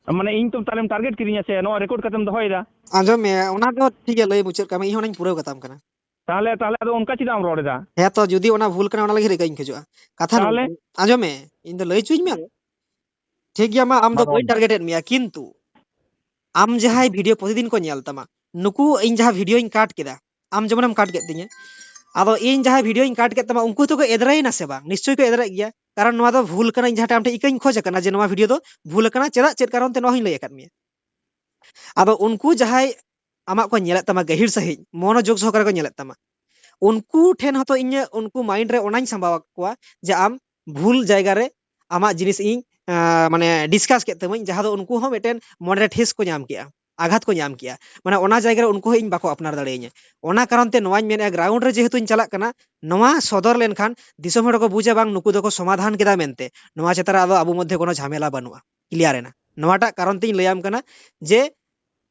ᱢᱟᱱᱮ ᱤᱧ ᱛᱚ ᱛᱟᱦᱞᱮᱢ target ᱠᱤᱫᱤᱧᱟ ᱥᱮ ᱱᱚᱣᱟ record ᱠᱟᱛᱮᱢ ᱫᱚᱦᱚᱭᱮᱫᱟ? ᱟᱸᱡᱚᱢ ᱢᱮ, ᱚᱱᱟ ᱫᱚ ᱴᱷᱤᱠ ᱜᱮᱭᱟ, ᱞᱟᱹᱭ ᱢᱩᱪᱟᱹᱫ ᱠᱟᱜ ᱢᱮ, ᱤᱧ ᱦᱚᱸ ᱚᱱᱟᱧ ᱯᱩᱨᱟᱹᱣ ᱠᱟᱛᱟᱢ ᱠᱟᱱᱟ᱾ ᱛᱟᱦᱞᱮ, ᱛᱟᱦᱞᱮ ᱟᱫᱚ ᱚᱱᱠᱟ ᱪᱮᱫᱟᱜ ᱮᱢ ᱨᱚᱲ ᱮᱫᱟ? ᱦᱮᱸ ᱛᱚ, ᱡᱩᱫᱤ ᱚᱱᱟ ᱵᱷᱩᱞ ᱠᱟᱱᱟ, ᱚᱱᱟ ᱞᱟᱹᱜᱤᱫ ᱨᱤᱠᱟᱹᱧ ᱠᱷᱚᱡᱚᱜᱼᱟ᱾ ᱠᱟᱛᱷᱟ ᱛᱟᱦᱞᱮ? ᱱᱚᱝᱠᱟ, ᱟᱸᱡᱚᱢ ᱢᱮ, ᱤᱧ ᱫᱚ ᱞᱟᱹᱭ ᱦᱚᱪᱚᱧ ᱢᱮ᱾ ᱴᱷᱤᱠ ᱜᱮᱭᱟ, ᱢᱟ, ᱟᱢ ᱫᱚ ᱢᱟ ᱨᱚᱲ ᱵᱟᱹᱧ ᱢᱮ᱾ Target ᱮᱫ ᱢᱮᱭᱟ, ᱠᱤᱱᱛᱩ ᱟᱢ ᱡᱟᱦᱟᱸᱭ video ᱯᱨᱚᱛᱤᱫᱤᱱ ᱠᱚ ᱧᱮᱞ ᱛᱟᱢᱟ, ᱱᱩᱠᱩ ᱤᱧ ᱡᱟᱦᱟᱸ videoᱧ cut ᱠᱮᱫᱟ, ᱟᱢ ᱡᱮᱢᱚᱱᱮᱢ cut ᱠᱮᱫ ᱛᱤᱧᱟᱹ, ᱟᱫᱚ ᱤᱧ ᱡᱟᱦᱟᱸᱭ videoᱧ cut ᱠᱮᱫ ᱛᱟᱢᱟ, ᱩᱱᱠᱩ ᱦᱚᱸᱛᱚ ᱠᱚ ᱮᱫᱽᱨᱮᱭᱮᱱᱟ ᱥᱮ ᱵᱟᱝ? ᱱᱤᱥᱪᱳᱭ ᱠᱚ ᱮᱫᱽᱨᱮᱜ ᱜᱮᱭᱟ, ᱠᱟᱨᱚᱱ ᱱᱚᱣᱟ ᱫᱚ ᱵᱷᱩᱞ ᱠᱟᱱᱟ᱾ ᱤᱧ ᱡᱟᱦᱟᱸ ᱴᱟᱜ ᱟᱢ ᱴᱷᱮᱱ ᱤᱠᱟᱹᱧ ᱠᱷᱚᱡ ᱟᱠᱟᱱᱟ ᱡᱮ ᱱᱚᱣᱟ video ᱫᱚ ᱵᱷᱩᱞ ᱟᱠᱟᱱᱟ, ᱪᱮᱫᱟᱜ, ᱪᱮᱫ ᱠᱟᱨᱚᱱ ᱛᱮ ᱱᱚᱣᱟ ᱦᱚᱸᱧ ᱞᱟᱹᱭ ᱟᱠᱟᱫ ᱢᱮᱭᱟ᱾ ᱟᱫᱚ ᱩᱱᱠᱩ ᱡᱟᱦᱟᱸᱭ ᱟᱢᱟᱜ ᱠᱚ ᱧᱮᱞᱮᱫ ᱛᱟᱢᱟ, ᱜᱟᱹᱦᱤᱨ ᱥᱟᱺᱦᱤᱡ ᱢᱚᱱᱳᱡᱳᱜᱽ ᱥᱚᱦᱚᱠᱟᱨᱮ ᱠᱚ ᱧᱮᱞᱮᱫ ᱛᱟᱢᱟ, ᱩᱱᱠᱩ ᱴᱷᱮᱱ ᱦᱚᱸᱛᱚ ᱤᱧᱟᱹᱜ, ᱩᱱᱠᱩ mind ᱨᱮ ᱚᱱᱟᱧ ᱥᱟᱢᱵᱟᱣ ᱟᱠᱚ ᱠᱚᱣᱟ ᱡᱮ ᱟᱢ ᱵᱷᱩᱞ ᱡᱟᱭᱜᱟ ᱨᱮ ᱟᱢᱟᱜ ᱡᱤᱱᱤᱥ ᱤᱧ, ᱟᱸ, ᱢᱟᱱᱮ discuss ᱠᱮᱫ ᱛᱟᱢᱟᱹᱧ, ᱡᱟᱦᱟᱸ ᱫᱚ ᱩᱱᱠᱩ ᱦᱚᱸ ᱢᱤᱫᱴᱮᱱ ᱢᱚᱱᱮ ᱨᱮ ᱴᱷᱮᱥ ᱠᱚ ᱧᱟᱢ ᱠᱮᱜᱼᱟ, ᱟᱜᱷᱟᱛ ᱠᱚ ᱧᱟᱢ ᱠᱮᱜᱼᱟ᱾ ᱢᱟᱱᱮ ᱚᱱᱟ ᱡᱟᱭᱜᱟ ᱨᱮ ᱩᱱᱠᱩ ᱦᱚᱸ ᱤᱧ ᱵᱟᱠᱚ ᱟᱯᱱᱟᱨ ᱫᱟᱲᱮᱭᱟᱹᱧᱟ᱾ ᱚᱱᱟ ᱠᱟᱨᱚᱱ ᱛᱮ ᱱᱚᱣᱟᱧ ᱢᱮᱱᱮᱫᱼᱟ, ground ᱨᱮ ᱡᱮᱦᱮᱛᱩᱧ ᱪᱟᱞᱟᱜ ᱠᱟᱱᱟ, ᱱᱚᱣᱟ ᱥᱚᱫᱚᱨ ᱞᱮᱱᱠᱷᱟᱱ ᱫᱤᱥᱚᱢ ᱦᱚᱲ ᱠᱚ ᱵᱩᱡᱟ, ᱵᱟᱝ, ᱱᱩᱠᱩ ᱫᱚᱠᱚ ᱥᱚᱢᱟᱫᱷᱟᱱ ᱠᱮᱫᱟ ᱢᱮᱱᱛᱮ, ᱱᱚᱣᱟ ᱪᱮᱛᱟᱱ ᱨᱮ ᱟᱫᱚ ᱟᱵᱚ ᱢᱚᱫᱽᱫᱷᱮ ᱠᱳᱱᱳ ᱡᱷᱟᱢᱮᱞᱟ ᱵᱟᱹᱱᱩᱜᱼᱟ, clear ᱮᱱᱟ᱾ ᱱᱚᱣᱟᱴᱟᱜ ᱠᱟᱨᱚᱱ ᱛᱤᱧ ᱞᱟᱹᱭᱟᱢ ᱠᱟᱱᱟ ᱡᱮ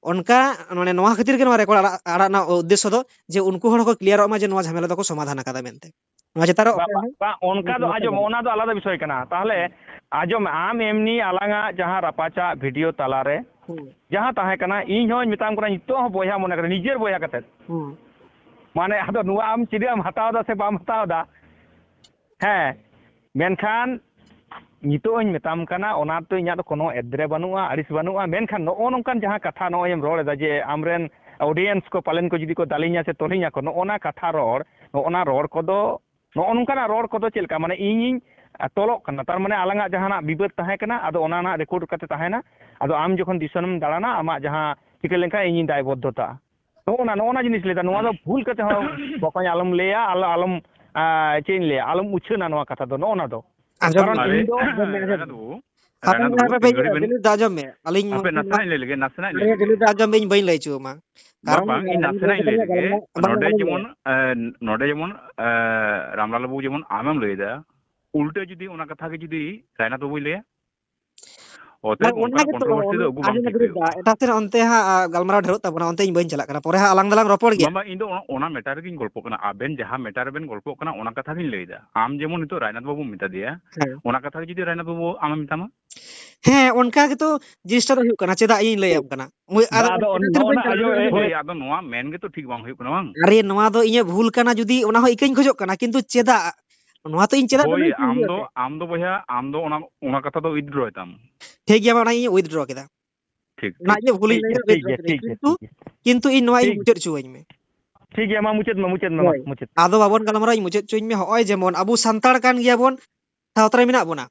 ᱚᱱᱠᱟ, ᱢᱟᱱᱮ, ᱱᱚᱣᱟ ᱠᱷᱟᱹᱛᱤᱨ ᱜᱮ ᱱᱚᱣᱟ record ᱟᱲᱟᱜ, ᱟᱲᱟᱜ ᱨᱮᱱᱟᱜ ᱩᱫᱽᱫᱮᱥᱥᱚ ᱫᱚ, ᱡᱮ ᱩᱱᱠᱩ ᱦᱚᱲ ᱦᱚᱸᱠᱚ clearᱚᱜ ᱢᱟ ᱡᱮ ᱱᱚᱣᱟ ᱡᱷᱟᱢᱮᱞᱟ ᱫᱚᱠᱚ ᱥᱚᱢᱟᱫᱷᱟᱱ ᱟᱠᱟᱫᱟ ᱢᱮᱱᱛᱮ᱾ ᱱᱚᱣᱟ ᱪᱮᱛᱟᱱ ᱨᱮ ᱵᱟ-, ᱚᱠᱚᱭ ᱵᱟ-, ᱦᱚᱸ ᱵᱟ-, ᱚᱱᱠᱟ ᱫᱚ ᱵᱟᱠᱚ ᱟᱸᱡᱚᱢ, ᱵᱟᱲᱟᱭᱟ᱾ ᱚᱱᱟ ᱫᱚ ᱟᱞᱟᱫᱟ ᱵᱤᱥᱚᱭ ᱠᱟᱱᱟ᱾ ᱛᱟᱦᱚᱞᱮ ᱦᱩᱸ᱾ ᱟᱸᱡᱚᱢ ᱢᱮ, ᱟᱢ ᱮᱢᱱᱤ ᱟᱞᱟᱝᱟᱜ ᱡᱟᱦᱟᱸ ᱨᱟᱯᱟᱪᱟᱜ video ᱛᱟᱞᱟᱨᱮ ᱦᱩᱸ᱾ ᱡᱟᱦᱟᱸ ᱛᱟᱦᱮᱸ ᱠᱟᱱᱟ, ᱤᱧ ᱦᱚᱸᱧ ᱢᱮᱛᱟᱢ ᱠᱟᱱᱟ, ᱱᱤᱛᱚᱜ ᱦᱚᱸ ᱵᱚᱭᱦᱟ ᱢᱚᱱᱮ ᱠᱟᱛᱮ, ᱱᱤᱡᱮᱨ ᱵᱚᱭᱦᱟ ᱠᱟᱛᱮ, ᱦᱩᱸ᱾ ᱢᱟᱱᱮ, ᱟᱫᱚ ᱱᱚᱣᱟ ᱟᱢ ᱪᱮᱫᱟᱜ ᱮᱢ ᱦᱟᱛᱟᱣ ᱮᱫᱟ ᱥᱮ ᱵᱟᱢ ᱦᱟᱛᱟᱣ ᱮᱫᱟ? ᱦᱮᱸ, ᱢᱮᱱᱠᱷᱟᱱ ᱱᱤᱛᱚᱜ ᱤᱧ ᱢᱮᱛᱟᱢ ᱠᱟᱱᱟ, ᱚᱱᱟ ᱫᱚ ᱤᱧᱟᱹᱜ ᱫᱚ ᱠᱳᱱᱳ ᱮᱫᱽᱨᱮ ᱵᱟᱹᱱᱩᱜᱼᱟ, ᱟᱹᱲᱤᱥ ᱵᱟᱹᱱᱩᱜᱼᱟ, ᱢᱮᱱᱠᱷᱟᱱ ᱱᱚᱜᱼᱚ ᱱᱚᱝᱠᱟᱱ ᱡᱟᱦᱟᱸ ᱠᱟᱛᱷᱟ ᱱᱚᱜᱼᱚᱭ ᱮᱢ ᱨᱚᱲ ᱮᱫᱟ ᱡᱮ ᱟᱢᱨᱮᱱ audience ᱠᱚ ᱯᱟᱞᱮᱱ ᱠᱚ ᱡᱩᱫᱤ ᱠᱚ ᱫᱟᱞᱤᱧᱟ ᱥᱮ ᱛᱚᱞᱤᱧᱟ ᱠᱚ, ᱱᱚᱜᱼᱚ ᱱᱟ ᱠᱟᱛᱷᱟ ᱨᱚᱲ, ᱱᱚᱜᱼᱚ ᱱᱟ ᱨᱚᱲ ᱠᱚᱫᱚ, ᱱᱚᱜᱼᱚ ᱱᱚᱝᱠᱟᱱᱟᱜ ᱨᱚᱲ ᱠᱚᱫᱚ ᱪᱮᱫ ᱞᱮᱠᱟ? ᱢᱟᱱᱮ ᱤᱧᱤᱧ, ᱟ, ᱛᱚᱞᱚᱜ ᱠᱟᱱᱟ, ᱛᱟᱨ ᱢᱟᱱᱮ ᱟᱞᱟᱝᱟᱜ ᱡᱟᱦᱟᱱᱟᱜ ᱵᱤᱵᱟᱹᱫ ᱛᱟᱦᱮᱸ ᱠᱟᱱᱟ, ᱟᱫᱚ ᱚᱱᱟ ᱨᱮᱱᱟᱜ record ᱠᱟᱛᱮ ᱛᱟᱦᱮᱱᱟ, ᱟᱫᱚ ᱟᱢ ᱡᱚᱠᱷᱚᱱ ᱫᱤᱥᱚᱢᱮᱢ ᱫᱟᱬᱟᱱᱟ, ᱟᱢᱟᱜ ᱡᱟᱦᱟᱸ ᱪᱤᱠᱟᱹ ᱞᱮᱱᱠᱷᱟᱱ ᱤᱧᱤᱧ ᱫᱟᱭᱵᱚᱫᱽᱫᱷᱚᱛᱟᱜᱼᱟ᱾ ᱱᱚᱜᱼᱚ ᱱᱟ, ᱱᱚᱜᱼᱚ ᱱᱟ ᱡᱤᱱᱤᱥ ᱞᱟᱹᱭᱫᱟ, ᱱᱚᱣᱟ ᱫᱚ ᱵᱷᱩᱞ ᱠᱟᱛᱮ ᱦᱚᱸ ᱵᱚᱠᱚᱧ ᱟᱞᱚᱢ ᱞᱟᱹᱭᱟ, ᱟᱞᱚ, ᱟᱞᱚᱢ, ᱟ, ᱪᱮᱫ ᱤᱧ ᱞᱟᱹᱭᱟ, ᱟᱞᱚᱢ ᱩᱪᱷᱟᱹᱱᱟ ᱱᱚᱣᱟ ᱠᱟᱛᱷᱟ ᱫᱚ, ᱱᱚᱜᱼᱚ ᱱᱟ ᱫᱚ᱾ ᱟᱸᱡᱚᱢ ᱠᱟᱨᱚᱱ ᱢᱮ᱾ ᱤᱧ ᱫᱚ ᱟᱸᱡᱚᱢ ᱢᱮ, ᱟᱸᱡᱚᱢ ᱢᱮ᱾ ᱨᱟᱡᱟᱛ ᱵᱟᱹᱵᱩ, ᱦᱟᱯᱮ, ᱨᱟᱭᱱᱟᱫ ᱦᱟᱯᱮ, ᱵᱟᱹᱵᱩ, ᱦᱟᱯᱮ, ᱛᱤᱱ ᱜᱷᱟᱹᱲᱤᱡ ᱵᱮᱱ ᱫᱤᱞᱤᱯ ᱫᱟ, ᱟᱸᱡᱚᱢ ᱢᱮ᱾ ᱟᱹᱞᱤᱧ ᱦᱟᱯᱮ, ᱢᱚᱱᱮ ᱱᱟᱥᱮᱱᱟᱜ ᱤᱧ ᱞᱟᱹᱭ ᱞᱮᱜᱮ, ᱱᱟᱥᱮᱱᱟᱜ ᱤᱧ ᱞᱟᱹᱭ ᱟᱨᱮ, ᱞᱮᱜᱮ᱾ ᱫᱤᱞᱤᱯ ᱫᱟ, ᱟᱸᱡᱚᱢ ᱢᱮ, ᱤᱧ ᱵᱟᱹᱧ ᱞᱟᱹᱭ ᱦᱚᱪᱚ ᱟᱢᱟ᱾ ᱵᱟᱝ, ᱵᱟᱝ, ᱤᱧ ᱱᱟᱥᱮᱱᱟᱜ ᱤᱧ ᱞᱟᱹᱭ ᱞᱮᱜᱮ᱾ ᱵᱟᱝ, ᱱᱚᱰᱮ ᱵᱟᱝ, ᱡᱮᱢᱚᱱ, ᱮ, ᱱᱚᱰᱮ ᱡᱮᱢᱚᱱ, ᱮ, ᱨᱟᱢᱞᱟᱞ ᱵᱟᱹᱵᱩ ᱡᱮᱢᱚᱱ ᱟᱢᱮᱢ ᱞᱟᱹᱭ ᱮᱫᱟ, ᱩᱞᱴᱟᱹ ᱡᱩᱫᱤ ᱚᱱᱟ ᱠᱟᱛᱷᱟ ᱜᱮ ᱡᱩᱫᱤ ᱨᱟᱭᱱᱟᱛ ᱵᱟᱹᱵᱩᱭ ᱞᱟᱹᱭᱟ, ᱚᱛᱮᱵ ᱟᱨ ᱚᱱᱟ ᱚᱱᱠᱟᱱ ᱜᱮᱛᱚ, controversy ᱫᱚ ᱟᱹᱜᱩ ᱵᱟᱝ ᱟᱸᱡᱚᱢ ᱢᱮ ᱴᱷᱤᱠ ᱫᱤᱞᱤᱯ ᱦᱩᱭᱩᱜᱼᱟ᱾ ᱫᱟ, ᱮᱴᱟᱜ ᱥᱮᱫ ᱚᱱᱛᱮ ᱦᱟᱸᱜ, ᱟ, ᱜᱟᱞᱢᱟᱨᱟᱣ ᱰᱷᱮᱨᱚᱜ ᱛᱟᱵᱚᱱᱟ, ᱚᱱᱛᱮ ᱤᱧ ᱵᱟᱹᱧ ᱪᱟᱞᱟᱜ ᱠᱟᱱᱟ, ᱯᱚᱨᱮ ᱦᱟᱸᱜ ᱟᱞᱟᱝ ᱫᱚᱞᱟᱝ ᱨᱚᱯᱚᱲ ᱜᱮᱭᱟ᱾ ᱵᱟᱝ, ᱵᱟᱝ, ᱤᱧ ᱫᱚ ᱚᱱᱟ, ᱚᱱᱟ matter ᱨᱮᱜᱤᱧ ᱜᱚᱞᱯᱚᱜ ᱠᱟᱱᱟ, ᱟᱵᱮᱱ ᱡᱟᱦᱟᱸ matter ᱨᱮᱵᱮᱱ ᱜᱚᱞᱯᱚᱜ ᱠᱟᱱᱟ, ᱚᱱᱟ ᱠᱟᱛᱷᱟ ᱜᱤᱧ ᱞᱟᱹᱭ ᱮᱫᱟ᱾ ᱟᱢ ᱡᱮᱢᱚᱱ ᱱᱤᱛᱚᱜ ᱨᱟᱭᱱᱟᱛ ᱵᱟᱹᱵᱩᱢ ᱢᱮᱛᱟ ᱫᱮᱭᱟ, ᱦᱮᱸ᱾ ᱚᱱᱟ ᱠᱟᱛᱷᱟ ᱜᱮ ᱡᱩᱫᱤ ᱨᱟᱭᱱᱟᱛ ᱵᱟᱹᱵᱩ ᱟᱢᱮᱢ ᱢᱮᱛᱟᱢᱟ? ᱦᱮᱸ, ᱚᱱᱠᱟ ᱜᱮᱛᱚ ᱡᱤᱱᱤᱥᱴᱟ ᱫᱚ ᱦᱩᱭᱩᱜ ᱠᱟᱱᱟ, ᱪᱮᱫᱟᱜ ᱤᱧ ᱞᱟᱹᱭᱟᱢ ᱠᱟᱱᱟ? ᱦᱳᱭ, ᱟᱨ ᱵᱟ, ᱟᱫᱚ ᱚᱱ-, ᱚᱱᱟ ᱠᱷᱟᱹᱛᱤᱨ ᱱᱚᱜᱼᱚ ᱵᱟᱹᱧ ᱱᱟ ᱪᱟᱞᱟᱜ ᱟᱸᱡᱚᱢ, ᱠᱟᱱᱟ᱾ ᱦᱳᱭ, ᱟᱫᱚ ᱱᱚᱣᱟ ᱢᱮᱱ ᱜᱮᱛᱚ ᱴᱷᱤᱠ ᱵᱟᱝ ᱦᱩᱭᱩᱜ ᱠᱟᱱᱟ, ᱵᱟᱝ? ᱟᱨᱮ, ᱱᱚᱣᱟ ᱫᱚ ᱤᱧᱟᱹᱜ ᱵᱷᱩᱞ ᱠᱟᱱᱟ, ᱡᱩᱫᱤ ᱚᱱᱟ ᱦᱚᱸ ᱤᱠᱟᱹᱧ ᱠᱷᱚᱡᱚᱜ ᱠᱟᱱᱟ, ᱠᱤᱱᱛᱩ ᱪᱮᱫᱟᱜ? ᱱᱚᱣᱟ ᱛᱚ ᱤᱧ ᱪᱮᱫᱟᱜ ᱦᱳᱭ, ᱵᱟᱹᱧ ᱟᱢ ᱠᱩᱞᱤᱭᱟ ᱫᱚ, ᱥᱮ? ᱟᱢ ᱫᱚ ᱵᱚᱭᱦᱟ, ᱟᱢ ᱫᱚ ᱚᱱᱟ, ᱚᱱᱟ ᱠᱟᱛᱷᱟ ᱫᱚ withdraw ᱛᱟᱢ᱾ ᱴᱷᱤᱠ ᱜᱮᱭᱟ, ᱢᱟ, ᱚᱱᱟ ᱤᱧ withdraw ᱠᱮᱫᱟ᱾ ᱴᱷᱤᱠ, ᱚᱱᱟ ᱴᱷᱤᱠ, ᱤᱧᱟᱹᱜ ᱵᱷᱩᱞᱤᱧ ᱴᱷᱤᱠ ᱞᱟᱹᱭ ᱜᱮᱭᱟ, ᱠᱮᱫᱟ, ᱴᱷᱤᱠ withdraw ᱜᱮᱭᱟ, ᱠᱮᱫᱟᱹᱧ᱾ ᱴᱷᱤᱠ ᱜᱮᱭᱟ, ᱠᱤᱱᱛᱩ, ᱴᱷᱤᱠ ᱜᱮᱭᱟ᱾ ᱠᱤᱱᱛᱩ ᱤᱧ ᱱᱚᱣᱟ ᱤᱧ ᱴᱷᱤᱠ᱾ ᱢᱩᱪᱟᱹᱫ ᱦᱚᱪᱚᱣᱟᱹᱧ ᱢᱮ᱾ ᱴᱷᱤᱠ ᱜᱮᱭᱟ, ᱢᱟ ᱢᱩᱪᱟᱹᱫ ᱢᱮ, ᱢᱩᱪᱟᱹᱫ ᱢᱮ, ᱢᱟ, ᱦᱳᱭ᱾ ᱢᱩᱪᱟᱹᱫ᱾ ᱟᱫᱚ ᱵᱟᱵᱚᱱ ᱜᱟᱞᱢᱟᱨᱟᱣᱟ, ᱤᱧ ᱢᱩᱪᱟᱹᱫ ᱦᱚᱪᱚᱣᱟᱹᱧ ᱢᱮ᱾ ᱦᱚᱸᱜᱼᱚᱭ ᱡᱮᱢᱚᱱ ᱟᱵᱚ ᱥᱟᱱᱛᱟᱲ ᱠᱟᱱ ᱜᱮᱭᱟᱵᱚᱱ, ᱥᱟᱶᱛᱟ ᱨᱮ ᱢᱮᱱᱟᱜ ᱵᱚᱱᱟ᱾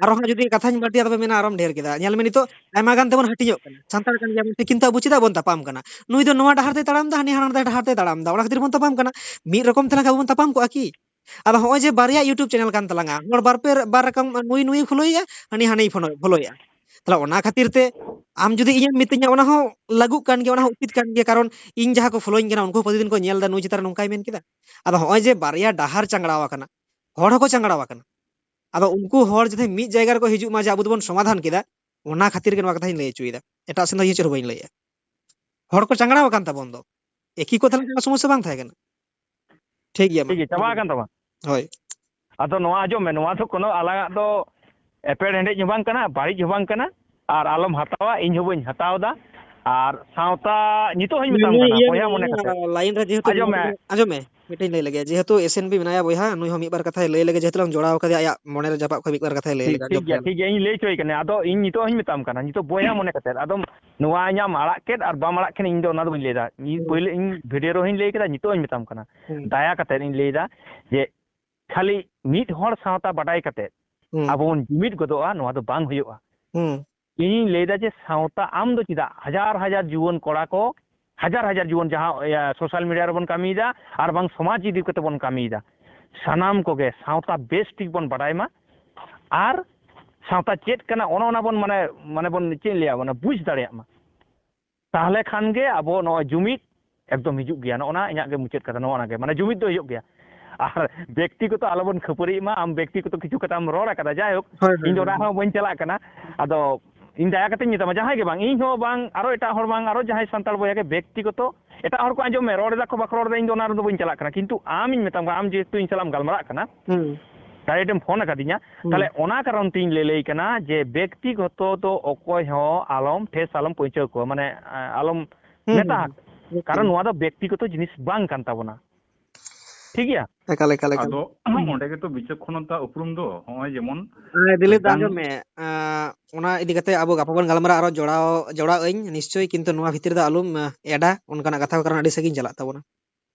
ᱟᱨᱚ ᱦᱟᱸᱜ ᱡᱩᱫᱤ ᱠᱟᱛᱷᱟᱧ ᱵᱟᱹᱲᱛᱤᱭᱟ, ᱛᱚᱵᱮ ᱢᱮᱱᱟ ᱟᱨᱚᱢ ᱰᱷᱮᱨ ᱠᱮᱫᱟ᱾ ᱧᱮᱞ ᱢᱮ, ᱱᱤᱛᱚᱜ ᱟᱭᱢᱟ ᱜᱟᱱ ᱛᱮᱵᱚᱱ ᱦᱟᱹᱴᱤᱧᱚᱜ ᱠᱟᱱᱟ᱾ ᱥᱟᱱᱛᱟᱲ ᱠᱟᱱ ᱜᱮᱭᱟᱵᱚᱱ, ᱠᱤᱱᱛᱩ ᱟᱵᱚ ᱪᱮᱫᱟᱜ ᱵᱚᱱ ᱛᱟᱯᱟᱢ ᱠᱟᱱᱟ? ᱱᱩᱭ ᱫᱚ ᱱᱚᱣᱟ ᱰᱟᱦᱟᱨ ᱛᱮᱭ ᱛᱟᱲᱟᱢ ᱮᱫᱟ, ᱦᱟᱹᱱᱤ ᱦᱟᱱᱟ ᱰᱟᱦᱟᱨ ᱛᱮᱭ ᱛᱟᱲᱟᱢ ᱮᱫᱟ᱾ ᱚᱱᱟ ᱠᱷᱟᱹᱛᱤᱨ ᱵᱚᱱ ᱛᱟᱯᱟᱢ ᱠᱟᱱᱟ᱾ ᱢᱤᱫ ᱨᱚᱠᱚᱢ ᱛᱟᱦᱮᱸ ᱞᱮᱱ ᱠᱷᱟᱱ ᱟᱵᱚ ᱵᱚᱱ ᱛᱟᱯᱟᱢ ᱠᱚᱜᱼᱟ ᱠᱤ? ᱟᱫᱚ ᱦᱚᱸᱜᱼᱚᱭ ᱡᱮ ᱵᱟᱨᱭᱟ YouTube channel ᱠᱟᱱ ᱛᱟᱞᱟᱝᱟ, ᱦᱚᱲ ᱵᱟᱨ ᱯᱮ, ᱵᱟᱨ ᱨᱚᱠᱚᱢ, ᱱᱩᱭ ᱱᱩᱭᱮ ᱯᱷᱚᱞᱳᱭᱮᱭᱟ, ᱦᱟᱹᱱᱤ ᱦᱟᱹᱱᱤᱭ ᱯᱷᱚᱞᱳ-, ᱯᱷᱚᱞᱳᱭᱮᱭᱟ᱾ ᱛᱟᱦᱞᱮ ᱚᱱᱟ ᱠᱷᱟᱹᱛᱤᱨ ᱛᱮ ᱟᱢ ᱡᱩᱫᱤ ᱤᱧᱮᱢ ᱢᱤᱛᱟᱹᱧᱟ, ᱚᱱᱟ ᱦᱚᱸ ᱞᱟᱹᱜᱩᱜ ᱠᱟᱱ ᱜᱮᱭᱟ, ᱚᱱᱟ ᱦᱚᱸ ᱩᱪᱤᱛ ᱠᱟᱱ ᱜᱮᱭᱟ, ᱠᱟᱨᱚᱱ ᱤᱧ ᱡᱟᱦᱟᱸ ᱠᱚ ᱯᱷᱚᱞᱳᱧ ᱠᱟᱱᱟ, ᱩᱱᱠᱩ ᱦᱚᱸ ᱯᱨᱚᱛᱤᱫᱤᱱ ᱠᱚ ᱧᱮᱞ ᱮᱫᱟ, ᱱᱩᱭ ᱪᱮᱛᱟᱱ ᱨᱮ ᱱᱚᱝᱠᱟᱭ ᱢᱮᱱ ᱠᱮᱫᱟ᱾ ᱟᱫᱚ ᱦᱚᱸᱜᱼᱚᱭ ᱡᱮ ᱵᱟᱨᱭᱟ ᱰᱟᱦᱟᱨ ᱪᱟᱝᱲᱟᱣ ᱟᱠᱟᱱᱟ, ᱦᱚᱲ ᱦᱚᱸᱠᱚ ᱪᱟᱝᱲᱟᱣ ᱟᱠᱟᱱᱟ᱾ ᱟᱫᱚ ᱩᱱᱠᱩ ᱦᱚᱲ ᱡᱩᱫᱤ ᱢᱤᱫ ᱡᱟᱭᱜᱟ ᱨᱮᱠᱚ ᱦᱤᱡᱩᱜ ᱢᱟ ᱡᱮ ᱟᱵᱚ ᱫᱚᱵᱚᱱ ᱥᱚᱢᱟᱫᱷᱟᱱ ᱠᱮᱫᱟ, ᱚᱱᱟ ᱠᱷᱟᱹᱛᱤᱨ ᱜᱮ ᱱᱚᱣᱟ ᱠᱟᱛᱷᱟᱧ ᱞᱟᱹᱭ ᱦᱚᱪᱚᱭᱮᱫᱟ, ᱮᱴᱟᱜ ᱥᱮᱱ ᱫᱚ ᱤᱧ ᱪᱮᱫ ᱦᱚᱸ ᱵᱟᱹᱧ ᱞᱟᱹᱭᱮᱫᱼᱟ᱾ ᱦᱚᱲ ᱠᱚ ᱪᱟᱝᱲᱟᱣ ᱟᱠᱟᱱ ᱛᱟᱵᱚᱱ ᱫᱚ, ᱮᱠᱤ ᱠᱚ ᱛᱟᱦᱮᱸ ᱞᱮᱱᱠᱷᱟᱱ ᱥᱚᱢᱚᱥᱥᱟ ᱵᱟᱝ ᱛᱟᱦᱮᱸ ᱠᱟᱱᱟ᱾ ᱴᱷᱤᱠ ᱜᱮᱭᱟ, ᱢᱟ᱾ ᱴᱷᱤᱠ ᱜᱮᱭᱟ, ᱪᱟᱵᱟ ᱟᱠᱟᱱ ᱛᱟᱢᱟ᱾ ᱦᱳᱭ᱾ ᱟᱫᱚ ᱱᱚᱣᱟ ᱟᱸᱡᱚᱢ ᱢᱮ, ᱱᱚᱣᱟ ᱫᱚ ᱠᱳᱱᱳ ᱟᱞᱟᱝᱟᱜ ᱫᱚ ᱮᱯᱮᱨᱦᱮᱸᱰᱮᱡ ᱦᱚᱸ ᱵᱟᱝ ᱠᱟᱱᱟ, ᱵᱟᱹᱲᱤᱡ ᱦᱚᱸ ᱵᱟᱝ ᱠᱟᱱᱟ, ᱟᱨ ᱟᱞᱚᱢ ᱦᱟᱛᱟᱣᱟ, ᱤᱧ ᱦᱚᱸ ᱵᱟᱹᱧ ᱦᱟᱛᱟᱣ ᱮᱫᱟ᱾ ᱟᱨ ᱥᱟᱶᱛᱟ ᱱᱤᱛᱚᱜ ᱦᱚᱧ ᱢᱮᱛᱟᱢ ᱱᱩᱭ ᱠᱟᱱᱟ, ᱤᱭᱟᱹ ᱵᱚᱭᱦᱟ ᱢᱚᱱᱮ ᱠᱟᱛᱮ᱾ ᱞᱟᱭᱤᱱ ᱨᱮ ᱡᱮᱦᱮᱛᱩ ᱟᱸᱡᱚᱢ ᱢᱮ᱾ ᱟᱸᱡᱚᱢ ᱢᱮ, ᱢᱤᱫᱴᱮᱱ ᱞᱟᱹᱭ ᱞᱮᱜᱮ, ᱡᱮᱦᱮᱛᱩ ᱮᱥ ᱮᱱ ᱵᱤ ᱢᱮᱱᱟᱭᱟ ᱵᱚᱭᱦᱟ, ᱱᱩᱭ ᱦᱚᱸ ᱢᱤᱫ ᱵᱟᱨ ᱠᱟᱛᱷᱟᱭ ᱞᱟᱹᱭ ᱞᱮᱜᱮ, ᱡᱮᱦᱮᱛᱩ ᱞᱟᱝ ᱡᱚᱲᱟᱣ ᱠᱟᱫᱮᱭᱟ, ᱟᱭᱟᱜ ᱢᱚᱱᱮ ᱨᱮ ᱡᱟᱯᱟᱜ ᱠᱷᱚᱱ ᱢᱤᱫ ᱵᱟᱨ ᱠᱟᱛᱷᱟᱭ ᱞᱟᱹᱭ ᱴᱷᱤᱠ, ᱞᱮᱜᱮ, ᱴᱷᱤᱠ ᱟᱸᱡᱚᱢ ᱜᱮᱭᱟ, ᱯᱮ᱾ ᱴᱷᱤᱠ ᱜᱮᱭᱟ, ᱤᱧ ᱞᱟᱹᱭ ᱦᱚᱪᱚᱭ ᱠᱟᱱᱟ᱾ ᱟᱫᱚ ᱤᱧ ᱱᱤᱛᱚᱜ ᱦᱚᱧ ᱢᱮᱛᱟᱢ ᱠᱟᱱᱟ, ᱱᱤᱛᱚᱜ ᱵᱚᱭᱦᱟ ᱢᱚᱱᱮ ᱠᱟᱛᱮ, ᱟᱫᱚᱢ ᱱᱚᱣᱟ ᱤᱧᱟᱢ ᱟᱲᱟᱜ ᱠᱮᱫ ᱟᱨ ᱵᱟᱢ ᱟᱲᱟᱜ ᱠᱷᱟᱱ ᱤᱧ ᱫᱚ ᱚᱱᱟ ᱫᱚ ᱵᱟᱹᱧ ᱞᱟᱹᱭ ᱮᱫᱟ᱾ ᱤᱧ ᱦᱩᱸ᱾ ᱯᱳᱭᱞᱳ ᱤᱧ ᱵᱷᱤᱰᱤᱭᱳ ᱨᱮᱦᱚᱧ ᱞᱟᱹᱭ ᱠᱮᱫᱟ, ᱱᱤᱛᱚᱜ ᱦᱚᱧ ᱢᱮᱛᱟᱢ ᱠᱟᱱᱟ, ᱦᱩᱸ᱾ ᱫᱟᱭᱟ ᱠᱟᱛᱮ ᱤᱧ ᱞᱟᱹᱭ ᱮᱫᱟ ᱡᱮ ᱠᱷᱟᱹᱞᱤ ᱢᱤᱫ ᱦᱚᱲ ᱥᱟᱶᱛᱟ ᱵᱟᱰᱟᱭ ᱠᱟᱛᱮ ᱦᱩᱸ᱾ ᱟᱵᱚ ᱵᱚᱱ ᱡᱩᱢᱤᱫ ᱜᱚᱫᱚᱜᱼᱟ, ᱱᱚᱣᱟ ᱫᱚ ᱵᱟᱝ ᱦᱩᱭᱩᱜᱼᱟ᱾ ᱦᱩᱸ᱾ ᱤᱧᱤᱧ ᱞᱟᱹᱭ ᱮᱫᱟ ᱡᱮ ᱥᱟᱶᱛᱟ ᱟᱢ ᱫᱚ ᱪᱮᱫᱟᱜ ᱦᱟᱡᱟᱨ ᱦᱟᱡᱟᱨ ᱡᱩᱣᱟᱹᱱ ᱠᱚᱲᱟ ᱠᱚ, ᱦᱟᱡᱟᱨ ᱦᱟᱡᱟᱨ ᱡᱩᱣᱟᱹᱱ ᱡᱟᱦᱟᱸ, ᱤᱭᱟᱹ, ᱥᱳᱥᱟᱞ ᱢᱤᱰᱤᱭᱟ ᱨᱮᱵᱚᱱ ᱠᱟᱹᱢᱤᱭᱮᱫᱟ ᱟᱨ ᱵᱟᱝ ᱥᱚᱢᱟᱡᱽ ᱤᱫᱤ ᱠᱟᱛᱮ ᱵᱚᱱ ᱠᱟᱹᱢᱤᱭᱮᱫᱟ, ᱥᱟᱱᱟᱢ ᱠᱚᱜᱮ ᱥᱟᱶᱛᱟ ᱵᱮᱥ ᱴᱷᱤᱠ ᱵᱚᱱ ᱵᱟᱰᱟᱭ ᱢᱟ᱾ ᱟᱨ ᱥᱟᱶᱛᱟ ᱪᱮᱫ ᱠᱟᱱᱟ, ᱚᱱᱮ ᱚᱱᱟ ᱵᱚᱱ ᱢᱟᱱᱮ, ᱢᱟᱱᱮ ᱵᱚᱱ ᱪᱮᱫ ᱤᱧ ᱞᱟᱹᱭᱟ, ᱢᱟᱱᱮ ᱵᱩᱡᱽ ᱫᱟᱲᱮᱭᱟᱜ ᱢᱟ᱾ ᱛᱟᱦᱚᱞᱮ ᱠᱷᱟᱱ ᱜᱮ ᱟᱵᱚ ᱱᱚᱣᱟ ᱡᱩᱢᱤᱫ ᱮᱠᱫᱚᱢ ᱦᱤᱡᱩᱜ ᱜᱮᱭᱟ᱾ ᱱᱚᱜᱼᱚ ᱱᱟ ᱤᱧᱟᱹᱜ ᱜᱮ ᱢᱩᱪᱟᱹᱫ ᱠᱟᱛᱷᱟ, ᱱᱚᱜᱼᱚ ᱱᱟ ᱜᱮ, ᱢᱟᱱᱮ ᱡᱩᱢᱤᱫ ᱫᱚ ᱦᱩᱭᱩᱜ ᱜᱮᱭᱟ᱾ ᱟᱨ ᱵᱮᱠᱛᱤᱜᱚᱛᱚ ᱟᱞᱚᱵᱚᱱ ᱠᱷᱟᱹᱯᱟᱹᱨᱤᱜ ᱢᱟ, ᱟᱢ ᱵᱮᱠᱛᱤᱜᱚᱛᱚ ᱠᱤᱪᱷᱩ ᱠᱟᱛᱷᱟᱢ ᱨᱚᱲ ᱟᱠᱟᱫᱟ, ᱡᱟᱭᱦᱳᱠ, ᱦᱳᱭ, ᱦᱳᱭ, ᱤᱧ ᱫᱚ ᱦᱳᱭ, ᱚᱱᱟ ᱦᱳᱭ᱾ ᱦᱚᱸ ᱵᱟᱹᱧ ᱪᱟᱞᱟᱜ ᱠᱟᱱᱟ᱾ ᱟᱫᱚ ᱤᱧ ᱫᱟᱭᱟ ᱠᱟᱛᱮᱧ ᱢᱮᱛᱟᱢᱟ, ᱡᱟᱦᱟᱸᱭ ᱜᱮ ᱵᱟᱝ, ᱤᱧ ᱦᱚᱸ ᱵᱟᱝ, ᱟᱨᱚ ᱮᱴᱟᱜ ᱦᱚᱲ ᱵᱟᱝ, ᱟᱨᱚ ᱡᱟᱦᱟᱸᱭ ᱥᱟᱱᱛᱟᱲ ᱵᱚᱭᱦᱟ ᱜᱮ ᱵᱮᱠᱛᱤᱜᱚᱛᱚ ᱮᱴᱟᱜ ᱦᱚᱲ ᱠᱚ ᱟᱸᱡᱚᱢ ᱢᱮ, ᱨᱚᱲ ᱮᱫᱟ ᱠᱚ ᱵᱟᱠᱚ ᱨᱚᱲ ᱮᱫᱟ, ᱤᱧ ᱫᱚ ᱚᱱᱟ ᱨᱮᱫᱚ ᱵᱟᱹᱧ ᱪᱟᱞᱟᱜ ᱠᱟᱱᱟ᱾ ᱠᱤᱱᱛᱩ ᱟᱢᱤᱧ ᱢᱮᱛᱟᱢ ᱠᱟᱱᱟ, ᱟᱢ ᱡᱮᱦᱮᱛᱩ ᱤᱧ ᱥᱟᱞᱟᱜ ᱮᱢ ᱜᱟᱞᱢᱟᱨᱟᱜ ᱠᱟᱱᱟ, ᱦᱩᱸ᱾ Direct ᱮᱢ ᱯᱷᱳᱱ ᱟᱠᱟᱫᱤᱧᱟ, ᱦᱩᱸ᱾ ᱛᱟᱦᱞᱮ ᱚᱱᱟ ᱠᱟᱨᱚᱱ ᱛᱤᱧ ᱞᱟᱹᱞᱟᱹᱭ ᱠᱟᱱᱟ ᱡᱮ ᱵᱮᱠᱛᱤᱜᱚᱛᱚ ᱫᱚ ᱚᱠᱚᱭ ᱦᱚᱸ ᱟᱞᱚᱢ ᱴᱷᱮᱥ ᱟᱞᱚᱢ ᱯᱚᱦᱪᱟᱹᱣ ᱠᱚᱣᱟ, ᱢᱟᱱᱮ, ᱟᱞᱚᱢ ᱦᱩᱸ, ᱢᱮᱛᱟ ᱦᱩᱸ, ᱟᱠᱚᱣᱟ᱾ ᱦᱩᱸ᱾ ᱮᱠᱫᱚᱢ᱾ ᱠᱟᱨᱚᱱ ᱱᱚᱣᱟ ᱫᱚ ᱵᱮᱠᱛᱤᱜᱚᱛᱚ ᱡᱤᱱᱤᱥ ᱵᱟᱝ ᱠᱟᱱ ᱛᱟᱵᱚᱱᱟ᱾ ᱴᱷᱤᱠ ᱜᱮᱭᱟ? ᱮᱠᱟᱞ, ᱮᱠᱟᱞ, ᱮᱠᱟᱞ᱾ ᱟᱫᱚ ᱚᱸᱰᱮ ᱜᱮᱛᱚ ᱵᱤᱪᱚᱠᱷᱚᱱᱚᱛᱟ ᱩᱯᱨᱩᱢ ᱫᱚ, ᱦᱚᱸᱜᱼᱚᱭ ᱡᱮᱢᱚᱱ ᱟᱨ ᱫᱤᱞᱤᱯ ᱫᱟ, ᱢᱤᱫᱴᱟᱝ ᱟᱸᱡᱚᱢ ᱢᱮ, ᱟᱸ, ᱚᱱᱟ ᱤᱫᱤ ᱠᱟᱛᱮ ᱟᱵᱚ ᱜᱟᱯᱟ ᱵᱚᱱ ᱜᱟᱞᱢᱟᱨᱟᱜᱼᱟ, ᱟᱨᱚ ᱡᱚᱲᱟᱣ, ᱡᱚᱲᱟᱣ ᱟᱹᱧ ᱱᱤᱥᱪᱳᱭ, ᱠᱤᱱᱛᱩ ᱱᱚᱣᱟ ᱵᱷᱤᱛᱤᱨ ᱨᱮᱫᱚ ᱟᱞᱚᱢ, ᱟᱸ, ᱮᱰᱟ ᱚᱱᱠᱟᱱᱟᱜ ᱠᱟᱛᱷᱟ ᱠᱚ, ᱠᱟᱨᱚᱱ ᱟᱹᱰᱤ ᱥᱟᱺᱜᱤᱧ ᱪᱟᱞᱟᱜ ᱛᱟᱵᱚᱱᱟ᱾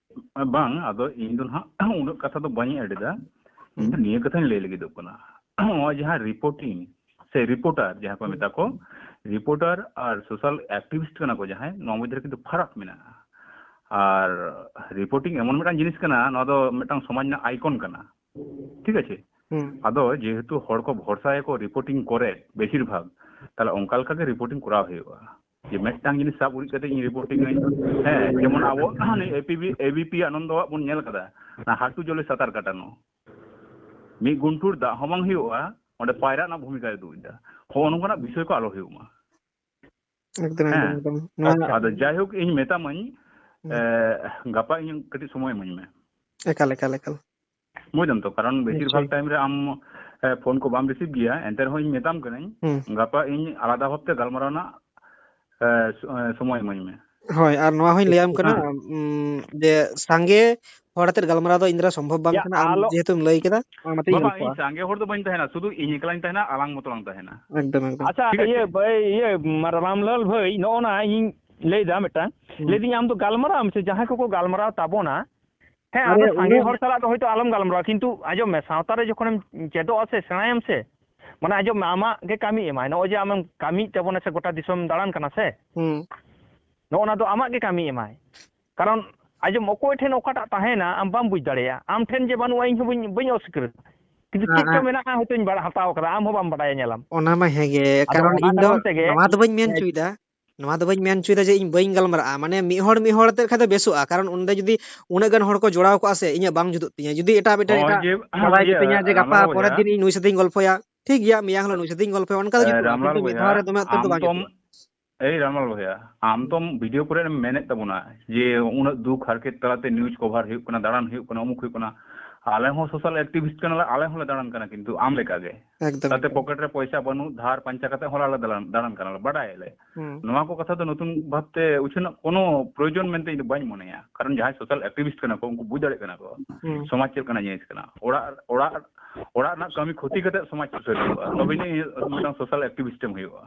ᱵᱟᱝ, ᱟᱫᱚ ᱤᱧ ᱫᱚ ᱱᱟᱦᱟᱜ ᱩᱱᱟᱹᱜ ᱠᱟᱛᱷᱟ ᱫᱚ ᱵᱟᱹᱧ ᱮᱰ ᱮᱫᱟ᱾ ᱤᱧ ᱫᱚ ᱦᱩᱸ᱾ ᱱᱤᱭᱟᱹ ᱠᱟᱛᱷᱟᱧ ᱞᱟᱹᱭ ᱞᱟᱹᱜᱤᱫᱚᱜ ᱠᱟᱱᱟ᱾ ᱱᱚᱜᱼᱚᱭ ᱡᱟᱦᱟᱸ ᱨᱤᱯᱳᱨᱴᱤᱝ ᱥᱮ ᱨᱤᱯᱳᱨᱴᱟᱨ ᱡᱟᱦᱟᱸ ᱠᱚ ᱦᱩᱸ᱾ ᱢᱮᱛᱟ ᱠᱚ, ᱨᱤᱯᱳᱨᱴᱟᱨ ᱟᱨ ᱥᱳᱥᱟᱞ ᱮᱠᱴᱤᱵᱷᱤᱥᱴ ᱠᱟᱱᱟ ᱠᱚ ᱡᱟᱦᱟᱸᱭ, ᱱᱚᱣᱟ ᱢᱚᱫᱽᱫᱷᱮ ᱨᱮ ᱠᱤᱱᱛᱩ ᱯᱷᱟᱨᱟᱠ ᱢᱮᱱᱟᱜᱼᱟ᱾ ᱟᱨ ᱨᱤᱯᱳᱨᱴᱤᱝ ᱮᱢᱚᱱ ᱢᱤᱫᱴᱟᱝ ᱡᱤᱱᱤᱥ ᱠᱟᱱᱟ, ᱱᱚᱣᱟ ᱫᱚ ᱢᱤᱫᱴᱟᱝ ᱥᱚᱢᱟᱡᱽ ᱨᱮᱱᱟᱜ ᱟᱭᱠᱚᱱ ᱠᱟᱱᱟ᱾ ᱴᱷᱤᱠ ᱟᱪᱷᱮ? ᱦᱩᱸ᱾ ᱟᱫᱚ ᱡᱮᱦᱮᱛᱩ ᱦᱚᱲ ᱠᱚ ᱵᱷᱚᱨᱥᱟᱭᱟᱠᱚ ᱨᱤᱯᱳᱨᱴᱤᱝ ᱠᱚᱨᱮ ᱵᱮᱥᱤᱨ ᱵᱷᱟᱜᱽ, ᱛᱟᱦᱞᱮ ᱚᱱᱠᱟ ᱞᱮᱠᱟ ᱜᱮ ᱨᱤᱯᱳᱨᱴᱤᱝ ᱠᱚᱨᱟᱣ ᱦᱩᱭᱩᱜᱼᱟ᱾ ᱡᱮ ᱢᱤᱫᱴᱟᱝ ᱡᱤᱱᱤᱥ ᱥᱟᱵ ᱩᱨᱤᱡ ᱠᱟᱛᱮ ᱤᱧ ᱨᱤᱯᱳᱨᱴᱤᱝ ᱟᱹᱧ᱾ ᱦᱮᱸ, ᱡᱮᱢᱚᱱ ᱟᱵᱚ ᱱᱤᱭᱟᱹ A P B, A B P ᱟᱱᱚᱱᱫᱚᱣᱟᱜ ᱵᱚᱱ ᱧᱮᱞ ᱠᱟᱫᱟ, ᱚᱱᱟ ᱦᱟᱹᱴᱩ ᱡᱚᱞᱮ ᱥᱟᱸᱛᱟᱨ ᱠᱟᱴᱟᱱᱚ᱾ ᱢᱤᱫ ᱜᱩᱱᱴᱷᱩᱨ ᱫᱟᱜ ᱦᱚᱸ ᱵᱟᱝ ᱦᱩᱭᱩᱜᱼᱟ, ᱚᱸᱰᱮ ᱯᱟᱭᱨᱟᱜ ᱨᱮᱱᱟᱜ ᱵᱷᱩᱢᱤᱠᱟᱭ ᱩᱫᱩᱜ ᱮᱫᱟ᱾ ᱦᱚᱸᱜᱼᱚ ᱱᱚᱝᱠᱟᱱᱟᱜ ᱵᱤᱥᱚᱭ ᱠᱚ ᱟᱞᱚ ᱦᱩᱭᱩᱜ ᱢᱟ᱾ ᱮᱠᱫᱚᱢ, ᱮᱠᱫᱚᱢ, ᱦᱮᱸ, ᱮᱠᱫᱚᱢ᱾ ᱱᱚᱣᱟ ᱟᱫᱚ ᱡᱟᱭᱦᱳᱠ, ᱤᱧ ᱢᱮᱛᱟᱢᱟᱹᱧ, ᱦᱩᱸ᱾ ᱮ, ᱜᱟᱯᱟ ᱤᱧ ᱠᱟᱹᱴᱤᱡ ᱥᱚᱢᱚᱭ ᱤᱢᱟᱹᱧ ᱢᱮ᱾ ᱮᱠᱟᱞ, ᱮᱠᱟᱞ, ᱮᱠᱟᱞ᱾ ᱵᱩᱡᱽ ᱫᱟᱢ ᱛᱚ, ᱠᱟᱨᱚᱱ ᱵᱮᱥᱤᱨ ᱱᱤᱥᱪᱚᱭ᱾ ᱵᱷᱟᱜᱽ ᱴᱟᱭᱤᱢ ᱨᱮ ᱟᱢ, ᱮ, ᱯᱷᱳᱱ ᱠᱚ ᱵᱟᱢ ᱨᱤᱥᱤᱵᱷ ᱜᱮᱭᱟ, ᱮᱱᱛᱮ ᱨᱮᱦᱚᱸ ᱤᱧ ᱢᱮᱛᱟᱢ ᱠᱟᱹᱱᱟᱹᱧ, ᱦᱩᱸ᱾ ᱜᱟᱯᱟ ᱤᱧ ᱟᱞᱟᱫᱟ ᱵᱷᱟᱵᱽᱛᱮ ᱜᱟᱞᱢᱟᱨᱟᱣ ᱨᱮᱱᱟᱜ, ᱮ, ᱥᱚ-, ᱮ, ᱥᱚᱢᱚᱭ ᱤᱢᱟᱹᱧ ᱢᱮ᱾ ᱦᱳᱭ, ᱟᱨ ᱱᱚᱣᱟ ᱦᱚᱸᱧ ᱞᱟᱹᱭᱟᱢ ᱠᱟᱱᱟ, ᱦᱮᱸ᱾ ᱩᱸ, ᱡᱮ ᱥᱟᱸᱜᱮ ᱦᱚᱲ ᱟᱛᱮᱫ ᱜᱟᱞᱢᱟᱨᱟᱣ ᱫᱚ ᱤᱧ ᱫᱟᱨᱟ ᱥᱚᱢᱵᱷᱚᱵ ᱵᱟᱝ ᱭᱟ, ᱠᱟᱱᱟ, ᱟᱢ ᱟᱞᱚ-, ᱡᱮᱦᱮᱛᱩᱢ ᱞᱟᱹᱭ ᱠᱮᱫᱟ, ᱚᱱᱟᱛᱮᱧ ᱵᱟᱵᱟ, ᱤᱧ ᱚᱱᱩᱵᱷᱚᱵᱟ᱾ ᱥᱟᱸᱜᱮ ᱦᱚᱲ ᱫᱚ ᱵᱟᱹᱧ ᱛᱟᱦᱮᱱᱟ, ᱥᱩᱫᱷᱩ ᱤᱧ ᱮᱠᱞᱟᱧ ᱛᱟᱦᱮᱱᱟ, ᱟᱞᱟᱝ ᱢᱚᱛᱚ ᱞᱟᱝ ᱛᱟᱦᱮᱱᱟ᱾ ᱮᱠᱫᱚᱢ, ᱮᱠᱫᱚᱢ᱾ ᱟᱪᱪᱷᱟ, ᱴᱷᱤᱠ ᱤᱭᱟᱹ, ᱟᱪᱷᱮ? ᱵᱟᱹᱭ-, ᱤᱭᱟᱹ, ᱢᱟ-, ᱨᱟᱢᱞᱟᱞ ᱵᱷᱟᱹᱭ, ᱱᱚᱜᱼᱚ ᱱᱟ ᱤᱧᱤᱧ ᱞᱟᱹᱭᱫᱟ ᱢᱤᱫᱴᱟᱝ᱾ ᱦᱩᱸ᱾ ᱞᱟᱹᱭᱫᱟᱹᱧ, ᱟᱢ ᱫᱚ ᱜᱟᱞᱢᱟᱨᱟᱣ ᱢᱮᱥᱮ, ᱡᱟᱦᱟᱸᱭ ᱠᱚᱠᱚ ᱜᱟᱞᱢᱟᱨᱟᱣ ᱛᱟᱵᱚᱱᱟ, ᱦᱮᱸ, ᱟᱫᱚ ᱟᱨᱮ, ᱥᱟᱸᱜᱮ ᱩᱱᱟᱹᱜ ᱦᱚᱲ ᱥᱟᱞᱟᱜ ᱫᱚ ᱦᱚᱭᱛᱳ ᱟᱞᱚᱢ ᱜᱟᱞᱢᱟᱨᱟᱣᱟ, ᱠᱤᱱᱛᱩ ᱟᱸᱡᱚᱢ ᱢᱮ, ᱥᱟᱶᱛᱟ ᱨᱮ ᱡᱚᱠᱷᱚᱱᱮᱢ ᱪᱮᱫᱚᱜᱼᱟ ᱥᱮ, ᱥᱮᱬᱟᱭᱟᱢ ᱥᱮ, ᱢᱟᱱᱮ, ᱟᱸᱡᱚᱢ ᱢᱮ, ᱟᱢᱟᱜ ᱜᱮ ᱠᱟᱹᱢᱤ ᱮᱢᱟᱭ᱾ ᱱᱚᱜᱼᱚᱭ ᱡᱮ ᱟᱢᱮᱢ ᱠᱟᱹᱢᱤᱭᱮᱫ ᱛᱟᱵᱚᱱᱟ ᱥᱮ, ᱜᱚᱴᱟ ᱫᱤᱥᱚᱢ ᱫᱟᱬᱟᱱ ᱠᱟᱱᱟ ᱥᱮ, ᱦᱩᱸ᱾ ᱱᱚᱜᱼᱚ ᱱᱟ ᱫᱚ ᱟᱢᱟᱜ ᱜᱮ ᱠᱟᱹᱢᱤ ᱮᱢᱟᱭ᱾ ᱠᱟᱨᱚᱱ, ᱟᱸᱡᱚᱢ, ᱚᱠᱚᱭ ᱴᱷᱮᱱ ᱚᱠᱟᱴᱟᱜ ᱛᱟᱦᱮᱱᱟ, ᱟᱢ ᱵᱟᱢ ᱵᱩᱡᱽ ᱫᱟᱲᱮᱭᱟᱜᱼᱟ᱾ ᱟᱢ ᱴᱷᱮᱱ ᱡᱮ ᱵᱟᱹᱱᱩᱜᱼᱟ, ᱤᱧ ᱦᱚᱸ ᱵᱟᱹᱧ, ᱵᱟᱹᱧ ᱚᱥᱤᱠᱟᱹᱨ᱾ ᱠᱤᱱᱛᱩ ᱪᱮᱫ ᱪᱚ ᱢᱮᱱᱟᱜᱼᱟ, ᱦᱚᱭᱛᱳᱧ ᱵᱟᱲᱟ-, ᱦᱟᱛᱟᱣ ᱠᱟᱫᱟ, ᱟᱢ ᱦᱚᱸ ᱵᱟᱢ ᱵᱟᱲᱟᱭᱟ, ᱧᱮᱞᱟᱢ᱾ ᱚᱱᱟ ᱢᱟ ᱦᱮᱸᱜᱮ, ᱠᱟᱨᱚᱱ ᱤᱧ ᱫᱚ ᱱᱚᱣᱟ ᱫᱚ ᱵᱟᱹᱧ ᱢᱮᱱ ᱦᱚᱪᱚᱭᱮᱫᱟ, ᱱᱚᱣᱟ ᱫᱚ ᱵᱟᱹᱧ ᱢᱮᱱ ᱦᱚᱪᱚᱭᱮᱫᱟ ᱡᱮ ᱤᱧ ᱵᱟᱹᱧ ᱜᱟᱞᱢᱟᱨᱟᱜᱼᱟ, ᱢᱟᱱᱮ ᱢᱤᱫ ᱦᱚᱲ ᱢᱤᱫ ᱦᱚᱲ ᱟᱛᱮᱫ ᱠᱷᱟᱡ ᱫᱚ ᱵᱮᱥᱚᱜᱼᱟ, ᱠᱟᱨᱚᱱ ᱚᱸᱰᱮ ᱡᱩᱫᱤ ᱩᱱᱟᱹᱜ ᱜᱟᱱ ᱦᱚᱲ ᱠᱚ ᱡᱚᱲᱟᱣ ᱠᱚᱜᱼᱟ ᱥᱮ, ᱤᱧᱟᱹᱜ ᱵᱟᱝ ᱡᱩᱛᱩᱜ ᱛᱤᱧᱟᱹ, ᱡᱩᱫᱤ ᱮᱴᱟᱜ ᱢᱤᱫᱴᱮᱱ ᱮᱴᱟᱜ ᱵᱟᱲᱟᱭ ᱦᱚᱪᱚ ᱛᱤᱧᱟ ᱡᱮ ᱜᱟᱯᱟ ᱯᱚᱨᱮᱨ ᱫᱤᱱ ᱤᱧ ᱱᱩᱭ ᱥᱟᱛᱮᱧ ᱜᱚᱞᱯᱷᱚᱭᱟ, ᱴᱷᱤᱠ ᱜᱮᱭᱟ, ᱢᱮᱭᱟᱝ ᱦᱤᱞᱳᱜ ᱱᱩᱭ ᱥᱟᱛᱮᱧ ᱜᱚᱞᱯᱷᱚᱭᱟ, ᱚᱱᱠᱟ ᱫᱚ ᱡᱩᱛᱩᱜᱼᱟ, ᱠᱤᱱᱛᱩ ᱢᱤᱫ ᱫᱷᱟᱣ ᱨᱮ ᱫᱚᱢᱮ ᱩᱛᱟᱹᱨ ᱫᱚ ᱵᱟᱝ ᱡᱩᱛᱩᱜᱼᱟ᱾ ᱮᱭ ᱨᱟᱢᱞᱟᱞ ᱵᱚᱭᱦᱟ, ᱟᱢ ᱛᱚᱢ ᱵᱷᱤᱰᱤᱭᱳ ᱠᱚᱨᱮ ᱮᱢ ᱢᱮᱱᱮᱫ ᱛᱟᱵᱚᱱᱟ ᱡᱮ ᱩᱱᱟᱹᱜ ᱫᱩᱠ ᱦᱟᱨᱠᱮᱛ ᱛᱟᱞᱟᱛᱮ ᱱᱤᱭᱩᱡ ᱠᱚᱵᱷᱟᱨ ᱦᱩᱭᱩᱜ ᱠᱟᱱᱟ, ᱫᱟᱬᱟᱱ ᱦᱩᱭᱩᱜ ᱠᱟᱱᱟ, ᱚᱢᱩᱠ ᱦᱩᱭᱩᱜ ᱠᱟᱱᱟ᱾ ᱟᱞᱮ ᱦᱚᱸ ᱥᱳᱥᱟᱞ ᱮᱠᱴᱤᱵᱷᱤᱥᱴ ᱠᱟᱱᱟᱞᱮ, ᱟᱞᱮ ᱦᱚᱸᱞᱮ ᱫᱟᱬᱟᱱ ᱠᱟᱱᱟ, ᱠᱤᱱᱛᱩ ᱟᱢ ᱞᱮᱠᱟᱜᱮ᱾ ᱮᱠᱫᱚᱢ, ᱛᱟᱛᱮ ᱮᱠᱫᱚᱢ᱾ ᱯᱚᱠᱮᱴ ᱨᱮ ᱯᱚᱭᱥᱟ ᱵᱟᱹᱱᱩᱜ, ᱫᱷᱟᱨ ᱯᱟᱧᱪᱟ ᱠᱟᱛᱮ ᱦᱚᱸ ᱟᱞᱮ ᱫᱟᱬᱟᱱ, ᱫᱟᱬᱟᱱ ᱠᱟᱱᱟᱞᱮ, ᱵᱟᱰᱟᱭᱟᱞᱮ᱾ ᱦᱩᱸ᱾ ᱱᱚᱣᱟ ᱠᱚ ᱠᱟᱛᱷᱟ ᱫᱚ ᱱᱚᱛᱩᱱ ᱵᱷᱟᱵᱛᱮ ᱩᱪᱷᱟᱹᱱ ᱨᱮᱱᱟᱜ ᱠᱳᱱᱳ ᱯᱨᱚᱭᱳᱡᱚᱱ ᱢᱮᱱᱛᱮ ᱤᱧ ᱫᱚ ᱵᱟᱹᱧ ᱢᱚᱱᱮᱭᱟ, ᱠᱟᱨᱚᱱ ᱡᱟᱦᱟᱸᱭ ᱥᱳᱥᱟᱞ ᱮᱠᱴᱤᱵᱷᱤᱥᱴ ᱠᱟᱱᱟ ᱠᱚ, ᱩᱱᱠᱩ ᱵᱩᱡᱽ ᱫᱟᱲᱮᱭᱟᱜ ᱠᱟᱱᱟ ᱠᱚ ᱦᱩᱸ᱾ ᱥᱚᱢᱟᱡᱽ ᱪᱮᱫ ᱞᱮᱠᱟᱱᱟᱜ ᱡᱤᱱᱤᱥ ᱠᱟᱱᱟ᱾ ᱚᱲᱟᱜ, ᱚᱲᱟᱜ, ᱚᱲᱟᱜ ᱨᱮᱱᱟᱜ ᱠᱟᱹᱢᱤ ᱠᱷᱚᱛᱤ ᱠᱟᱛᱮ ᱥᱚᱢᱟᱡᱽ ᱥᱩᱥᱟᱹᱨ ᱦᱩᱭᱩᱜᱼᱟ, ᱛᱚᱵᱮ ᱟᱹᱱᱤᱡ ᱢᱤᱫᱴᱟᱝ ᱥᱳᱥᱟᱞ ᱮᱠᱴᱤᱵᱷᱤᱥᱴ ᱮᱢ ᱦᱩᱭᱩᱜᱼᱟ᱾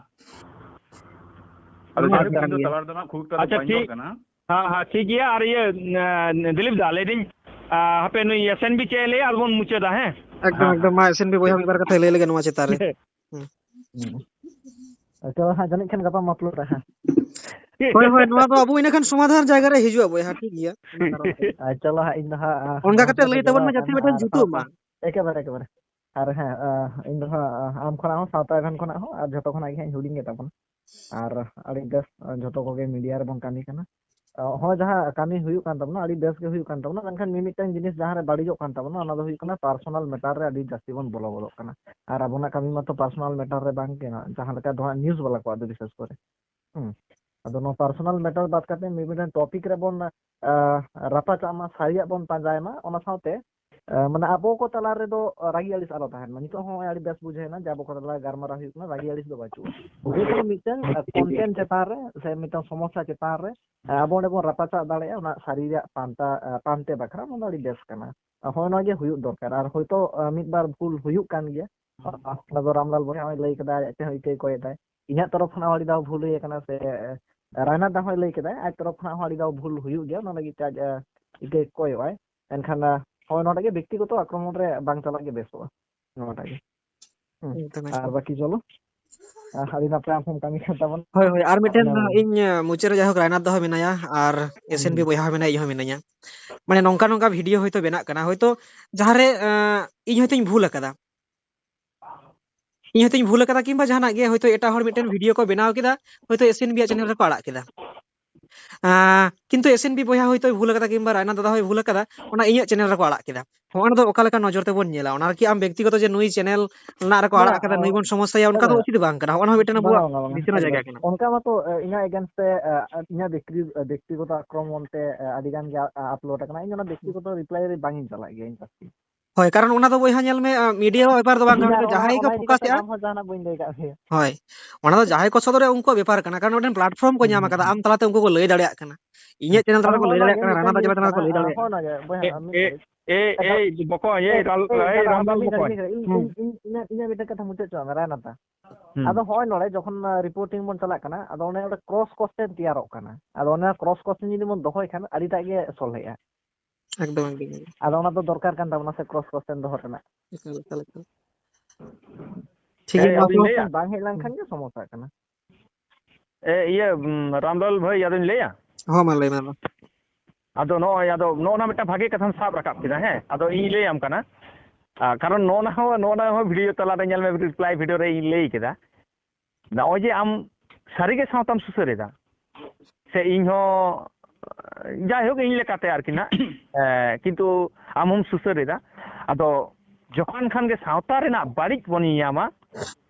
ᱟᱫᱚ ᱚᱱᱟ ᱡᱟᱭᱦᱳᱠ, ᱠᱟᱱ ᱤᱧ ᱫᱚ ᱜᱮᱭᱟ᱾ ᱛᱟᱞᱟ ᱨᱮᱫᱚ ᱱᱟᱜ ᱠᱷᱩᱵ ᱮᱠᱴᱟ ᱫᱚ ᱟᱪᱪᱷᱟ, ᱵᱟᱹᱧ ᱨᱚᱲ ᱴᱷᱤᱠ᱾ ᱠᱟᱱᱟ᱾ ᱦᱮᱸ, ᱦᱮᱸ, ᱴᱷᱤᱠ ᱜᱮᱭᱟ᱾ ᱟᱨ ᱤᱭᱟᱹ, ᱮᱸ, ᱫᱤᱞᱤᱯ ᱫᱟ, ᱞᱟᱹᱭᱫᱟᱹᱧ, ᱟᱸ, ᱦᱟᱯᱮ ᱱᱩᱭ ᱮᱥ ᱮᱱ ᱵᱤ ᱪᱮᱫ ᱮ ᱞᱟᱹᱭᱟ, ᱟᱫᱚ ᱵᱚᱱ ᱢᱩᱪᱟᱹᱫᱟ, ᱦᱮᱸ? ᱮᱠᱫᱚᱢ, ᱦᱮᱸ, ᱮᱠᱫᱚᱢ, ᱢᱟ ᱮᱥ ᱮᱱ ᱵᱤ ᱵᱚᱭᱦᱟ ᱢᱤᱫ ᱵᱟᱨ ᱠᱟᱛᱷᱟᱭ ᱞᱟᱹᱭ ᱞᱮᱜᱮ ᱱᱚᱣᱟ ᱪᱮᱛᱟᱱ ᱨᱮ᱾ ᱦᱩᱸ᱾ ᱦᱩᱸ᱾ ᱟᱪᱪᱷᱟ, ᱦᱟᱸᱜ ᱡᱟᱹᱱᱤᱡ ᱠᱷᱟᱱ ᱜᱟᱯᱟ ᱢᱟ ᱟᱯᱞᱳᱰᱟ ᱦᱟᱸᱜ᱾ ᱦᱳᱭ, ᱦᱳᱭ, ᱱᱚᱣᱟ ᱫᱚ ᱟᱵᱚ ᱤᱱᱟᱹ ᱠᱷᱟᱱ ᱥᱚᱢᱟᱫᱷᱟᱱ ᱡᱟᱭᱜᱟ ᱨᱮ ᱦᱤᱡᱩᱜᱼᱟ ᱵᱚᱭᱦᱟ, ᱴᱷᱤᱠ ᱜᱮᱭᱟ? ᱚᱱᱟ ᱠᱟᱨᱚᱱ ᱛᱮ᱾ ᱟᱨ ᱪᱚᱞᱚ ᱦᱟᱸᱜ, ᱤᱧ ᱫᱚ ᱦᱟᱸᱜ, ᱚᱱᱠᱟ ᱱᱚᱣᱟ ᱠᱟᱛᱮ ᱠᱚᱨᱮ ᱞᱟᱹᱭ ᱫᱚ ᱛᱟᱵᱚᱱ ᱢᱮ, ᱵᱟᱝ ᱡᱟᱛᱮ ᱠᱟᱱᱟ, ᱢᱤᱫᱴᱮᱱ ᱟᱨ ᱡᱩᱛᱩᱜ ᱥᱟᱶᱛᱟ ᱢᱟ᱾ ᱮᱠᱮᱵᱟᱨᱮ, ᱮᱠᱮᱵᱟᱨᱮ᱾ ᱟᱨ ᱦᱮᱸ, ᱟᱸ, ᱤᱧ ᱫᱚ ᱦᱟᱸᱜ, ᱟᱸ, ᱟᱢ ᱠᱷᱚᱱᱟᱜ ᱦᱚᱸ ᱥᱟᱶᱛᱟ ᱮᱵᱷᱮᱱ ᱠᱷᱚᱱᱟᱜ ᱦᱚᱸ ᱟᱨ ᱡᱷᱚᱛᱚ ᱠᱷᱚᱱᱟᱜ ᱜᱮ ᱦᱟᱸᱜ ᱤᱧ ᱦᱩᱰᱤᱧ ᱜᱮ ᱛᱟᱵᱚᱱᱟ᱾ ᱟᱨ ᱟᱹᱰᱤ ᱵᱮᱥ, ᱟᱸ, ᱡᱷᱚᱛᱚ ᱠᱚᱜᱮ ᱢᱤᱰᱤᱭᱟ ᱨᱮᱵᱚᱱ ᱠᱟᱹᱢᱤ ᱠᱟᱱᱟ᱾ ᱟᱸ, ᱦᱚᱸ, ᱡᱟᱦᱟᱸ ᱠᱟᱹᱢᱤ ᱦᱩᱭᱩᱜ ᱠᱟᱱ ᱛᱟᱵᱚᱱᱟ, ᱟᱹᱰᱤ ᱵᱮᱥ ᱜᱮ ᱦᱩᱭᱩᱜ ᱠᱟᱱ ᱛᱟᱵᱚᱱᱟ, ᱢᱮᱱᱠᱷᱟᱱ ᱢᱤᱢᱤᱫᱴᱟᱝ ᱡᱤᱱᱤᱥ ᱡᱟᱦᱟᱸ ᱨᱮ ᱵᱟᱹᱲᱤᱡᱚᱜ ᱠᱟᱱ ᱛᱟᱵᱚᱱᱟ, ᱚᱱᱟ ᱫᱚ ᱦᱩᱭᱩᱜ ᱠᱟᱱᱟ ᱯᱟᱨᱥᱚᱱᱟᱞ ᱢᱮᱴᱟᱨ ᱨᱮ ᱟᱹᱰᱤ ᱡᱟᱹᱥᱛᱤ ᱵᱚᱱ ᱵᱚᱞᱚ ᱜᱚᱫᱚᱜ ᱠᱟᱱᱟ᱾ ᱟᱨ ᱟᱵᱚᱱᱟᱜ ᱠᱟᱹᱢᱤ ᱢᱟᱛᱚ ᱯᱟᱨᱥᱚᱱᱟᱞ ᱢᱮᱴᱟᱨ ᱨᱮ ᱵᱟᱝ ᱠᱟᱱᱟ, ᱡᱟᱦᱟᱸ ᱞᱮᱠᱟ ᱫᱚ ᱦᱟᱸᱜ ᱱᱤᱭᱩᱡᱽ ᱵᱟᱞᱟ ᱠᱚᱣᱟᱜ ᱫᱚ ᱵᱤᱥᱮᱥ ᱠᱚᱨᱮ᱾ ᱦᱩᱸ᱾ ᱟᱫᱚ ᱱᱚᱣᱟ ᱯᱟᱨᱥᱚᱱᱟᱞ ᱢᱮᱴᱟᱨ ᱵᱟᱫ ᱠᱟᱛᱮ ᱢᱤᱢᱤᱫᱴᱟᱝ ᱴᱚᱯᱤᱠ ᱨᱮᱵᱚᱱ, ᱟᱸ, ᱨᱟᱯᱟᱪᱟᱜ ᱢᱟ, ᱥᱟᱹᱨᱤᱭᱟᱜ ᱵᱚᱱ ᱯᱟᱸᱡᱟᱭ ᱢᱟ, ᱚᱱᱟ ᱥᱟᱶᱛᱮ ᱮ, ᱢᱟᱱᱮ ᱟᱵᱚ ᱠᱚ ᱛᱟᱞᱟ ᱨᱮᱫᱚ ᱨᱟᱹᱜᱤ ᱟᱹᱲᱤᱥ ᱟᱞᱚ ᱛᱟᱦᱮᱱ ᱢᱟ᱾ ᱱᱤᱛᱚᱜ ᱦᱚᱸ ᱱᱚᱜᱼᱚᱭ ᱟᱹᱰᱤ ᱵᱮᱥ ᱵᱩᱡᱷᱟᱹᱣ ᱮᱱᱟ ᱡᱮ ᱟᱵᱚ ᱠᱚ ᱛᱟᱞᱟ ᱨᱮ ᱜᱟᱞᱢᱟᱨᱟᱣ ᱦᱩᱭᱩᱜ ᱠᱟᱱᱟ, ᱨᱟᱹᱜᱤ ᱟᱹᱲᱤᱥ ᱫᱚ ᱵᱟᱹᱪᱩᱜᱼᱟ᱾ ᱡᱮᱠᱳᱱᱳ ᱢᱤᱫᱴᱟᱝ, ᱮ, ᱠᱚᱱᱴᱮᱱᱴ ᱪᱮᱛᱟᱱ ᱨᱮ ᱥᱮ ᱢᱤᱫᱴᱟᱝ ᱥᱚᱢᱚᱥᱥᱟ ᱪᱮᱛᱟᱱ ᱨᱮ, ᱮ, ᱟᱵᱚ ᱚᱸᱰᱮ ᱵᱚᱱ ᱨᱟᱯᱟᱪᱟᱜ ᱫᱟᱲᱮᱭᱟᱜᱼᱟ, ᱚᱱᱟ ᱥᱟᱹᱨᱤ ᱨᱮᱭᱟᱜ ᱯᱟᱱᱛᱟ, ᱮ, ᱯᱟᱱᱛᱮ ᱵᱟᱠᱷᱨᱟ ᱚᱱᱟ ᱫᱚ ᱟᱹᱰᱤ ᱵᱮᱥ ᱠᱟᱱᱟ᱾ ᱦᱳᱭ, ᱱᱚᱣᱟ ᱜᱮ ᱦᱩᱭᱩᱜ ᱫᱚᱨᱠᱟᱨ᱾ ᱟᱨ ᱦᱳᱭᱛᱳ, ᱮ, ᱢᱤᱫ ᱵᱟᱨ ᱵᱷᱩᱞ ᱦᱩᱭᱩᱜ ᱠᱟᱱ ᱜᱮᱭᱟ᱾ ᱚᱱᱟ ᱫᱚ ᱨᱟᱢᱞᱟᱞ ᱵᱚᱭᱦᱟ ᱦᱚᱸᱭ ᱞᱟᱹᱭ ᱠᱮᱫᱟ, ᱟᱡ ᱛᱮᱦᱚᱸ ᱤᱠᱟᱹᱭ ᱠᱚᱭᱮᱫᱟᱭ᱾ ᱤᱧᱟᱹᱜ ᱛᱚᱨᱚᱯ ᱠᱷᱚᱱᱟᱜ ᱦᱚᱸ ᱟᱹᱰᱤ ᱫᱷᱟᱣ ᱵᱷᱩᱞ ᱦᱩᱭ ᱟᱠᱟᱱᱟ, ᱥᱮ, ᱮ, ᱨᱟᱭᱱᱟᱛᱷ ᱫᱟ ᱦᱚᱸᱭ ᱞᱟᱹᱭ ᱠᱮᱫᱟᱭ, ᱟᱡ ᱛᱚᱨᱚᱯ ᱠᱷᱚᱱᱟᱜ ᱦᱚᱸ ᱟᱹᱰᱤ ᱫᱷᱟᱣ ᱵᱷᱩᱞ ᱦᱩᱭᱩᱜ ᱜᱮᱭᱟ, ᱚᱱᱟ ᱞᱟᱹᱜᱤᱫ ᱛᱮ ᱟᱡ, ᱮ, ᱤᱠᱟᱹᱭ ᱠᱚᱭᱚᱜ ᱟᱭ᱾ ᱮᱱᱠᱷᱟᱱ, ᱟ, ᱦᱳᱭ, ᱱᱚᱰᱮ ᱜᱮ ᱵᱮᱠᱛᱤᱜᱚᱛᱚ ᱟᱠᱨᱚᱢᱚᱱ ᱨᱮ ᱵᱟᱝ ᱪᱟᱞᱟᱜ ᱜᱮ ᱵᱮᱥᱚᱜᱼᱟ, ᱱᱚᱣᱟᱴᱟᱜ ᱜᱮ᱾ ᱦᱩᱸ᱾ ᱮᱠᱫᱚᱢ, ᱟᱨ ᱮᱠᱫᱚᱢ᱾ ᱵᱟᱹᱠᱤ ᱪᱚᱞᱚ᱾ ᱟᱹᱰᱤ ᱱᱟᱯᱟᱭ ᱟᱢ ᱦᱚᱸᱢ ᱠᱟᱹᱢᱤ ᱠᱟᱱ ᱛᱟᱵᱚᱱᱟ᱾ ᱦᱳᱭ ᱦᱳᱭ, ᱟᱨ ᱢᱤᱫᱴᱮᱱ ᱚᱱᱟ ᱤᱧ ᱢᱩᱪᱟᱹᱫ ᱨᱮ ᱡᱟᱭᱦᱳᱠ ᱨᱟᱭᱱᱟᱛᱷ ᱫᱟ ᱦᱚᱸ ᱢᱮᱱᱟᱭᱟ, ᱟᱨ ᱮᱥ ᱮᱱ ᱵᱤ ᱵᱚᱭᱦᱟ ᱦᱚᱸ ᱢᱮᱱᱟᱭᱟ, ᱤᱧ ᱦᱚᱸ ᱢᱤᱱᱟᱹᱧᱟ᱾ ᱢᱟᱱᱮ ᱱᱚᱝᱠᱟ ᱱᱚᱝᱠᱟ ᱵᱷᱤᱰᱤᱭᱳ ᱦᱚᱭᱛᱳ ᱵᱮᱱᱟᱜ ᱠᱟᱱᱟ, ᱦᱚᱭᱛᱳ ᱡᱟᱦᱟᱸᱨᱮ ᱟᱸ, ᱤᱧ ᱦᱚᱭᱛᱳᱧ ᱵᱷᱩᱞ ᱟᱠᱟᱫᱟ, ᱤᱧ ᱦᱚᱭᱛᱳᱧ ᱵᱷᱩᱞ ᱟᱠᱟᱫᱟ, ᱠᱤᱝᱵᱟ ᱡᱟᱦᱟᱱᱟᱜ ᱜᱮ, ᱦᱚᱭᱛᱳ ᱮᱴᱟᱜ ᱦᱚᱲ ᱢᱤᱫᱴᱮᱱ ᱵᱷᱤᱰᱤᱭᱳ ᱠᱚ ᱵᱮᱱᱟᱣ ᱠᱮᱫᱟ, ᱦᱚᱭᱛᱳ ᱮᱥ ᱮᱱ ᱵᱤ ᱟᱜ ᱪᱮᱱᱮᱞ ᱨᱮᱠᱚ ᱟᱲᱟᱜ ᱠᱮᱫᱟ᱾ ᱟᱸ, ᱠᱤᱱᱛᱩ ᱮᱥ ᱮᱱ ᱵᱤ ᱵᱚᱭᱦᱟ ᱦᱚᱭᱛᱳᱭ ᱵᱷᱩᱞ ᱟᱠᱟᱫᱟ, ᱠᱤᱝᱵᱟ ᱨᱟᱭᱱᱟ ᱫᱟᱫᱟ ᱦᱚᱭ ᱵᱷᱩᱞ ᱟᱠᱟᱫᱟ, ᱚᱱᱟ ᱤᱧᱟᱹᱜ ᱪᱮᱱᱮᱞ ᱨᱮᱠᱚ ᱟᱲᱟᱜ ᱠᱮᱫᱟ᱾ ᱦᱚᱸ, ᱚᱱᱟ ᱫᱚ ᱚᱠᱟ ᱞᱮᱠᱟ ᱱᱚᱡᱚᱨ ᱛᱮᱵᱚᱱ ᱧᱮᱞᱟ? ᱚᱱᱟ ᱨᱮᱠᱤ ᱟᱢ ᱵᱮᱠᱛᱤᱜᱚᱛᱚ ᱡᱮ ᱱᱩᱭ ᱪᱮᱱᱮᱞ ᱨᱮᱱᱟᱜ ᱨᱮᱠᱚ ᱟᱲᱟᱜ ᱟᱠᱟᱫᱟ, ᱱᱩᱭ ᱵᱚᱱ ᱥᱚᱢᱚᱥᱥᱟᱭᱟ, ᱚᱱᱠᱟ ᱫᱚ ᱩᱪᱤᱛ ᱵᱟᱝ ᱠᱟᱱᱟ᱾ ᱦᱚᱸᱜᱼᱚ ᱱᱚᱣᱟ ᱢᱤᱫᱴᱮᱱ ᱟᱵᱚᱣᱟᱜ ᱵᱤᱪᱟᱹᱨ ᱨᱮᱱᱟᱜ ᱡᱟᱭᱜᱟ ᱠᱟᱱᱟ᱾ ᱚᱱᱠᱟ ᱢᱟᱛᱚ ᱤᱧᱟᱹᱜ ᱮᱜᱮᱱᱥᱴ ᱛᱮ ᱤᱧᱟᱹᱜ ᱵᱮᱠᱛᱤᱜᱚᱛᱚ ᱟᱠᱨᱚᱢᱚᱱ ᱛᱮ ᱟᱹᱰᱤ ᱜᱟᱱ ᱜᱮ ᱟᱯᱞᱳᱰ ᱟᱠᱟᱱᱟ᱾ ᱤᱧ ᱚᱱᱟ ᱵᱮᱠᱛᱤᱜᱚᱛᱚ ᱨᱤᱯᱞᱟᱭ ᱨᱮ ᱵᱟᱝ ᱤᱧ ᱪᱟᱞᱟᱜ ᱜᱮᱭᱟ ᱤᱧ ᱯᱟᱥᱴᱤ᱾ ᱦᱳᱭ, ᱠᱟᱨᱚᱱ ᱚᱱᱟ ᱫᱚ ᱵᱚᱭᱦᱟ ᱧᱮᱞ ᱢᱮ, ᱢᱤᱰᱤᱭᱟ ᱦᱚᱸ ᱵᱮᱯᱟᱨ ᱫᱚ ᱵᱟᱝ ᱠᱟᱱᱟ, ᱡᱟᱦᱟᱸᱭ ᱠᱚ ᱯᱷᱳᱠᱟᱥ ᱮᱜᱼᱟ᱾ ᱟᱢ ᱦᱚᱸ ᱡᱟᱦᱟᱱᱟᱜ ᱵᱟᱹᱧ ᱞᱟᱹᱭ ᱠᱟᱜ ᱢᱮᱭᱟ᱾ ᱦᱳᱭ, ᱚᱱᱟ ᱫᱚ ᱡᱟᱦᱟᱸᱭ ᱠᱚ ᱥᱚᱫᱚᱨᱮᱜᱼᱟ ᱩᱱᱠᱩᱣᱟᱜ ᱵᱮᱯᱟᱨ ᱠᱟᱱᱟ, ᱠᱟᱨᱚᱱ ᱢᱤᱫᱴᱮᱱ ᱯᱞᱟᱴᱯᱷᱚᱨᱢ ᱠᱚ ᱧᱟᱢ ᱟᱠᱟᱫᱟ, ᱟᱢ ᱛᱟᱞᱟᱛᱮ ᱩᱱᱠᱩ ᱠᱚ ᱞᱟᱹᱭ ᱫᱟᱲᱮᱭᱟᱜ ᱠᱟᱱᱟ᱾ ᱤᱧᱟᱹᱜ ᱪᱮᱱᱮᱞ ᱛᱟᱞᱟ ᱨᱮᱠᱚ ᱞᱟᱹᱭ ᱫᱟᱲᱮᱭᱟᱜ ᱠᱟᱱᱟ, ᱨᱟᱭᱱᱟ ᱫᱟ ᱪᱮᱱᱮᱞ ᱛᱟᱞᱟ ᱨᱮᱠᱚ ᱞᱟᱹᱭ ᱫᱟᱲᱮᱭᱟᱜ ᱠᱟᱱᱟ᱾ ᱮ, ᱮ, ᱮ, ᱵᱚᱠᱚᱧ, ᱮ, ᱨᱟᱢ-, ᱮ, ᱨᱟᱢᱫᱟᱞ ᱵᱚᱠᱚᱧ᱾ ᱤᱧ, ᱤᱧ, ᱤᱧ, ᱤᱧᱟᱹᱜ ᱢᱤᱫᱴᱮᱱ ᱠᱟᱛᱷᱟ ᱢᱩᱪᱟᱹᱫ ᱦᱚᱪᱚᱣᱟᱜ ᱢᱮ, ᱨᱟᱭᱱᱟ ᱫᱟ᱾ ᱦᱩᱸ᱾ ᱟᱫᱚ ᱦᱚᱸᱜᱼᱚᱭ ᱱᱚᱰᱮ ᱡᱚᱠᱷᱚᱱ, ᱟ, ᱨᱤᱯᱳᱨᱴᱤᱝ ᱵᱚᱱ ᱪᱟᱞᱟᱜ ᱠᱟᱱᱟ, ᱟᱫᱚ ᱚᱱᱮ ᱚᱸᱰᱮ ᱠᱨᱚᱥ ᱠᱚᱥᱪᱮᱱ ᱛᱮᱭᱟᱨᱚᱜ ᱠᱟᱱᱟ᱾ ᱟᱫᱚ ᱚᱱᱟ ᱠᱨᱚᱥ ᱠᱚᱥᱪᱮᱱ ᱡᱩᱫᱤ ᱵᱚᱱ ᱫᱚᱦᱚᱭ ᱠᱷᱟᱱ ᱟᱹᱰᱤᱴᱟᱜ ᱜᱮ ᱥᱚᱞᱦᱮᱜᱼᱟ᱾ ᱮᱠᱫᱚᱢ, ᱮᱠᱫᱚᱢ, ᱮᱠᱫᱚᱢ᱾ ᱟᱫᱚ ᱚᱱᱟ ᱫᱚ ᱫᱚᱨᱠᱟᱨ ᱠᱟᱱ ᱛᱟᱵᱚᱱᱟ ᱥᱮ ᱠᱨᱚᱥ ᱠᱚᱥᱪᱮᱱ ᱫᱚᱦᱚ ᱨᱮᱱᱟᱜ᱾ ᱮᱠᱟᱞ, ᱮᱠᱟᱞ, ᱮᱠᱟᱞ᱾ ᱴᱷᱤᱠ ᱦᱮᱸ, ᱜᱮᱭᱟ, ᱟᱫᱚᱧ ᱱᱚᱣᱟ ᱞᱟᱹᱭᱟ᱾ ᱠᱚ ᱵᱟᱝ ᱦᱮᱡ ᱞᱮᱱᱠᱷᱟᱱ ᱜᱮ ᱥᱚᱢᱚᱥᱥᱟ ᱠᱟᱱᱟ᱾ ᱮ, ᱤᱭᱟᱹ, ᱩᱢ, ᱨᱟᱢᱫᱟᱞ ᱵᱷᱟᱹᱭ, ᱟᱫᱚᱧ ᱞᱟᱹᱭᱟ? ᱦᱚᱸ, ᱢᱟ ᱞᱟᱹᱭ ᱢᱮ ᱢᱟ᱾ ᱟᱫᱚ ᱱᱚᱜᱼᱚᱭ, ᱟᱫᱚ ᱱᱚᱜᱼᱚ ᱱᱟ ᱢᱤᱫᱴᱟᱝ ᱵᱷᱟᱜᱮ ᱠᱟᱛᱷᱟᱢ ᱥᱟᱵ ᱨᱟᱠᱟᱵ ᱠᱮᱫᱟ, ᱦᱮᱸ? ᱟᱫᱚ ᱤᱧ ᱞᱟᱹᱭᱟᱢ ᱠᱟᱱᱟ᱾ ᱟ, ᱠᱟᱨᱚᱱ ᱱᱚᱜᱼᱚ ᱱᱟ ᱦᱚᱸ, ᱱᱚᱜᱼᱚ ᱱᱟ ᱦᱚᱸ ᱵᱷᱤᱰᱤᱭᱳ ᱛᱟᱞᱟᱨᱮ ᱧᱮᱞ ᱢᱮ, ᱨᱤᱯᱞᱟᱭ ᱵᱷᱤᱰᱤᱭᱳ ᱨᱮ ᱤᱧ ᱞᱟᱹᱭ ᱠᱮᱫᱟ᱾ ᱱᱚᱜᱼᱚᱭ ᱡᱮ ᱟᱢ ᱥᱟᱹᱨᱤᱜᱮ ᱥᱟᱶᱛᱟᱢ ᱥᱩᱥᱟᱹᱨ ᱮᱫᱟ, ᱥᱮ ᱤᱧ ᱦᱚᱸ, ᱡᱟᱭᱦᱳᱠ, ᱤᱧ ᱞᱮᱠᱟᱛᱮ ᱟᱨᱠᱤ ᱱᱟᱜ, ᱮ, ᱠᱤᱱᱛᱩ ᱟᱢ ᱦᱚᱸᱢ ᱥᱩᱥᱟᱹᱨ ᱮᱫᱟ᱾ ᱟᱫᱚ ᱡᱚᱠᱷᱚᱱ ᱠᱷᱟᱱ ᱜᱮ ᱥᱟᱶᱛᱟ ᱨᱮᱱᱟᱜ ᱵᱟᱹᱲᱤᱡ ᱵᱚᱱ ᱧᱮᱧᱟᱢᱟ,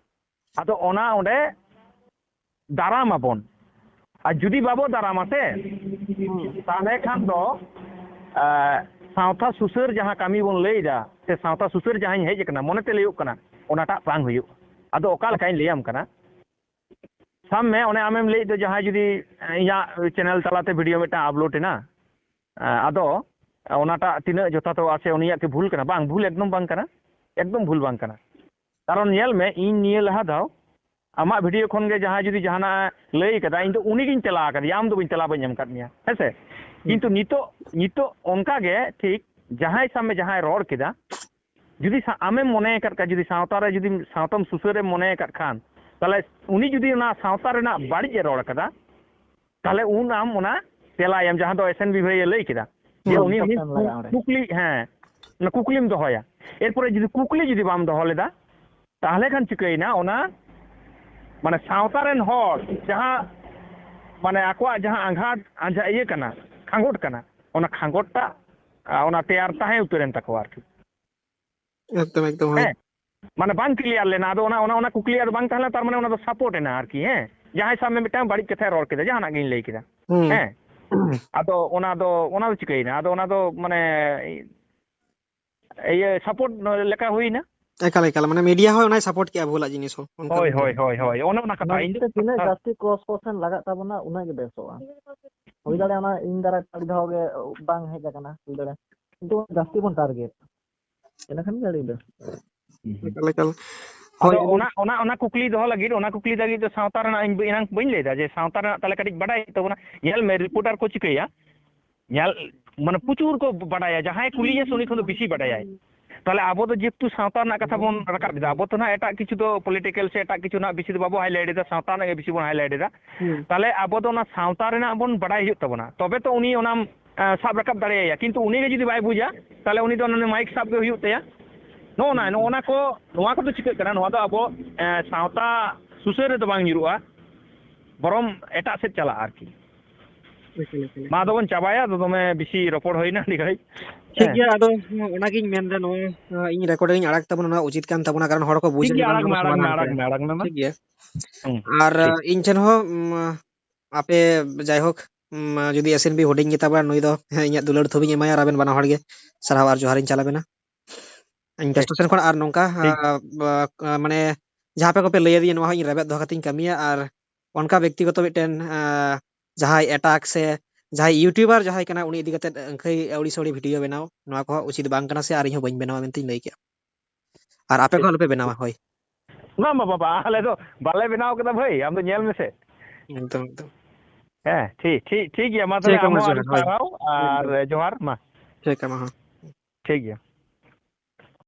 ᱟᱫᱚ ᱚᱱᱟ ᱚᱸᱰᱮ ᱫᱟᱨᱟᱢ ᱟᱵᱚᱱ᱾ ᱟᱨ ᱡᱩᱫᱤ ᱵᱟᱵᱚ ᱫᱟᱨᱟᱢᱟ ᱥᱮ, ᱛᱟᱦᱚᱞᱮ ᱠᱷᱟᱱ ᱫᱚ, ᱮ, ᱥᱟᱶᱛᱟ ᱥᱩᱥᱟᱹᱨ ᱡᱟᱦᱟᱸ ᱠᱟᱹᱢᱤ ᱵᱚᱱ ᱞᱟᱹᱭ ᱮᱫᱟ, ᱥᱮ ᱥᱟᱶᱛᱟ ᱥᱩᱥᱟᱹᱨ ᱡᱟᱦᱟᱸᱧ ᱦᱮᱡ ᱟᱠᱟᱱᱟ, ᱢᱚᱱᱮᱛᱮ ᱞᱟᱹᱭᱚᱜ ᱠᱟᱱᱟ, ᱚᱱᱟᱴᱟᱜ ᱵᱟᱝ ᱦᱩᱭᱩᱜᱼᱟ᱾ ᱟᱫᱚ ᱚᱠᱟ ᱞᱮᱠᱟᱧ ᱞᱟᱹᱭᱟᱢ ᱠᱟᱱᱟ, ᱥᱟᱵ ᱢᱮ, ᱚᱱᱮ ᱟᱢᱮᱢ ᱞᱟᱹᱭᱮᱫ ᱫᱚ, ᱡᱟᱦᱟᱸᱭ ᱡᱩᱫᱤ ᱤᱧᱟᱹᱜ ᱪᱮᱱᱮᱞ ᱛᱟᱞᱟᱛᱮ ᱵᱷᱤᱰᱤᱭᱳ ᱢᱤᱫᱴᱟᱝ ᱟᱯᱞᱳᱰ ᱮᱱᱟ, ᱮ, ᱟᱫᱚ ᱚᱱᱟᱴᱟᱜ ᱛᱤᱱᱟᱹᱜ ᱡᱚᱛᱷᱟᱛᱚᱜᱼᱟ ᱥᱮ ᱩᱱᱤᱭᱟᱜ ᱠᱤ ᱵᱷᱩᱞ ᱠᱟᱱᱟ? ᱵᱟᱝ, ᱵᱷᱩᱞ ᱮᱠᱫᱚᱢ ᱵᱟᱝ ᱠᱟᱱᱟ, ᱮᱠᱫᱚᱢ ᱵᱷᱩᱞ ᱵᱟᱝ ᱠᱟᱱᱟ᱾ ᱠᱟᱨᱚᱱ ᱧᱮᱞ ᱢᱮ, ᱤᱧ ᱱᱤᱭᱟᱹ ᱞᱟᱦᱟ ᱫᱷᱟᱣ ᱟᱢᱟᱜ ᱵᱷᱤᱰᱤᱭᱳ ᱠᱷᱚᱱ ᱜᱮ ᱡᱟᱦᱟᱸᱭ ᱡᱩᱫᱤ ᱡᱟᱦᱟᱱᱟᱜ ᱮ ᱞᱟᱹᱭ ᱠᱟᱫᱟ, ᱤᱧ ᱫᱚ ᱩᱱᱤᱜᱤᱧ ᱛᱮᱞᱟ ᱟᱠᱟᱫᱮᱭᱟ, ᱟᱢ ᱫᱚ ᱵᱟᱹᱧ ᱛᱮᱞᱟ ᱵᱟᱹᱧ ᱮᱢ ᱟᱠᱟᱫ ᱢᱮᱭᱟ, ᱦᱮᱸ ᱥᱮ? ᱦᱩᱸ᱾ ᱠᱤᱱᱛᱩ ᱱᱤᱛᱚᱜ, ᱱᱤᱛᱚᱜ ᱚᱱᱠᱟ ᱜᱮ ᱴᱷᱤᱠ ᱡᱟᱦᱟᱸᱭ ᱥᱟᱵ ᱢᱮ, ᱡᱟᱦᱟᱸᱭ ᱨᱚᱲ ᱠᱮᱫᱟ, ᱡᱩᱫᱤ ᱥᱟ-, ᱟᱢᱮᱢ ᱢᱚᱱᱮ ᱟᱠᱟᱫ ᱠᱷᱟᱱ, ᱡᱩᱫᱤ ᱥᱟᱶᱛᱟ ᱨᱮ ᱡᱩᱫᱤ ᱥᱟᱶᱛᱟᱢ ᱥᱩᱥᱟᱹᱨᱮᱢ ᱢᱚᱱᱮ ᱟᱠᱟᱫ ᱠᱷᱟᱱ, ᱛᱟᱦᱚᱞᱮ ᱩᱱᱤ ᱡᱩᱫᱤ ᱚᱱᱟ ᱥᱟᱶᱛᱟ ᱨᱮᱱᱟᱜ ᱵᱟᱹᱲᱤᱡ ᱮ ᱨᱚᱲ ᱠᱟᱫᱟ, ᱛᱟᱦᱚᱞᱮ ᱩᱱ ᱟᱢ ᱚᱱᱟ ᱛᱮᱞᱟᱭᱟᱢ, ᱡᱟᱦᱟᱸ ᱫᱚ ᱮᱥ ᱮᱱ ᱵᱤ ᱵᱷᱟᱹᱭ ᱮ ᱞᱟᱹᱭ ᱠᱮᱫᱟ, ᱡᱮ ᱦᱩᱸ, ᱩᱱᱤ ᱩᱱᱤ ᱥᱚᱴ ᱴᱟᱭᱤᱢ ᱞᱟᱜᱟᱜᱼᱟ ᱚᱸᱰᱮ᱾ ᱠᱩᱠᱞᱤ, ᱦᱮᱸ, ᱚᱱᱟ ᱠᱩᱠᱞᱤᱢ ᱫᱚᱦᱚᱭᱟ᱾ ᱮᱨᱯᱚᱨᱮ ᱡᱩᱫᱤ ᱠᱩᱠᱞᱤ ᱡᱩᱫᱤ ᱵᱟᱢ ᱫᱚᱦᱚ ᱞᱮᱫᱟ, ᱛᱟᱦᱚᱞᱮ ᱠᱷᱟᱱ ᱪᱤᱠᱟᱹᱭᱮᱱᱟ? ᱚᱱᱟ ᱢᱟᱱᱮ ᱥᱟᱶᱛᱟ ᱨᱮᱱ ᱦᱚᱲ ᱡᱟᱦᱟᱸ ᱢᱟᱱᱮ ᱟᱠᱚᱣᱟᱜ ᱡᱟᱦᱟᱸ ᱟᱸᱜᱷᱟᱴ ᱟᱸᱡᱷᱟ ᱤᱭᱟᱹ ᱠᱟᱱᱟ, ᱠᱷᱟᱸᱜᱚᱴ ᱠᱟᱱᱟ, ᱚᱱᱟ ᱠᱷᱟᱸᱜᱚᱴ ᱴᱟᱜ, ᱟ, ᱚᱱᱟ ᱛᱮᱭᱟᱨ ᱛᱟᱦᱮᱸ ᱩᱛᱟᱹᱨᱮᱱ ᱛᱟᱠᱚᱣᱟ ᱟᱨᱠᱤ᱾ ᱮᱠᱫᱚᱢ, ᱮᱠᱫᱚᱢ, ᱦᱳᱭ᱾ ᱦᱮᱸ, ᱢᱟᱱᱮ ᱵᱟᱝ ᱠᱞᱤᱭᱟᱨ ᱞᱮᱱᱟ᱾ ᱟᱫᱚ ᱚᱱᱟ, ᱚᱱᱟ, ᱚᱱᱟ ᱠᱩᱠᱞᱤ ᱟᱫᱚ ᱵᱟᱝ ᱛᱟᱦᱮᱸ ᱞᱮᱱᱟ, ᱛᱟᱨ ᱢᱟᱱᱮ ᱚᱱᱟ ᱫᱚ ᱥᱟᱯᱳᱨᱴ ᱮᱱᱟ ᱟᱨᱠᱤ, ᱦᱮᱸ᱾ ᱡᱟᱦᱟᱸᱭ ᱥᱟᱵ ᱢᱮ ᱢᱤᱫᱴᱟᱝ ᱵᱟᱹᱲᱤᱡ ᱠᱟᱛᱷᱟᱭ ᱨᱚᱲ ᱠᱮᱫᱟ, ᱡᱟᱦᱟᱱᱟᱜ ᱜᱤᱧ ᱞᱟᱹᱭ ᱠᱮᱫᱟ, ᱦᱩᱸ᱾ ᱦᱮᱸ᱾ ᱟᱫᱚ ᱚᱱᱟ ᱫᱚ, ᱚᱱᱟ ᱫᱚ ᱪᱤᱠᱟᱹᱭᱮᱱᱟ? ᱟᱫᱚ ᱚᱱᱟ ᱫᱚ ᱢᱟᱱᱮ ᱤᱭᱟᱹ ᱥᱟᱯᱳᱨᱴ ᱞᱮᱠᱟ ᱦᱩᱭᱱᱟ᱾ ᱮᱠᱟᱞ, ᱮᱠᱟᱞ, ᱢᱟᱱᱮ ᱢᱤᱰᱤᱭᱟ ᱦᱚᱸ ᱚᱱᱟᱭ ᱥᱟᱯᱳᱨᱴ ᱠᱮᱜᱼᱟ ᱵᱷᱩᱞᱟᱜ ᱡᱤᱱᱤᱥ ᱦᱚᱸ, ᱚᱱᱠᱟ ᱦᱳᱭ, ᱢᱮᱱᱛᱮ᱾ ᱦᱳᱭ, ᱦᱳᱭ, ᱦᱳᱭ, ᱚᱱᱮ ᱚᱱᱟ ᱠᱟᱛᱷᱟ᱾ ᱱᱚᱣᱟ ᱤᱧ ᱫᱚ ᱛᱮ ᱛᱤᱱᱟᱹᱜ ᱡᱟᱹᱥᱛᱤ ᱠᱨᱚᱥ ᱯᱟᱨᱥᱮᱱ ᱞᱟᱜᱟᱜ ᱛᱟᱵᱚᱱᱟ, ᱩᱱᱟᱹᱜ ᱜᱮ ᱵᱮᱥᱚᱜᱼᱟ᱾ ᱦᱩᱭ ᱫᱟᱲᱮᱭᱟᱜᱼᱟ ᱚᱱᱟ ᱤᱧ ᱫᱟᱨᱟᱭ ᱛᱮ ᱟᱹᱰᱤ ᱫᱷᱟᱣ ᱜᱮ ᱵᱟᱝ ᱦᱮᱡ ᱟᱠᱟᱱᱟ, ᱦᱩᱭ ᱫᱟᱲᱮᱭᱟᱜᱼᱟ, ᱠᱤᱱᱛᱩ ᱡᱟᱹᱥᱛᱤ ᱵᱚᱱ ᱴᱟᱨᱜᱮᱴ, ᱤᱱᱟᱹ ᱠᱷᱟᱱ ᱜᱮ ᱟᱹᱰᱤ ᱵᱮᱥ᱾ ᱮᱠᱟᱞ, ᱮᱠᱟᱞ᱾ ᱦᱳᱭ, ᱟᱫᱚ ᱟᱹᱞᱤᱧ ᱚᱱᱟ, ᱚᱱᱟ, ᱚᱱᱟ ᱠᱩᱠᱞᱤ ᱫᱚᱦᱚ ᱞᱟᱹᱜᱤᱫ, ᱚᱱᱟ ᱠᱩᱠᱞᱤ ᱞᱟᱹᱜᱤᱫ ᱫᱚ ᱥᱟᱶᱛᱟ ᱨᱮᱱᱟᱜ ᱤᱧ ᱮᱱᱟᱝ ᱵᱟᱹᱧ ᱞᱟᱹᱭᱫᱟ ᱡᱮ ᱥᱟᱶᱛᱟ ᱨᱮᱱᱟᱜ ᱛᱟᱦᱚᱞᱮ ᱠᱟᱹᱴᱤᱡ ᱵᱟᱰᱟᱭ ᱦᱩᱭᱩᱜ ᱛᱟᱵᱚᱱᱟ᱾ ᱧᱮᱞ ᱢᱮ, ᱨᱤᱯᱳᱨᱴᱟᱨ ᱠᱚ ᱪᱤᱠᱟᱹᱭᱟ? ᱧᱮᱞ, ᱢᱟᱱᱮ ᱯᱨᱚᱪᱩᱨ ᱠᱚ ᱵᱟᱰᱟᱭᱟ, ᱡᱟᱦᱟᱸᱭ ᱠᱩᱞᱤᱭᱮᱭᱟ ᱥᱮ ᱩᱱᱤ ᱠᱷᱚᱱ ᱫᱚ ᱵᱮᱥᱤ ᱵᱟᱰᱟᱭᱟᱭ᱾ ᱛᱟᱦᱚᱞᱮ ᱟᱵᱚ ᱫᱚ ᱡᱮᱦᱮᱛᱩ ᱥᱟᱶᱛᱟ ᱨᱮᱱᱟᱜ ᱠᱟᱛᱷᱟ ᱵᱚᱱ ᱨᱟᱠᱟᱵ ᱮᱫᱟ, ᱟᱵᱚ ᱛᱚ ᱱᱟᱦᱟᱜ ᱮᱴᱟᱜ ᱠᱤᱪᱷᱩ ᱫᱚ ᱯᱚᱞᱤᱴᱤᱠᱮᱞ ᱥᱮ ᱮᱴᱟᱜ ᱠᱤᱪᱷᱩ ᱱᱟᱜ ᱵᱮᱥᱤ ᱫᱚ ᱵᱟᱵᱚ ᱦᱟᱭᱞᱟᱭᱤᱴ ᱮᱫᱟ, ᱥᱟᱶᱛᱟ ᱨᱮᱱᱟᱜ ᱜᱮ ᱵᱮᱥᱤ ᱵᱚᱱ ᱦᱟᱭᱞᱟᱭᱤᱴ ᱮᱫᱟ᱾ ᱦᱩᱸ᱾ ᱛᱟᱦᱚᱞᱮ ᱟᱵᱚ ᱫᱚ ᱚᱱᱟ ᱥᱟᱶᱛᱟ ᱨᱮᱱᱟᱜ ᱵᱚᱱ ᱵᱟᱰᱟᱭ ᱦᱩᱭᱩᱜ ᱛᱟᱵᱚᱱᱟ, ᱛᱚᱵᱮ ᱛᱚ ᱩᱱᱤ ᱚᱱᱟᱢ, ᱮᱸ, ᱥᱟᱵ ᱨᱟᱠᱟᱵ ᱫᱟᱲᱮᱭᱟᱭᱟ᱾ ᱠᱤᱱᱛᱩ ᱩᱱᱤ ᱜᱮ ᱡᱩᱫᱤ ᱵᱟᱭ ᱵᱩᱡᱟ, ᱛᱟᱦᱚᱞᱮ ᱩᱱᱤ ᱫᱚ ᱚᱱᱟ ᱢᱟᱭᱤᱠ ᱥᱟᱵ ᱜᱮ ᱦᱩᱭᱩᱜ ᱛᱟᱭᱟ᱾ ᱱᱚᱜᱼᱚ ᱱᱟ, ᱱᱚᱜᱼᱚ ᱱᱟ ᱠᱚ, ᱱᱚᱣᱟ ᱠᱚᱫᱚ ᱪᱤᱠᱟᱹᱜ ᱠᱟᱱᱟ? ᱱᱚᱣᱟ ᱫᱚ ᱟᱵᱚ, ᱮᱸ, ᱥᱟᱶᱛᱟ ᱥᱩᱥᱟᱹᱨ ᱨᱮᱫᱚ ᱵᱟᱝ ᱧᱩᱨᱩᱜᱼᱟ, ᱵᱚᱨᱚᱝ ᱮᱴᱟᱜ ᱥᱮᱫ ᱪᱟᱞᱟᱜᱼᱟ ᱟᱨᱠᱤ᱾ ᱮᱠᱟᱞ, ᱮᱠᱟᱞ, ᱢᱟ ᱮᱠᱟᱞ᱾ ᱟᱫᱚ ᱵᱚᱱ ᱪᱟᱵᱟᱭᱟ, ᱟᱫᱚ ᱫᱚᱢᱮ ᱵᱮᱥᱤ ᱨᱚᱯᱚᱲ ᱦᱩᱭᱱᱟ ᱟᱹᱰᱤ ᱜᱷᱟᱹᱲᱤᱡ᱾ ᱴᱷᱤᱠ ᱦᱮᱸ᱾ ᱜᱮᱭᱟ, ᱟᱫᱚ ᱚᱱᱟᱜᱤᱧ ᱢᱮᱱᱫᱟ, ᱱᱚᱣᱟ, ᱤᱧ ᱨᱮᱠᱚᱨᱰᱤᱝ ᱤᱧ ᱟᱲᱟᱜ ᱛᱟᱵᱚᱱᱟ, ᱱᱚᱣᱟ ᱩᱪᱤᱛ ᱠᱟᱱ ᱛᱟᱵᱚᱱᱟ, ᱠᱟᱨᱚᱱ ᱦᱚᱲ ᱠᱚ ᱵᱩᱡᱟ ᱴᱷᱤᱠ ᱡᱮ ᱜᱮᱭᱟ, ᱵᱟᱝ ᱟᱲᱟᱜ ᱱᱚᱣᱟ ᱢᱮ, ᱟᱲᱟᱜ ᱥᱚᱢᱟᱫᱷᱟᱱ ᱢᱮ, ᱠᱟᱱᱟ᱾ ᱟᱲᱟᱜ ᱢᱮ ᱢᱟ᱾ ᱴᱷᱤᱠ ᱜᱮᱭᱟ᱾ ᱦᱩᱸ, ᱟᱨ, ᱴᱷᱤᱠ᱾ ᱤᱧ ᱴᱷᱮᱱ ᱦᱚᱸ, ᱩᱢ, ᱟᱯᱮ ᱡᱟᱭᱦᱳᱠ, ᱩᱢ, ᱡᱩᱫᱤ ᱮᱥ ᱮᱱ ᱵᱤ ᱦᱩᱰᱤᱧ ᱜᱮᱛᱟ ᱵᱚᱱᱟ, ᱱᱩᱭ ᱫᱚ, ᱦᱮᱸ, ᱤᱧᱟᱹᱜ ᱫᱩᱞᱟᱹᱲ ᱛᱷᱩᱢ ᱤᱧ ᱮᱢᱟᱭᱟ ᱟᱨ ᱟᱵᱮᱱ ᱵᱟᱱᱟ ᱦᱚᱲ ᱜᱮ ᱥᱟᱨᱦᱟᱣ ᱟᱨ ᱡᱚᱦᱟᱨ ᱤᱧ ᱪᱟᱞ ᱟᱵᱮᱱᱟ᱾ ᱤᱧ ᱴᱷᱤᱠ, ᱯᱟᱥᱴᱟ ᱥᱮᱱ ᱠᱷᱚᱱ ᱟᱨ ᱱᱚᱝᱠᱟ, ᱴᱷᱤᱠ᱾ ᱟ, ᱟ, ᱟ, ᱢᱟᱱᱮ ᱡᱟᱦᱟᱸ ᱯᱮ ᱠᱚᱯᱮ ᱞᱟᱹᱭ ᱟᱹᱫᱤᱧᱟ, ᱱᱚᱣᱟ ᱦᱚᱸ ᱤᱧ ᱨᱮᱵᱮᱫ ᱫᱚᱦᱚ ᱠᱟᱛᱮᱧ ᱠᱟᱹᱢᱤᱭᱟ᱾ ᱟᱨ ᱚᱱᱠᱟ ᱵᱮᱠᱛᱤᱜᱚᱛᱚ ᱢᱤᱫᱴᱮᱱ, ᱟ, ᱡᱟᱦᱟᱸᱭ ᱮᱴᱟᱜ ᱥᱮ ᱡᱟᱦᱟᱸᱭ ᱤᱭᱩᱴᱩᱵᱟᱨ ᱡᱟᱦᱟᱸᱭ ᱠᱟᱱᱟᱭ, ᱩᱱᱤ ᱤᱫᱤ ᱠᱟᱛᱮ ᱟᱹᱝᱠᱷᱟᱹᱭ ᱟᱹᱣᱲᱤ ᱥᱟᱹᱣᱲᱤ ᱵᱷᱤᱰᱤᱭᱳ ᱵᱮᱱᱟᱣ, ᱱᱚᱣᱟ ᱠᱚᱦᱚᱸ ᱩᱪᱤᱛ ᱵᱟᱝ ᱠᱟᱱᱟ ᱥᱮ ᱟᱨ ᱤᱧ ᱦᱚᱸ ᱵᱟᱹᱧ ᱵᱮᱱᱟᱣᱟ ᱢᱮᱱᱛᱮᱧ ᱞᱟᱹᱭ ᱠᱮᱜᱼᱟ᱾ ᱟᱨ ᱟᱯᱮ ᱠᱚ ᱴᱷᱤᱠ᱾ ᱟᱞᱚᱯᱮ ᱵᱮᱱᱟᱣᱟ, ᱦᱳᱭ᱾ ᱵᱟᱝ, ᱵᱟᱝ, ᱵᱟᱝ, ᱵᱟᱝ, ᱟᱞᱮ ᱫᱚ ᱵᱟᱞᱮ ᱵᱮᱱᱟᱣ ᱠᱟᱫᱟ ᱵᱷᱟᱹᱭ, ᱟᱢ ᱫᱚ ᱧᱮᱞ ᱢᱮᱥᱮ᱾ ᱮᱠᱫᱚᱢ, ᱮᱠᱫᱚᱢ᱾ ᱦᱮᱸ, ᱴᱷᱤᱠ, ᱴᱷᱤᱠ, ᱴᱷᱤᱠ ᱜᱮᱭᱟ, ᱢᱟ ᱛᱟᱦᱞᱮ ᱴᱷᱤᱠ, ᱟᱢ ᱢᱟ ᱦᱚᱸ ᱡᱚᱦᱟᱨ, ᱟᱹᱰᱤ ᱦᱳᱭ᱾ ᱥᱟᱨᱦᱟᱣ ᱟᱨ ᱮᱠᱫᱚᱢ᱾ ᱡᱚᱦᱟᱨ, ᱢᱟ᱾ ᱴᱷᱤᱠ, ᱟᱢ ᱦᱚᱸ᱾ ᱴᱷᱤᱠ ᱜᱮᱭᱟ᱾